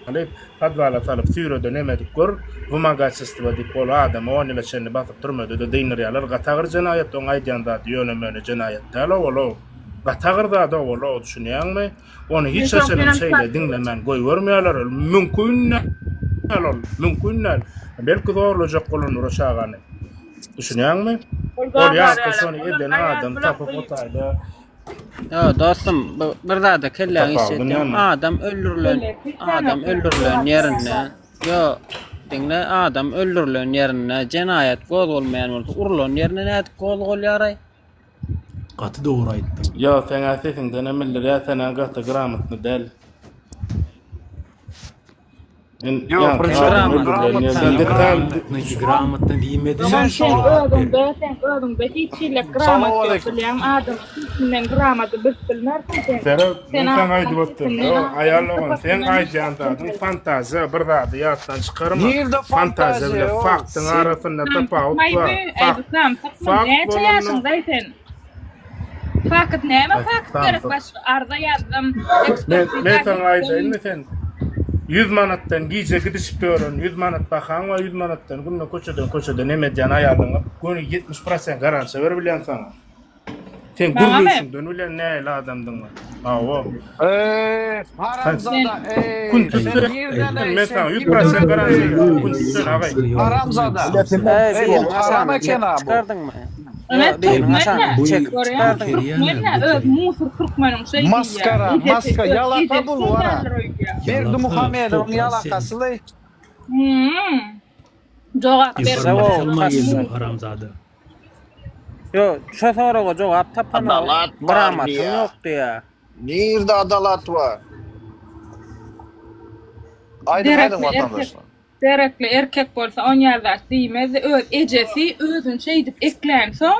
alyp podwala salyp süýrede nemedip gör wymagaçestwo diýip ol adamy on ýyla çenli basyp türmede-de dynyrýalar gaty agyr jenaýat oň aýdýan zady ýöne möne jenaýat däl owal-ow gaty agyr zat owal-ow düşünýäňmi ony Men hiç şoň haçanam üçinem şeýle diňlemän goýbermeýärler ol mümkin däl ol mümkin däl belki zorlajak bolandyr o çagany. Düşünýäňmi? Ol Ol zorlar ýaňky ýaly. şony Olar eden aýal adam bular tapyp gyz. o taýda Ýo dostum bu bir zada kelläňi tapawudy işletýäň. näme? Adam öldürilen Beýleki hiç adam näme öldürilen jogap ýerinde berýän ýo diňle adam öldürilen ýerinde jenaýat gozgalmaýan bolsa urlan ýerinde nädip gozgalýaraý? Gaty dogry aýtdyň. Ýo seňä sesiňdenem bildirýär senä gaty gramotny däl. Ýok, birinji Gramotny diýmedi. Sen sen özüňde, sen özüňde hiç hili gramat ýok bilýäň, adamyň sesinden gramaty bilip bilmersiň sen. Seret, Sen men saňa adamyň aýdyp otyryn. sesinden, Ýok, adamyň aýal oglan, seň sypatyndan aýdýan zadyň fantaziýa, bir zady ýatdan çykarma. Nirde Fantaziýa fantaziýa bilen ýok? faktyň Sen arasynda tapawut Samsykmaý bar. bu, äý Fakt, bu samsykmy? fakt Näçe bolanda ýaşyňdaý sen? Fakt näme Aý, fakt gerek samsyk. başga arza ýazdym, Men, ekspertiza men saňa gitdim. aýdaýynmy sen 100 manatdan gije gidişip ýören 100 manat bahaň bar 100 manatdan günde köçeden köçede neme edýän aýalyňa göni 70 prosent garantiýa berip bilýän saňa. Sen Maňamy? gürleýşiňden bilýän nähili adamdygyňy. Hawa. Eý, Sen haramzada, eý, kun sen tüsse nirden eý, men sen saňa 100 kimden prosent garantiýa eý? berýän. Kun tüssen agay. Haramzada. Eý Eý, biriniň bu haram aşagyny eken çekip ha bu. çykardyňmy? Ine Ýo biriniň türkmen aşagyny nä? Bu çekip Görýäňmi? çykardyňmy? Türkmen nä? Öz musur türkmeniň şeý diýýär. Maskara, Ejesi maska, öz ýalaka ejesi bul şol wara. däldir öýdýär. Berdimuhamedowyň Ýalaka, ýalakasy-laý. Hmm. Jogap berip Informasiýa almaga geldi bu haramzada. Ýo, şo soraga jogap tapanok. Adalat bar Gramatyň diýýä. ýok diýýä. Nirde adalat bar? Aýdyň aýdyň Derekli erkek watandaşlar. derekli erkek bolsa onýa zat diýmezdi. Öz ejesi özüni şeýdip eklänsoň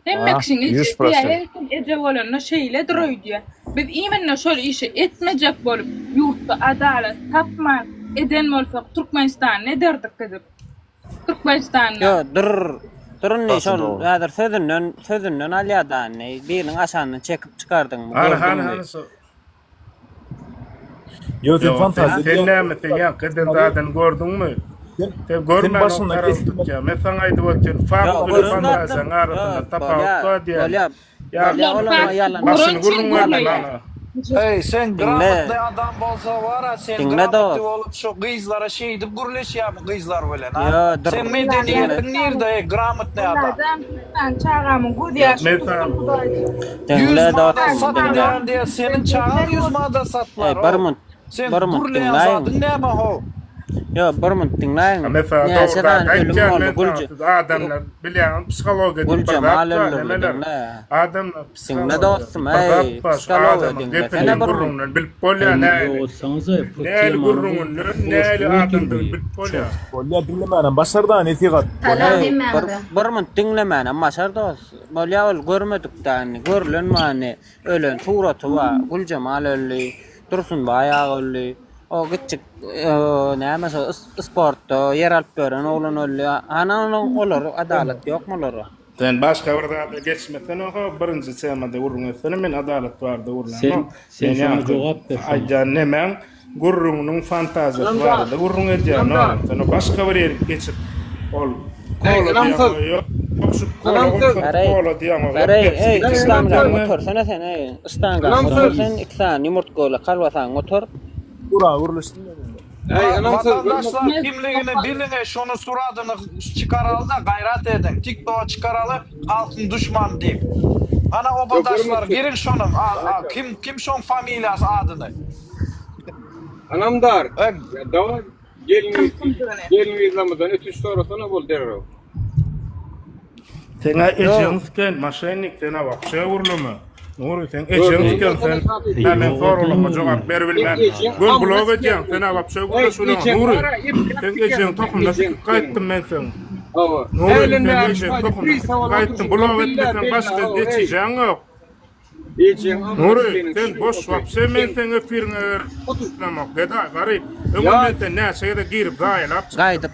hemme Ha, kişiň ýüz ejesi ýa prosent. her kim eje bolanda şeýledir öýdýä. Biz iminne şol işi etmejek bolup ýurtda adalat tapman eden bolsak Türkmenistany nederdik gidip. Türkmenistanda. Ýo, dur. Dur indi Gaty şol dogry. häzir sözünden sözünden alýada indi. Biriniň aşandan çekip çykardyňmy, Hany hany gördüňmi? hany şu. Ýo sen Ýok sen fantaziýa sen diýýäň. näme sen ýaňky eden zadyny gördüňmi? Sen Sen sen görmän başyndan okara kesdim. tutýa. Men saňa aýdyp otyryn. Fakt Ýo, bilen gören zatlaryň fantaziýanyň ýo, arasynda tapawut bolýa, bar diýýän. bolýa. Ýa Bolýa Olar olam fakt ýalan. başyny gören üçin gürrüň berdi gürleýär. maňa. Eý sen Diňle. gramotnyý adam bolsa bara sen Diňle gramotnyý dost. bolup şu gyzlara şeýdip gürleşýämi gyzlar bilen a? Ýo, dur. Seň Diňle. medeniýetiň nirde eý gramotnyý adam? Adam sen çagamyň göz Ýok ýaşyny men tutdum saňa Hudaýjyk. Diňle Ýüz manada dostum, sat diňle. diýen diýe seniň çagaň ýüz manada Eý, satlar bir how. munt, Sen bir munt gürleýän diňläýiň. zadyň näme how? Ýo, bir munt diňläýiň. Ha, men saňa Näçe dogry zat sany ölüm aýtýan, boldy, men saňa Gülje. siz adamlar bilýäňiz psihologiýa diýip bir zat Güljemal bar, öldürildi, nemeler. diňle. Adamlar Diňle psihologiýa dostum, diýip bir zat eý, bar, şu psihologiýa adamyň diňle. Sene gepinden bir munt. gürrüňinden bilip bolýar Eý, nähili. ýogatsaňyza, bu Nähili temany bu gürrüňinden nähili goşdup otyr adamdygyny bu bilip bolýar. çort. Bolýa diňlemänem başarda nesihat. Salam Eý, bir, hemmäňize. bir munt diňlemänem başar dost. Bolýa ol görmedik-dä indi, görülen bar indi. Ölen suraty bar. Güljemal öldi, Dursunbaý aga öldi. O kiçjik näme şo sportda ýer alyp ýören oglan öldi. Hany onuň olar adalat ýokmy olara? Sen başga bir zada geçmesene ho birinji temada gürrüň etsene men adalat barada Sen gürlämok. sen Men şoňa ýaňky jogap ber şoňa. aýdýan nemäň gürrüňiniň fantaziýasy barada gürrüň edýän Ynamdar. sen o başga bir ýerik geçip ol Eý kola ynamsyz. diýýäň ýok şu kola Ynamsyz. goýsaň Bereý, kola diýýäň ýok bereý, Pepsi eý, diýýäň ştangany diýýäň. götersene sen, eý, ştangany göter Ynamsyz. sen, iki sany ýumurtgaly kolbasaňy göter. Ura gürleşdim men indi. Eý ynamsyz görme. Watandaşlar kimligini biliňe şony suradyny çykaralyda gaýrat ediň tiktoga çykaraly halkyň duşmany diýip. Ana Ýok obadaşlar görmekçi. giriň şonuň kim kim şoň familiýasy adyny. Ynamdar. E, Ýa daway gelin Kim kimdigini. gelin gyzlarymyzdan ötünç sorasana bol derrew. Seňä Ýok. ejeň siken maşennik sen a wapşe gürleme. Nury sen ejeň Gördüňmi siken sen Talyp? hä men Ýok soralama otuň. jogap beribilmän Seň ejeň gön amyna blok siken edýäň sen. sen a wapşe Eý gürleş bileňok ejeň Nury bara epläp seň siken ejeň sen tohumyna ejeň sikip seniň. gaýtdym men seň. Hawa. Nury Hälinden seň bäri ejeň şaýdy tohumyna pri sikip sowal gaýtdym oturyşyň blok billa etmeseň bella başga hawa eý. netijäň ýok. Ejeň amyna Nury sikenin sen boş şlýuhasy. wapşe men Seň seň efiriňe ýörenok gedaý garyp öňem ýa men seni näçe gezek girip zaýalap çykdym. Gaýdyp,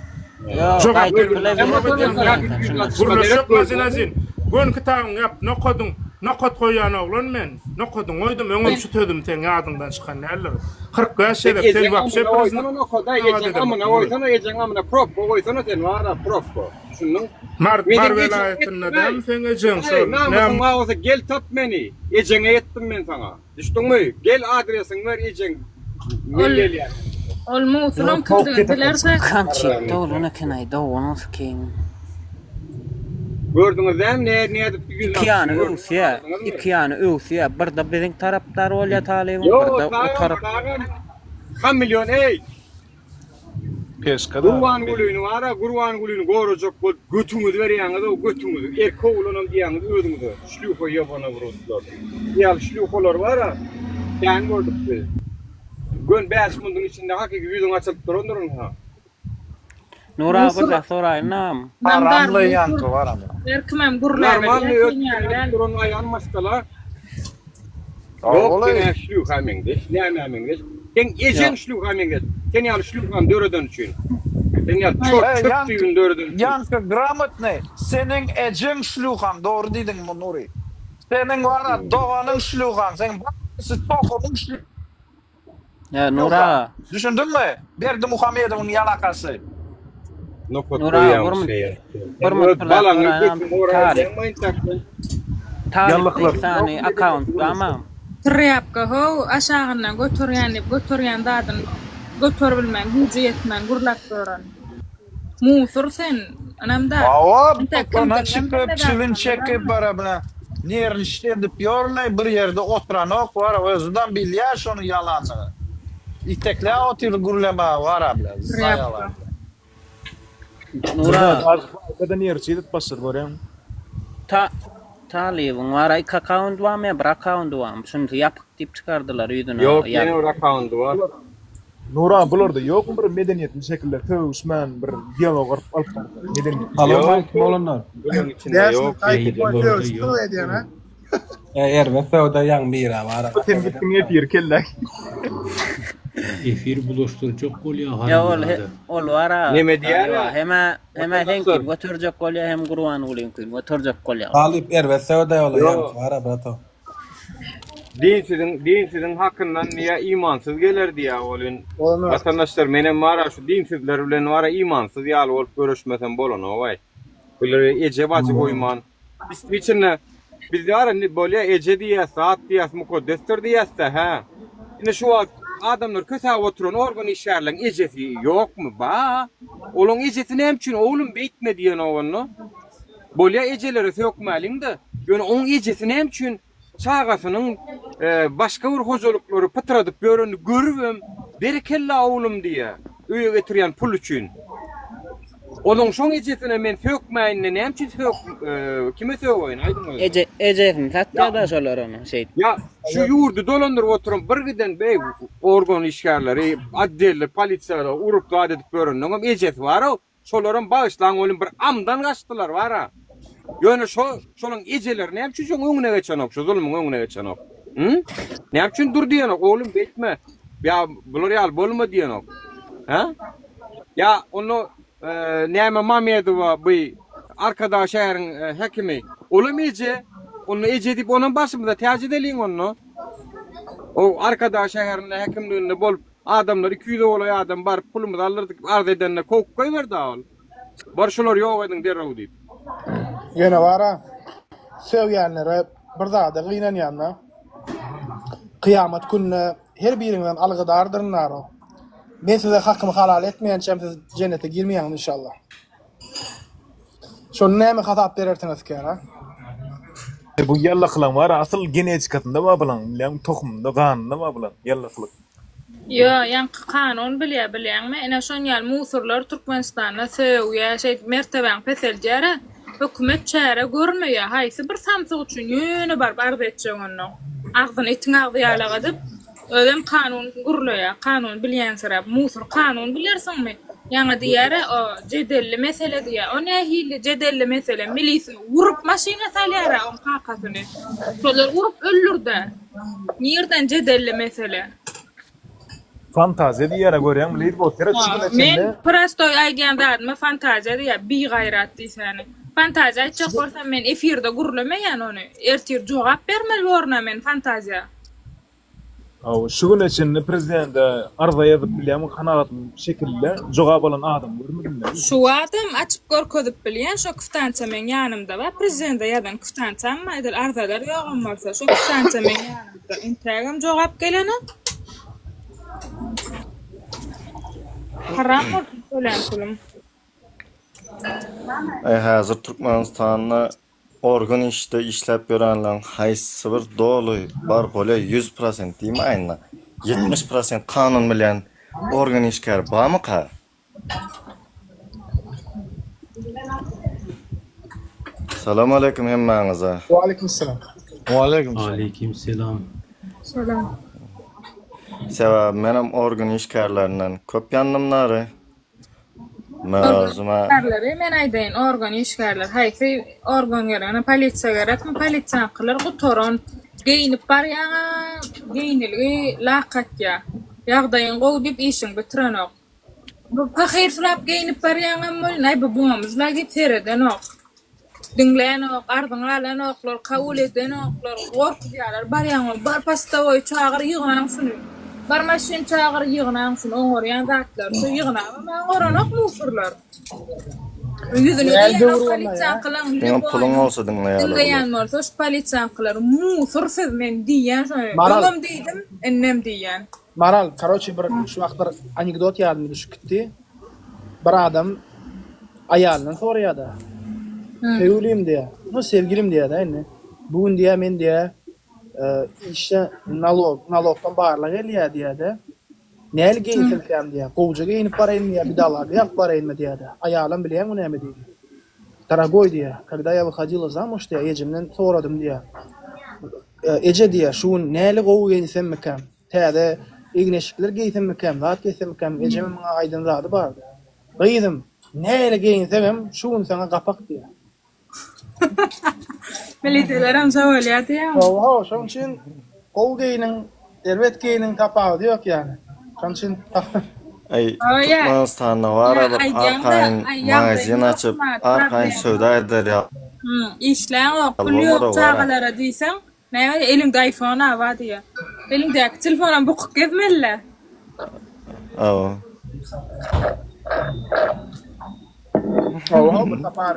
ýok, Jogap gaýdyp berip bile bilmän bilip blok edýäň bilmeýän sen. sen şundan çyk. Gürleşjek azyn azyn. Gön kitabyňy ýap nokadyň nokat goýýan oglan men. Nokadyňy goýdum öňem şu sözüm seň ýadyňdan çykan däldir. 45 Sen gezek sen ejeň wapşe amyna prezident goýsana nokada, ejeň amyna goýsana, ejeň amyna probka goýsana sen bara probka. Düşündiň? Mar Meniň Mar ejem welaýatynda etdim-äý. dälmi seň ejeň Eý, şol namysyň näme bar bolsa gel tap meni. Ejeňe etdim men saňa. Düşdüňmi? Gel adresiňi ber ejeň. Men Ol gelýän. ol Musulyň kimdigini bilerse Kançik doglan eken-aý, doganyň sikeýin. Gördüňiz dämi nä nädip ýüzüni Iki ýany açyşyny gördüňiz öwsýä, aňladyňyzmy? iki ýany öwsýä. Birde biziň tarapdar bolýa talybyň, Ýok, birde o tagam, tarap. tagam. Hamilýon eý. Peşka da Gurbangulyny bara Gurbangulyny gorajak bolup götüňizi berýäňiz-ow götüňizi. Erkek oglanam diýýäňiz özüňize. Şlýuha ýobana wrutlar. Ýaly şlýuhalar bara kän gördük biz. Gön bäş munduň içinde hakyky ýüzüň açylyp durandyr ynha. Nur aga bir zat soraýynam. Namdar Haramly Musur ýaňky baram. her kimem Normalny gürläberýär sen ýaly ötüp däl. duran aýal maşgala Ýok Ogley. sen-ä şlýuha meňzeş, nämä meňzeş. Seň ejeň şlýuha meňzeş. Sen ýaly şlýuhany döreden üçin. Sen ýaly çort Eý çöp ýaňky düýbüni döreden üçin. ýaňky gramotnyý seniň ejeň şlýuhaň dogry diýdiň Nury. Seniň bara doganyň şlýuhaň seň barysy tohumyň şlýuhaň. Ýa Nur aga. Düşündiňmi? Berdimuhamedowyň ýalakasy. Nokat Nur aga goýýaň bir munt şeýe. bir Sen munt öz bir zat balaňy soraýynam. götüňi goraýaň Talyp. maýynçakdan. Talypda iki Ýallaklar. sany akkaunt barmy? Trýapka how aşagyndan göterýän diýip göterýän zadyny göteribilmän güýji ýetmän gürläp ýören. Musur sen ynamdar. Hawa, Entek dükana kimdiginem çykyp, bilmez çilim adamlar çekip, barmy? bara bilen nerniçt edip ýörmeý, bir ýerde oturanok, bara özüdem bilýär şonuň ýalandygyny. Itekläp otyr gürlemäge bara bilen, Trýapka. zaýalap. Nura. Arkadan ýerçi edip başlady görýäňmi? Ta Talybyň bar iki akkaundy barmy ýa bir akkaundy barmy? Şunysy ýapyk diýip çykardylar ýüzüne Ýok ýazyp. ýene bir akkaundy bar. Nura bularda ýokmy bir medeniýetli şekilde sögüşmän bir dialog alyp alyp barmak medeniýetli. Salowmalikim oglanlar. Bularyň içinde ýok. Sögüşip edýän ha. E, erbet söwda ýaňy bira bar. Sen gitdiň efir kelle. Efir bulaşdyrjak bolýa Ýa ol haramzada. ol bar-a. Neme diýýär Talyba hemä hemä Watandaşlar. seňkini göterjek bolýa hem Gurbangulyňkyny göterjek bolýa. Talyp erbet söwda ýola Ýok. ýaňky bar-a brato. Dinsiziň dinsiziň hakyndan diýýä imansyz geler diýýä welin watandaşlar menem bara şu dinsizler bilen bara imansyz ýaly bolup göreşmesem bolanogaý. Bular eje bajy goýman içinde biz bara indi bolýa eje diýýäs zat diýýäs mukaddesdir diýýäsdä hä. Indi şu wagt adamlar kösäp oturan organ işgärleň ejesi ýokmy ba. Olaň ejesi näme üçin oglum beýtme diýenok onda. Bolýa ejelere sökmäliňde, ýöne oň ejesi näme üçin çagasynyň başga bir hojalyklary pytradyp ýörenini görübem berekella oglum diýýä, öýe getirýän pul üçin. Onuň şoň ejesine men sökmäýinde näme üçin sök kime sögeýin aýdyň özüňiz. Eje ejesini satýada şolar ony şeýdip. Ýa şu ýurdy dolandyryp oturan bir giden beý organ işgärleri, otdeller, polisiýalar urup zat edip ýörenleňem ejesi bar-ow. Şolaram bagyşlaň welin bir amdan gaçdylar bara. Ýöne şo şolaň ejeleri näme üçin şoň öňüne geçenok, şu zulmuň öňüne geçenok? Hü? Näme üçin dur diýenok, oglum beýtme. Ýa bular ýaly bolma diýenok. Hä? Ýa onda näme Mamedowa bu Arkadag şäheriň häkimi. Olam eje. Onda eje diýip onam başymyza täç edeliň onda. O Arkadag şäherinde häkimliginde bolup Adamlar 200 golaý adam baryp pulumyzy aldyrdyk diýip arz edende kowup goýberdi ol. Bar şulary ýok ediň derrew diýip. Ýöne bara sögýänlere bir zada gynanýanda kyýamat gününe her biriňizden algydardyryn naro. Men size hakymy halal etmeýänçäm siz jennete girmeýäňiz inşallah. Şony näme hasap berersiňiz kära? Bu ýallakylaň bar asyl genetikasynda bar bulaň bilýäňmi tohumynda ganynda bar bulaň ýallakylyk. Ýo, ýaňky kanun bilýä bilýäňmi? Ine şon ýaly musurlar Türkmenistanda sögýä, şeýdip mertebäňi peseldýärä. Hökümet çäre görmeýä, haýsy bir samsyk üçin ýöne baryp arz etjek onnoň. Agzyny itiň agzy ýalak edip, Özem kanun gürleýär, kanun bilýänsiräp. Musur kanun bilersiňmi? Ýaňy diýýär-ä, o jedelli mesele diýýär. O nähili jedelli mesele? Milisiýa urup maşyna salýar-a oň kakasyny. Şolar urup öldürd-ä. Nirden jedelli mesele? Fantaziýa diýýär-ä görýäňmi Lady Boss seret şu güne çenli. Men prostoý aýdýan zadyma fantaziýa diýýär, bigaýrat diýsäni. Fantaziýa aýtjak bolsam men efirde gürlemeýän ony. Ertir jogap bermeli borun-a men fantaziýa. Hawa, şu güne çenli prezidente arza ýazyp bilýärmi kanagatly şekilde jogap alan adam görmedim men. Şu wagtam açyp görkezip bilýän şo kwitansiýa meň ýanymda bar prezidente ýazan kwitansiýam bar edil arzalar ýogam bolsa şo kwitansiýa meň ýanymda entägem jogap gelenok. Haram bolsun tölän pulum. Aý häzir Türkmenistanda Organ işde işläp ýörenleň haýsy bir doly bar bolýa 100% diýmäýinda 70% kanun bilýän organ işgäri bamyka? Salam aleýkum hemmäňize. Waleýkim salam. Waleýkim salam. Aleýkim selam. Salam. Sebäbi menem organ işgärlerinden köp ýandym nary. Organ işgärleri, men aýdaýyn, organ işgärleri, haýsy organ gerek, ine polisiýa gerekmi, polisiýaňkylar gutaran, geýnip barýaňa, geýnilgi lak atýa, ýagdaýyň gowy diýip işiňi bitirenok. Bu pahyrsylap geýnip barýaňam welin, aý bu bomžla diýip seredenok. Diňlänok, arzyňy alanoklar, kabul edenoklar, gorkuzýarlar. Barýaň bar postowoý çagyr ýygnaň şuny. Bar maşyn çagyr ýygnaň şuny. Oňarýan zatlary şo ýygnabam oňaranok musurlar. Ýüzüne Näl diýenok döwür onda ýa? polisiýaňkylaň Diňe puluň lýuboýynyň bolsa diňleýärler olar. diňleýän bolsa şu polisiýaňkylar musur siz men diýýän şony. Maral. Öňem diýdim, indem diýýän. Maral, karoçe bir şu wagt bir anekdot ýadyma düşüp gitdi. Bir adam aýalyndan soraýar-da. Söýgülim diýýär. No, sevgilim diýýär-de indi. Bu gün diýýär, men diýýär, işde nalog, nalogdan barlag gelýär diýýär-de. Näli geýinsemkäm diýýär. Gowuja geýinip baraýynmy ýa bidalaga ýalyp baraýynmy diýýär-de. Aýalam bilýäňmi näme diýdi. Dorogoý diýýär, когда я выходила zamуж diýýär, ejemden soradym diýýär. Eje diýýär, şu gün näli gowy geýinsemmikäm? Täze egin-eşikler geýsemmikäm, zat geýsemmikäm? Ejemiň maňa aýdan zady bardy. Gyzym, näli geýinseňem, şu gün saňa gapak diýýär. Miliselerem şo bolýar diýýäňmi? Hawa, hawa, şonuň üçin gowy geýniň, erbet geýniň tapawudy ýok ýaly. Şonuň üçin Aý, Türkmenistanda bar-a bir arkaýyn magazin açyp, arkaýyn söwda eder ýaly Işläňok, pul ýok çagalara diýseň, näme eliňde iPhone-a bar diýýär. Eliňdäki telefonam bukup gezmeli-dä. Hawa. Hawa, bu sapar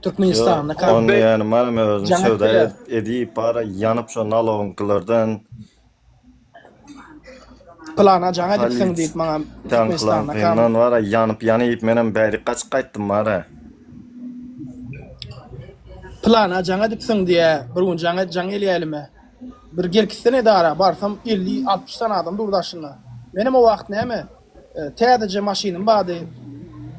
Türkmenistanda Ýok, ony ýani manem özüm Jaň söwda etdiler. edip bara ýanyp şo nalogyňkylardan Pylana jaň edipsiň diýip maňa Türkmenistanda kam. Taňkylaňkyndan bara ýanyp ýanyp menem bärik gaçyp gaýtdym bara. Pylana jaň edipsiň diýä bir gün jaň jaň gelýä elime. Bir gelkitsen edara barsam 50 60 sany adam dur daşynda. Menem o wagt näme Täzeje maşynym bardy.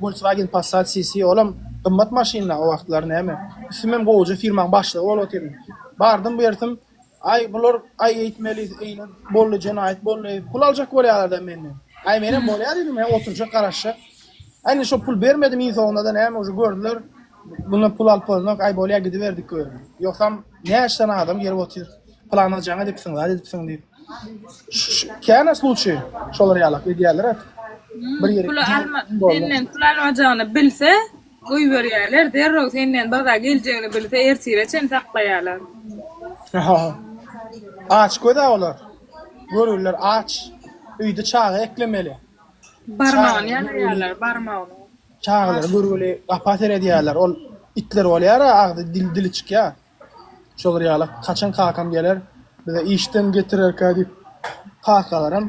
Volkswagen Passat CC olam gymmat maşynda o wagtlar näme. Üstümem gowuja firmaň başlygy bolup otyryn. Bardym bu ýersim, aý bular aý eýtmeli eýle boldy jenaýat boldy. Pul aljak bolýarlar-da menden. Aý menem bolýar diýdim, men oturjak garaşjak. Aý indi şo pul bermedim iň soňunda-da näme uje gördüler. Bundan pul alyp bolanok, aý bolýar gidiberdik öýüne. Ýogsam näçe sany adam gelip otyr. Pylana jaň edipsiň, zat edipsiň diýip. Kän sluçy şolar ýalak edýärler et. Bir ýere Pul alma, senden pul almajagyny bilse, goýberýärler, derrew senden bir zat geljegini bilse, ertire çen saklaýarlar. Aç göz-ä olar. Görgüliler aç. Öýde çaga eklemeli. Barmagyny ýalaýarlar, barmagyny. Çagalary görgüli gapa seredýärler. Ol itler bolýar-a, agzy dili çykýar. Şolar ýaly haçan kakam geler bize işden getirerkä diýip kakalaram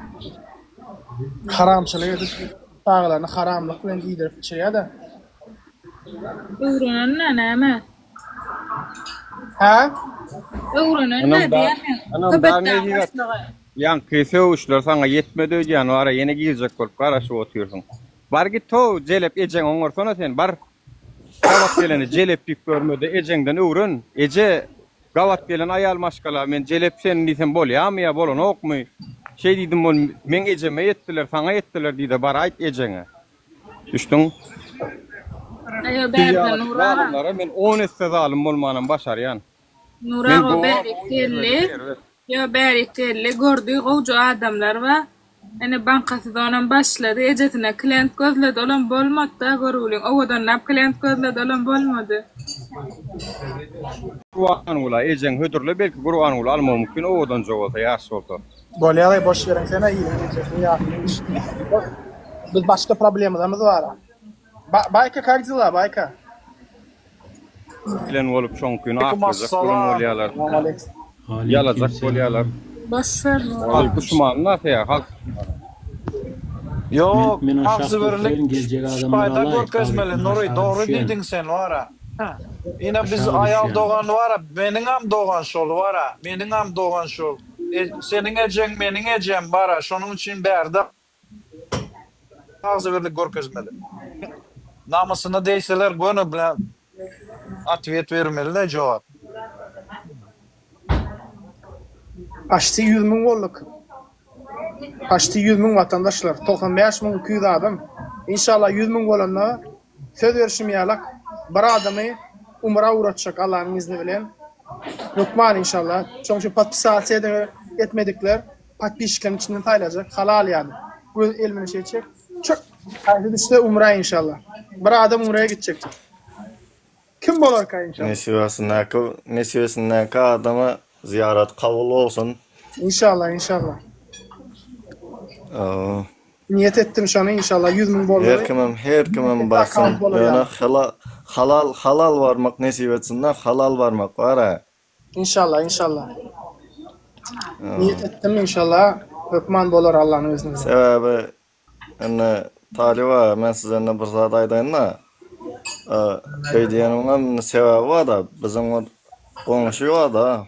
haramçylyk edip çagalaryny haramlyk bilen iýdirip içirýärde. Öwrenenä näme? Hä? Öwrenenä diýýän men. Köpetdagyň başlygy. Ýaňky sögüşler saňa ýetmedi öýdýän wara ýene girjek bolup garaşyp otyrsyň. Bar git how jelep ejeňi oňarsana sen bar. Gabat geleni jelep diýip görmede ejeňden öwren. Eje gabat gelen aýal maşgala men jelep sen diýsem bolýamy ýa bolanokmy? Şeý diýdim ol meň ejeme ýetdiler saňa ýetdiler diýde bar aýt ejeňe. Düşdüň? Aýo Siz bärde ýaly Nur aga. zalymlara men on esse zalym bolmanam başarýan. Nur Men aga gowy bärik geldi. Ýo bärik geldi gördi gowja adamlar bar. Ine banka sezonam başlady ejesine klient gözledi olam bolmady-da görgüliň owadanlap klient gözledi olam bolmady. Gurbangula ejeň hödürle belki Gurbangula almagy mümkin owadanja bolsa ýaş bolsa. Bolýalaý boş beriňsene iliň ejesini ýasyny içdi. Biz başga problemamyz bara. Baýka kak dela Baýka. Bilen bolup şoňkyny aklajak bolan bolýalar. Ýalajak bolýalar. Boş ver. Halk duşmany nasy ýa halk duşmany. Ýok, Men aşak agzybirlik oturaryn geljek adamlar şpaýda alaý görkezmeli talyp men Nury aşaga dogry düşýän. diýdiň sen wara. Ine biz Aşaga aýal düşýän. dogan wara meniňam dogan şol wara meniňam dogan şol seniň ejeň meniň ejem bara şonuň üçin bärde Agzybirlik görkezmeli. Namysyna degseler göni bilen otwet bermeli-de jogap. Paçti 100 müň bolduk. Paçti 100 müň watandaşlar. 95 müň 200 adam. Inşallah 100 müň bolanda söz berişim ýalak bir adamy umra ugratjak Allanyň izni bilen. Hökman inşallah. Şoň üçin podpisasiýa ediň etmedikler. Podpisçikleriň içinden saýlajak halal ýaly. Göz el bilen şeýtjek. Çök. Haýsy düşse umra inşallah. Bir adam umraya gitjek. Kim bolarka inşallah. Nesibesindäki nesibesindäki adama zyýarat kabul bolsun. Inşallah inşallah. Aw. Niýet etdim şony inşallah 100 müň bolmaly. Her kimem her kimem barsyn. Ýöne halal halal barmak nesip etsin-de halal barmak bar-a. Inşallah inşallah. Niýet etdim inşallah hökman bolar Allanyň izni bilen. Sebäbi indi Talyba men size indi bir zat aýdaýynda. Öý diýenimiň indi sebäbi barda biziň bir goňşy barda.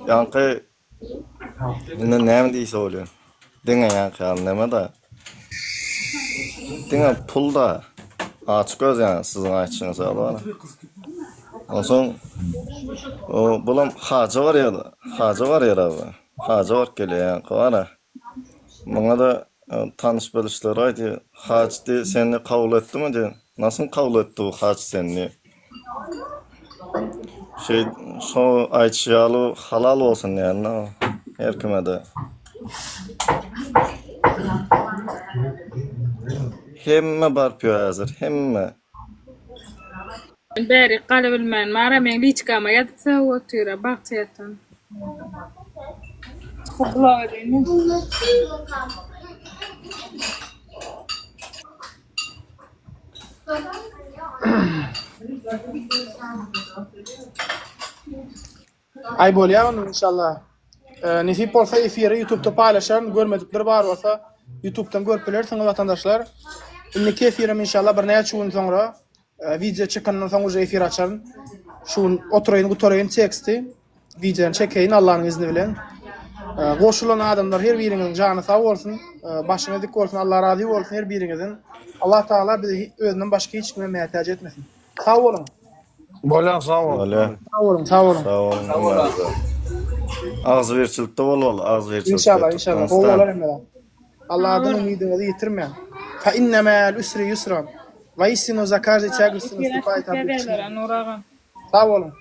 Ýaňky. Indi näme diýse bolýar. Diňe ýaňky ýaly neme-da. Diňe pul-da. Açyk göz ýaňy siziň aýtşyňyz ýaly bar. Onsoň o bulam haja barýar, haja barýar abi. Haja baryp gelýär ýaňky bar-a. Muňa-da tanyş-bilişler aýdýar, Haj diý, seni kabul etdimi diý. Nasyl kabul etdi bu haj seni diý. Şeý, şo aýdyşy ýaly halal bolsun diýende her kime-de. Hemme baryp ýör häzir, hemme. Men bärik galabilmän bara meň liçkama ýazyp sögüp otyra bagty ýatan. Çykyp blok edeýinmi? Aý bolýar onda inşallah. Nesip bolsa efiri YouTube'da paýlaşaryn. Görmedikler bar bolsa YouTube'dan görüp bilersiňiz watandaşlar. Indiki efirim inşallah birnäçe gün soňra wideo çykandan soň uje efir açaryn. Şu gün oturaýyn gutaraýyn teksti. Wideony çekeýin Allanyň izni bilen. Goşulan adamlar her biriňiziň jany sag bolsun, başyňyz dik bolsun, Allah razy bolsun her biriňizden. Allah Tagala bizi özünden başga hiç kime mätäç etmesin. Sag boluň. Bolýar sag bol. Bolýar. Sag boluň, sag boluň. Sag boluň. Hemmäňize. Agzybirçilikde bolaly, agzybirçilikde Inşallah, inşallah. Gowy Türkmenistan. bolar hemme zat. Allahdan umydyňyzy ýitirmäň. Fa inne ma'al usri yusran. Waistinu za każdej Efir tягостью açyp наступает berýärler облегчение. Nur agam. Sag boluň.